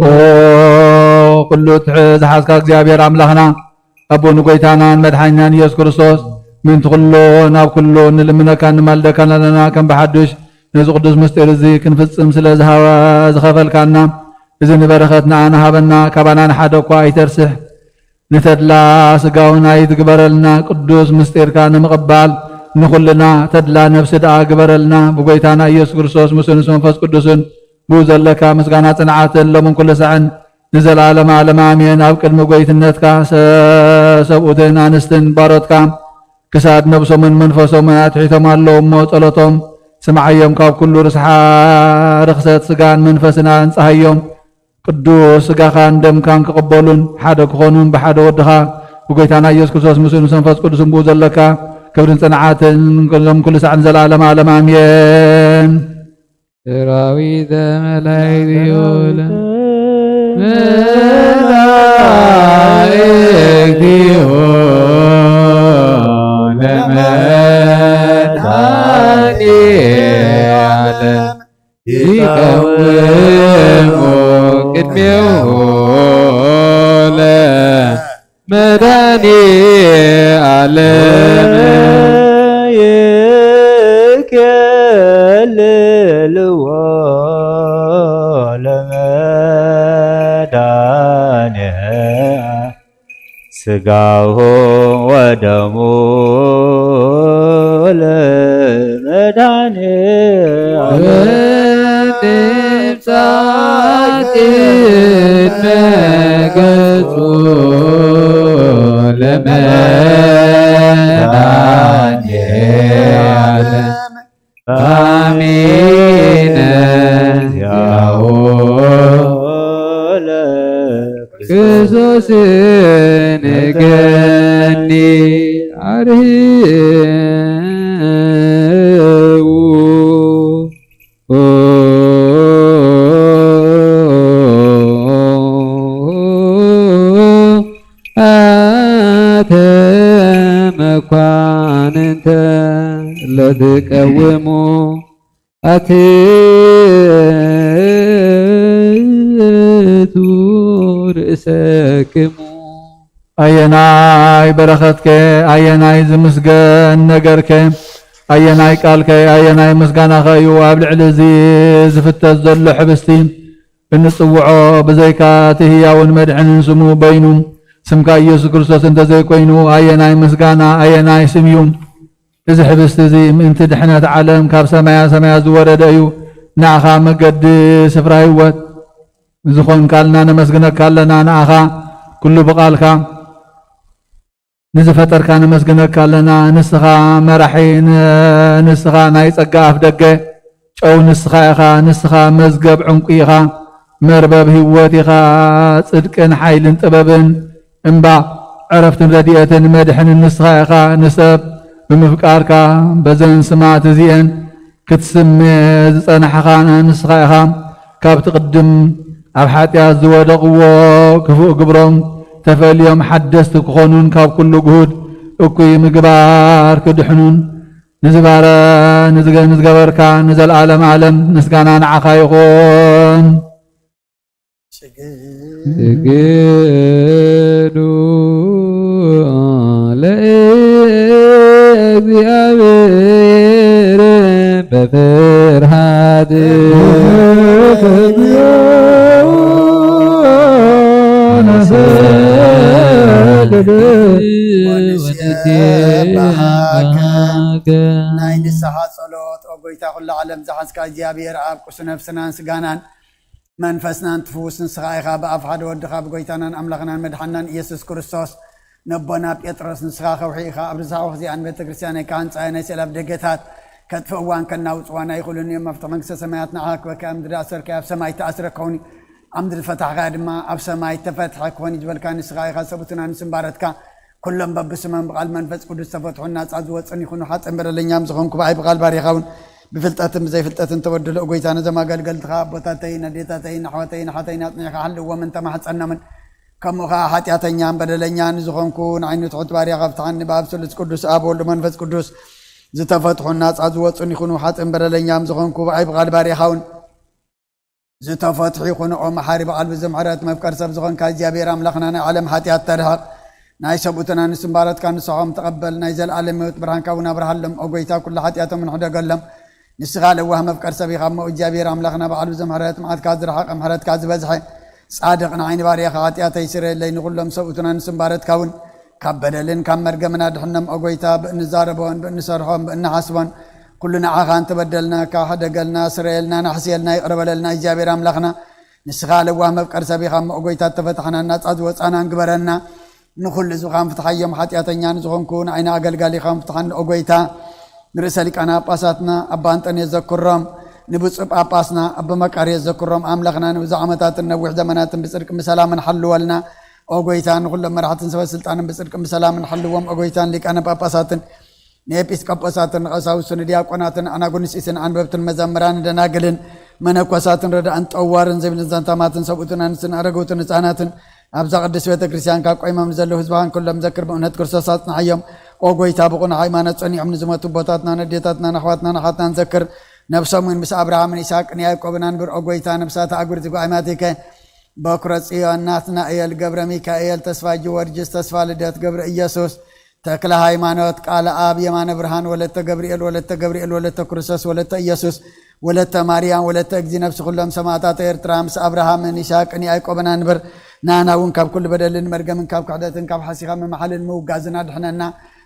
ኦ ኩሉ ትሕት ዝሓዝካ እግዚኣብሔር ኣምላኽና፣ ኣቦ ንጎይታናን መድሓኒናን ኢየሱስ ክርስቶስ፣ ምእንቲ ኩሉ ናብ ኩሉ እንልምነካ እንማልደካን ኣለና። ከም ብሓድሽ ነዚ ቅዱስ ምስጢር እዚ ክንፍጽም ስለ ዝሃበ-፣ ዝኸፈልካና፣ እዚ ንበረኸት ንኣና ሃበና፣ ካባና ንሓደ እኳ ኣይተርስሕ። ንተድላ ስጋውን ኣይትግበረልና። ቅዱስ ምስጢርካ ንምቕባል ንኹልና ተድላ ነፍሲ ደኣ ግበረልና። ብጎይታና ኢየሱስ ክርስቶስ ምስኡ ምስ መንፈስ ቅዱስን ብኡ ዘለካ ምስጋና ጽንዓትን ሎምን ኩሉ ሳዕን ንዘለዓለመ ዓለም ኣሜን። ኣብ ቅድሚ ጎይትነትካ ሰ-፣ ሰብኡትን ኣንስትን ባሮትካ ክሳድ ነብሶምን መንፈሶምን ኣትሒቶም ኣለዉ እሞ ጸሎቶም ስምዓዮም። ካብ ኩሉ ርስሓ ርኽሰት ስጋን መንፈስን ኣንጽሃዮም። ቅዱስ ስጋኻን ደምካን ክቕበሉን ሓደ ክኾኑን ብሓደ ወድኻ ብጎይታና ኢየሱስ ክርስቶስ ምስኡ ምስ መንፈስ ቅዱስን ብኡ ዘለካ ክብርን ጽንዓትን ሎም ኩሉ ሳዕ ንዘለዓለመ ዓለም ኣሜን። ሰራዊተ መላእክቲሁ ለመላእክቲሁ ለመድኃኔዓለም ይቀውሙ ቅድሜሁ ለመድኃኔዓለም ይከልልዎ ለመድኃኔ ስጋሁ ወደሙ ለመድኃኔ ዓለም። ሳቅን መገጹ ለመድኃኔ ዓለም። አሜን። ያሆ ለክርስቶስ ንገኒ አርህዉ አተ መኳንንተ ለትቀውሙ አትቱ ርእሰክሙ። ኣየናይ በረኸትከ፣ ኣየናይ ዝምስገን ነገርከ፣ ኣየናይ ቃልከ፣ ኣየናይ ምስጋናኸ እዩ ኣብ ልዕሊ እዚ ዝፍተት ዘሎ ሕብስቲ እንጽውዖ? ብዘይካ እቲ ህያውን መድሕንን ስሙ በይኑ፣ ስምካ ኢየሱስ ክርስቶስ እንተዘይኮይኑ፣ ኣየናይ ምስጋና፣ ኣየናይ ስም እዩ? እዚ ሕብስቲ እዚ ምእንቲ ድሕነት ዓለም ካብ ሰማያ ሰማያት ዝወረደ እዩ። ንኣኻ መገዲ ስፍራ ህይወት ዝኾንካልና ነመስግነካ ኣለና። ንኣኻ ኩሉ ብቓልካ ንዝፈጠርካ ነመስግነካ ኣለና። ንስኻ መራሒ፣ ን-፣ ንስኻ ናይ ጸጋ ኣፍ ደገ፣ ጨው ንስኻ ኢኻ። ንስኻ መዝገብ ዕንቁ ኢኻ። መርበብ ህይወት ኢኻ። ጽድቅን ሓይልን ጥበብን እምባ ዕረፍትን ረድኤትን መድሕንን ንስኻ ኢኻ። ንሰብ ብምፍቃርካ በዘን ስማት እዚኤን ክትስሜ ዝጸናሕኻ ንስኻ ኢኻ። ካብቲ ቅድም ኣብ ሓጢኣት ዝወደቕዎ ክፉእ ግብሮም ተፈልዮም ሓደስቲ ክኾኑን ካብ ኩሉ ግሁድ እኩይ ምግባር ክድሕኑን ንዝባረ ንዝገ-፣ ንዝገበርካ ንዘለኣለም ዓለም ምስጋና ንዓኻ ይኹን። ስግዱ ለእግዚኣብሔር በፍርሃት ወንሴብሐከ። ናይ ንስሓ ጸሎት፣ ኦ ጎይታ ኩሉ ዓለም ዝሓዝካ እግዚኣብሔር ኣብ ቅሱ ነፍስናን ስጋናን መንፈስናን ትፍውስ ንስኻ ኢኻ። ብኣፍ ሓደ ወድኻ ብጎይታናን ኣምላኽናን መድሓንናን ኢየሱስ ክርስቶስ ነቦና ጴጥሮስ ንስኻ ከውሒ ኢኻ፣ ኣብ ርሳሕ እዚኣን ቤተ ክርስቲያነይ ክሃንጻ ናይ ሰላም ደገታት ከጥፍእዋን ከናውጽዋን ኣይኽእሉን እዮም። መፍትሒ መንግስተ ሰማያት ንዓኻ ክበካ ምድሪ ኣሰርካዮ ኣብ ሰማይ ተኣስረ ከውን ኣብ ምድሪ ፈታሕካ ድማ ኣብ ሰማይ ተፈትሐ ክኾን እዩ ዝበልካ ንስኻ ኢኻ። ሰብኡትና ንስምባረትካ ኩሎም በብስሞም ብቓል መንፈስ ቅዱስ ዝተፈትሑን ናጻ ዝወጹን ይኹኑ። ሓጥእን በደለኛም ዝኾንኩ ብኣይ ብቓል ባሪኻ እውን ብፍልጠትን ብዘይፍልጠትን ተበድሎ። ጎይታ ነዞም ኣገልገልትኻ ኣቦታተይን ኣዴታተይን ኣሕዋተይን ኣሓተይን ኣጽኒዕካ ሓልዎምን ተማሕጸኖምን። ከምኡ ኸዓ ሓጢኣተኛን በደለኛን ዝኾንኩ ንዓይኑ ትሑት ባሪያኻ ፍትሓኒ። ብኣብ ስሉስ ቅዱስ ኣብ ወልድ መንፈስ ቅዱስ ዝተፈትሑን ናጻ ዝወጹን ይኹኑ። ሓጥእን በደለኛም ዝኾንኩ ብኣይ ብቓል ባሪያኻ እውን ዝተፈትሑ ይኹኑ። ኦ መሓሪ በዓል ብዙሕ ምሕረት መፍቀር ሰብ ዝኾንካ እግዚኣብሔር ኣምላኽና ናይ ዓለም ሓጢኣት ተርሕቕ ናይ ሰብኡትና ንስምባረትካ ንስሖም ተቐበል። ናይ ዘለኣለም ህይወት ብርሃንካ እውን ኣብርሃሎም። ኦ ጎይታ ኩሉ ሓጢኣቶም ንሕደገሎም። ንስኻ ለዋህ መፍቀር ሰብ ኢኻ እሞ እግዚኣብሔር ኣምላኽና በዓል ብዙሕ ምሕረት መዓትካ ዝረሓቐ ምሕረትካ ዝበዝሐ ጻድቕ ንዓይኒ ባርያኻ ሓጢኣተይ ስረየለይ ንኹሎም ሰብኡትና ንስምባረትካ እውን ካብ በደልን ካብ መርገምን ኣድሕኖም። ኦ ጎይታ ብእንዛረቦን ብእንሰርሖን ብእንሓስቦን ኩሉ ንዓኻ እንተበደልና ካሕደገልና ስረየልና ናሕስየልና ይቕረበለልና እግዚኣብሔር ኣምላኽና። ንስኻ ለዋህ መፍቀር ሰብ ኢኻ እሞ ኦ ጎይታ እተፈታሕና ናጻ ዝወጻና እንግበረና። ንኹሉ ዝኻን ፍትሓዮም ሓጢኣተኛ ንዝኾንኩ ንዓይኒ ኣገልጋሊኻን ፍትሓኒ ኦ ጎይታ። ንርእሰ ሊቃነ ጳጳሳትና ኣባ ኣንጠንዮስ ዘክሮም፣ ንብፁዕ ጳጳስና ኣባ መቃርዮስ ዘክሮም። ኣምላኽና ንብዙሕ ዓመታትን ነዊሕ ዘመናትን ብጽድቅን ብሰላምን ሓልወልና። ኦ ጎይታ ንኹሎም መራሕትን ሰበ ስልጣንን ብጽድቅን ብሰላምን ሓልዎም። ኦ ጎይታን ሊቃነ ጳጳሳትን ንኤጲስቆጶሳትን ንቐሳውስትን ንዲያቆናትን ኣናጉንስጢስን ኣንበብትን መዘምራን ደናግልን መነኮሳትን ረዳእን ጠዋርን ዝብልን ዘንታማትን ሰብኡትን ኣንስትን ኣረገውትን ህፃናትን ኣብዛ ቅድስት ቤተ ክርስቲያን ካብ ቆይሞም ንዘለዉ ህዝብኻን ኩሎም ዘክር ብእምነት ክርስቶስ ኣጽንሓዮም። ኦ ጎይታ ብቑኑዕ ሃይማኖት ጸኒዖም ንዝሞቱ ኣቦታትናን ኣዴታትናን ኣሕዋትናን ኣሓትናን ዘክር። ነብሶም እውን ምስ ኣብርሃምን ይስሐቅን ያዕቆብን ኣንብር። ኦ ጎይታ ነብሳት ኣጉር ዝጓይ ማቲከ በኩረ ጽዮን ናትናኤል ገብረ ሚካኤል ተስፋ ጊዮርጊስ ተስፋ ልደት ገብረ ኢየሱስ ተክለ ሃይማኖት ቃለ ኣብ የማነ ብርሃን ወለተ ገብርኤል ወለተ ገብርኤል ወለተ ክርስቶስ ወለተ ኢየሱስ ወለተ ማርያም ወለተ እግዚ ነብሲ ኩሎም ሰማእታት ኤርትራ ምስ ኣብርሃምን ይስሐቅን ያዕቆብን ኣንብር። ናና እውን ካብ ኩሉ በደልን መርገምን ካብ ክሕደትን ካብ ሓሲኻ ምምሓልን ምውጋዝን ኣድሕነና።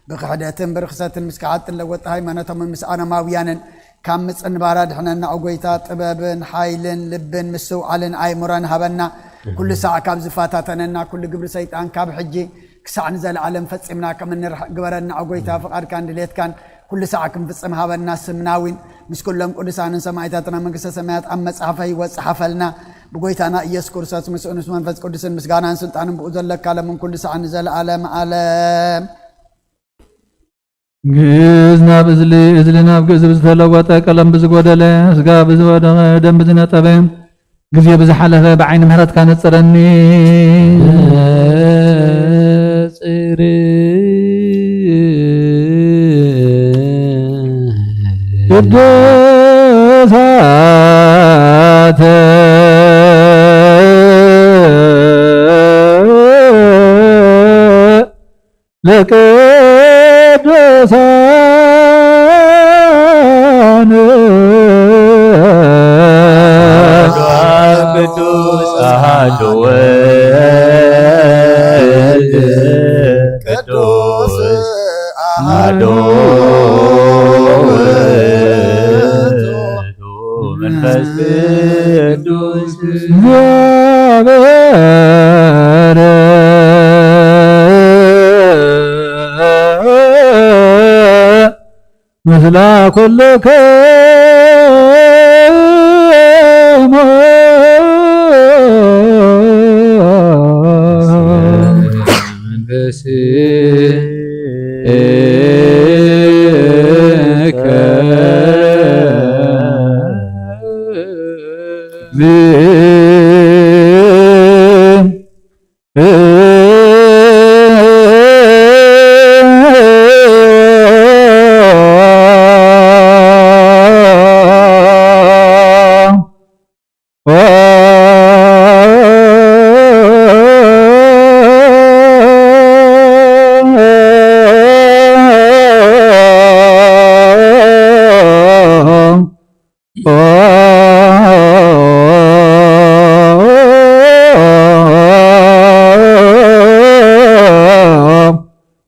ብክሕደትን ብርኽሰትን ምስ ከሓድትን ለወጥቲ ሃይማኖቶምን ምስ ኣረማውያንን ካብ ምጽንባር ኣድሕነና። ኦ ጎይታ ጥበብን ሓይልን ልብን ምስትውዓልን ኣእምሮን ሃበና። ኩሉ ሳዕ ካብ ዝፈታተነና ኩሉ ግብሪ ሰይጣን ካብ ሕጂ ክሳዕ ንዘለኣለም ፈጺምና ከም እንርሕቕ ግበረና። ኦ ጎይታ ፍቓድካን ድሌትካን ኩሉ ሳዕ ክንፍጽም ሃበና። ስምና እውን ምስ ኩሎም ቅዱሳንን ሰማእታትና መንግስተ ሰማያት ኣብ መጽሓፈ ህይወት ጸሓፈልና። ብጎይታና ኢየሱስ ክርስቶስ ምስኡ ምስ መንፈስ ቅዱስን ምስጋናን ስልጣንን ብኡ ዘለካ ለምን ኩሉ ሳዕ ንዘለኣለም ኣለም። ግእዝ ናብ እዝሊ፣ እዝሊ ናብ ግእዝ ብዝተለወጠ ቀለም ብዝጎደለ፣ ስጋ ብዝወደቐ፣ ደም ብዝነጠበ፣ ግዜ ብዝሓለፈ ብዓይኒ ምሕረትካ ነጽረኒ። ነጽር ቅዱሳተ ለቅዱሳን አሐዱ አብ ቅዱስ አሐዱ ወልድ ቅዱስ አሐዱ ውእቱ መንፈስ ቅዱስ እግዚአብሔር ምስለ ኩልክሙ።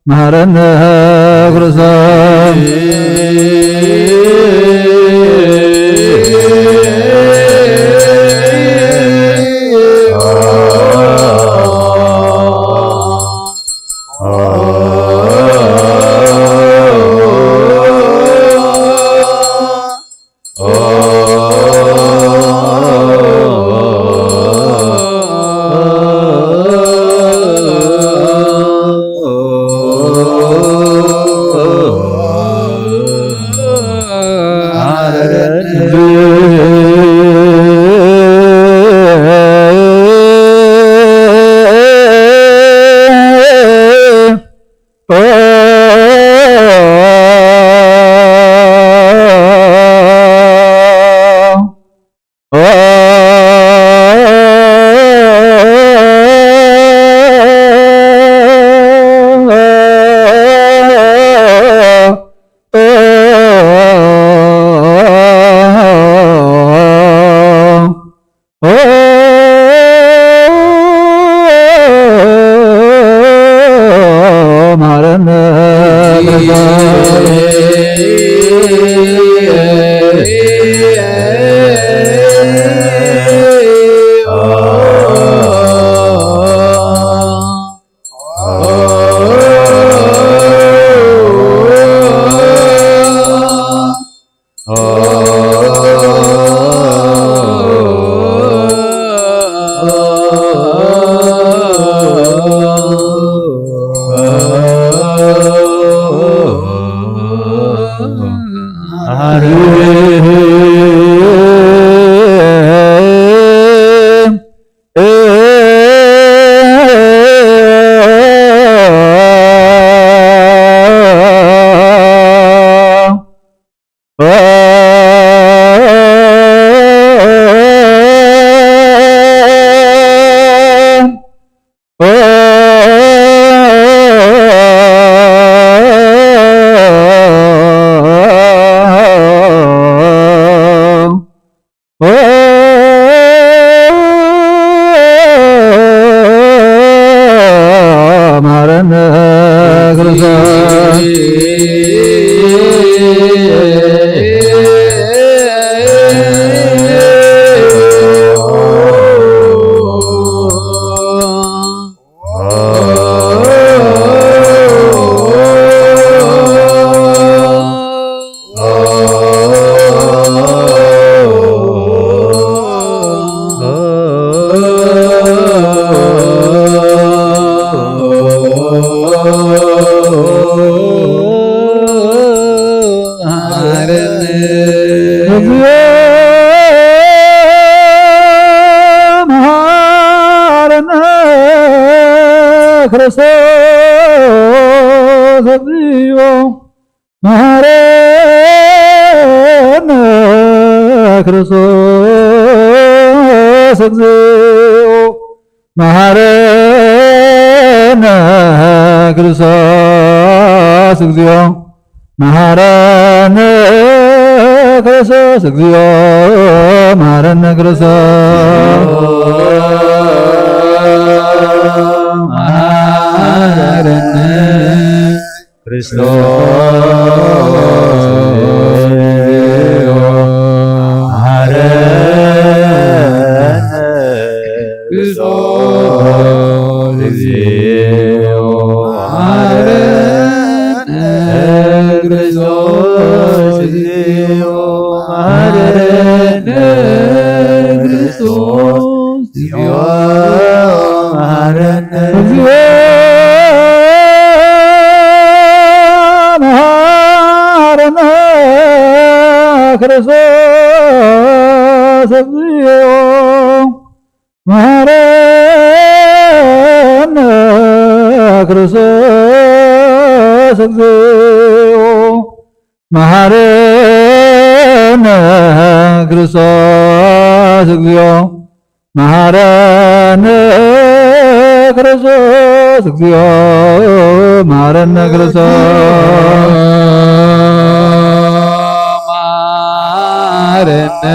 መሐረነ ክርስቶስ። ክርስቶስ እግዚኦ መሐረነ ክርስቶስ እግዚኦ መሐረነ ክርስቶስ እግዚኦ መሐረነ ክርስቶስ እግዚኦ መሐረነ ክርስቶስ መሐረነ ክርስቶስ እግዚኦ መሐረነ ክርስቶስ እግዚኦ መሐረነ ክርስቶስ እግዚኦ መሐረነ ክርስቶስ እግዚኦ መሐረነ እግዚኦ መሐረነ ክርስቶስ እግዚኦ መሐረነ ክርስቶስ እግዚኦ መሐረነ ክርስቶስ እግዚኦ መሐረነ ክርስቶስ እግዚኦ መሐረነ ክርስቶስ መሐረነ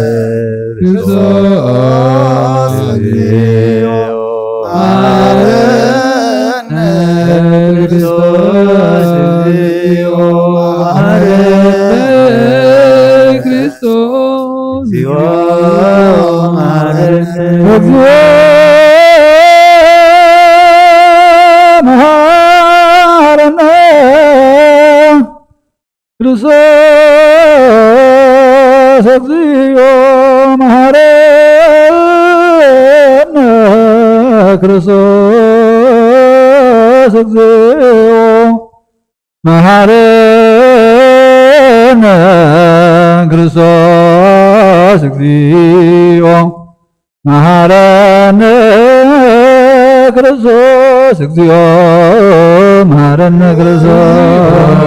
ክርስቶስ እግዚኦ መሐረነ ክርስቶስ እግዚኦ መሐረነ ክርስቶስ እግዚኦ መሐረነ ክርስቶስ እግዚኦ መሐረነ እግዚኦ መሐረነ ክርስቶስ እግዚኦ መሐረነ ክርስቶስ እግዚኦ መሐረነ ክርስቶስ እግዚኦ መሐረነ ክርስቶስ እግዚኦ መሐረነ ክርስቶስ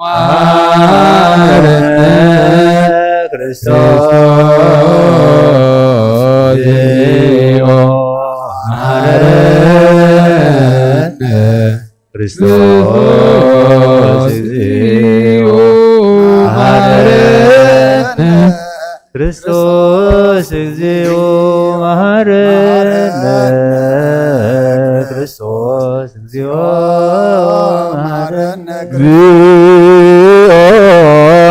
መሐረነ ክርስቶስ እግዚኦ መሐረነ ክርስቶስ እግዚኦ መሐረነ ክርስቶስ እግዚኦ መሐረነ ክርስቶስ እግዚኦ መሐረነ እግዚኦ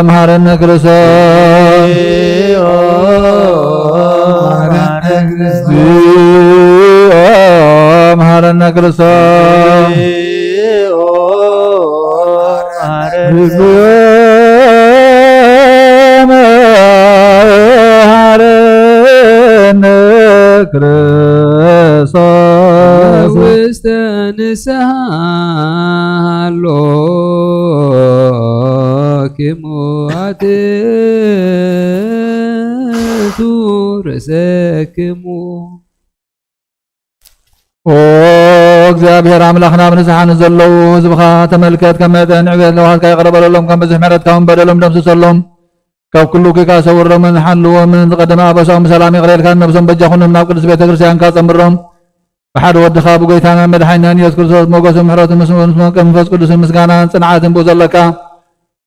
መሐረነ ክርስቶስ እግዚኦ መሐረነ ክርስቶስ መሐረነ ክርስቶስ ውስተ ንስሓ ሃሎኪሙ ኣትቱ ርእሰኪሙ። ኦ እግዚኣብሔር ኣምላኽና፣ ኣብ ንስሓ ንዘለዉ ህዝብኻ ተመልከት። ከም መጠን ዕቤት ለውሃትካ ይቕረ በለሎም። ከም ብዝሒ ምሕረትካ እውን በደሎም ደምስሰሎም። ካብ ኩሉ ኪካ ሰውሮምን ሓልዎምን። ዝቐደመ ኣበሳኦም ብሰላም ይቕረ ኢልካ፣ ነብሶም በጃ ኩኖም፣ ናብ ቅድስት ቤተ ክርስቲያንካ ጸምሮም። ብሓደ ወድኻ ብጎይታናን መድሓኒናን ኢየሱስ ክርስቶስ ሞገስን ምሕረትን ምስ ምስ መንቀ መንፈስ ቅዱስን ምስጋናን ጽንዓትን ብኡ ዘለካ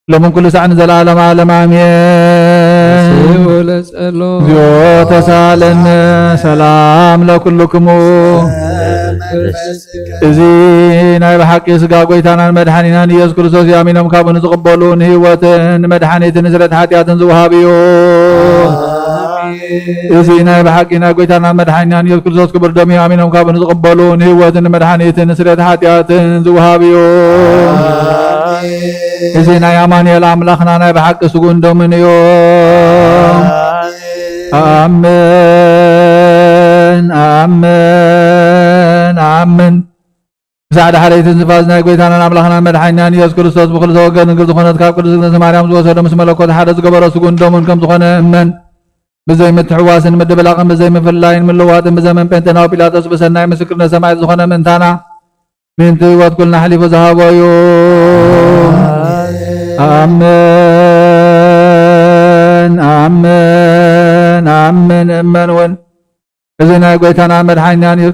ሎምን ኩሉ ሳዕ ንዘለዓለም ዓለም ኣሜን። ስኡ ለጸሎ። እግዚኦ ተሳለነ። ሰላም ለኩልክሙ። እዚ ናይ ብሓቂ ስጋ ጎይታናን መድሓኒናን ኢየሱስ ክርስቶስ እዩ። ኣሚኖም ካብኡ ንዝቕበሉ ንህይወትን ንመድሓኒትን ንስርየት ሓጢኣትን ዝወሃብ እዩ። እዚ ናይ ብሓቂ ናይ ጎይታናን መድሓኒናን ኢየሱስ ክርስቶስ ክቡር ደም እዩ። ኣሚኖም ካብኡ ንዝቕበሉ ንህይወትን ንመድሓኒትን ንስርየት ሓጢኣትን ዝወሃብ እዩ። እዚ ናይ ኣማኑኤል ኣምላኽና ናይ ብሓቂ ስጉን ደሙን እዩ። ኣምን፣ ኣምን፣ ኣምን። ዳዕዳ ሓደይትን ዝፋዝ ናይ ጎይታናን ኣምላኽናን መድሓኒናን ኢየሱስ ክርስቶስ ብኹሉ ተወገድ ንግር ዝኾነት ካብ ቅድስት እግዝእትነ ማርያም ዝወሰዶ ምስ መለኮት ሓደ ዝገበሮ ስጉን ደሙን ከም ዝኾነ እመን። ብዘይ ምትሕዋስን ምድብላቕን ብዘይ ምፍላይን ምልዋጥን ብዘመን ጴንጤናዊ ጲላጦስ ብሰናይ ምስክርነት ሰማዕት ዝኾነ ምእንታና ምእንቲ ህይወት ኩልና ኣሕሊፉ ዝሃቦ እዩ። ኣምን ኣምን ኣምን እመን እውን እዚ ናይ ጎይታና መድሓኒናን እዩ።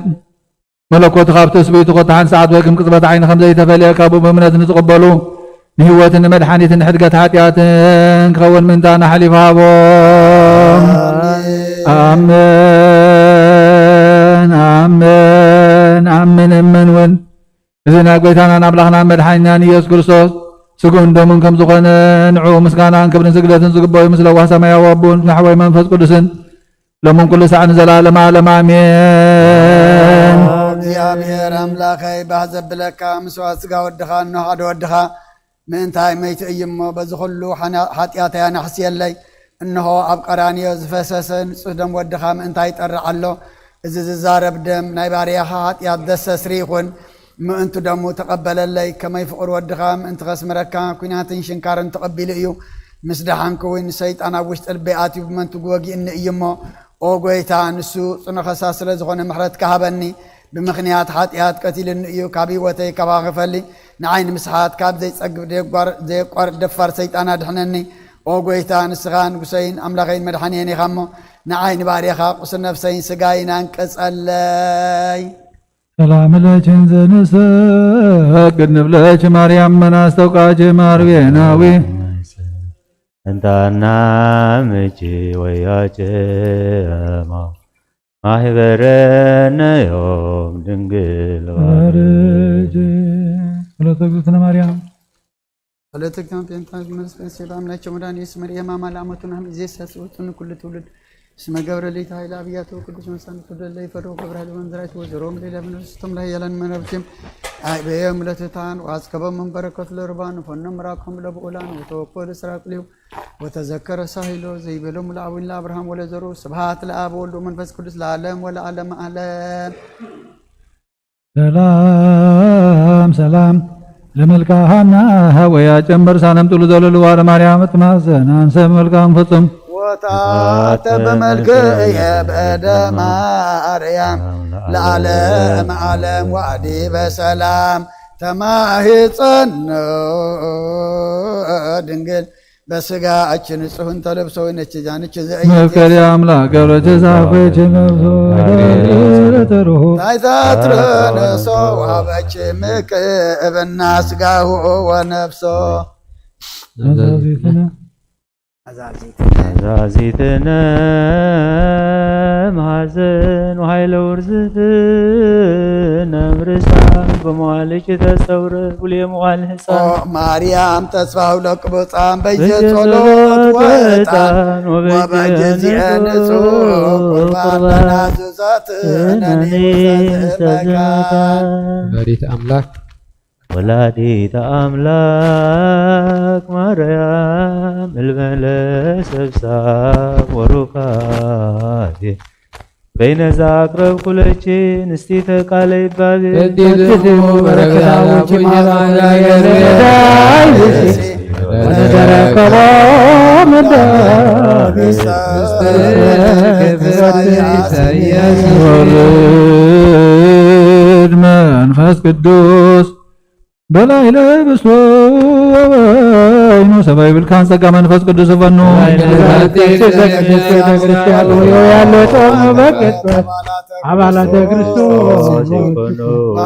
መለኮቱ ካብ ትስብእቱ ክተሓንሳዓት ወይ ከም ቅጽበት ዓይኒ ከም ዘይተፈልየ ካብኡ ብእምነት ንዝቕበሉ ንህይወትን ንመድሓኒትን ንሕድገት ሓጢኣትን ክኸውን ምእንታና ኣሕሊፉ ሃቦ። ኣምን ኣምን ኣምን እመን እውን እዚ ናይ ጎይታናን ኣምላኽናን መድሓኒናን ኢየሱስ ክርስቶስ ስግኡን ደሙን ከም ዝኾነ ንዕኡ ምስጋናን ክብርን ስግደትን ዝግበኦ እዩ። ምስ ለዋህ ሰማያዊ ኣቦን ናሕወይ መንፈስ ቅዱስን ሎምን ኩሉ ሳዕ ንዘለዓለም ዓለም ኣሜን። እግዚኣብሔር ኣምላኸይ ባህ ዘብለካ ምስዋት ስጋ ወድኻ እነሆ ሓደ ወድኻ ምእንታይ መይቱ እዩ እሞ በዚ ኩሉ ሓና- ሓጢኣተይ ኣናሕስየለይ። እንሆ ኣብ ቀራንዮ ዝፈሰሰ ንጹህ ደም ወድኻ ምእንታይ ይጠርዕ ኣሎ። እዚ ዝዛረብ ደም ናይ ባርያኻ ሓጢኣት ደሰስሪ ይኹን። ምእንቲ ደሙ ተቐበለለይ። ከመይ ፍቕር ወድኻ ምእንቲ ከስምረካ ኲናትን ሽንካርን ተቐቢሉ እዩ። ምስ ደሓንኩ እውን ሰይጣን ኣብ ውሽጢ ልበይ ኣትዩ ብመንትጉ ወጊእኒ እዩ እሞ፣ ኦ ጐይታ፣ ንሱ ጽኑዕ ኸሳስ ስለ ዝኾነ ምሕረትካ ሃበኒ። ብምኽንያት ሓጢኣት ቀቲልኒ እዩ፣ ካብ ህይወተይ ከባኸፈሊ። ንዓይ ንምስሓት ካብ ዘይጸግብ ደየቋር- ዘየቋርጥ ደፋር ሰይጣን ኣድሕነኒ። ኦ ጐይታ፣ ንስኻ ንጉሰይን ኣምላኸይን መድሓንየን ኢኻ እሞ፣ ንዓይ ንባርያኻ ቁስል ነፍሰይን ስጋይን ኣንቅጸለይ። ሰላም ለኪ እንዘ ንሰግድ ንብለኪ ማርያም መናስተውቃኪ ማርቤናዊ እንታና ምቺ ወያቸማ ማህበረነ ዮም ድንግል ባርኪ። ጸሎተ እግዝእትነ ማርያም። ጸሎተ እግዚእነ ጴንጣ መስቀል ሰላም ናቸው መድኃኒት መርየም አማላሞቱን አምዜ ሲያስወጡን ኩሉ ትውልድ እስመ ገብረ ሊት ኃይል አብያተ ቅዱስ መሳን ኩደለ ይፈዶ ገብረ ኃይል ወንዝራይት ወዘሮም ሌላ ብነፍስቶም ላይ ያለን መረብችም አይበየም ለትታን ዋስከበ መንበረከት ለርባን ፈኖም ራኮም ለብኡላን ወተወኮ ለስራቅሊው ወተዘከረ ሳሂሎ ዘይበሎም ለአቡን ለአብርሃም ወለዘሩ ስብሐት ለአብ ወልድ ወመንፈስ ቅዱስ ለዓለም ወለዓለም ዓለም። ሰላም ሰላም ለመልክዓ ሐና ሐወያ ጨንበር ሳለም ጥሉ ዘለልዋ ለማርያም እትማዘን አንሰ መልካም ፍጹም ወታተ በመልክየ በእደ ማርያም ለዓለም ዓለም ዋዲ በሰላም ተማሂፀኖ ድንግል በስጋ እች ንጹህ እንተ ለብሶ ነች ጃንች ዘእየች መፍቀሪ አምላክ ገብረች ዛፎች ነብሶ ተርሁ ታይታ ትረነሶ ዋበች ምክእብና ስጋሁ ወነፍሶ አዛዚትነ አዛዚትነ መሐዘን ወኃይለ ውርዝትነ እምርሳ በመዋልኪ ተሰውረ ኩልየ መዋል ኦ ማርያም ተስፋ ውለቅ ብጻም በየ ጸሎት ወዕጣን ወበየ ንጹህ ቁርባን ናዝዛት ነኒ ተዘመካ ወላዲት አምላክ ወላዲተ አምላክ ማርያም እልመለ ሰብሳብ ወሩካቤ በይነዛ አቅረብኩ ለኪ ንስቲተ ቃለ ይባቤ በዲልሙ በረከታ ወንቺ ማባላ ገረዳይ ወተረከቦ ምዳቤ ወርድ መንፈስ ቅዱስ በላዕለ ብስቶ ወወይኑ ሰማይ ብልካን ጸጋ መንፈስ ቅዱስ ፈኑ። አባላተ ክርስቶስ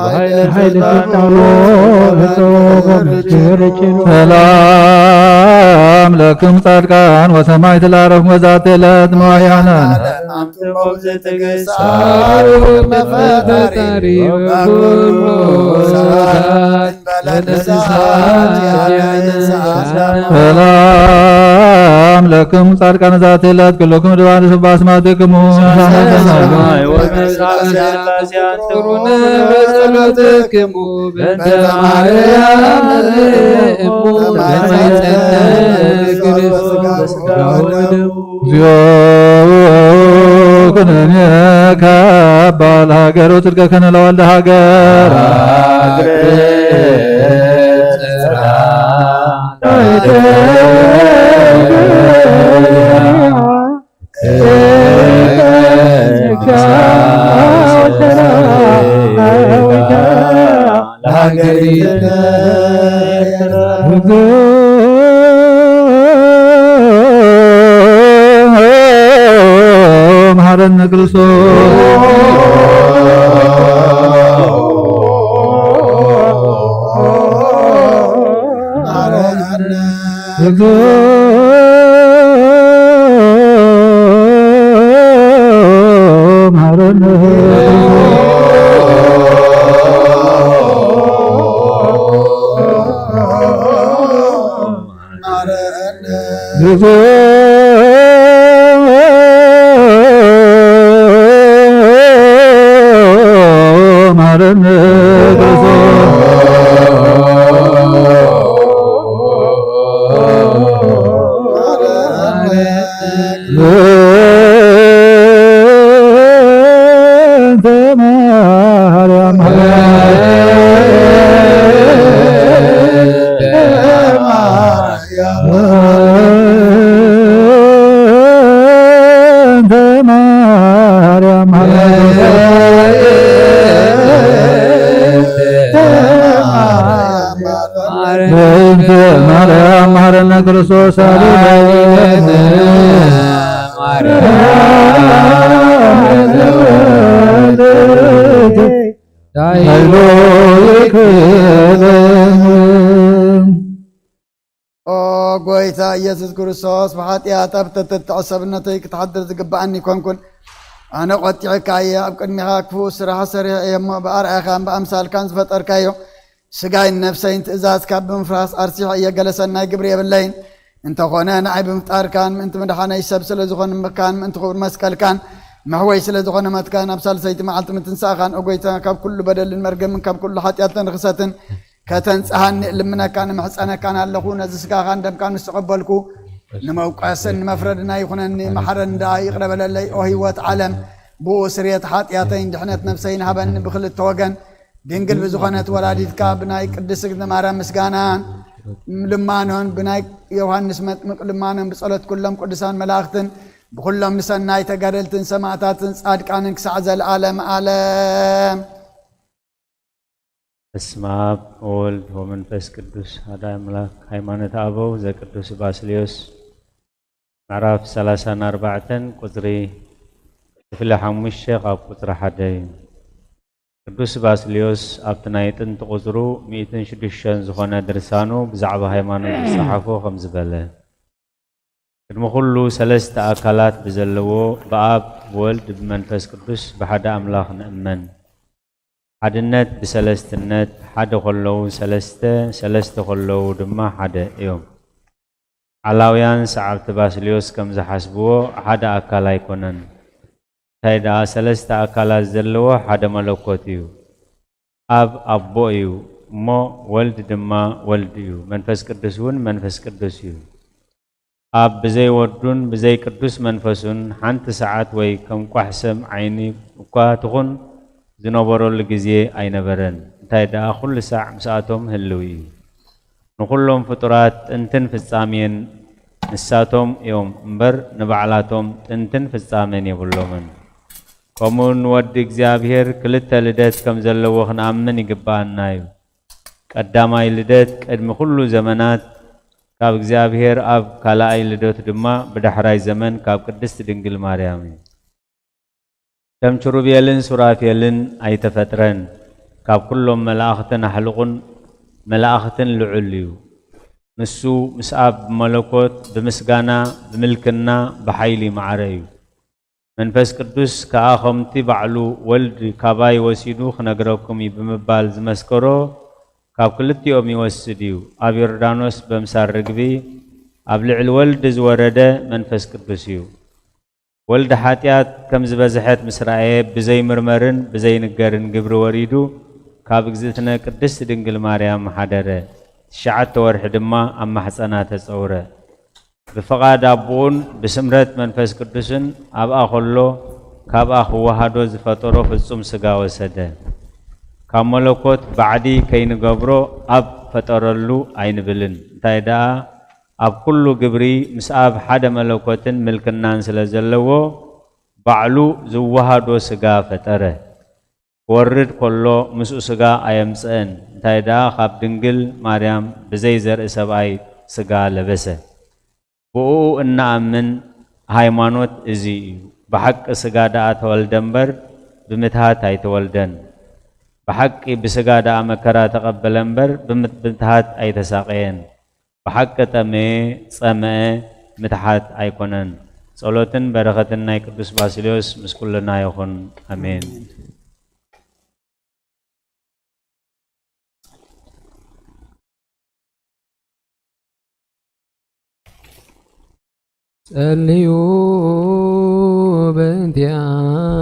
ኃይለ ስልጣኖ ሰላም ለክም ጻድቃን ወሰማዕት ለዐረፍኩም በዛቲ ዕለት መዋዕያነ። ሰላም ለክሙ ጻድቃነ ዛቲ ዕለት ኩልኩም ድባን ስባ አስማትክሙ ሰማይ ወመንፈስ ቅዱስ በጸሎትክሙ በእንተ ማርያም እሙ ተማይጸነ ክርስቶስ በስጋው ወደሙ እግዚኦ ኩነኔከ ባል ሃገር ወጽድቀ ከነ ለዋልደ ሃገር። መሐረነ ክርስቶስ። በእንተ ማርያም መሐረነ ክርስቶስ አቡነ። ኃይሎ ይክበን። ኦ ጎይታ ኢየሱስ ክርስቶስ፣ ብሓጢኣት ኣብ ትሕቲ ሰብነተይ ክትሓድር ዝግብኣኒ ኣይኮንኩን። ኣነ ቆጢዐካ እየ፣ ኣብ ቅድሚኻ ክፉእ ስራሕ ሰሪሐ እየ እሞ፣ ብኣርኣያኻን ብኣምሳልካን ዝፈጠርካዮ ስጋይን ነፍሰይን ትእዛዝካ ብምፍራስ ኣርሲሐ እየ፣ ገለ ሰናይ ግብሪ የብለይን። እንተኾነ ንዓይ ብምፍጣርካን ምእንቲ ምድሓነይ ሰብ ስለ ዝኾንካን ምእንቲ ክቡር መስቀልካን መሕወይ ስለ ዝኾነ ሞትካን ኣብ ሳልሰይቲ መዓልቲ ምትንሳእኻን፣ ኦ ጎይታ፣ ካብ ኩሉ በደልን መርገምን ካብ ኩሉ ሓጢኣትን ርኽሰትን ከተንጽሃኒ እልምነካን እምሕጸነካን ኣለኹ። ነዚ ስጋኻን ደምካን ምስ ተቐበልኩ፣ ንመውቀስን ንመፍረድን ኣይኹነኒ፣ መሓረኒ ደኣ፣ ይቕረ በለለይ፣ ኦ ህይወት ዓለም። ብኡ ስርየት ሓጢኣተይን ድሕነት ነፍሰይን ሃበኒ። ብኽልተ ወገን ድንግል ብዝኾነት ወላዲትካ ብናይ ቅድስት እግዝእትነ ማርያም ምስጋናን ልማኖን፣ ብናይ ዮሃንስ መጥምቅ ልማኖን፣ ብጸሎት ኩሎም ቅዱሳን መላእኽትን፣ ብኹሎም ንሰናይ ተጋደልትን ሰማዕታትን ጻድቃንን ክሳዕ ዘለዓለም ዓለም። በስመ አብ ወወልድ ወመንፈስ ቅዱስ አሐዱ አምላክ። ሃይማኖተ አበው ዘቅዱስ ባስልዮስ ምዕራፍ ሰላሳን ኣርባዕተን ቁጽሪ ክፍሊ ሓሙሽተ ካብ ቁጽሪ ሓደ እዩ። ቅዱስ ባስልዮስ ኣብቲ ናይ ጥንቲ ቁጽሩ ሚእትን ሽዱሽተን ዝኾነ ድርሳኑ ብዛዕባ ሃይማኖት ዝጸሓፎ ከምዚ በለ። ቅድሚ ኩሉ ሰለስተ ኣካላት ብዘለዎ ብኣብ ብወልድ ብመንፈስ ቅዱስ ብሓደ ኣምላኽ ንእመን። ሓድነት ብሰለስትነት፣ ሓደ ከለዉ ሰለስተ፣ ሰለስተ ከለዉ ድማ ሓደ እዮም። ዓላውያን ሰዓብቲ ባስልዮስ ከም ዝሓስብዎ ሓደ ኣካል ኣይኮነን። እንታይ ደኣ ሰለስተ ኣካላት ዘለዎ ሓደ መለኮት እዩ። ኣብ ኣቦ እዩ እሞ ወልድ ድማ ወልድ እዩ፣ መንፈስ ቅዱስ እውን መንፈስ ቅዱስ እዩ። ኣብ ብዘይ ወዱን ብዘይ ቅዱስ መንፈሱን ሓንቲ ሰዓት ወይ ከም ቋሕ ሰም ዓይኒ እኳ ትኹን ዝነበረሉ ግዜ ኣይነበረን። እንታይ ደኣ ኩሉ ሳዕ ምስኣቶም ህልው እዩ። ንኹሎም ፍጡራት ጥንትን ፍጻሜን ንሳቶም እዮም እምበር ንባዕላቶም ጥንትን ፍጻሜን የብሎምን። ከምኡ ንወዲ እግዚኣብሔር ክልተ ልደት ከም ዘለዎ ክንኣምን ይግብኣና እዩ። ቀዳማይ ልደት ቅድሚ ኩሉ ዘመናት ካብ እግዚኣብሔር ኣብ፣ ካልኣይ ልደቱ ድማ ብዳሕራይ ዘመን ካብ ቅድስቲ ድንግል ማርያም እዩ። ከም ኪሩቤልን ሱራፌልን ኣይተፈጥረን። ካብ ኩሎም መላእኽትን ኣሕሉቕን መላእኽትን ልዑል እዩ። ንሱ ምስ ኣብ ብመለኮት፣ ብምስጋና፣ ብምልክና፣ ብሓይሊ ማዕረ እዩ። መንፈስ ቅዱስ ከኣ ከምቲ ባዕሉ ወልድ ካባይ ወሲዱ ክነግረኩም እዩ ብምባል ዝመስከሮ ካብ ክልቲኦም ይወስድ እዩ። ኣብ ዮርዳኖስ በምሳል ርግቢ ኣብ ልዕሊ ወልድ ዝወረደ መንፈስ ቅዱስ እዩ። ወልድ ሓጢኣት ከም ዝበዝሐት ምስ ረኣየ ብዘይምርመርን ብዘይንገርን ግብሪ ወሪዱ ካብ እግዝእትነ ቅድስት ድንግል ማርያም ሓደረ። ትሽዓተ ወርሒ ድማ ኣብ ማሕጸና ተጸውረ። ብፍቓድ ኣቦኡን ብስምረት መንፈስ ቅዱስን ኣብኣ ኸሎ ካብኣ ክወሃዶ ዝፈጠሮ ፍጹም ስጋ ወሰደ። ካብ መለኮት ባዕዲ ከይንገብሮ ኣብ ፈጠረሉ ኣይንብልን። እንታይ ደኣ ኣብ ኩሉ ግብሪ ምስ ኣብ ሓደ መለኮትን ምልክናን ስለ ዘለዎ ባዕሉ ዝወሃዶ ስጋ ፈጠረ። ክወርድ ከሎ ምስኡ ስጋ ኣየምጽአን። እንታይ ደኣ ካብ ድንግል ማርያም ብዘይ ዘርኢ ሰብኣይ ስጋ ለበሰ። ብእኡ እንኣምን ሃይማኖት እዚ እዩ። ብሓቂ ስጋ ደኣ ተወልደ እምበር ብምትሃት ኣይተወልደን። ብሓቂ ብስጋ ደኣ መከራ ተቐበለ እምበር ብምትሃት ኣይተሳቐየን። ብሓቂ ጠመየ፣ ጸመአ፣ ምትሓት ኣይኮነን። ጸሎትን በረኸትን ናይ ቅዱስ ባስልዮስ ምስ ኩልና ይኹን። ኣሜን። ጸልዩ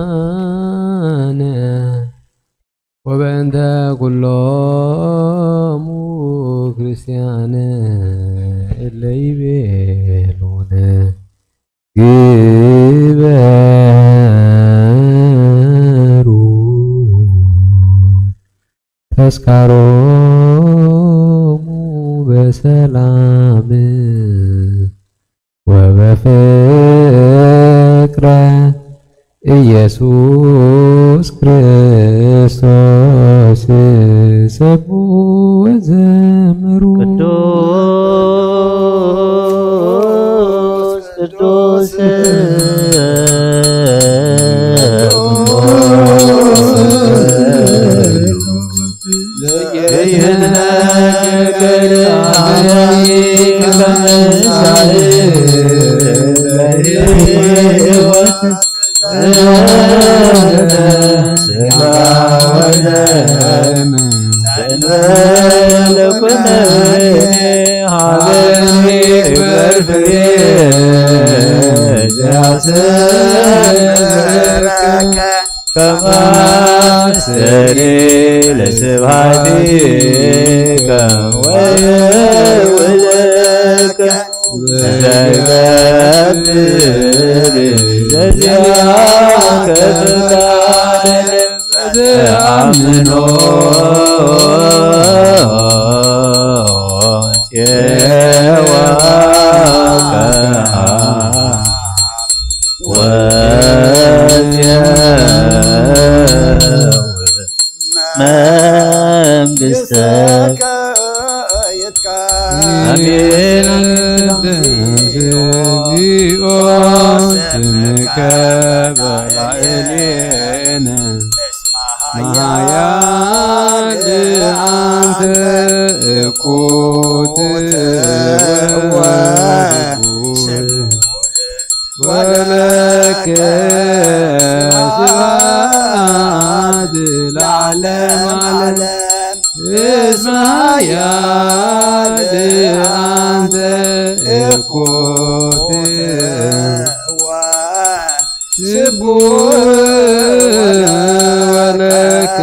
በእንቲኣነ ወበእንተ ኩሎሙ ክርስቲያን እለ ይቤሉነ ግበሩ ተስካሮሙ በሰላም ወበፍቅረ ኢየሱስ ክርስቶስ ሰብሑ ወዘምሩ። ቅዱስ ቅዱስ ከማስተሪ ለስብሐቲከ ወውልከ ዘገብር ዘዚአከ ፍቃድ ዘአምኖ መንግሥተከ ይትካእ። አሜን። እግዚኦ ስምከ በላዕሌነ መሃያል አንተ እኩት ወርጉድ ወለከ ስብሐት ለዓለመ ዓለም። እስመ ኃያል አንተ እኩት ስቡሕ ወለከ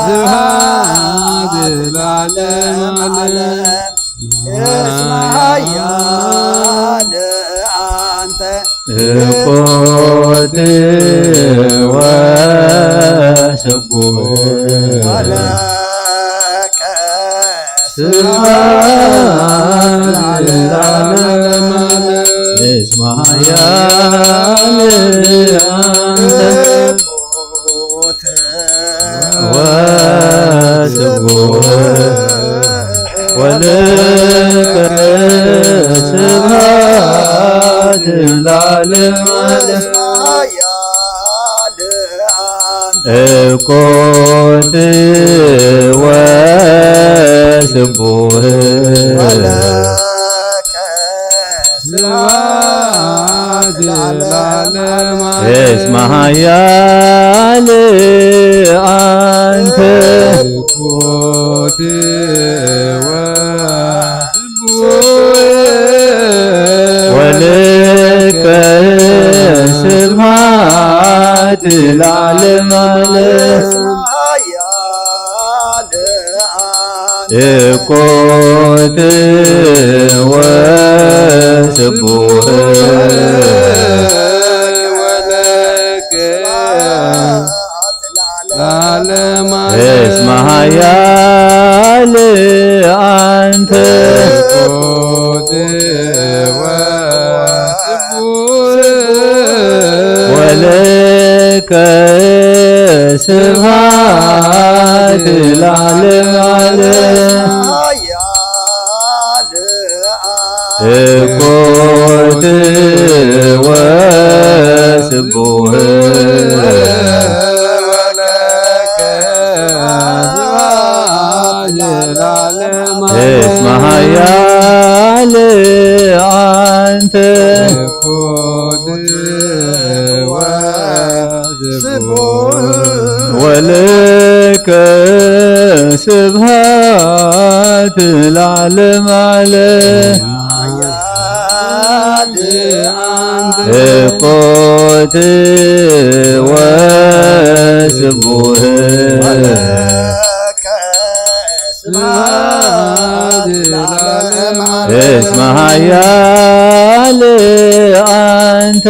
ስብሐት ለዓለመ ዓለም። እስመ ኃያል አንተ እኩት ወስቡሕ ወለከ ስብሐት ለዓለመ ዓለም። እስመ ኃያል አንተ ወስቡሕ ወለከ ስብሐት ለዓለመ ዓለም። እኩት ወስቡሕ ስብሐት ለዓለመ ዓለም። እስመ ኃያል አንተ እኩት ወስቡሕ ወለከ ስብሐት ለዓለመ ዓለም። እኩት ወስቡሕ ኃያል አንተ ቅዱስ ወስቡሕ ወለከ ስብሐት ለዓለመ ዓለም። እኩት ወስቡሕ እስመ ኃያል አንተ ወለከ ስብሐት ለዓለመ ዓለም። እኩት ወስቡሕ እስመ ኃያል አንተ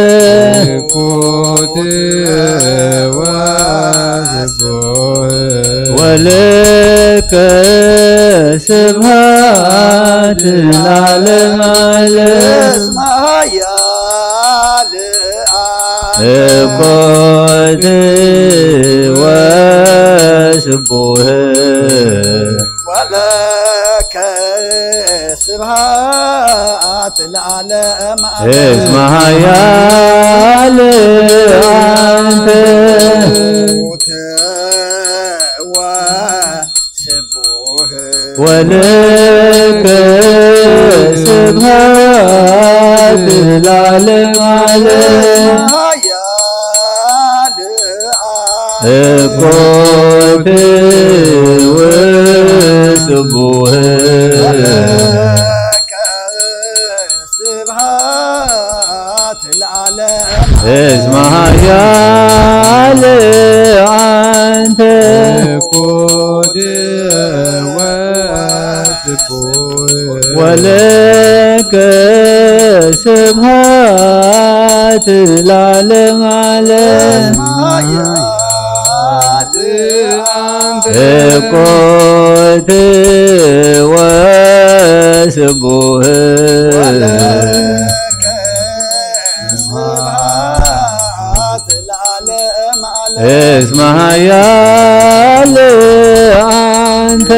ወለከ ስብሐት ለዓለመ ዓለም። እኩት ወስቡሕ ወለከ ስብሐት ለዓለመ ዓለም። እስመ ኃያል አንተ ወስቡሕ ወለከ ስብሐት ለዓለመ ዓለም። እኩት ወስቡሕ ስብሐት ለዓለም። እስመ ኃያል አንተ እኩት ወስቡሕ ወለከ ስብሐት ለዓለመ ዓለም። እኩት ወስቡሕ እስመ ኃያል አንተ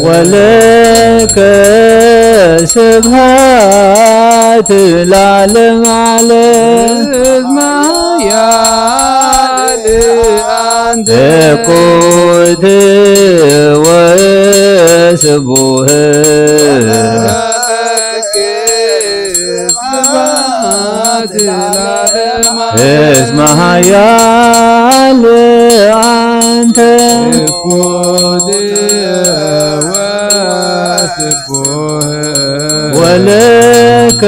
ወለከ ስብሐት ለዓለመ ዓለም። እኩት ወስቡሕ እስመ ኃያል አንተ ወለከ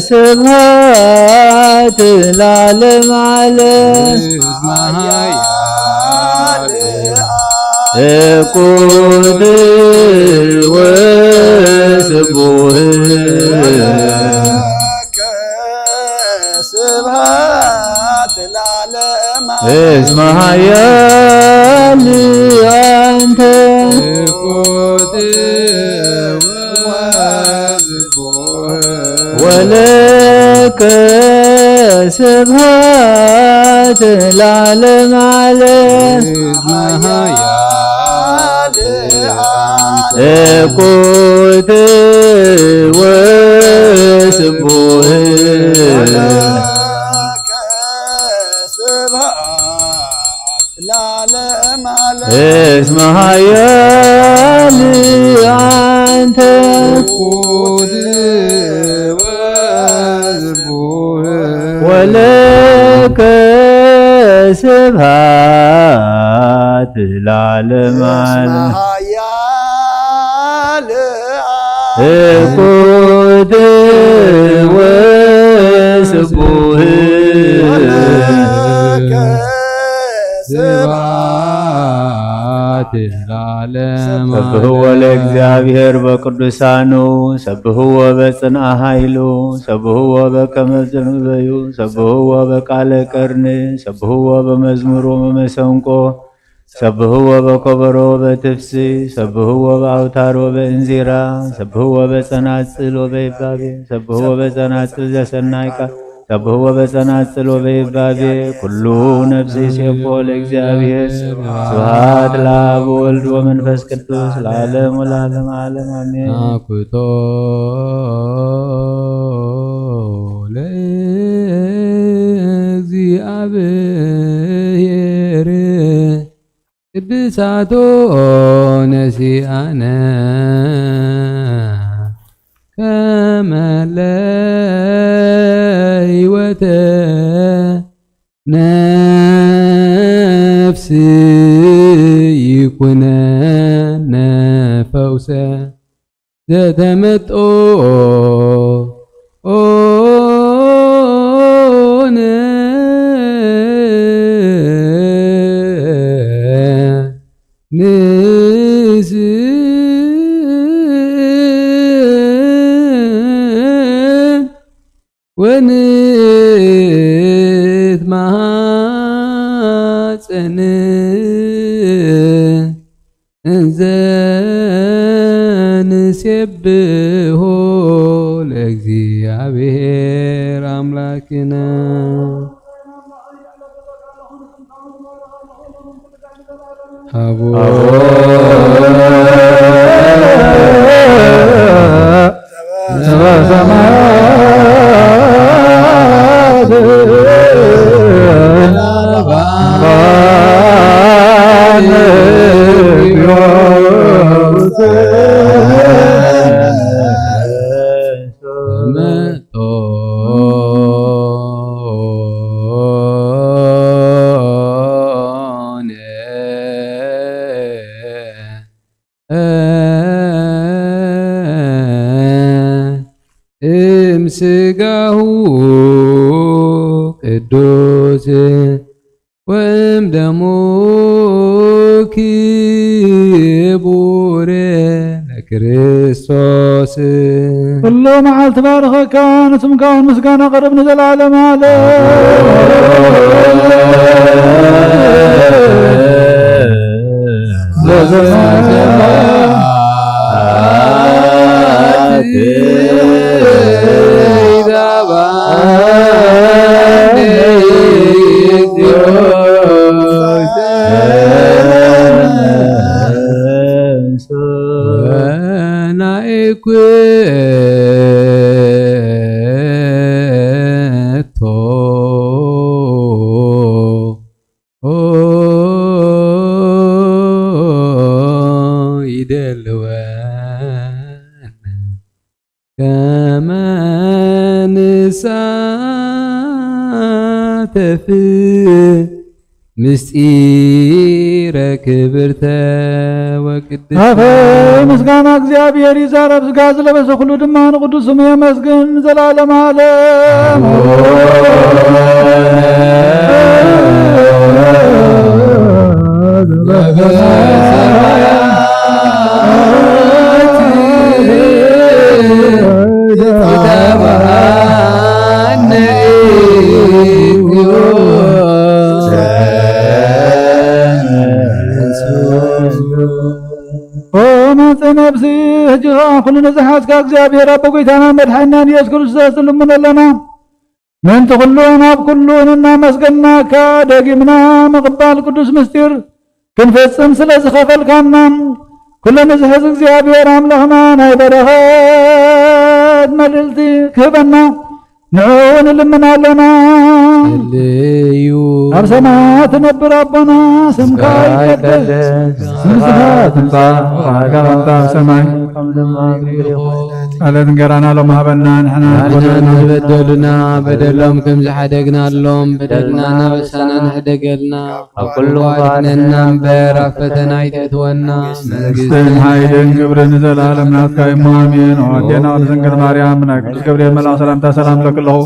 ስብሐት ለዓለመ ዓለም። እኩት ወስቡሕ እስመ ኃያል አንተ ወለከ ስብሐት ለዓለመ ዓለም። እኩት ወስቡሕ እስመ ኃያል አንተ ወለከ ስብሐት ለዓለመ ዓለም። እኩት ወስቡሕ ለዓለም ሰብህዎ ለእግዚኣብሔር በቅዱሳኑ፣ ሰብህዎ በጽንዓ ኃይሉ፣ ሰብህዎ በከመ ዝንበዩ፣ ሰብህዎ በቃለ ቀርኒ፣ ሰብህዎ በመዝሙር ወበመሰንቆ፣ ሰብህዎ በኮበሮ በትፍሲ፣ ሰብህዎ በአውታር ወበእንዚራ፣ ሰብህዎ በጸናጽል ወበይባቤ፣ ሰብህዎ በጸናጽል ዘሰናይ ቃል፣ ሰብህዎ በጸናጽል ወበይባቤ። ኩሉ ነፍሲ ሴቦ ለእግዚኣብሔር። ስብሐት ለአብ ወወልድ ወመንፈስ ቅዱስ ለዓለም ወለዓለም ዓለም አሜን። ናኩቶ ለእግዚኣብሔር ቅድሳቶ ነሲኣነ ከመ ለህይወተ ነፍስ ይኩነነ ፈውሰ ዘተመጦ ኦነ ንስእን ወንትማጸን እንዘ ንሴብሖ ለእግዚኣብሔር ኣምላክነ። አቦ እም ስጋሁ ቅዱስ ወእም ደሙ ክቡር ለክርስቶስ። ኩሉ መዓልቲ ባርኸካ፣ ንስምካ እውን ምስጋና ቀርብ ንዘለዓለም ዓለም። ከመ ንሳተፍ ምስጢረ ክብርተ ወቅድስተ። ኣፈ ምስጋና እግዚኣብሔር ይዛረብ፣ ስጋ ዝለበሰ ኩሉ ድማ ንቅዱስ ስሙ የመስግን ንዘላለም ዓለም። ኦ መጽእ ነፍሲ፣ ሕጂ ኸዓ ኩሉ ንዝሓዝካ እግዚኣብሔር ኣቦ ጐይታና መድሓኒናን ኢየሱስ ክርስቶስ ንልምኖ ኣለና። ምእንቲ ኩሉን ኣብ ኩሉን እናመስገናካ፣ ደጊምና ምቕባል ቅዱስ ምስጢር ክንፈጽም ስለ ዝኸፈልካና፣ ኩሉ ንዝሕዝ እግዚኣብሔር ኣምላኽና ናይ በረኸት መልእልቲ ክህበና ንዕኡ ንልምን ኣሎና። እልዩ ኣብ ሰማያት ትነብር ኣቦና፣ ስምካ ይቀደስ፣ መንግስትኻ ትምጻእ፣ ፈቃድካ ትምጻእ ኣብ ሰማይ ከም ድማ ኣብ ምድሪ ይኹን። ዕለት እንጀራና ሎም ሃበና፣ ንሕና ንሕና ንበደሉና በደሎም ከም ዝሓደግናሎም በደልና እናበሳና ንሕደገልና፣ ካብ ኩሉ ኣድሕነና እምበር ኣብ ፈተና ኣይተእትወና። መንግስትን ሓይልን ክብርን ንዘለኣለም ናትካ እሞ ኣሜን። ኦ ኣዴና ቅድስት ድንግል ማርያም፣ ብናይ ቅዱስ ገብርኤል መልኣኽ ሰላምታ ሰላም እብለኪ ኣለኹ።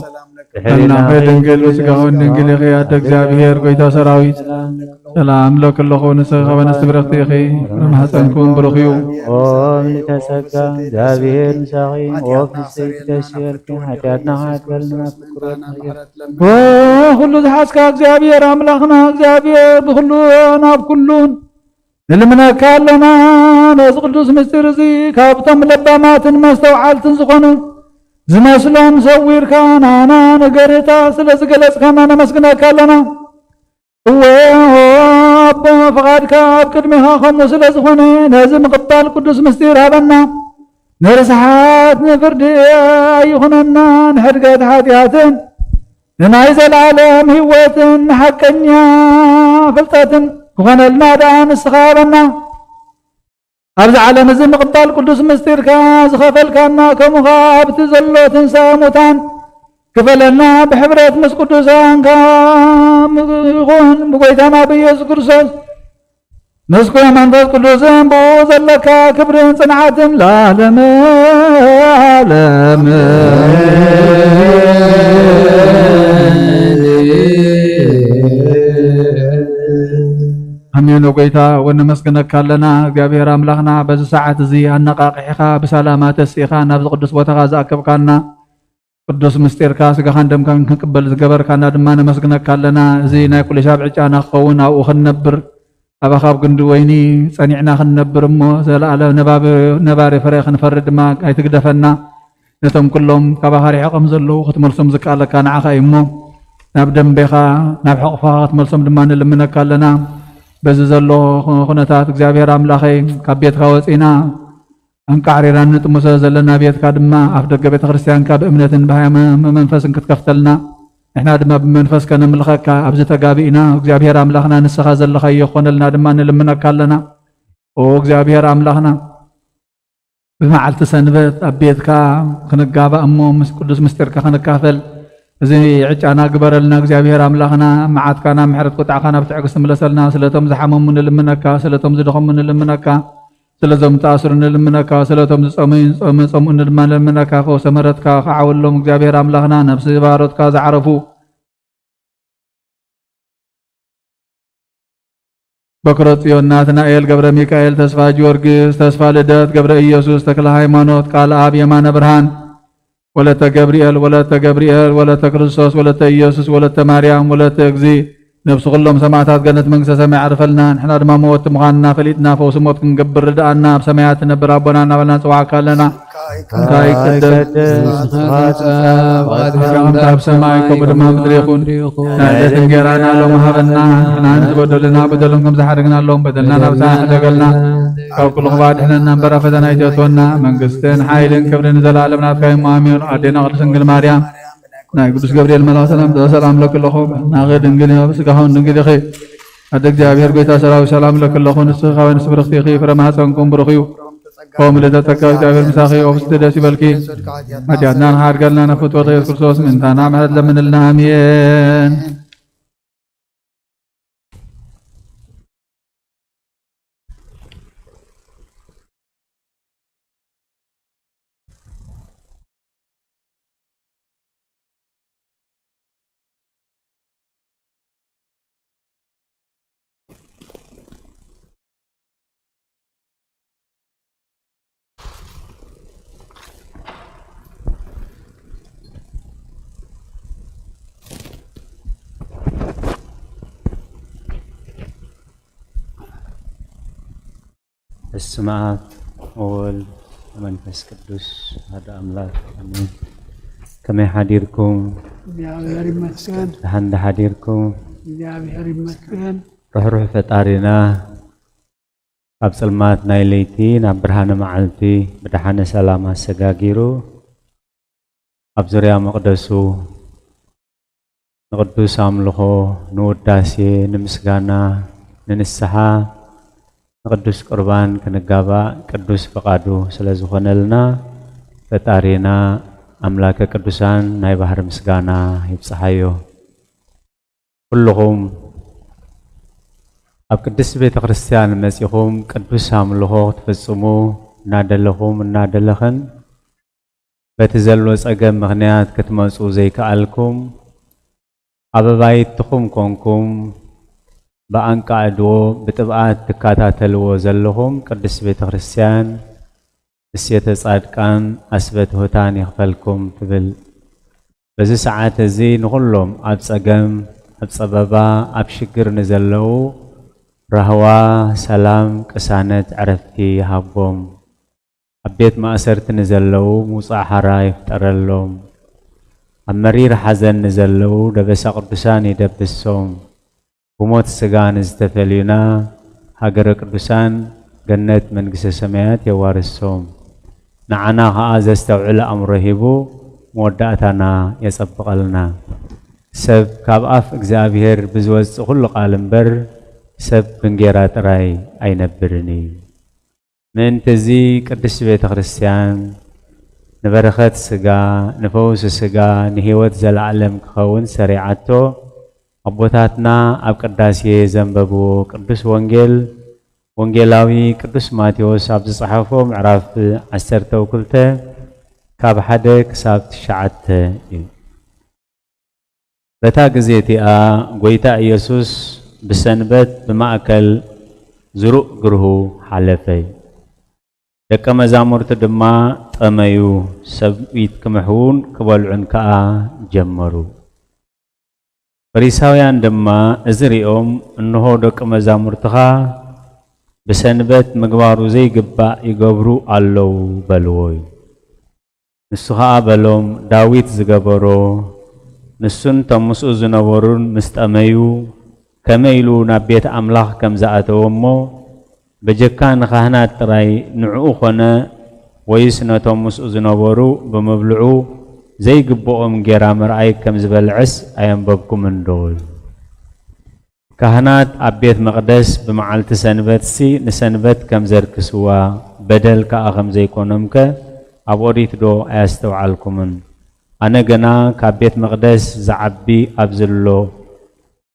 ድንግል ብስጋውን ድንግል ኢኺ ኣደ እግዚኣብሔር ጎይታ ሰራዊት። ሰላም ለክለኹ ንስኺ ከበነስቲ ብረኽቲ ኢኺ። ፍረ ማህፀንኩም ብሩኽ እዩ። ኦም ንተሰጋ እግዚኣብሔር ምሳኺ። ኦም ንስቲ ተሽየልኪ ሓጢኣትና ሓጥበልና። ኩሉ ዝሓዝካ እግዚኣብሔር ኣምላኽና እግዚኣብሔር ብኩሉ ናብ ኩሉን ንልምነካ ኣለና። ነዚ ቅዱስ ምስጢር እዚ ካብቶም ለባማትን መስተውዓልትን ዝኾኑ ዝመስሎም ሰዊርካ ናና ነገርታ ስለ ዝገለጽካና ነመስግነካ ኣለና። እወ ኣቦ ፍቓድካ ኣብ ቅድሚኻ ከምኡ ስለ ዝኾነ ነዚ ምቕባል ቅዱስ ምስጢር ሃበና። ንርስሓት ንፍርዲ ኣይኹነና፣ ንሕድገት ሓጢኣትን ንናይ ዘለዓለም ህይወትን ንሓቀኛ ፍልጠትን ክኾነልና ደኣ ንስኻ ሃበና። ኣብዚ ዓለም እዚ ምቕባል ቅዱስ ምስጢርካ ዝኸፈልካና፣ ከምኡ ኸዓ ኣብቲ ዘሎ ትንሳኤ ሙታን ክፈለና ብሕብረት ምስ ቅዱሳንካ ይኹን ብጎይታና ብኢየሱስ ክርስቶስ። ምስኩ መንፈስ ቅዱስን ብኡ ዘለካ ክብርን ጽንዓትን ለዓለመ ዓለም። ኣሜን። ጎይታ ወነመስግነካ ኣለና። እግዚኣብሔር ኣምላኽና በዚ ሰዓት እዚ ኣነቃቂሕኻ ብሰላማ ተስኢኻ ናብዚ ቅዱስ ቦታኻ ዝኣከብካና ቅዱስ ምስጢርካ ስጋኻን ደምካን ክንቅበል ዝገበርካና ድማ ነመስግነካ ኣለና። እዚ ናይ ኩሉ ሻብ ዕጫና ክኸውን ኣብኡ ክንነብር ኣባኻ ኣብ ግንዲ ወይኒ ጸኒዕና ክንነብር እሞ ዘለኣለም ነባብ-፣ ነባሪ ፍረ ክንፈሪ ድማ ኣይትግደፈና። ነቶም ኩሎም ካባኻ ርሒቖም ዘለዉ ክትመልሶም ዝከኣለካ ንዓኻ እዩ እሞ ናብ ደንቤኻ ናብ ሕቑፋኻ ክትመልሶም ድማ ንልምነካ ኣለና። በዚ ዘሎ ኩነታት እግዚኣብሔር ኣምላኸይ ካብ ቤትካ ወጺና ኣንቃዕሪራን ንጥሙሰ ዘለና ቤትካ ድማ ኣፍ ደገ ቤተ ክርስቲያንካ ብእምነትን ብሃይማ-፣ ብመንፈስን ክትከፍተልና፣ ንሕና ድማ ብመንፈስ ከነምልኸካ ኣብዚ ተጋቢእና፣ እግዚኣብሔር ኣምላኽና ንስኻ ዘለኻዮ ክኾነልና ድማ ንልምነካ ኣለና። ኦ እግዚኣብሔር ኣምላኽና፣ ብመዓልቲ ሰንበት ኣብ ቤትካ ክንጋባእ እሞ ምስ ቅዱስ ምስጢርካ ክንካፈል እዚ ዕጫና ግበረልና። እግዚኣብሔር ኣምላኽና፣ መዓትካ ናብ ምሕረት ቁጣዕካ ናብ ትዕግስቲ ምለሰልና። ስለቶም ዝሓመሙ ንልምነካ፣ ስለቶም ዝደኸሙ ንልምነካ። ስለዞም ዝተኣስሩ ንልምነካ፣ ስለቶም ዝጸመዩ ንጸመ-፣ ጸምኡ ድማ ንልምነካ፣ ፈውሰ ምሕረትካ ክዓወሎም እግዚኣብሔር ኣምላኽና፣ ነፍሲ ባሮትካ ዝዓረፉ በክረ ጽዮን ናትናኤል ገብረ ሚካኤል ተስፋ ጊዮርጊስ ተስፋ ልደት ገብረ ኢየሱስ ተክለ ሃይማኖት ቃል ኣብ የማነ ብርሃን ወለተ ገብርኤል ወለተ ገብርኤል ወለተ ክርስቶስ ወለተ ኢየሱስ ወለተ ማርያም ወለተ እግዚ ነፍሲ ኩሎም ሰማዕታት ገነት መንግስተ ሰማይ ዓርፈልና። ንሕና ድማ መወቲ ምዃንና ፈሊጥና ፈውሲ ሞት ክንገብር ርድኣና። ኣብ ሰማያት ትነብር ኣቦና እናበልና ንጽዋዕካ ኣለና። እንታይ ይቀደስ ስምኻ ትምጻእ፣ ፍቓድካ ከምታ ኣብ ሰማይ ከምኡ ድማ ምድሪ ይኹን። ናይ ዕለት እንጌራና ሎሚ ሃበና። ንሕና ንዝበደሉና በደሎም ከም ዝሓደግናሎም በደልና ናብታ ሕደገልና። ካብ ኩሉ ክፉእ ኣድሕነና እምበር ኣብ ፈተና ኣይተእትወና። መንግስትን ሓይልን ክብርን ንዘለኣለም ናትካ እዩ። ኣሜን። ኣዴና ቅድስት ድንግል ማርያም ናይ ቅዱስ ገብርኤል መልኣኽ ሰላምታ ሰላም ለኪ ኣለኹ። በሕናኺ ድንግል እዮ፣ ብስጋኺ እውን ድንግል ኢኺ። ኣደ እግዚኣብሔር ጎይታ ሰራዊት ሰላም ለኪ ኣለኹ። ንስኺ ካብ ኣንስቲ ብርኽቲ ኢኺ፣ ፍረ ማህፀንኩም ብሩኽ እዩ። ኦ ምልዕተ ጸጋ እግዚኣብሔር ምሳኺ፣ ኦ ፍስሕቲ ደስ ይበልኪ። ሓጢኣትና ንኽሓድገልና ናብ ፍትወተ ኢየሱስ ክርስቶስ ምእንታና ምሕረት ለምንልና። ኣሜን። በስመ አብ ወወልድ ወመንፈስ ቅዱስ አሐዱ አምላክ አሜን። ከመይ ሓዲርኩም? እግዚኣብሔር ይመስገን። ደሓን ዶ ሓዲርኩም? እግዚኣብሔር ይመስገን። ርሕሩሕ ፈጣሪና ኣብ ጸልማት ናይ ለይቲ ናብ ብርሃነ መዓልቲ ብደሓነ ሰላም ኣሰጋጊሩ ኣብ ዙርያ መቕደሱ ንቕዱስ ኣምልኾ፣ ንውዳሴ፣ ንምስጋና፣ ንንስሓ፣ ንቅዱስ ቁርባን ክንጋባእ ቅዱስ ፍቓዱ ስለ ዝኾነልና፣ ፈጣሪና ኣምላከ ቅዱሳን ናይ ባህሪ ምስጋና ይብጽሓዮ። ኩልኹም ኣብ ቅድስቲ ቤተ ክርስቲያን መጺኹም ቅዱስ ኣምልኾ ክትፍጽሙ እናደለኹም እናደለኽን፣ በቲ ዘሎ ጸገም ምኽንያት ክትመጹ ዘይከኣልኩም፣ ኣብ ኣባይትኹም ኮንኩም ብኣንቃዕድዎ ብጥብኣት ትከታተልዎ ዘለኹም ቅድስት ቤተ ክርስቲያን፣ እሴተ ጻድቃን ኣስበትሁታን ይኽፈልኩም ትብል። በዚ ሰዓት እዚ ንኹሎም ኣብ ጸገም፣ ኣብ ጸበባ፣ ኣብ ሽግር ንዘለዉ ራህዋ፣ ሰላም፣ ቅሳነት፣ ዕረፍቲ ይሃቦም። ኣብ ቤት ማእሰርቲ ንዘለዉ ምውጻእ ሓራ ይፍጠረሎም። ኣብ መሪር ሓዘን ንዘለዉ ደበሳ ቅዱሳን ይደብሶም። ብሞት ስጋ ንዝተፈልዩና ሃገረ ቅዱሳን ገነት መንግስተ ሰማያት የዋርሶም። ንዓና ኸኣ ዘስተውዕል ኣእምሮ ሂቡ መወዳእታና የጸብቐልና። ሰብ ካብ ኣፍ እግዚኣብሔር ብዝወጽእ ኩሉ ቃል እምበር ሰብ ብንጌራ ጥራይ ኣይነብርን እዩ። ምእንቲ እዚ ቅድስቲ ቤተ ክርስቲያን ንበረኸት ስጋ፣ ንፈውሲ ስጋ፣ ንህይወት ዘለዓለም ክኸውን ሰሪዓቶ ኣቦታትና ኣብ ቅዳሴ ዘንበብዎ ቅዱስ ወንጌል ወንጌላዊ ቅዱስ ማቴዎስ ኣብ ዝጸሓፎ ምዕራፍ ዓሰርተ ክልተ ካብ ሓደ ክሳብ ትሽዓተ እዩ። በታ ግዜ እቲኣ ጐይታ ኢየሱስ ብሰንበት ብማእከል ዝሩእ ግርሁ ሓለፈ። ደቀ መዛሙርቱ ድማ ጠመዩ፣ ሰብኢት ክምሕዉን ክበልዑን ከኣ ጀመሩ። ፈሪሳውያን ድማ እዚ ሪኦም፣ "እንሆ ደቂ መዛሙርትኻ ብሰንበት ምግባሩ ዘይግባእ ይገብሩ ኣለዉ" በልዎ እዩ። ንሱ ኸኣ በሎም፣ "ዳዊት ዝገበሮ፣ ንሱን እቶም ምስኡ ዝነበሩን ምስ ጠመዩ፣ ከመይ ኢሉ ናብ ቤት ኣምላኽ ከም ዝኣተወ እሞ፣ በጀካ ንኻህናት ጥራይ ንዕኡ ኾነ ወይስ ነቶም ምስኡ ዝነበሩ ብምብልዑ ዘይግብኦም ጌራ ምርኣይ ከም ዝበልዐስ ኣየንበብኩምን ዶ?" ካህናት ኣብ ቤት መቕደስ ብመዓልቲ ሰንበትሲ ንሰንበት ከም ዘርክስዋ፣ በደል ከኣ ከም ዘይኮኖምከ ኣብ ኦሪት ዶ ኣያስተውዓልኩምን? ኣነ ግና ካብ ቤት መቕደስ ዝዓቢ ኣብዚ ኣሎ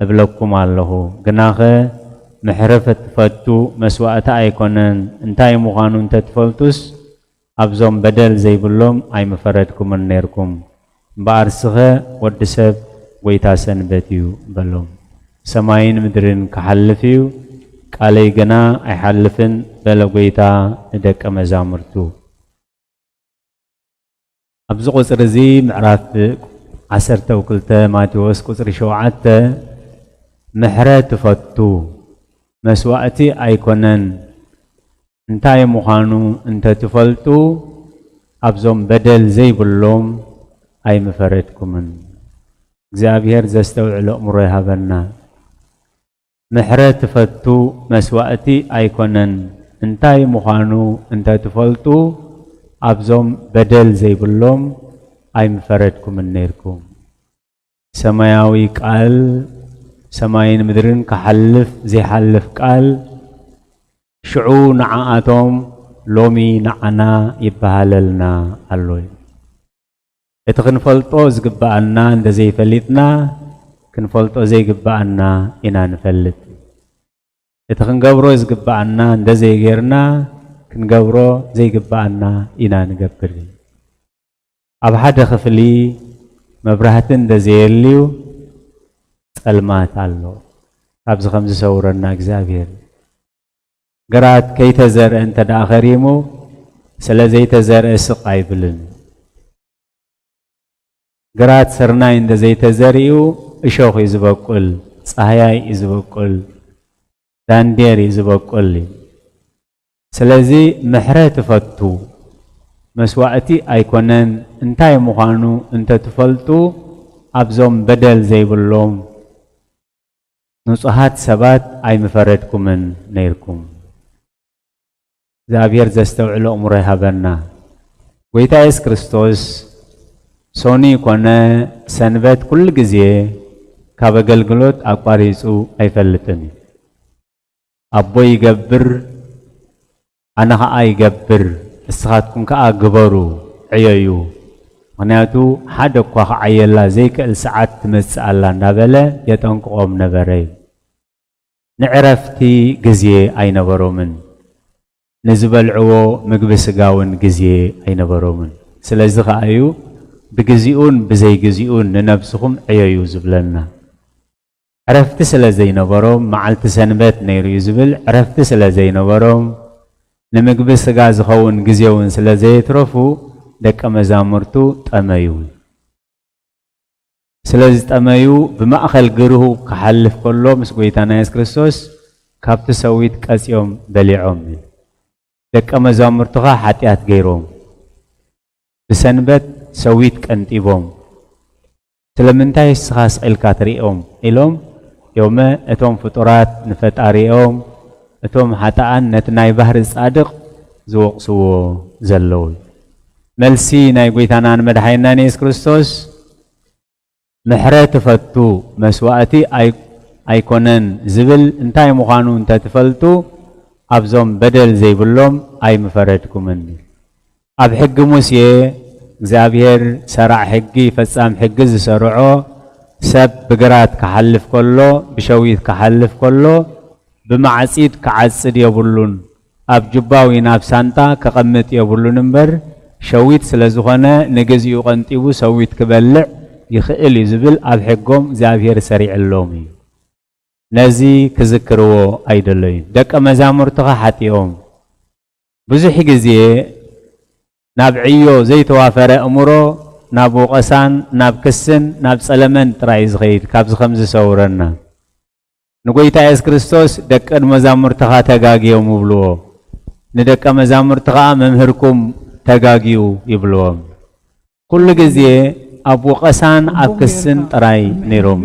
እብለኩም ኣለኹ። ግናኸ ምሕረት ትፈቱ መስዋእቲ ኣይኮነን፣ እንታይ ምዃኑ እንተትፈልጡስ ኣብዞም በደል ዘይብሎም ኣይምፈረድኩምን ኔርኩም። እምበኣር ስኸ ወዲ ሰብ ጐይታ ሰንበት እዩ በሎም። ሰማይን ምድርን ክሓልፍ እዩ፣ ቃለይ ግና ኣይሓልፍን በለ ጐይታ ንደቀ መዛሙርቱ። ኣብዚ ቁጽሪ እዚ ምዕራፍ ዓሰርተ ክልተ ማቴዎስ ቁጽሪ ሸውዓተ ምሕረት ትፈቱ መስዋእቲ ኣይኮነን እንታይ ምዃኑ እንተትፈልጡ ኣብዞም በደል ዘይብሎም ኣይምፈረድኩምን። እግዚኣብሔር ዘስተውዕል ኣእምሮ ይሃበና። ምሕረት ትፈቱ መስዋእቲ ኣይኮነን እንታይ ምዃኑ እንተትፈልጡ ኣብዞም በደል ዘይብሎም ኣይምፈረድኩምን ኔርኩም። ሰማያዊ ቃል፣ ሰማይን ምድርን ክሓልፍ ዘይሓልፍ ቃል፣ ሽዑ ንዓኣቶም ሎሚ ንዓና ይበሃለልና ኣሎ እዩ። እቲ ክንፈልጦ ዝግብኣና እንተዘይፈሊጥና፣ ክንፈልጦ ዘይግብኣና ኢና ንፈልጥ። እቲ ክንገብሮ ዝግብኣና እንተዘይጌርና፣ ክንገብሮ ዘይግብኣና ኢና ንገብር። ኣብ ሓደ ክፍሊ መብራህቲ እንተዘየልዩ፣ ጸልማት ኣሎ። ካብዚ ከም ዝሰውረና እግዚኣብሔር። ግራት ከይተዘርአ እንተ ደኣ ከሪሙ፣ ስለ ዘይተዘርአ ስቕ ኣይብልን። ግራት ስርናይ እንተ ዘይተዘሪኡ፣ እሾኽ እዩ ዝበቁል፣ ጻህያይ እዩ ዝበቁል፣ ዳንዴር እዩ ዝበቁል እዩ። ስለዚ ምሕረት እፈቱ፣ መስዋእቲ ኣይኮነን፣ እንታይ ምዃኑ እንተ ትፈልጡ፣ ኣብዞም በደል ዘይብሎም ንጹሃት ሰባት ኣይምፈረድኩምን ነይርኩም። እግዚኣብሔር ዘስተውዕሎ እምሮ ይሃበና። ጐይታ የሱስ ክርስቶስ ሶኒ ኮነ ሰንበት ኩሉ ግዜ ካብ ኣገልግሎት ኣቋሪጹ ኣይፈልጥን እዩ። ኣቦ ይገብር፣ ኣነ ኸኣ ይገብር፣ ንስኻትኩም ከኣ ግበሩ፣ ዕየዩ። ምኽንያቱ ሓደ እኳ ክዓየላ ዘይክእል ሰዓት ትመጽእ ኣላ እንዳበለ የጠንቅቖም ነበረ እዩ። ንዕረፍቲ ግዜ ኣይነበሮምን። ንዝበልዕዎ ምግቢ ስጋ እውን ግዜ ኣይነበሮምን። ስለዚ ከኣ እዩ ብግዜኡን ብዘይግዜኡን ንነብስኹም ዕየዩ ዝብለና። ዕረፍቲ ስለ ዘይነበሮም፣ መዓልቲ ሰንበት ነይሩ እዩ ዝብል፣ ዕረፍቲ ስለ ዘይነበሮም፣ ንምግቢ ስጋ ዝኸውን ግዜ እውን ስለ ዘየትረፉ፣ ደቀ መዛሙርቱ ጠመዩ። ስለ ዝጠመዩ፣ ብማእከል ግርሁ ክሓልፍ ከሎ ምስ ጐይታና የሱስ ክርስቶስ፣ ካብቲ ሰዊት ቀጺኦም በሊዖም። ደቀ መዛሙርትኻ ሓጢኣት ገይሮም፣ ብሰንበት ሰዊት ቀንጢቦም፣ ስለምንታይ ንስኻ ስቕ ኢልካ ትርእዮም? ኢሎም፣ ዮመ እቶም ፍጡራት ንፈጣሪኦም፣ እቶም ሓጥኣን ነቲ ናይ ባህሪ ጻድቕ ዝወቕስዎ ዘለዉ። መልሲ ናይ ጐይታናን መድሓኒናን የሱስ ክርስቶስ፣ ምሕረት እፈቱ፣ መስዋእቲ ኣይ-፣ ኣይኮነን ዝብል እንታይ ምዃኑ እንተትፈልጡ፣ ኣብዞም በደል ዘይብሎም ኣይምፈረድኩምን። ኣብ ሕጊ ሙሴ፣ እግዚኣብሔር ሰራዕ ሕጊ፣ ፈጻም ሕጊ ዝሰርዖ ሰብ ብግራት ክሓልፍ ከሎ፣ ብሸዊት ክሓልፍ ከሎ፣ ብማዕጺድ ክዓጽድ የብሉን፣ ኣብ ጁባ ወይ ናብ ሳንጣ ከቐምጥ የብሉን እምበር፣ ሸዊት ስለ ዝኾነ፣ ንግዚኡ ቀንጢቡ ሰዊት ክበልዕ ይኽእል እዩ ዝብል ኣብ ሕጎም እግዚኣብሔር ሰሪዕሎም እዩ። ነዚ ክዝክርዎ ኣይደለዩን። ደቀ መዛሙርትኻ ሓጢኦም። ብዙሕ ግዜ ናብ ዕዮ ዘይተዋፈረ ኣእምሮ፣ ናብ ወቐሳን ናብ ክስን ናብ ጸለመን ጥራይ እዩ ዝኸይድ፣ ካብዚ ከም ዝሰውረና። ንጐይታ የሱስ ክርስቶስ ደቀ መዛሙርትኻ ተጋግዮም ይብልዎ። ንደቀ መዛሙርቲ ኸኣ መምህርኩም ተጋግዩ ይብልዎም። ኩሉ ግዜ ኣብ ወቐሳን ኣብ ክስን ጥራይ ነይሮም።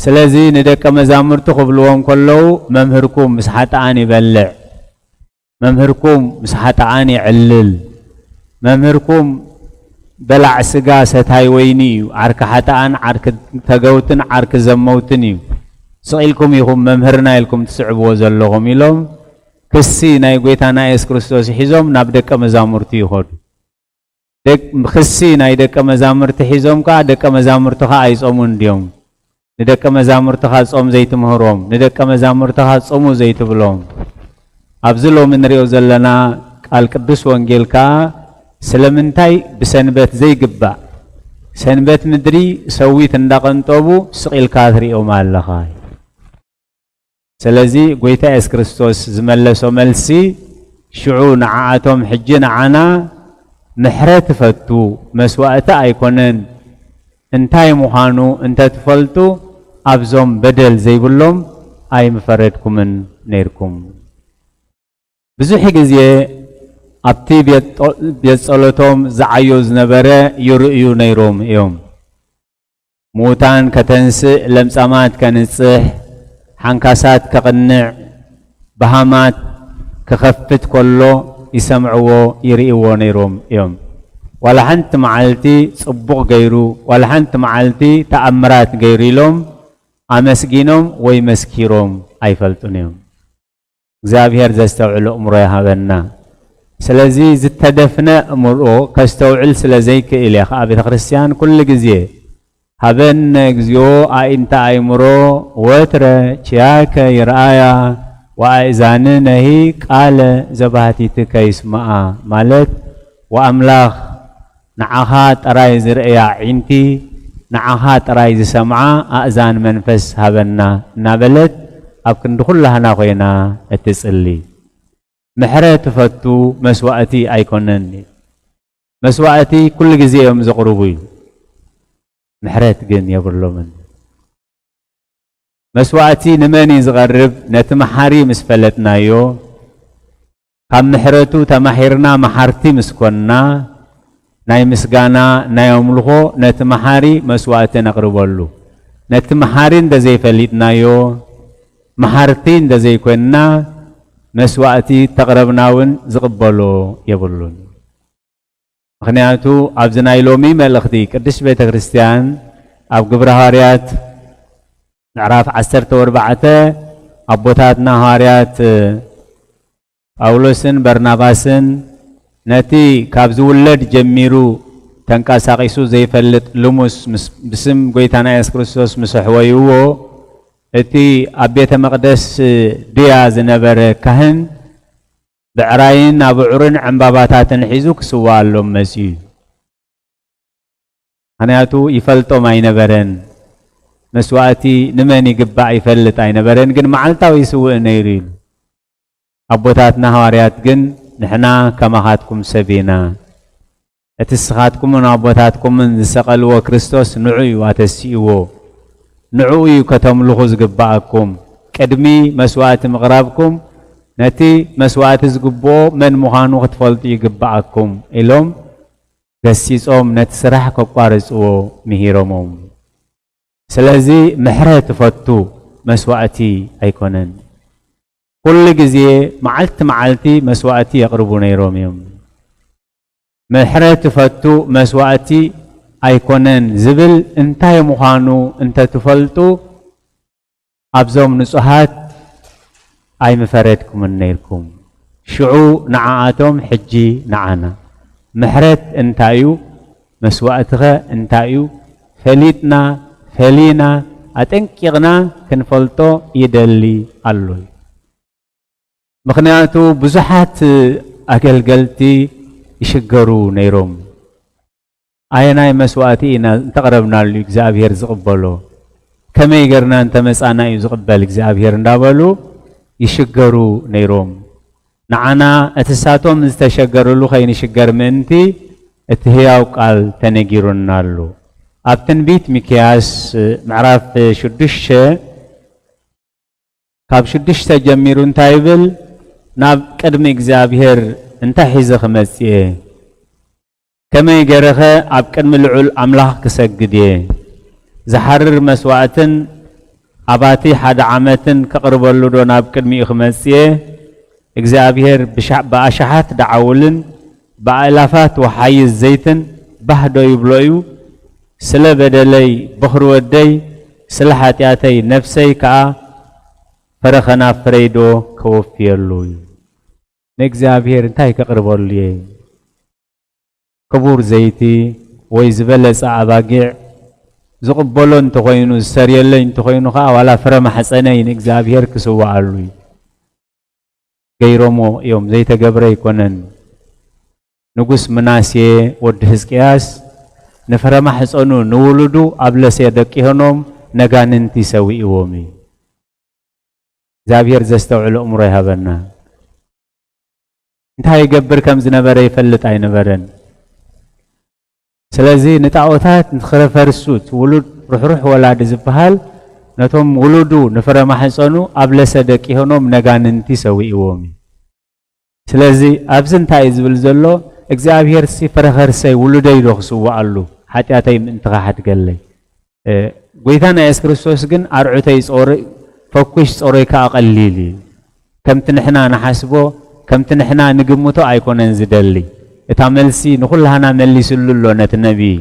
ስለዚ ንደቀ መዛሙርቲ ክብልዎም ከለዉ፣ መምህርኩም ምስ ሓጥኣን ይበልዕ፣ መምህርኩም ምስ ሓጥኣን የዕልል፣ መምህርኩም በላዕ ስጋ ሰታይ ወይኒ እዩ፣ ዓርኪ ሓጥኣን ዓርኪ ተገውትን ዓርኪ ዘመውትን እዩ። ስቕ ኢልኩም ኢኹም መምህርና ኢልኩም ትስዕብዎ ዘለኹም ኢሎም ክሲ ናይ ጐይታና የሱስ ክርስቶስ ሒዞም ናብ ደቀ መዛሙርቲ ይኸዱ። ደቅ-፣ ክሲ ናይ ደቀ መዛሙርቲ ሒዞም ከኣ ደቀ መዛሙርቲ ከኣ ኣይጾሙን ድዮም? ንደቀ መዛሙርትኻ ጾም ዘይትምህሮም፣ ንደቀ መዛሙርትኻ ጾሙ ዘይትብሎም። ኣብዚ ሎሚ ንሪኦ ዘለና ቃል ቅዱስ ወንጌል ከኣ ስለምንታይ ብሰንበት ዘይግባእ፣ ሰንበት ምድሪ ሰዊት እንዳቐንጠቡ ስቕ ኢልካ ትሪኦም ኣለኻ? ስለዚ ጐይታ የሱስ ክርስቶስ ዝመለሶ መልሲ፣ ሽዑ ንዓኣቶም ሕጂ ንዓና ምሕረት እፈቱ፣ መስዋእቲ ኣይኮነን፣ እንታይ ምዃኑ እንተ ትፈልጡ፣ ኣብዞም በደል ዘይብሎም ኣይምፈረድኩምን ነይርኩም። ብዙሕ ግዜ ኣብቲ ቤት ጦ-፣ ቤት ጸሎቶም ዝዓዮ ዝነበረ ይርእዩ ነይሮም እዮም። ምዉታን ከተንስእ፣ ለምጻማት ከንጽሕ፣ ሓንካሳት ከቕንዕ፣ በሃማት ክኸፍት ከሎ ይሰምዕዎ፣ ይርእይዎ ነይሮም እዮም። ዋላ ሓንቲ መዓልቲ ጽቡቕ ገይሩ፣ ዋላ ሓንቲ መዓልቲ ተኣምራት ገይሩ ኢሎም ኣመስጊኖም ወይ መስኪሮም ኣይፈልጡን እዮም። እግዚኣብሔር ዘስተውዕል ኣእምሮ ይሃበና። ስለዚ ዝተደፍነ ኣእምሮ ከስተውዕል ስለ ዘይክእል እየ ኸዓ ቤተ ክርስቲያን ኩሉ ግዜ ሃበነ እግዚኦ ኣዒንተ ኣእምሮ ወትረ ኪያከ ይርኣያ ወኣእዛንነሂ ቃለ ዘባህቲትከ ይስምዓ ማለት ወኣምላኽ ንዓኻ ጥራይ ዝርእያ ኣዒንቲ፣ ንዓኻ ጥራይ ዝሰምዓ ኣእዛን መንፈስ ሃበና እናበለት ኣብ ክንዲ ኩላህና ኮይና እትጽሊ። ምሕረት ትፈቱ መስዋእቲ ኣይኮነን። መስዋእቲ ኩሉ ግዜ እዮም ዘቕርቡ እዩ። ምሕረት ግን የብሎምን። መስዋእቲ ንመን እዩ ዝቐርብ? ነቲ መሓሪ ምስ ፈለጥናዮ፣ ካብ ምሕረቱ ተማሒርና መሓርቲ ምስ ኮንና፣ ናይ ምስጋና፣ ናይ ኣምልኾ ነቲ መሓሪ መስዋእቲ ነቕርበሉ። ነቲ መሓሪ እንተዘይፈሊጥናዮ፣ መሓርቲ እንተዘይኮንና፣ መስዋእቲ ተቕረብና እውን ዝቕበሎ የብሉን። ምኽንያቱ ኣብዚ ናይ ሎሚ መልእኽቲ ቅድስት ቤተ ክርስቲያን ኣብ ግብረ ሃዋርያት ምዕራፍ ዓሰርተ ወርባዕተ ኣቦታትና ሃዋርያት ጳውሎስን በርናባስን ነቲ ካብ ዝውለድ ጀሚሩ ተንቀሳቒሱ ዘይፈልጥ ልሙስ ምስ-፣ ብስም ጐይታና የሱስ ክርስቶስ ምስ ኣሕወይዎ፣ እቲ ኣብ ቤተ መቕደስ ድያ ዝነበረ ካህን ብዕራይን ኣቡዑርን ዕምባባታትን ሒዙ ክስዋኣሎም መጺኡ እዩ። ምኽንያቱ ይፈልጦም ኣይነበረን። መስዋእቲ ንመን ይግባእ ይፈልጥ ኣይነበረን፣ ግን መዓልታዊ ይስውእ ነይሩ ኢሉ። ኣቦታትና ሃዋርያት ግን ንሕና ከማኻትኩም ሰብ ኢና። እቲ ንስኻትኩምን ኣቦታትኩምን ዝሰቐልዎ ክርስቶስ ንዑ እዩ ኣተሲእዎ። ንዕኡ እዩ ከተምልኹ ዝግባኣኩም። ቅድሚ መስዋእቲ ምቕራብኩም ነቲ መስዋእቲ ዝግብኦ መን ምዃኑ ክትፈልጡ ይግባኣኩም ኢሎም ገሲጾም ነቲ ስራሕ ከቋርጽዎ ምሂሮሞም። ስለዚ ምሕረት ፈቱ መስዋእቲ ኣይኮነን። ኩሉ ግዜ መዓልቲ መዓልቲ መስዋእቲ የቕርቡ ነይሮም እዮም። ምሕረት ፈቱ መስዋእቲ ኣይኮነን ዝብል እንታይ ምዃኑ እንተትፈልጡ ኣብዞም ንጹሃት ኣይምፈረድኩምን ነይርኩም። ሽዑ ንዓኣቶም ሕጂ ንዓና። ምሕረት እንታይ እዩ? መስዋእትኸ እንታይ እዩ? ፈሊጥና፣ ፈሊና፣ ኣጠንቂቕና ክንፈልጦ ይደሊ ኣሎ እዩ። ምኽንያቱ ብዙሓት ኣገልገልቲ ይሽገሩ ነይሮም። ኣየናይ መስዋእቲ ኢና እንተቕረብናሉ እግዚኣብሔር ዝቕበሎ? ከመይ ገርና እንተመጻና እዩ ዝቕበል እግዚኣብሔር እንዳበሉ ይሽገሩ ነይሮም። ንዓና እቲ ሳቶም ዝተሸገርሉ ከይንሽገር ምእንቲ እቲ ህያው ቃል ተነጊሩና ኣሎ። ኣብ ትንቢት ሚክያስ ምዕራፍ ሽዱሽተ ካብ ሽዱሽተ ጀሚሩ እንታይ ይብል? ናብ ቅድሚ እግዚኣብሔር እንታይ ሒዘ ክመጽእ እየ? ከመይ ገይረኸ ኣብ ቅድሚ ልዑል ኣምላኽ ክሰግድ እየ? ዝሓርር መስዋእትን ኣባቲ ሓደ ዓመትን ከቕርበሉ ዶ ናብ ቅድሚኡ ክመጽእ እየ? እግዚኣብሔር ብሻ-፣ ብኣሽሓት ደዓውልን ብኣእላፋት ወሓይዝ ዘይትን ባህ ዶ ይብሎ እዩ? ስለ በደለይ በኹሪ ወደይ፣ ስለ ሓጢኣተይ ነፍሰይ ከኣ ፍረ ኸናፍረይ ዶ ከወፍየሉ እዩ? ንእግዚኣብሔር እንታይ ከቕርበሉ እየ? ክቡር ዘይቲ ወይ ዝበለጸ ኣባጊዕ ዝቕበሎ እንተኾይኑ፣ ዝሰርየለይ እንተኾይኑ ኸኣ ዋላ ፍረ ማሕፀነይ ንእግዚኣብሔር ክስውኣሉ እዩ። ገይሮሞ እዮም፣ ዘይተገብረ ኣይኮነን። ንጉስ ምናሴ ወዲ ህዝቅያስ ንፍረ ማሕፀኑ ንውሉዱ ኣብ ለሴ ደቂሆኖም ነጋንንቲ ሰዊእዎም እዩ። እግዚኣብሔር ዘስተውዕል ኣእምሮ ይሃበና። እንታይ ይገብር ከም ዝነበረ ይፈልጥ ኣይነበረን። ስለዚ ንጣዖታት ንኽረፈርሱ እቲ ውሉድ ርሕሩሕ ወላዲ ዝበሃል ነቶም ውሉዱ ንፍረ ማሕፀኑ ኣብ ለሰ ደቂሆኖም ነጋንንቲ ሰዊእዎም እዩ። ስለዚ ኣብዚ እንታይ እዩ ዝብል ዘሎ? እግዚኣብሔር ሲ ፍረ ከርሰይ ውሉደይ ዶ ክስውኣሉ ሓጢኣተይ ምእንቲ ኸሓድገለይ? እ፣ ጎይታና የሱስ ክርስቶስ ግን ኣርዑተይ ጾሩይ፣ ፈኲስ ጾሩይ ከኣ ቀሊል እዩ። ከምቲ ንሕና ንሓስቦ፣ ከምቲ ንሕና ንግምቶ ኣይኮነን ዝደሊ። እታ መልሲ ንኹላህና መሊስሉ ኣሎ ነቲ ነቢይ።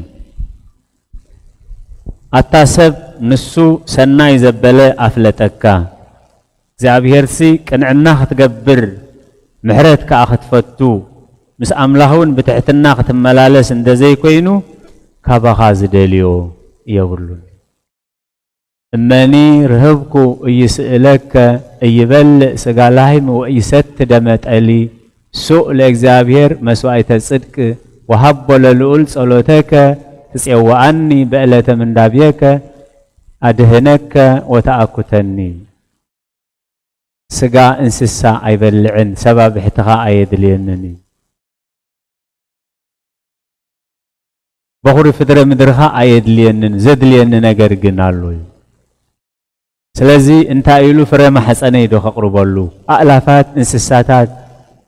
ኣታ ሰብ ንሱ ሰናይ ዘበለ ኣፍለጠካ። እግዚኣብሔርሲ ቅንዕና ክትገብር ምሕረት ከኣ ክትፈቱ ምስ ኣምላኽ እውን ብትሕትና ክትመላለስ እንተዘይኮይኑ ካባኻ ዝደልዮ የብሉን። እመኒ ርህብኩ እይስእለከ እይበልዕ ስጋ ላህም ወእይሰቲ ደመ ጠሊ ሱእ ለእግዚኣብሔር መስዋዕተ ጽድቅ ወሃቦ ለልዑል ጸሎተከ ትጼዋኣኒ በዕለተ ምንዳብየከ ኣድህነከ ወተኣኩተኒ። ስጋ እንስሳ ኣይበልዕን፣ ሰባብሕትኻ ኣየድልየንን እዩ። በኹሪ ፍጥረ ምድርኻ ኣየድልየንን፣ ዘድልየኒ ነገር ግን ኣሎ እዩ። ስለዚ እንታይ ኢሉ፣ ፍረ ማሕፀነይ ዶ ከቕርበሉ? ኣእላፋት እንስሳታት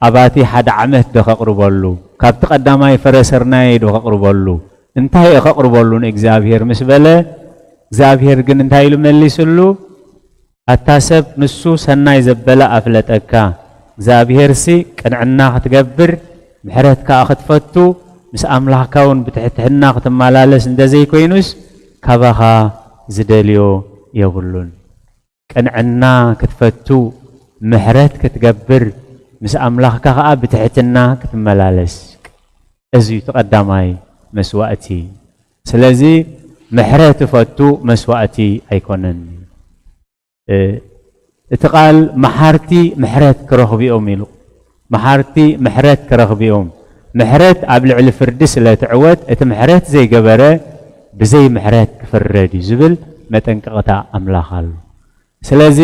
ኣባቲ ሓደ ዓመት ዶ ከቕርበሉ? ካብቲ ቀዳማይ ፍረ ስርናየይ ዶ ከቕርበሉ? እንታይ እየ ከቕርበሉ ንእግዚኣብሔር ምስ በለ፣ እግዚኣብሔር ግን እንታይ ኢሉ መሊስሉ? ኣታ ሰብ ንሱ ሰናይ ዘበለ ኣፍለጠካ። እግዚኣብሔርሲ ቅንዕና ክትገብር፣ ምሕረት ከኣ ክትፈቱ፣ ምስ ኣምላኽካ እውን ብትሕትሕና ክትመላለስ እንተዘይኮይኑስ፣ ካባኻ ዝደልዮ የብሉን። ቅንዕና ክትፈቱ፣ ምሕረት ክትገብር፣ ምስ ኣምላኽካ ከኣ ብትሕትና ክትመላለስ። እዚ እዩ እቲ ቀዳማይ መስዋእቲ። ስለዚ ምሕረት እፈቱ፣ መስዋእቲ ኣይኮነን። እ፣ እቲ ቃል መሓርቲ ምሕረት ክረኽቡ እዮም ኢሉ። መሓርቲ ምሕረት ክረኽቡ እዮም። ምሕረት ኣብ ልዕሊ ፍርዲ ስለ ትዕወት፣ እቲ ምሕረት ዘይገበረ ብዘይ ምሕረት ክፍረድ እዩ ዝብል መጠንቀቕታ ኣምላኽ ኣሎ። ስለዚ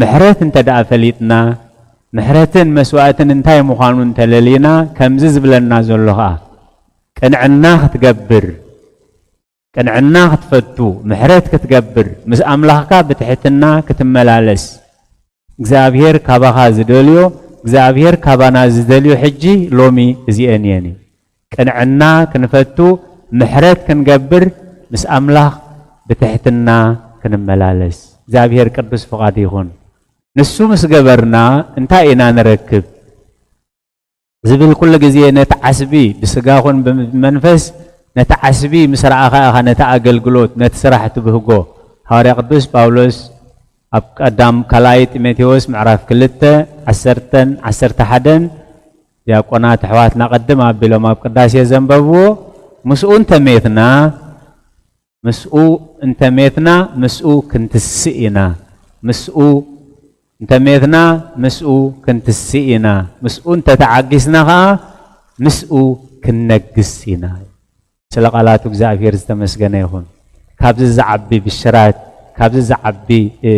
ምሕረት እንተ ደኣ ፈሊጥና፣ ምሕረትን መስዋእትን እንታይ ምዃኑ እንተለሊና፣ ከምዚ ዝብለና ዘሎ ኸኣ፣ ቅንዕና ክትገብር፣ ቅንዕና ክትፈቱ፣ ምሕረት ክትገብር፣ ምስ ኣምላኽካ ብትሕትና ክትመላለስ፣ እግዚኣብሔር ካባኻ ዝደልዮ፣ እግዚኣብሔር ካባና ዝደልዮ ሕጂ ሎሚ እዚኤን እየን እዩ። ቅንዕና ክንፈቱ፣ ምሕረት ክንገብር፣ ምስ ኣምላኽ ብትሕትና ክንመላለስ እግዚኣብሔር ቅዱስ ፍቓድ ይኹን። ንሱ ምስ ገበርና እንታይ ኢና ንረክብ? ዝብል ኩሉ ግዜ ነቲ ዓስቢ ብስጋ ኹን ብመንፈስ ነቲ ዓስቢ ምስ ረኣኻ ኢኻ ነቲ ኣገልግሎት፣ ነቲ ስራሕ ትብህጎ። ሃዋርያ ቅዱስ ጳውሎስ ኣብ ቀዳም ካልኣይ ጢሞቴዎስ ምዕራፍ ክልተ ዓሰርተን ዓሰርተ ሓደን ዲያቆናት ኣሕዋትና ቅድም ኣቢሎም ኣብ ቅዳሴ ዘንበብዎ፣ ምስኡ እንተሜትና፣ ምስኡ እንተሜትና፣ ምስኡ ክንትስእ ኢና። ምስኡ እንተሜትና፣ ምስኡ ክንትስእ ኢና። ምስኡ እንተተዓጊስና ኸኣ፣ ምስኡ ክንነግስ ኢና። ስለ ቃላቱ እግዚኣብሔር ዝተመስገነ ይኹን። ካብዚ ዝዓቢ ብሽራት፣ ካብዚ ዝዓቢ፣ እ፣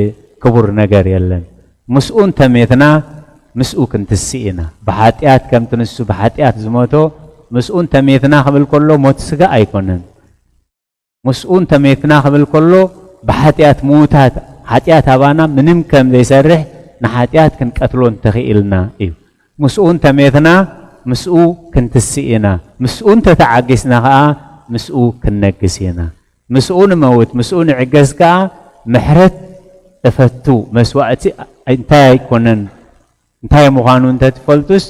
ክቡር ነገር የለን። ምስኡ እንተሜትና፣ ምስኡ ክንትስእ ኢና። ብሓጢኣት ከምቲ ንሱ ብሓጢኣት ዝሞቶ፣ ምስኡ እንተሜትና ክብል ከሎ ሞት ስጋ ኣይኮነን። ምስኡ እንተሜትና ክብል ከሎ ብሓጢኣት ምዉታት፣ ሓጢኣት ኣባና ምንም ከም ዘይሰርሕ ንሓጢኣት ክንቀትሎ እንተኽኢልና እዩ። ምስኡ እንተሜትና ምስኡ ክንትስእ ኢና። ምስኡ እንተተዓጊስና ኸኣ ምስኡ ክንነግስ ኢና። ምስኡ ንመውት፣ ምስኡ ንዕገስ ከኣ ምሕረት እፈቱ። መስዋእቲ እንታይ ኣይኮነን፣ እንታይ ምዃኑ እንተትፈልጡስ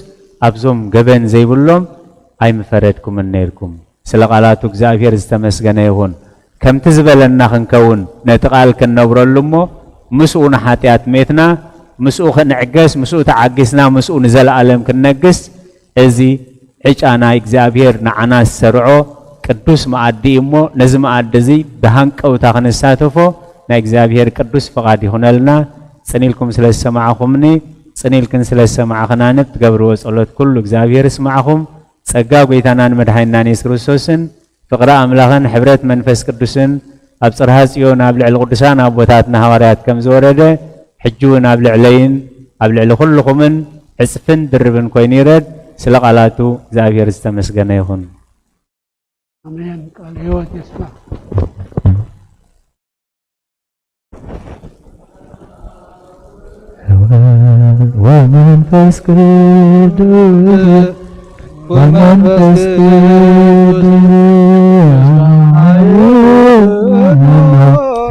ኣብዞም ገበን ዘይብሎም ኣይምፈረድኩምን ነይርኩም። ስለ ቃላቱ እግዚኣብሔር ዝተመስገነ ይኹን። ከምቲ ዝበለና ክንከውን ነቲ ቃል ክንነብረሉ እሞ ምስኡ ንሓጢኣት ሜትና፣ ምስኡ ክንዕገስ፣ ምስኡ ተዓጊስና፣ ምስኡ ንዘለኣለም ክንነግስ እዚ ዕጫ ናይ እግዚኣብሔር ንዓና ዝሰርዖ ቅዱስ መኣዲ እዩ እሞ፣ ነዚ መኣዲ እዚ ብሃንቀውታ ክንሳተፎ ናይ እግዚኣብሔር ቅዱስ ፍቓድ ይኹነልና። ጽን ኢልኩም ስለ ዝሰማዕኹምኒ፣ ጽን ኢልክን ስለ ዝሰማዕኽናኒ፣ ብትገብርዎ ጸሎት ኩሉ እግዚኣብሔር ይስማዕኹም። ጸጋ ጐይታናን መድሓኒናን የሱስ ክርስቶስን ፍቕሪ ኣምላኽን ሕብረት መንፈስ ቅዱስን ኣብ ጽርሃ ጽዮን ኣብ ልዕሊ ቅዱሳን ኣቦታትና ሃዋርያት ከም ዝወረደ፣ ሕጂ እውን ኣብ ልዕለይን ኣብ ልዕሊ ኩልኹምን ዕጽፍን ድርብን ኮይኑ ይረድ። ስለ ቃላቱ እግዚኣብሔር ዝተመስገነ ይኹን። ኣሜን። ቃል ሕይወት የስማ። ወመንፈስ ቅዱስ፣ ወመንፈስ ቅዱስ፣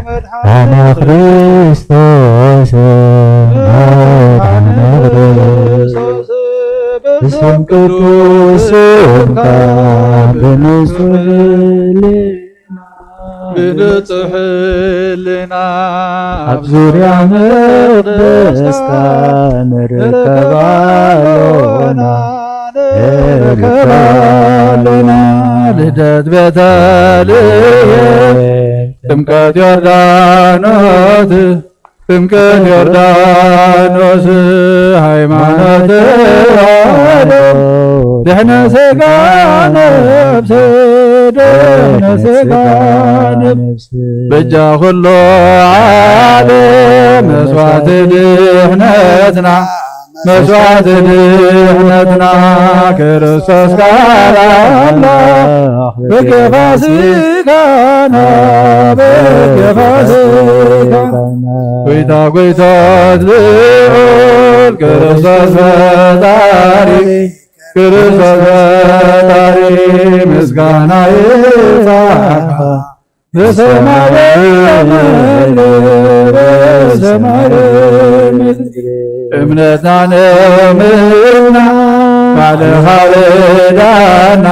መድኃኔ ክርስቶስ፣ መድኃኔ ክርስቶስ፣ ብስም ቅዱስ ስምካ ብንጹህ ሕሊና፣ ብንጹሕ ሕልና ኣብ ዙርያ መቅደስካ ንርከብ ኣሎና፣ ንርከብ ኣሎና። ልደት ቤተልሔም፣ ጥምቀት ዮርዳኖስ፣ ጥምቀት ዮርዳኖስ፣ ሃይማኖት ተዋህዶ፣ ድሕነ ሥጋ ነፍስ፣ ድሕነ ሥጋ ነፍስ፣ በጃ ኩሉ ዓለም መስዋዕቲ ድሕነትና፣ መስዋዕቲ ድሕነትና፣ ክርስቶስ ቃል ኣምላኽ በጊዕ ፋሲካና፣ በጊዕ ፋሲካና፣ ጎይታ ጎይታት ልዑል ክርስቶስ ፈጣሪ፣ ክርስቶስ ፈጣሪ ምስጋና ይብጻሕካ። በሰማይ ምድር፣ በሰማይ ምድር። እምነትና ነእምንና፣ ባዕልኻ ርዳና፣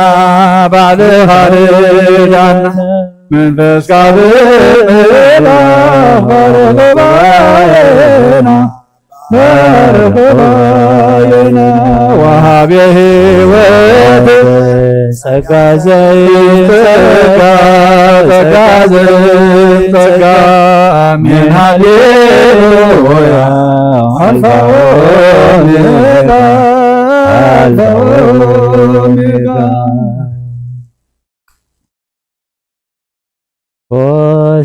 ባዕልኻ ርዳና። መንፈስካ ብምልኣኽ ባርኽ ጉባኤና፣ ባርኽ ጉባኤና። ወሃቤ ሕይወት ጸጋ ዘይጸጋ፣ ጸጋ ዘይጸጋ። ኣሜን ሃሌሉያ። ኣልፋ ኦሜጋ። ኣልፋ ኦሜጋ።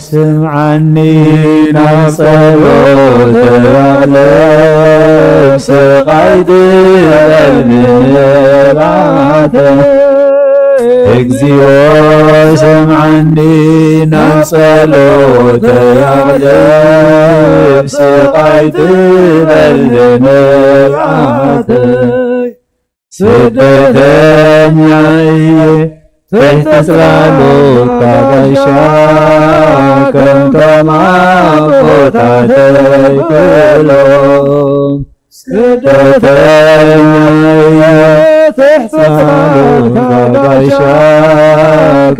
ስምዓኒ ናብ ጸሎት ኣቕልብ፣ ስቓይ ትበል ንብዓተይ። እግዚኣብሔር ስምዓኒ ናብ ጸሎት ኣቕልብ፣ ስቓይ ትበል ንብዓተይ። ስደተኛ እየ ትሕቲ ጽላሎትካ ጋሻ፣ ከምቶም ኣቦታተይ ክእሎም። ስደተኛ እየ ትሕቲ ጽላሎትካ ጋሻ፣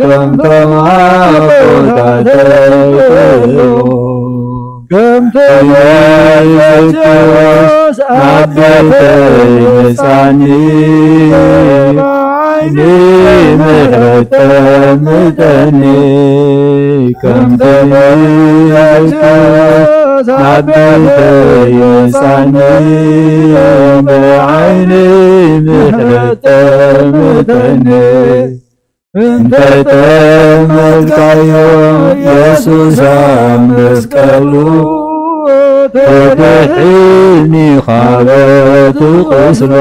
ከምቶም ኣቦታተይ ክእሎም። ከምቶም ኣቦታተይ ኣብ ቤተይ ምጻኒ፣ ብዓይኒ ምሕረት ጠምተኒ። ከምቶም ኣቦታተይ ኣብ ቤተይ ምጻኒ፣ ብዓይኒ ምሕረት ጠምተኒ። እንተ ጠመትካዮ የሱስ ኣብ መስቀሉ፣ ተድሕኒ ካብ እቲ ቁስሉ።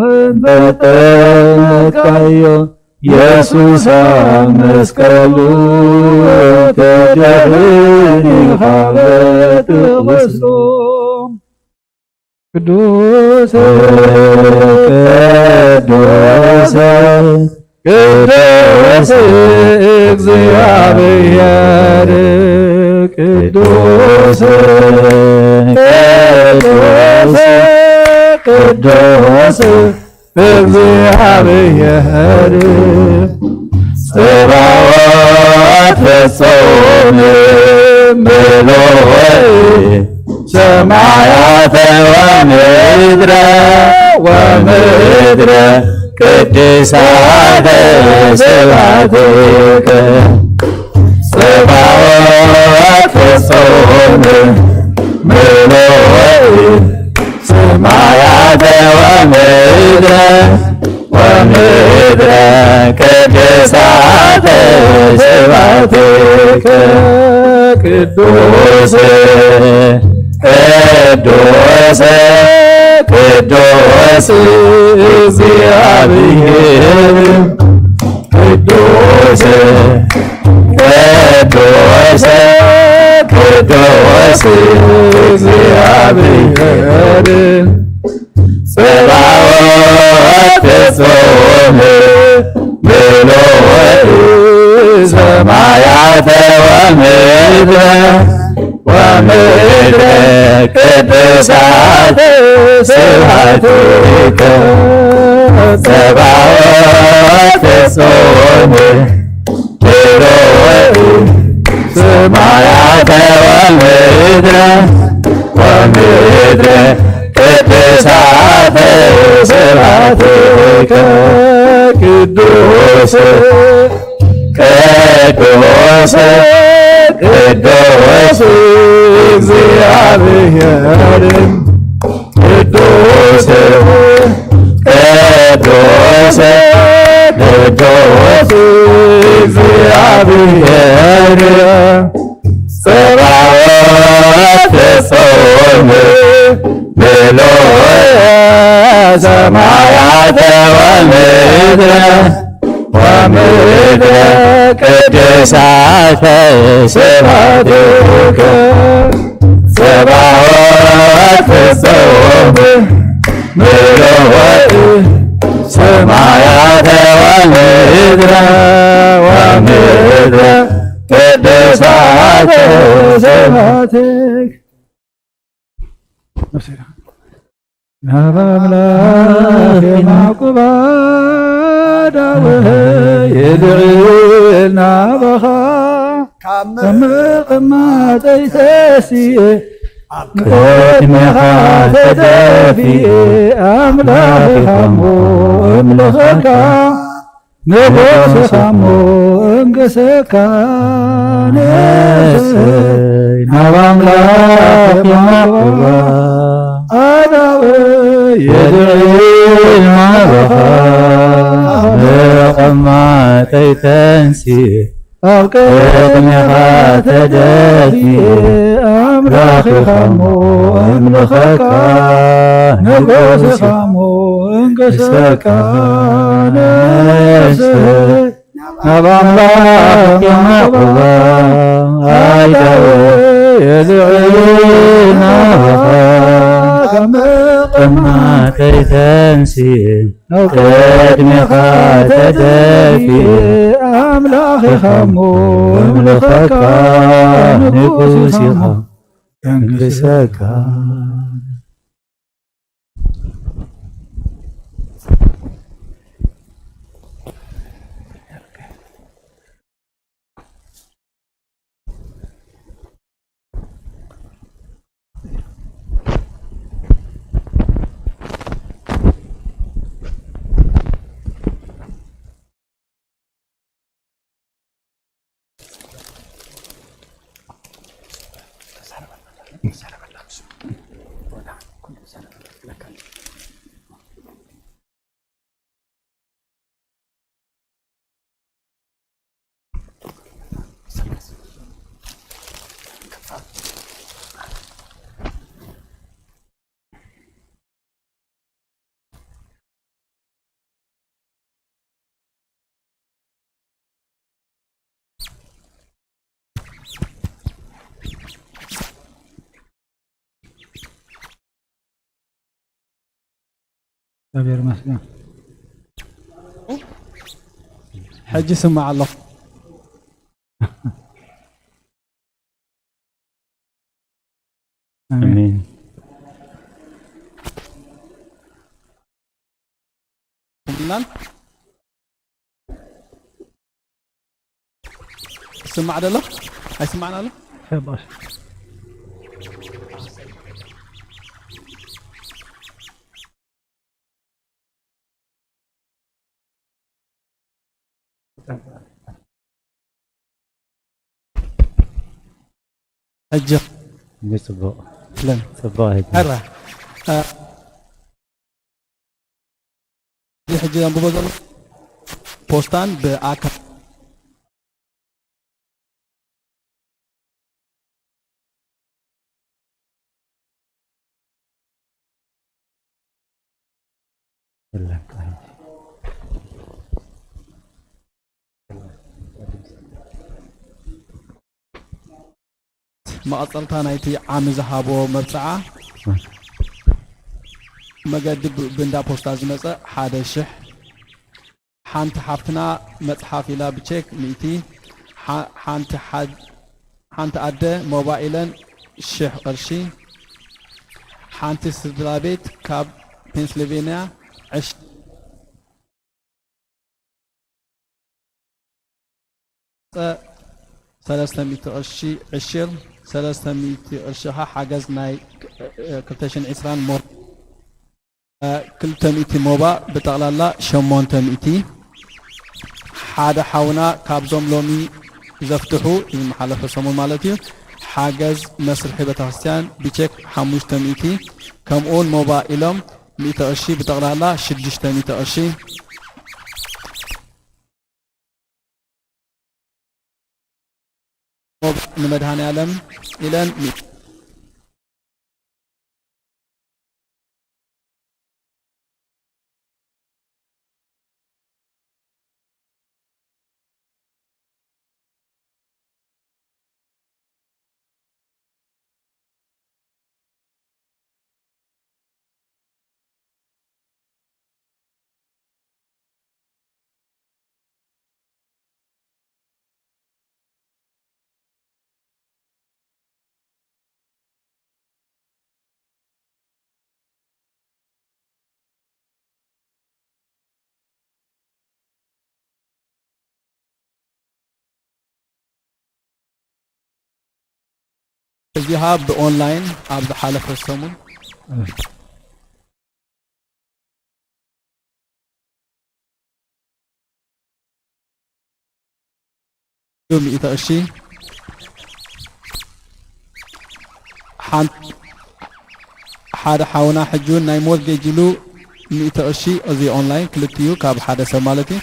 እንተ ጠመትካዮ የሱስ ኣብ መስቀሉ፣ ተድሕኒ ካብ እቲ ቁስሉ። ቅዱስ ቅዱስ ቅዱስ እግዚኣብሔር፣ ቅዱስ ቅዱስ ቅዱስ እግዚኣብሔር፣ ጸባኦት ፍጹም ምሉእ ሰማያተ ወምድረ ወምድረ ቅድሳተ ስብሐቲከ። ጸባኦት ፍጹም ምሉእ ሰማያተ ወምድረ ወምድረ ቅድሳተ ስብሐቲከ። ቅዱስ ቅዱስ ቅዱስ እግዚኣብሔር፣ ቅዱስ ቅዱስ ቅዱስ እግዚኣብሔር፣ ጸባኦት ፍጹም ምሉእ ሰማያተ ወምድረ ወምድረ ቅድሳተ ስብሐቲከ። ጸባኦት ፍጹም ምሉእ ሰማያተ ወምድረ ወምድረ ቅድሳተ ስብሐቲከ። ቅዱስ ቅዱስ ቅዱስ እግዚኣብሔር፣ ቅዱስ ቅዱስ ቅዱስ እግዚኣብሔር፣ ጸባኦት ፍጹም ምሉእ ሰማያተ ወምድረ ወምድረ ቅድሳተ ስብሐቲከ። ጸባኦት ፍጹም ምሉእ ሰማያተ ወምድረ ወምድረ ቅድሳተ ስብሐቲከ። ናብ ኣምላኽ የማዕቁባ ዳውህ የድዕል ናባኻ ካብ ምቕማጠይ ተሲኤ ኣብ ቅድሜኻ ተደፊኤ ኣምላኽ ኢኻ እሞ እምልኸካ ንጉስ ኢኻ እሞ እንግሰካ ነፍሰይ ናብ ኣምላኽ የማዕቁባ የድዒ ናባኻ መቐማጠይ ተንሲእ ኣብ ቅድሜኻ ተደፊኤ ኣምላኺኻ እሞ እምልኸካ ንጉስኻ እሞ እንግሰካ ነስእ ናብ ኣምላኽ የማቑባ ኣይዳወ የድዒ ናባኻ ካብ መቐማጠይ ተንሲእ ቅድሜኻ ተደፊኤ ኣምላኺኻ እሞ እምልኸካ ንጉስ ኢኻ እንግሰካ። እግዚኣብሔር ይመስገን። ሕጂ ስማዕ ኣለኹ። ኣሜን። ኣሜን። ስማዕ ደሎ? ኣይስማዕን ኣሎ? ሕባሽ። ሕጂ ንጽቡቕ። ለን። ጽቡቕ ሕጂ። ሕራ። እ፣ እዚ ሕጂ ዘንብቦ ዘሎ ፖስታን ብኣካ-፣ የለን። መቐጸልታ ናይቲ ዓሚ ዝሃቦ መብጽዓ፣ መገዲ ብ-፣ ብእንዳ ፖስታ ዝመጸ ሓደ ሽሕ፣ ሓንቲ ሓፍትና መጽሓፍ ኢላ ብቼክ ሚእቲ፣ ሓ-፣ ሓንቲ ሓድ-፣ ሓንቲ ኣደ ሞባይለን ሽሕ ቅርሺ፣ ሓንቲ ስድራ ቤት ካብ ፔንስልቬንያ ዕሽ-፣ ሰለስተ ሚእቲ ቅርሺ ዕሽር፣ ሰለስተ ሚእቲ ቅርሺ ኸኣ ሓገዝ ናይ ክልተ ሽሕን ዕስራን ሞ-፣ ክልተ ሚእቲ ሞባ ብጠቕላላ ሸሞንተ ሚእቲ። ሓደ ሓውና ካብዞም ሎሚ ዘፍትሑ፣ ዝመሓለፈ ሰሙን ማለት እዩ፣ ሓገዝ መስርሒ ቤተክርስትያን ብቼክ ሓሙሽተ ሚእቲ፣ ከምኡውን ሞባ ኢሎም ሚእቲ ቅርሺ፣ ብጠቕላላ ሽዱሽተ ሚእቲ ቅርሺ። ንመድኃኔ ዓለም ኢለን እዚኣ ብኦንላይን ኣብ ዝሓለፈ ሰሙን ሚእቲ ቅርሺ፣ ሓን-፣ ሓደ ሓውና ሕጂ እውን ናይ ሞርጌጅ ኢሉ ሚእቲ ቅርሺ፣ እዚ ኦንላይን ክልቲኡ ካብ ሓደ ሰብ ማለት እዩ።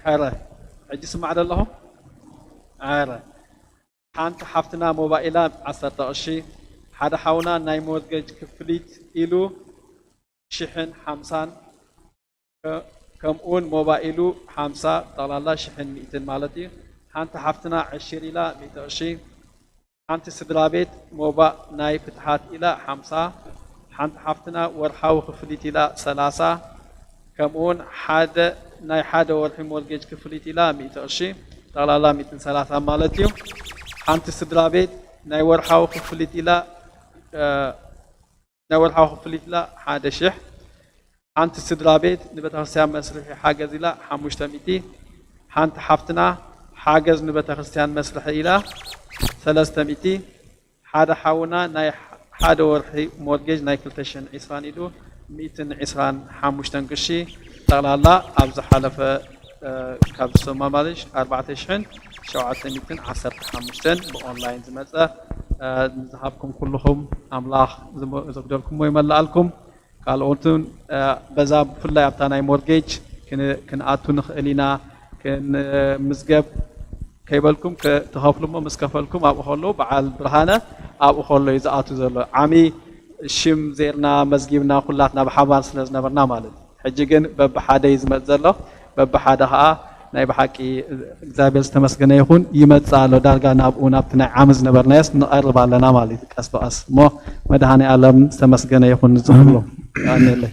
ሕረ፣ ሕጂ ስማዕ ዶ ኣለኹ? ሕረ። ሓንቲ ሓፍትና ሞባይላ ዓሰርተ ቅርሺ፣ ሓደ ሓውና ናይ ሞርጌጅ ክፍሊት ኢሉ ሽሕን ሓምሳን፣ ከ-፣ ከምኡውን ሞባይሉ ሓምሳ፣ ጠቕላላ ሽሕን ሚእትን ማለት እዩ። ሓንቲ ሓፍትና ዕሽር ኢላ ሚእቲ ቅርሺ፣ ሓንቲ ስድራ ቤት ሞባእ ናይ ፍትሓት ኢላ ሓምሳ፣ ሓንቲ ሓፍትና ወርሓዊ ክፍሊት ኢላ ሰላሳ፣ ከምኡውን ሓደ ናይ ሓደ ወርሒ ሞርጌጅ ክፍሊት ኢላ ሚእቲ ቅርሺ፣ ጠቕላላ ሚእትን ሰላሳን ማለት እዩ። ሓንቲ ስድራ ቤት ናይ ወርሓዊ ክፍሊት ኢላ፣ እ፣ ናይ ወርሓዊ ክፍሊት ኢላ ሓደ ሽሕ፣ ሓንቲ ስድራ ቤት ንቤተክርስትያን መስርሒ ሓገዝ ኢላ ሓሙሽተ ሚእቲ፣ ሓንቲ ሓፍትና ሓገዝ ንቤተክርስትያን መስርሒ ኢላ ሰለስተ ሚእቲ፣ ሓደ ሓውና ናይ ሓደ ወርሒ ሞርጌጅ ናይ ክልተ ሽሕን ዕስራን ኢሉ ሚእትን ዕስራን ሓሙሽተን ቅርሺ፣ ጠቕላላ ኣብ ዝሓለፈ፣ እ፣ ካብ ዝሰማማልሽ ኣርባዕተ ሽሕን ሸውዓተ ሚእትን ዓሰርተ ሓሙሽተን ብኦንላይን ዝመጸ፣ እ፣ ንዝሃብኩም ኩልኹም ኣምላኽ ዝሞ-፣ ዘጉደልኩሞ ይመልኣልኩም። ካልኦትን፣ እ፣ በዛ ብፍላይ ኣብታ ናይ ሞርጌጅ ክን-፣ ክንኣቱ ንኽእል ኢና፣ ክንምዝገብ ከይበልኩም ክ-፣ ትኸፍሉ እሞ ምስ ከፈልኩም ኣብኡ ከለዉ በዓል ብርሃነ ኣብኡ ከሎ እዩ ዝኣቱ ዘሎ። ዓሚ ሽም ዜርና መዝጊብና ኩላትና ብሓባር ስለ ዝነበርና ማለት እዩ። ሕጂ ግን በብሓደ እዩ ዝመጽእ ዘሎ። በብሓደ ኸኣ ናይ ብሓቂ እግዚኣብሔር ዝተመስገነ ይኹን ይመጽእ ኣሎ። ዳርጋ ናብኡ ናብቲ ናይ ዓሚ ዝነበርናዮስ ንቐርብ ኣለና ማለት እዩ። ቀስ ብቐስ እሞ መድኃኔ ዓለም ዝተመስገነ ይኹን። ንዝኽሎ ኣሜለይ።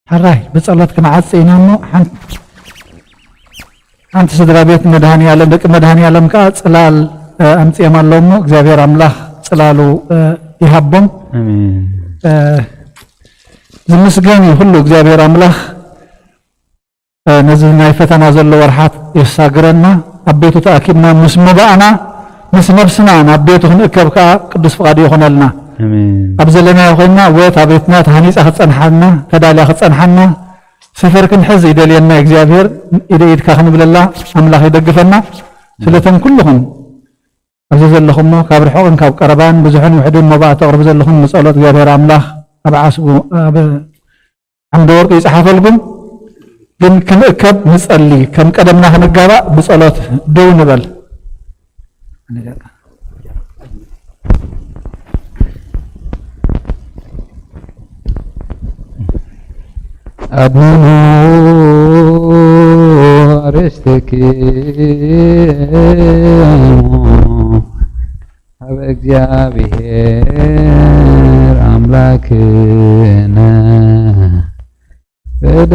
ሕራይ ብጸሎት ክንዓጽ ኢና እሞ ሓን-፣ ሓንቲ ስድራ ቤት መድኃኔ ዓለም፣ ደቂ መድኃኔ ዓለም ከኣ ጽላል፣ እ፣ ኣምጺኦም ኣለዉ እሞ እግዚኣብሔር ኣምላኽ ጽላሉ፣ እ፣ ይሃቦም። ኣሜን። እ፣ ዝምስገን እዩ ኩሉ እግዚኣብሔር ኣምላኽ። እ፣ ነዚ ናይ ፈተና ዘሎ ወርሓት የሳግረና። ኣብ ቤቱ ተኣኪብና ምስ ምባእና ምስ ነብስና ናብ ቤቱ ክንእከብ ከኣ ቅዱስ ፍቓዱ ይኹነልና። ኣሜን። ኣብ ዘለናዮ ኮይንና ወት ኣብ ቤትና ተሃኒጻ ክጸንሓና፣ ተዳልያ ክጸንሓና፣ ሰፈር ክንሕዝ ይደልየና እግዚኣብሔር። ኢደ ኢድካ ክንብለላ ኣምላኽ ይደግፈና። ስለተን ኩልኹም ኣብዚ ዘለኹሞ ካብ ርሑቕን ካብ ቀረባን ብዙሕን ውሕድን መባእ ተቕርቡ ዘለኹም ንጸሎት እግዚኣብሔር ኣምላኽ ኣብ ዓስቡ፣ ኣብ ዓምደ ወርቂ ይጽሓፈልኩም። ግን ክንእከብ ንጸሊ፣ ከም ቀደምና ክንጋባእ ብጸሎት ደው ንበል። ኣድንኑ ኣርእስትኪ ኣብ እግዚኣብሔር ኣምላክነ በደ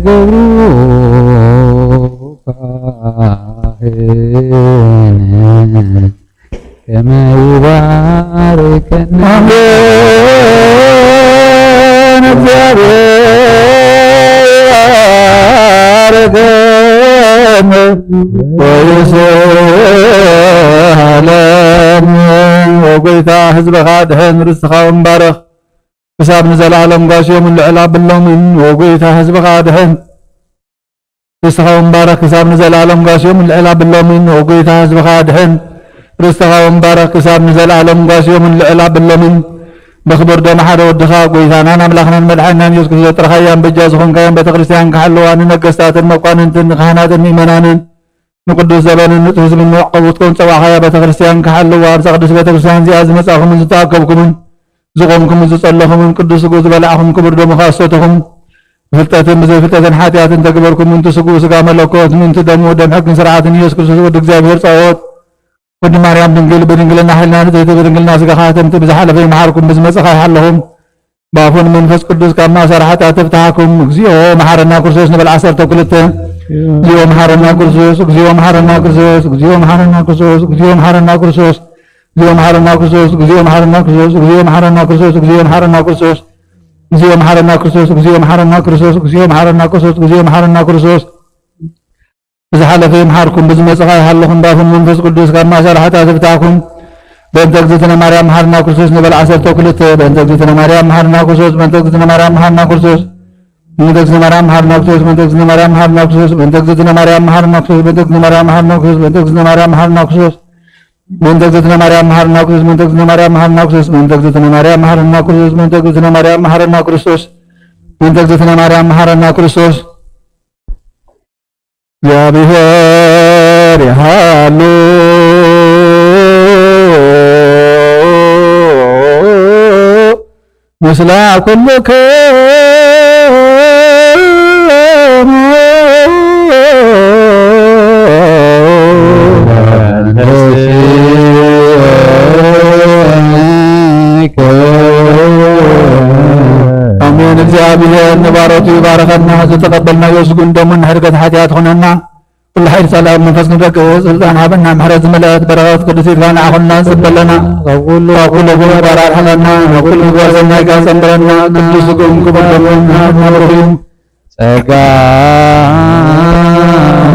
ገብሩ ካህን ከመ ይባርከነ። ኣሜን። እግዚኣብሔር ይባርከነ ወይስሃለነ። ወጎይታ ህዝብኻ ድሕን ርስትኻ እምባረኽ። ክሳብ ንዘለኣለም ጓስዮምን ልዕል ኣብሎምን፣ ወጎይታ ህዝብኻ ድሕን። ርስትኻ ወንባረኽ ክሳብ ንዘለኣለም ጓስዮምን ልዕል ኣብሎምን፣ ወጎይታ ህዝብኻ ድሕን። ርስትኻ ወንባረኽ ክሳብ ንዘለኣለም ጓስዮምን ልዕል ኣብሎምን። ብኽቡር ደም ሓደ ወድኻ፣ ጎይታናን ኣምላኽናን መድሓኒናን ኢየሱስ ክርስቶስ፣ ዘጥረኻያን በጃ ዝኾንካያን ቤተ ክርስቲያን ክሓልዋ፣ ንነገስታትን መኳንንትን ንካህናትን ምእመናንን ንቅዱስ ዘበንን ንጹሕ ህዝብን መዕቆቢ ክትኮን ጸዋዕኻያ ቤተ ክርስቲያን ክሓልዋ፣ ኣብዛ ቅድስት ቤተ ክርስቲያን እዚኣ ዝመጻእኩምን ዝተኣከብኩምን፣ ዝቖምኩምን ዝጸለኹምን፣ ቅዱስ ስግኡ ዝበላዕኹም፣ ክቡር ደሙ ከኣ ዝሰተኹም፣ ብፍልጠትን ብዘይፍልጠትን ሓጢኣትን ተግበርኩም፣ ምእንቲ ስግኡ ስጋ መለኮት፣ ምእንቲ ደሙ ደም ሕግን ስርዓትን ኢየሱስ ክርስቶስ ወዲ እግዚኣብሔር ጸባኦት፣ ወዲ ማርያም ድንግል፣ ብድንግልና ሕልና ንጽሕቲ፣ ብድንግልና ስጋ ከኣ ትምቲ፣ ብዝሓለፈ ይምሓርኩም፣ ብዝመጽእ ከኣ ይሓለኹም። ብኣፉን መንፈስ ቅዱስ ካብ ማእሰር ሓጢኣት ይፍትሓኩም። እግዚኦ መሓረና ክርስቶስ ንበል ዓሰርተ ክልተ። እግዚኦ መሓረና ክርስቶስ፣ እግዚኦ መሓረና ክርስቶስ፣ እግዚኦ መሓረና ክርስቶስ፣ እግዚኦ መሓረና ክርስቶስ፣ እግዚኦ መሓረና ክርስቶስ፣ እግዚኦ መሓረና ክርስቶስ፣ እግዚኦ መሓረና ክርስቶስ፣ እግዚኦ መሓረና ክርስቶስ፣ እግዚኦ መሓረና ክርስቶስ፣ እግዚኦ መሓረና ክርስቶስ፣ እግዚኦ መሓረና ክርስቶስ፣ እግዚኦ መሓረና ክርስቶስ። ብዝሓለፈ ይምሓርኩም፣ ብዝመጽእ ከኣ ይሃልኹም፣ ባፉን መንፈስ ቅዱስ ካብ ማእሰር ሓጢኣት ይፍታሕኩም። በእንተ እግዝእትነ ማርያም መሓርና ክርስቶስ ንበል ዓሰርተ ክልተ። በእንተ እግዝእትነ ማርያም መሓርና ክርስቶስ፣ በእንተ እግዝእትነ ማርያም መሓርና ክርስቶስ፣ በእንተ እግዝእትነ ማርያም መሓርና ክርስቶስ፣ በእንተ እግዝእትነ ማርያም መሓርና ክርስቶስ፣ በእንተ እግዝእትነ ማርያም መሓርና ክርስቶስ፣ በእንተ እግዝእትነ ማርያም መሓርና ክርስቶስ፣ በእንተ እግዝእትነ ማርያም መሓርና ክርስቶስ፣ በእንተ እግዝእትነ ማርያም መሓርና ክርስቶስ፣ በእንተ እግዝእትነ ማርያም መሓርና ክርስቶስ፣ በእንተ እግዝእትነ ማርያም መሓርና ክርስቶስ፣ በእንተ እግዝእትነ ማርያም መሓርና ክርስቶስ። እግዚኣብሔር ይሃሉ ምስላ ኩልክሙ። ኣሜን። እግዚኣብሔር ንባሮቱ ይባርኸና። ዝተቐበልናዮ ስጉን ደሙን ሕርገት ሓጢኣት ኾነና። ኩሉ ሓይሊ ጸላኢ መንፈስ ክንረክብ ስልጣን ሃበና። ምሕረት ዝመልአት በረኸት ቅድስት ጓል ንዓኹና ጽበለና። ካብ ኩሉ ካብ ኩሉ ክፉእ ምግባር ኣርሕቐና። ካብ ኩሉ ምግባር ሰናይ ከኣ ጸንብረና። ቅዱስ ስግኡን ክቡር ደሙን ንሕና ንባርኽ እዩ። ጸጋ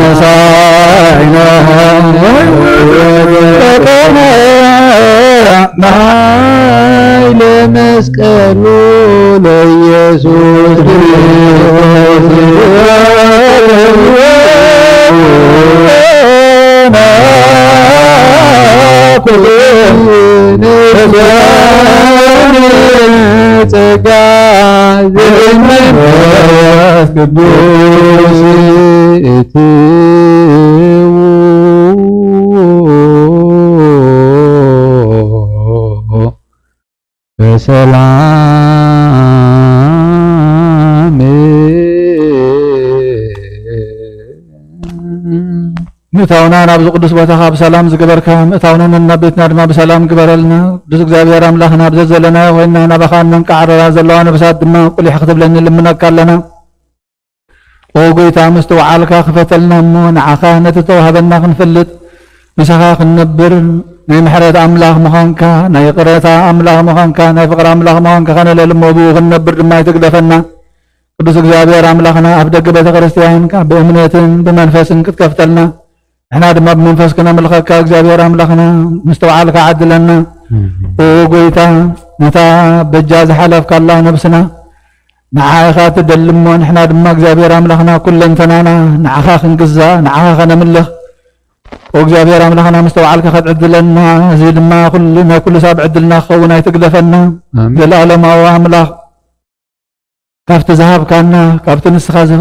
ነሳኢነ በቀነ ማይ ለመስቀሉ ለኢየሱስ ክርስቶስ ጸጋ ዘመንፈስ ቅዱስ እትዉ በሰላም። ምእታውና ናብዚ ቅዱስ ቦታኻ ብሰላም ዝገበርካ፣ ምእታውና ናብ ቤትና ድማ ብሰላም ግበረልና። ቅዱስ እግዚኣብሔር ኣምላኽና፣ ኣብ ዘዘለናዮ ኮይንና ናባኻ እነንቃዕረራ ዘለዋ ነብሳት ድማ ቁሊሕ ክትብለን ንልምነካ ኣለና። ኦ ጎይታ፣ ምስትውዓልካ ክፈተልና እሞ፣ ንዓኻ ነቲ ተዋህበና ክንፈልጥ፣ ምሳኻ ክንነብር፣ ናይ ምሕረት ኣምላኽ ምዃንካ፣ ናይ ይቕረታ ኣምላኽ ምዃንካ፣ ናይ ፍቕሪ ኣምላኽ ምዃንካ ከነለሊ እሞ፣ ብኡ ክንነብር ድማ ኣይትግደፈና። ቅዱስ እግዚኣብሔር ኣምላኽና፣ ኣብ ደገ ቤተ ክርስቲያንካ ብእምነትን ብመንፈስን ክትከፍተልና፣ ንሕና ድማ ብመንፈስ ክነምልኸካ እግዚኣብሔር ኣምላኽና ምስትውዓልካ ዓድለና። ኦ ጎይታ፣ ነታ በጃ ዝሓለፍካላ ነብስና ንዓኻ ትደሊ እሞ፣ ንሕና ድማ እግዚኣብሔር ኣምላኽና ኩለንተናና ንዓኻ ክንግዛእ፣ ንዓኻ ከነምልኽ፣ ኦ እግዚኣብሔር ኣምላኽና ምስትውዓልካ ክትዕድለና፣ እዚ ድማ ኩሉ ናይ ኩሉ ሳብ ዕድልና ክኸውን ኣይትግደፈና። ኣሜን። ዘለኣለማዊ ኣምላኽ፣ ካብቲ ዝሃብካና፣ ካብቲ ንስኻ ዘ-፣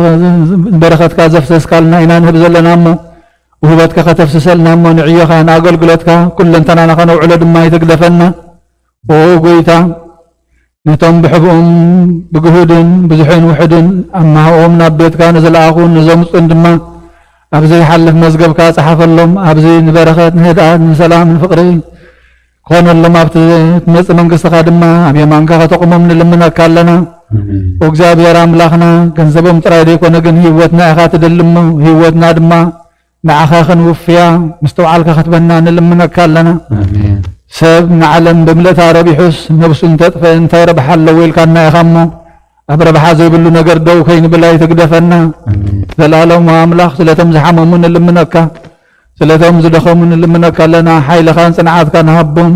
በረኸትካ ዘፍሰስካልና ኢና ንህብ ዘለና እሞ፣ ውህበትካ ከተፍስሰልና እሞ፣ ንዕዮኻ፣ ንኣገልግሎትካ ኩለንተናና ከነውዕሎ ድማ ኣይትግደፈና። ኦ ጎይታ፣ ነቶም ብሕብኦም ብግሁድን ብዙሕን ውሑድን ኣማህኦም ናብ ቤትካ ንዝለኣኹን ንዘምጹን ድማ፣ ኣብ ዘይሓልፍ መዝገብካ ጸሓፈሎም። ኣብዚ ንበረኸት፣ ንህድኣት፣ ንሰላም፣ ንፍቕሪ ክኾነሎም፣ ኣብቲ ትመጽእ መንግስትኻ ድማ ኣብ የማንካ ከተቑሞም ንልምነካ ኣለና። ኣሜን። ኦ እግዚኣብሔር ኣምላኽና፣ ገንዘቦም ጥራይ ዘይኮነ ግን ህይወትና ኢኻ ትደሊ እሞ፣ ህይወትና ድማ ንዓኻ ክንውፍያ ምስትውዓልካ ክትበና ንልምነካ ኣለና። ኣሜን። ሰብ ንዓለም ብምልእታ ረቢሑስ ነብሱ እንተጥፈ እንታይ ረብሓ ኣለዎ ኢልካና ኢኻ እሞ፣ ኣብ ረብሓ ዘይብሉ ነገር ደው ከይንብል ኣይትግደፈና። ኣሜን። ዘላለማዊ ኣምላኽ፣ ስለቶም ዝሓመሙ ንልምነካ፣ ስለቶም ዝደኸሙ ንልምነካ ኣለና። ሓይልኻን ጽንዓትካን ሃቦም።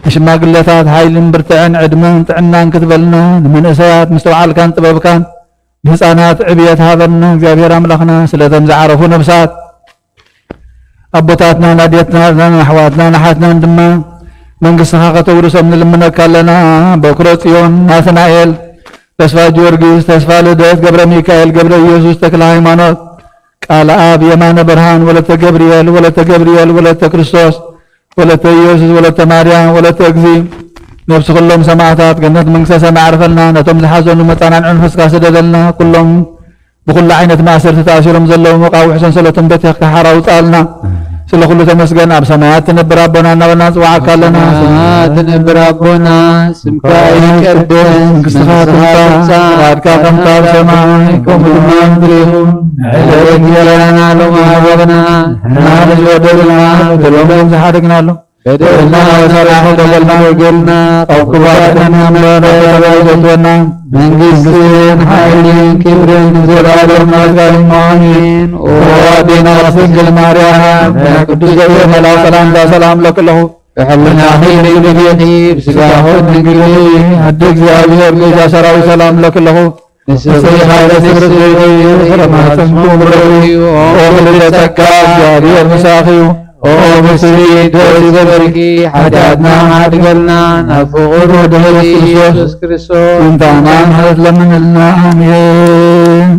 ንሽማግለታት ሓይልን ብርትዕን ዕድመን ጥዕናን ክትበልና፣ ንመንእሰያት ምስትውዓልካን ጥበብካን፣ ንህፃናት ዕብየት ሃበና። እግዚኣብሔር ኣምላኽና፣ ስለቶም ዝዓረፉ ነብሳት ኣቦታትናን ኣዴታትናን ኣሕዋትናን ኣሓትናን ድማ መንግስትኻ ከተውርሶም ንልምነካ ኣለና። በኩረ ጽዮን ናትናኤል፣ ተስፋ ጊዮርጊስ፣ ተስፋ ልደት፣ ገብረ ሚካኤል፣ ገብረ ኢየሱስ፣ ተክለ ሃይማኖት፣ ቃል ኣብ የማነ ብርሃን፣ ወለተ ገብርኤል፣ ወለተ ገብርኤል፣ ወለተ ክርስቶስ፣ ወለተ ኢየሱስ፣ ወለተ ማርያም፣ ወለተ እግዚ፣ ነብሲ ኩሎም ሰማዕታት ገነት መንግስተ ሰማይ ዓርፈልና። ነቶም ዝሓዘኑ መጻናንዒ መንፈስካ ስደደልና። ኩሎም ብኩሉ ዓይነት ማእሰርቲ ተኣሲሮም ዘለዉ መቃውሒ ሰንሰለቶም በቲኽካ ሓራ ውጻልና። ስለ ኩሉ ተመስገን። ኣብ ሰማያት ትነብር ኣቦና እናበልና ንጽዋዓካ ኣለና። ኣብ ሰማያት ትነብር ኣቦና፣ ስምካ ይቀደስ፣ መንግስትኻ ትምጻእ፣ ፍቓድካ ከምታ ኣብ ሰማይ ከምኡ ድማ ኣብ ምድሪ ይኹን። ዕለት እንጀራና ሎሚ ሃበና፣ ንሕና ንዝበደሉና በደሎም ዝሓደግናሎም፣ በደልና ወሰናኹ በደልና ወገልና፣ ካብ ክፉ ኣድሕነና እምበር፣ ናብ ፈተና ኣይተእትወና። መንግስትን ሓይልን ክብርን ንዘለኣለም ናትካ እዩ። ኣሜን። ኦ ኣዴና ቅድስት ድንግል ማርያም፣ ናይ ቅዱስ ገብርኤል መልኣክ ሰላምታ ሰላም እለኪ ኣለኹ። ብሕልናኺ ድንግል ኢኺ፣ ብስጋኺ ድንግል ኢኺ፣ ኣደ እግዚኣብሔር ጎይታ ሰራዊት ሰላም እለኪ ኣለኹ። ንስኺ ኻብ ዘስርሕ ፍረ ማህፀንኪ ብሩኽ እዩ። ኦ ምልዕተ ጸጋ፣ እግዚኣብሔር ምሳኺ እዩ። ኦ ብስሪ ደስ ይበልኪ፣ ሓጢኣትና ሓድገልና፣ ናብ ፍቑር ወደኺ ኢየሱስ ክርስቶስ ምሕረትና ምሕረት ለምንልና። ኣሜን።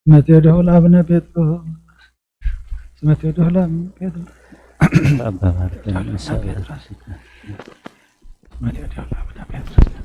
ስመ ቴዎድሆል አቡነ ጴጥሮስ፣ ስመ ቴዎድሆል አቡነ ጴጥሮስ፣ ስመ ቴዎድሆል አቡነ ጴጥሮስ።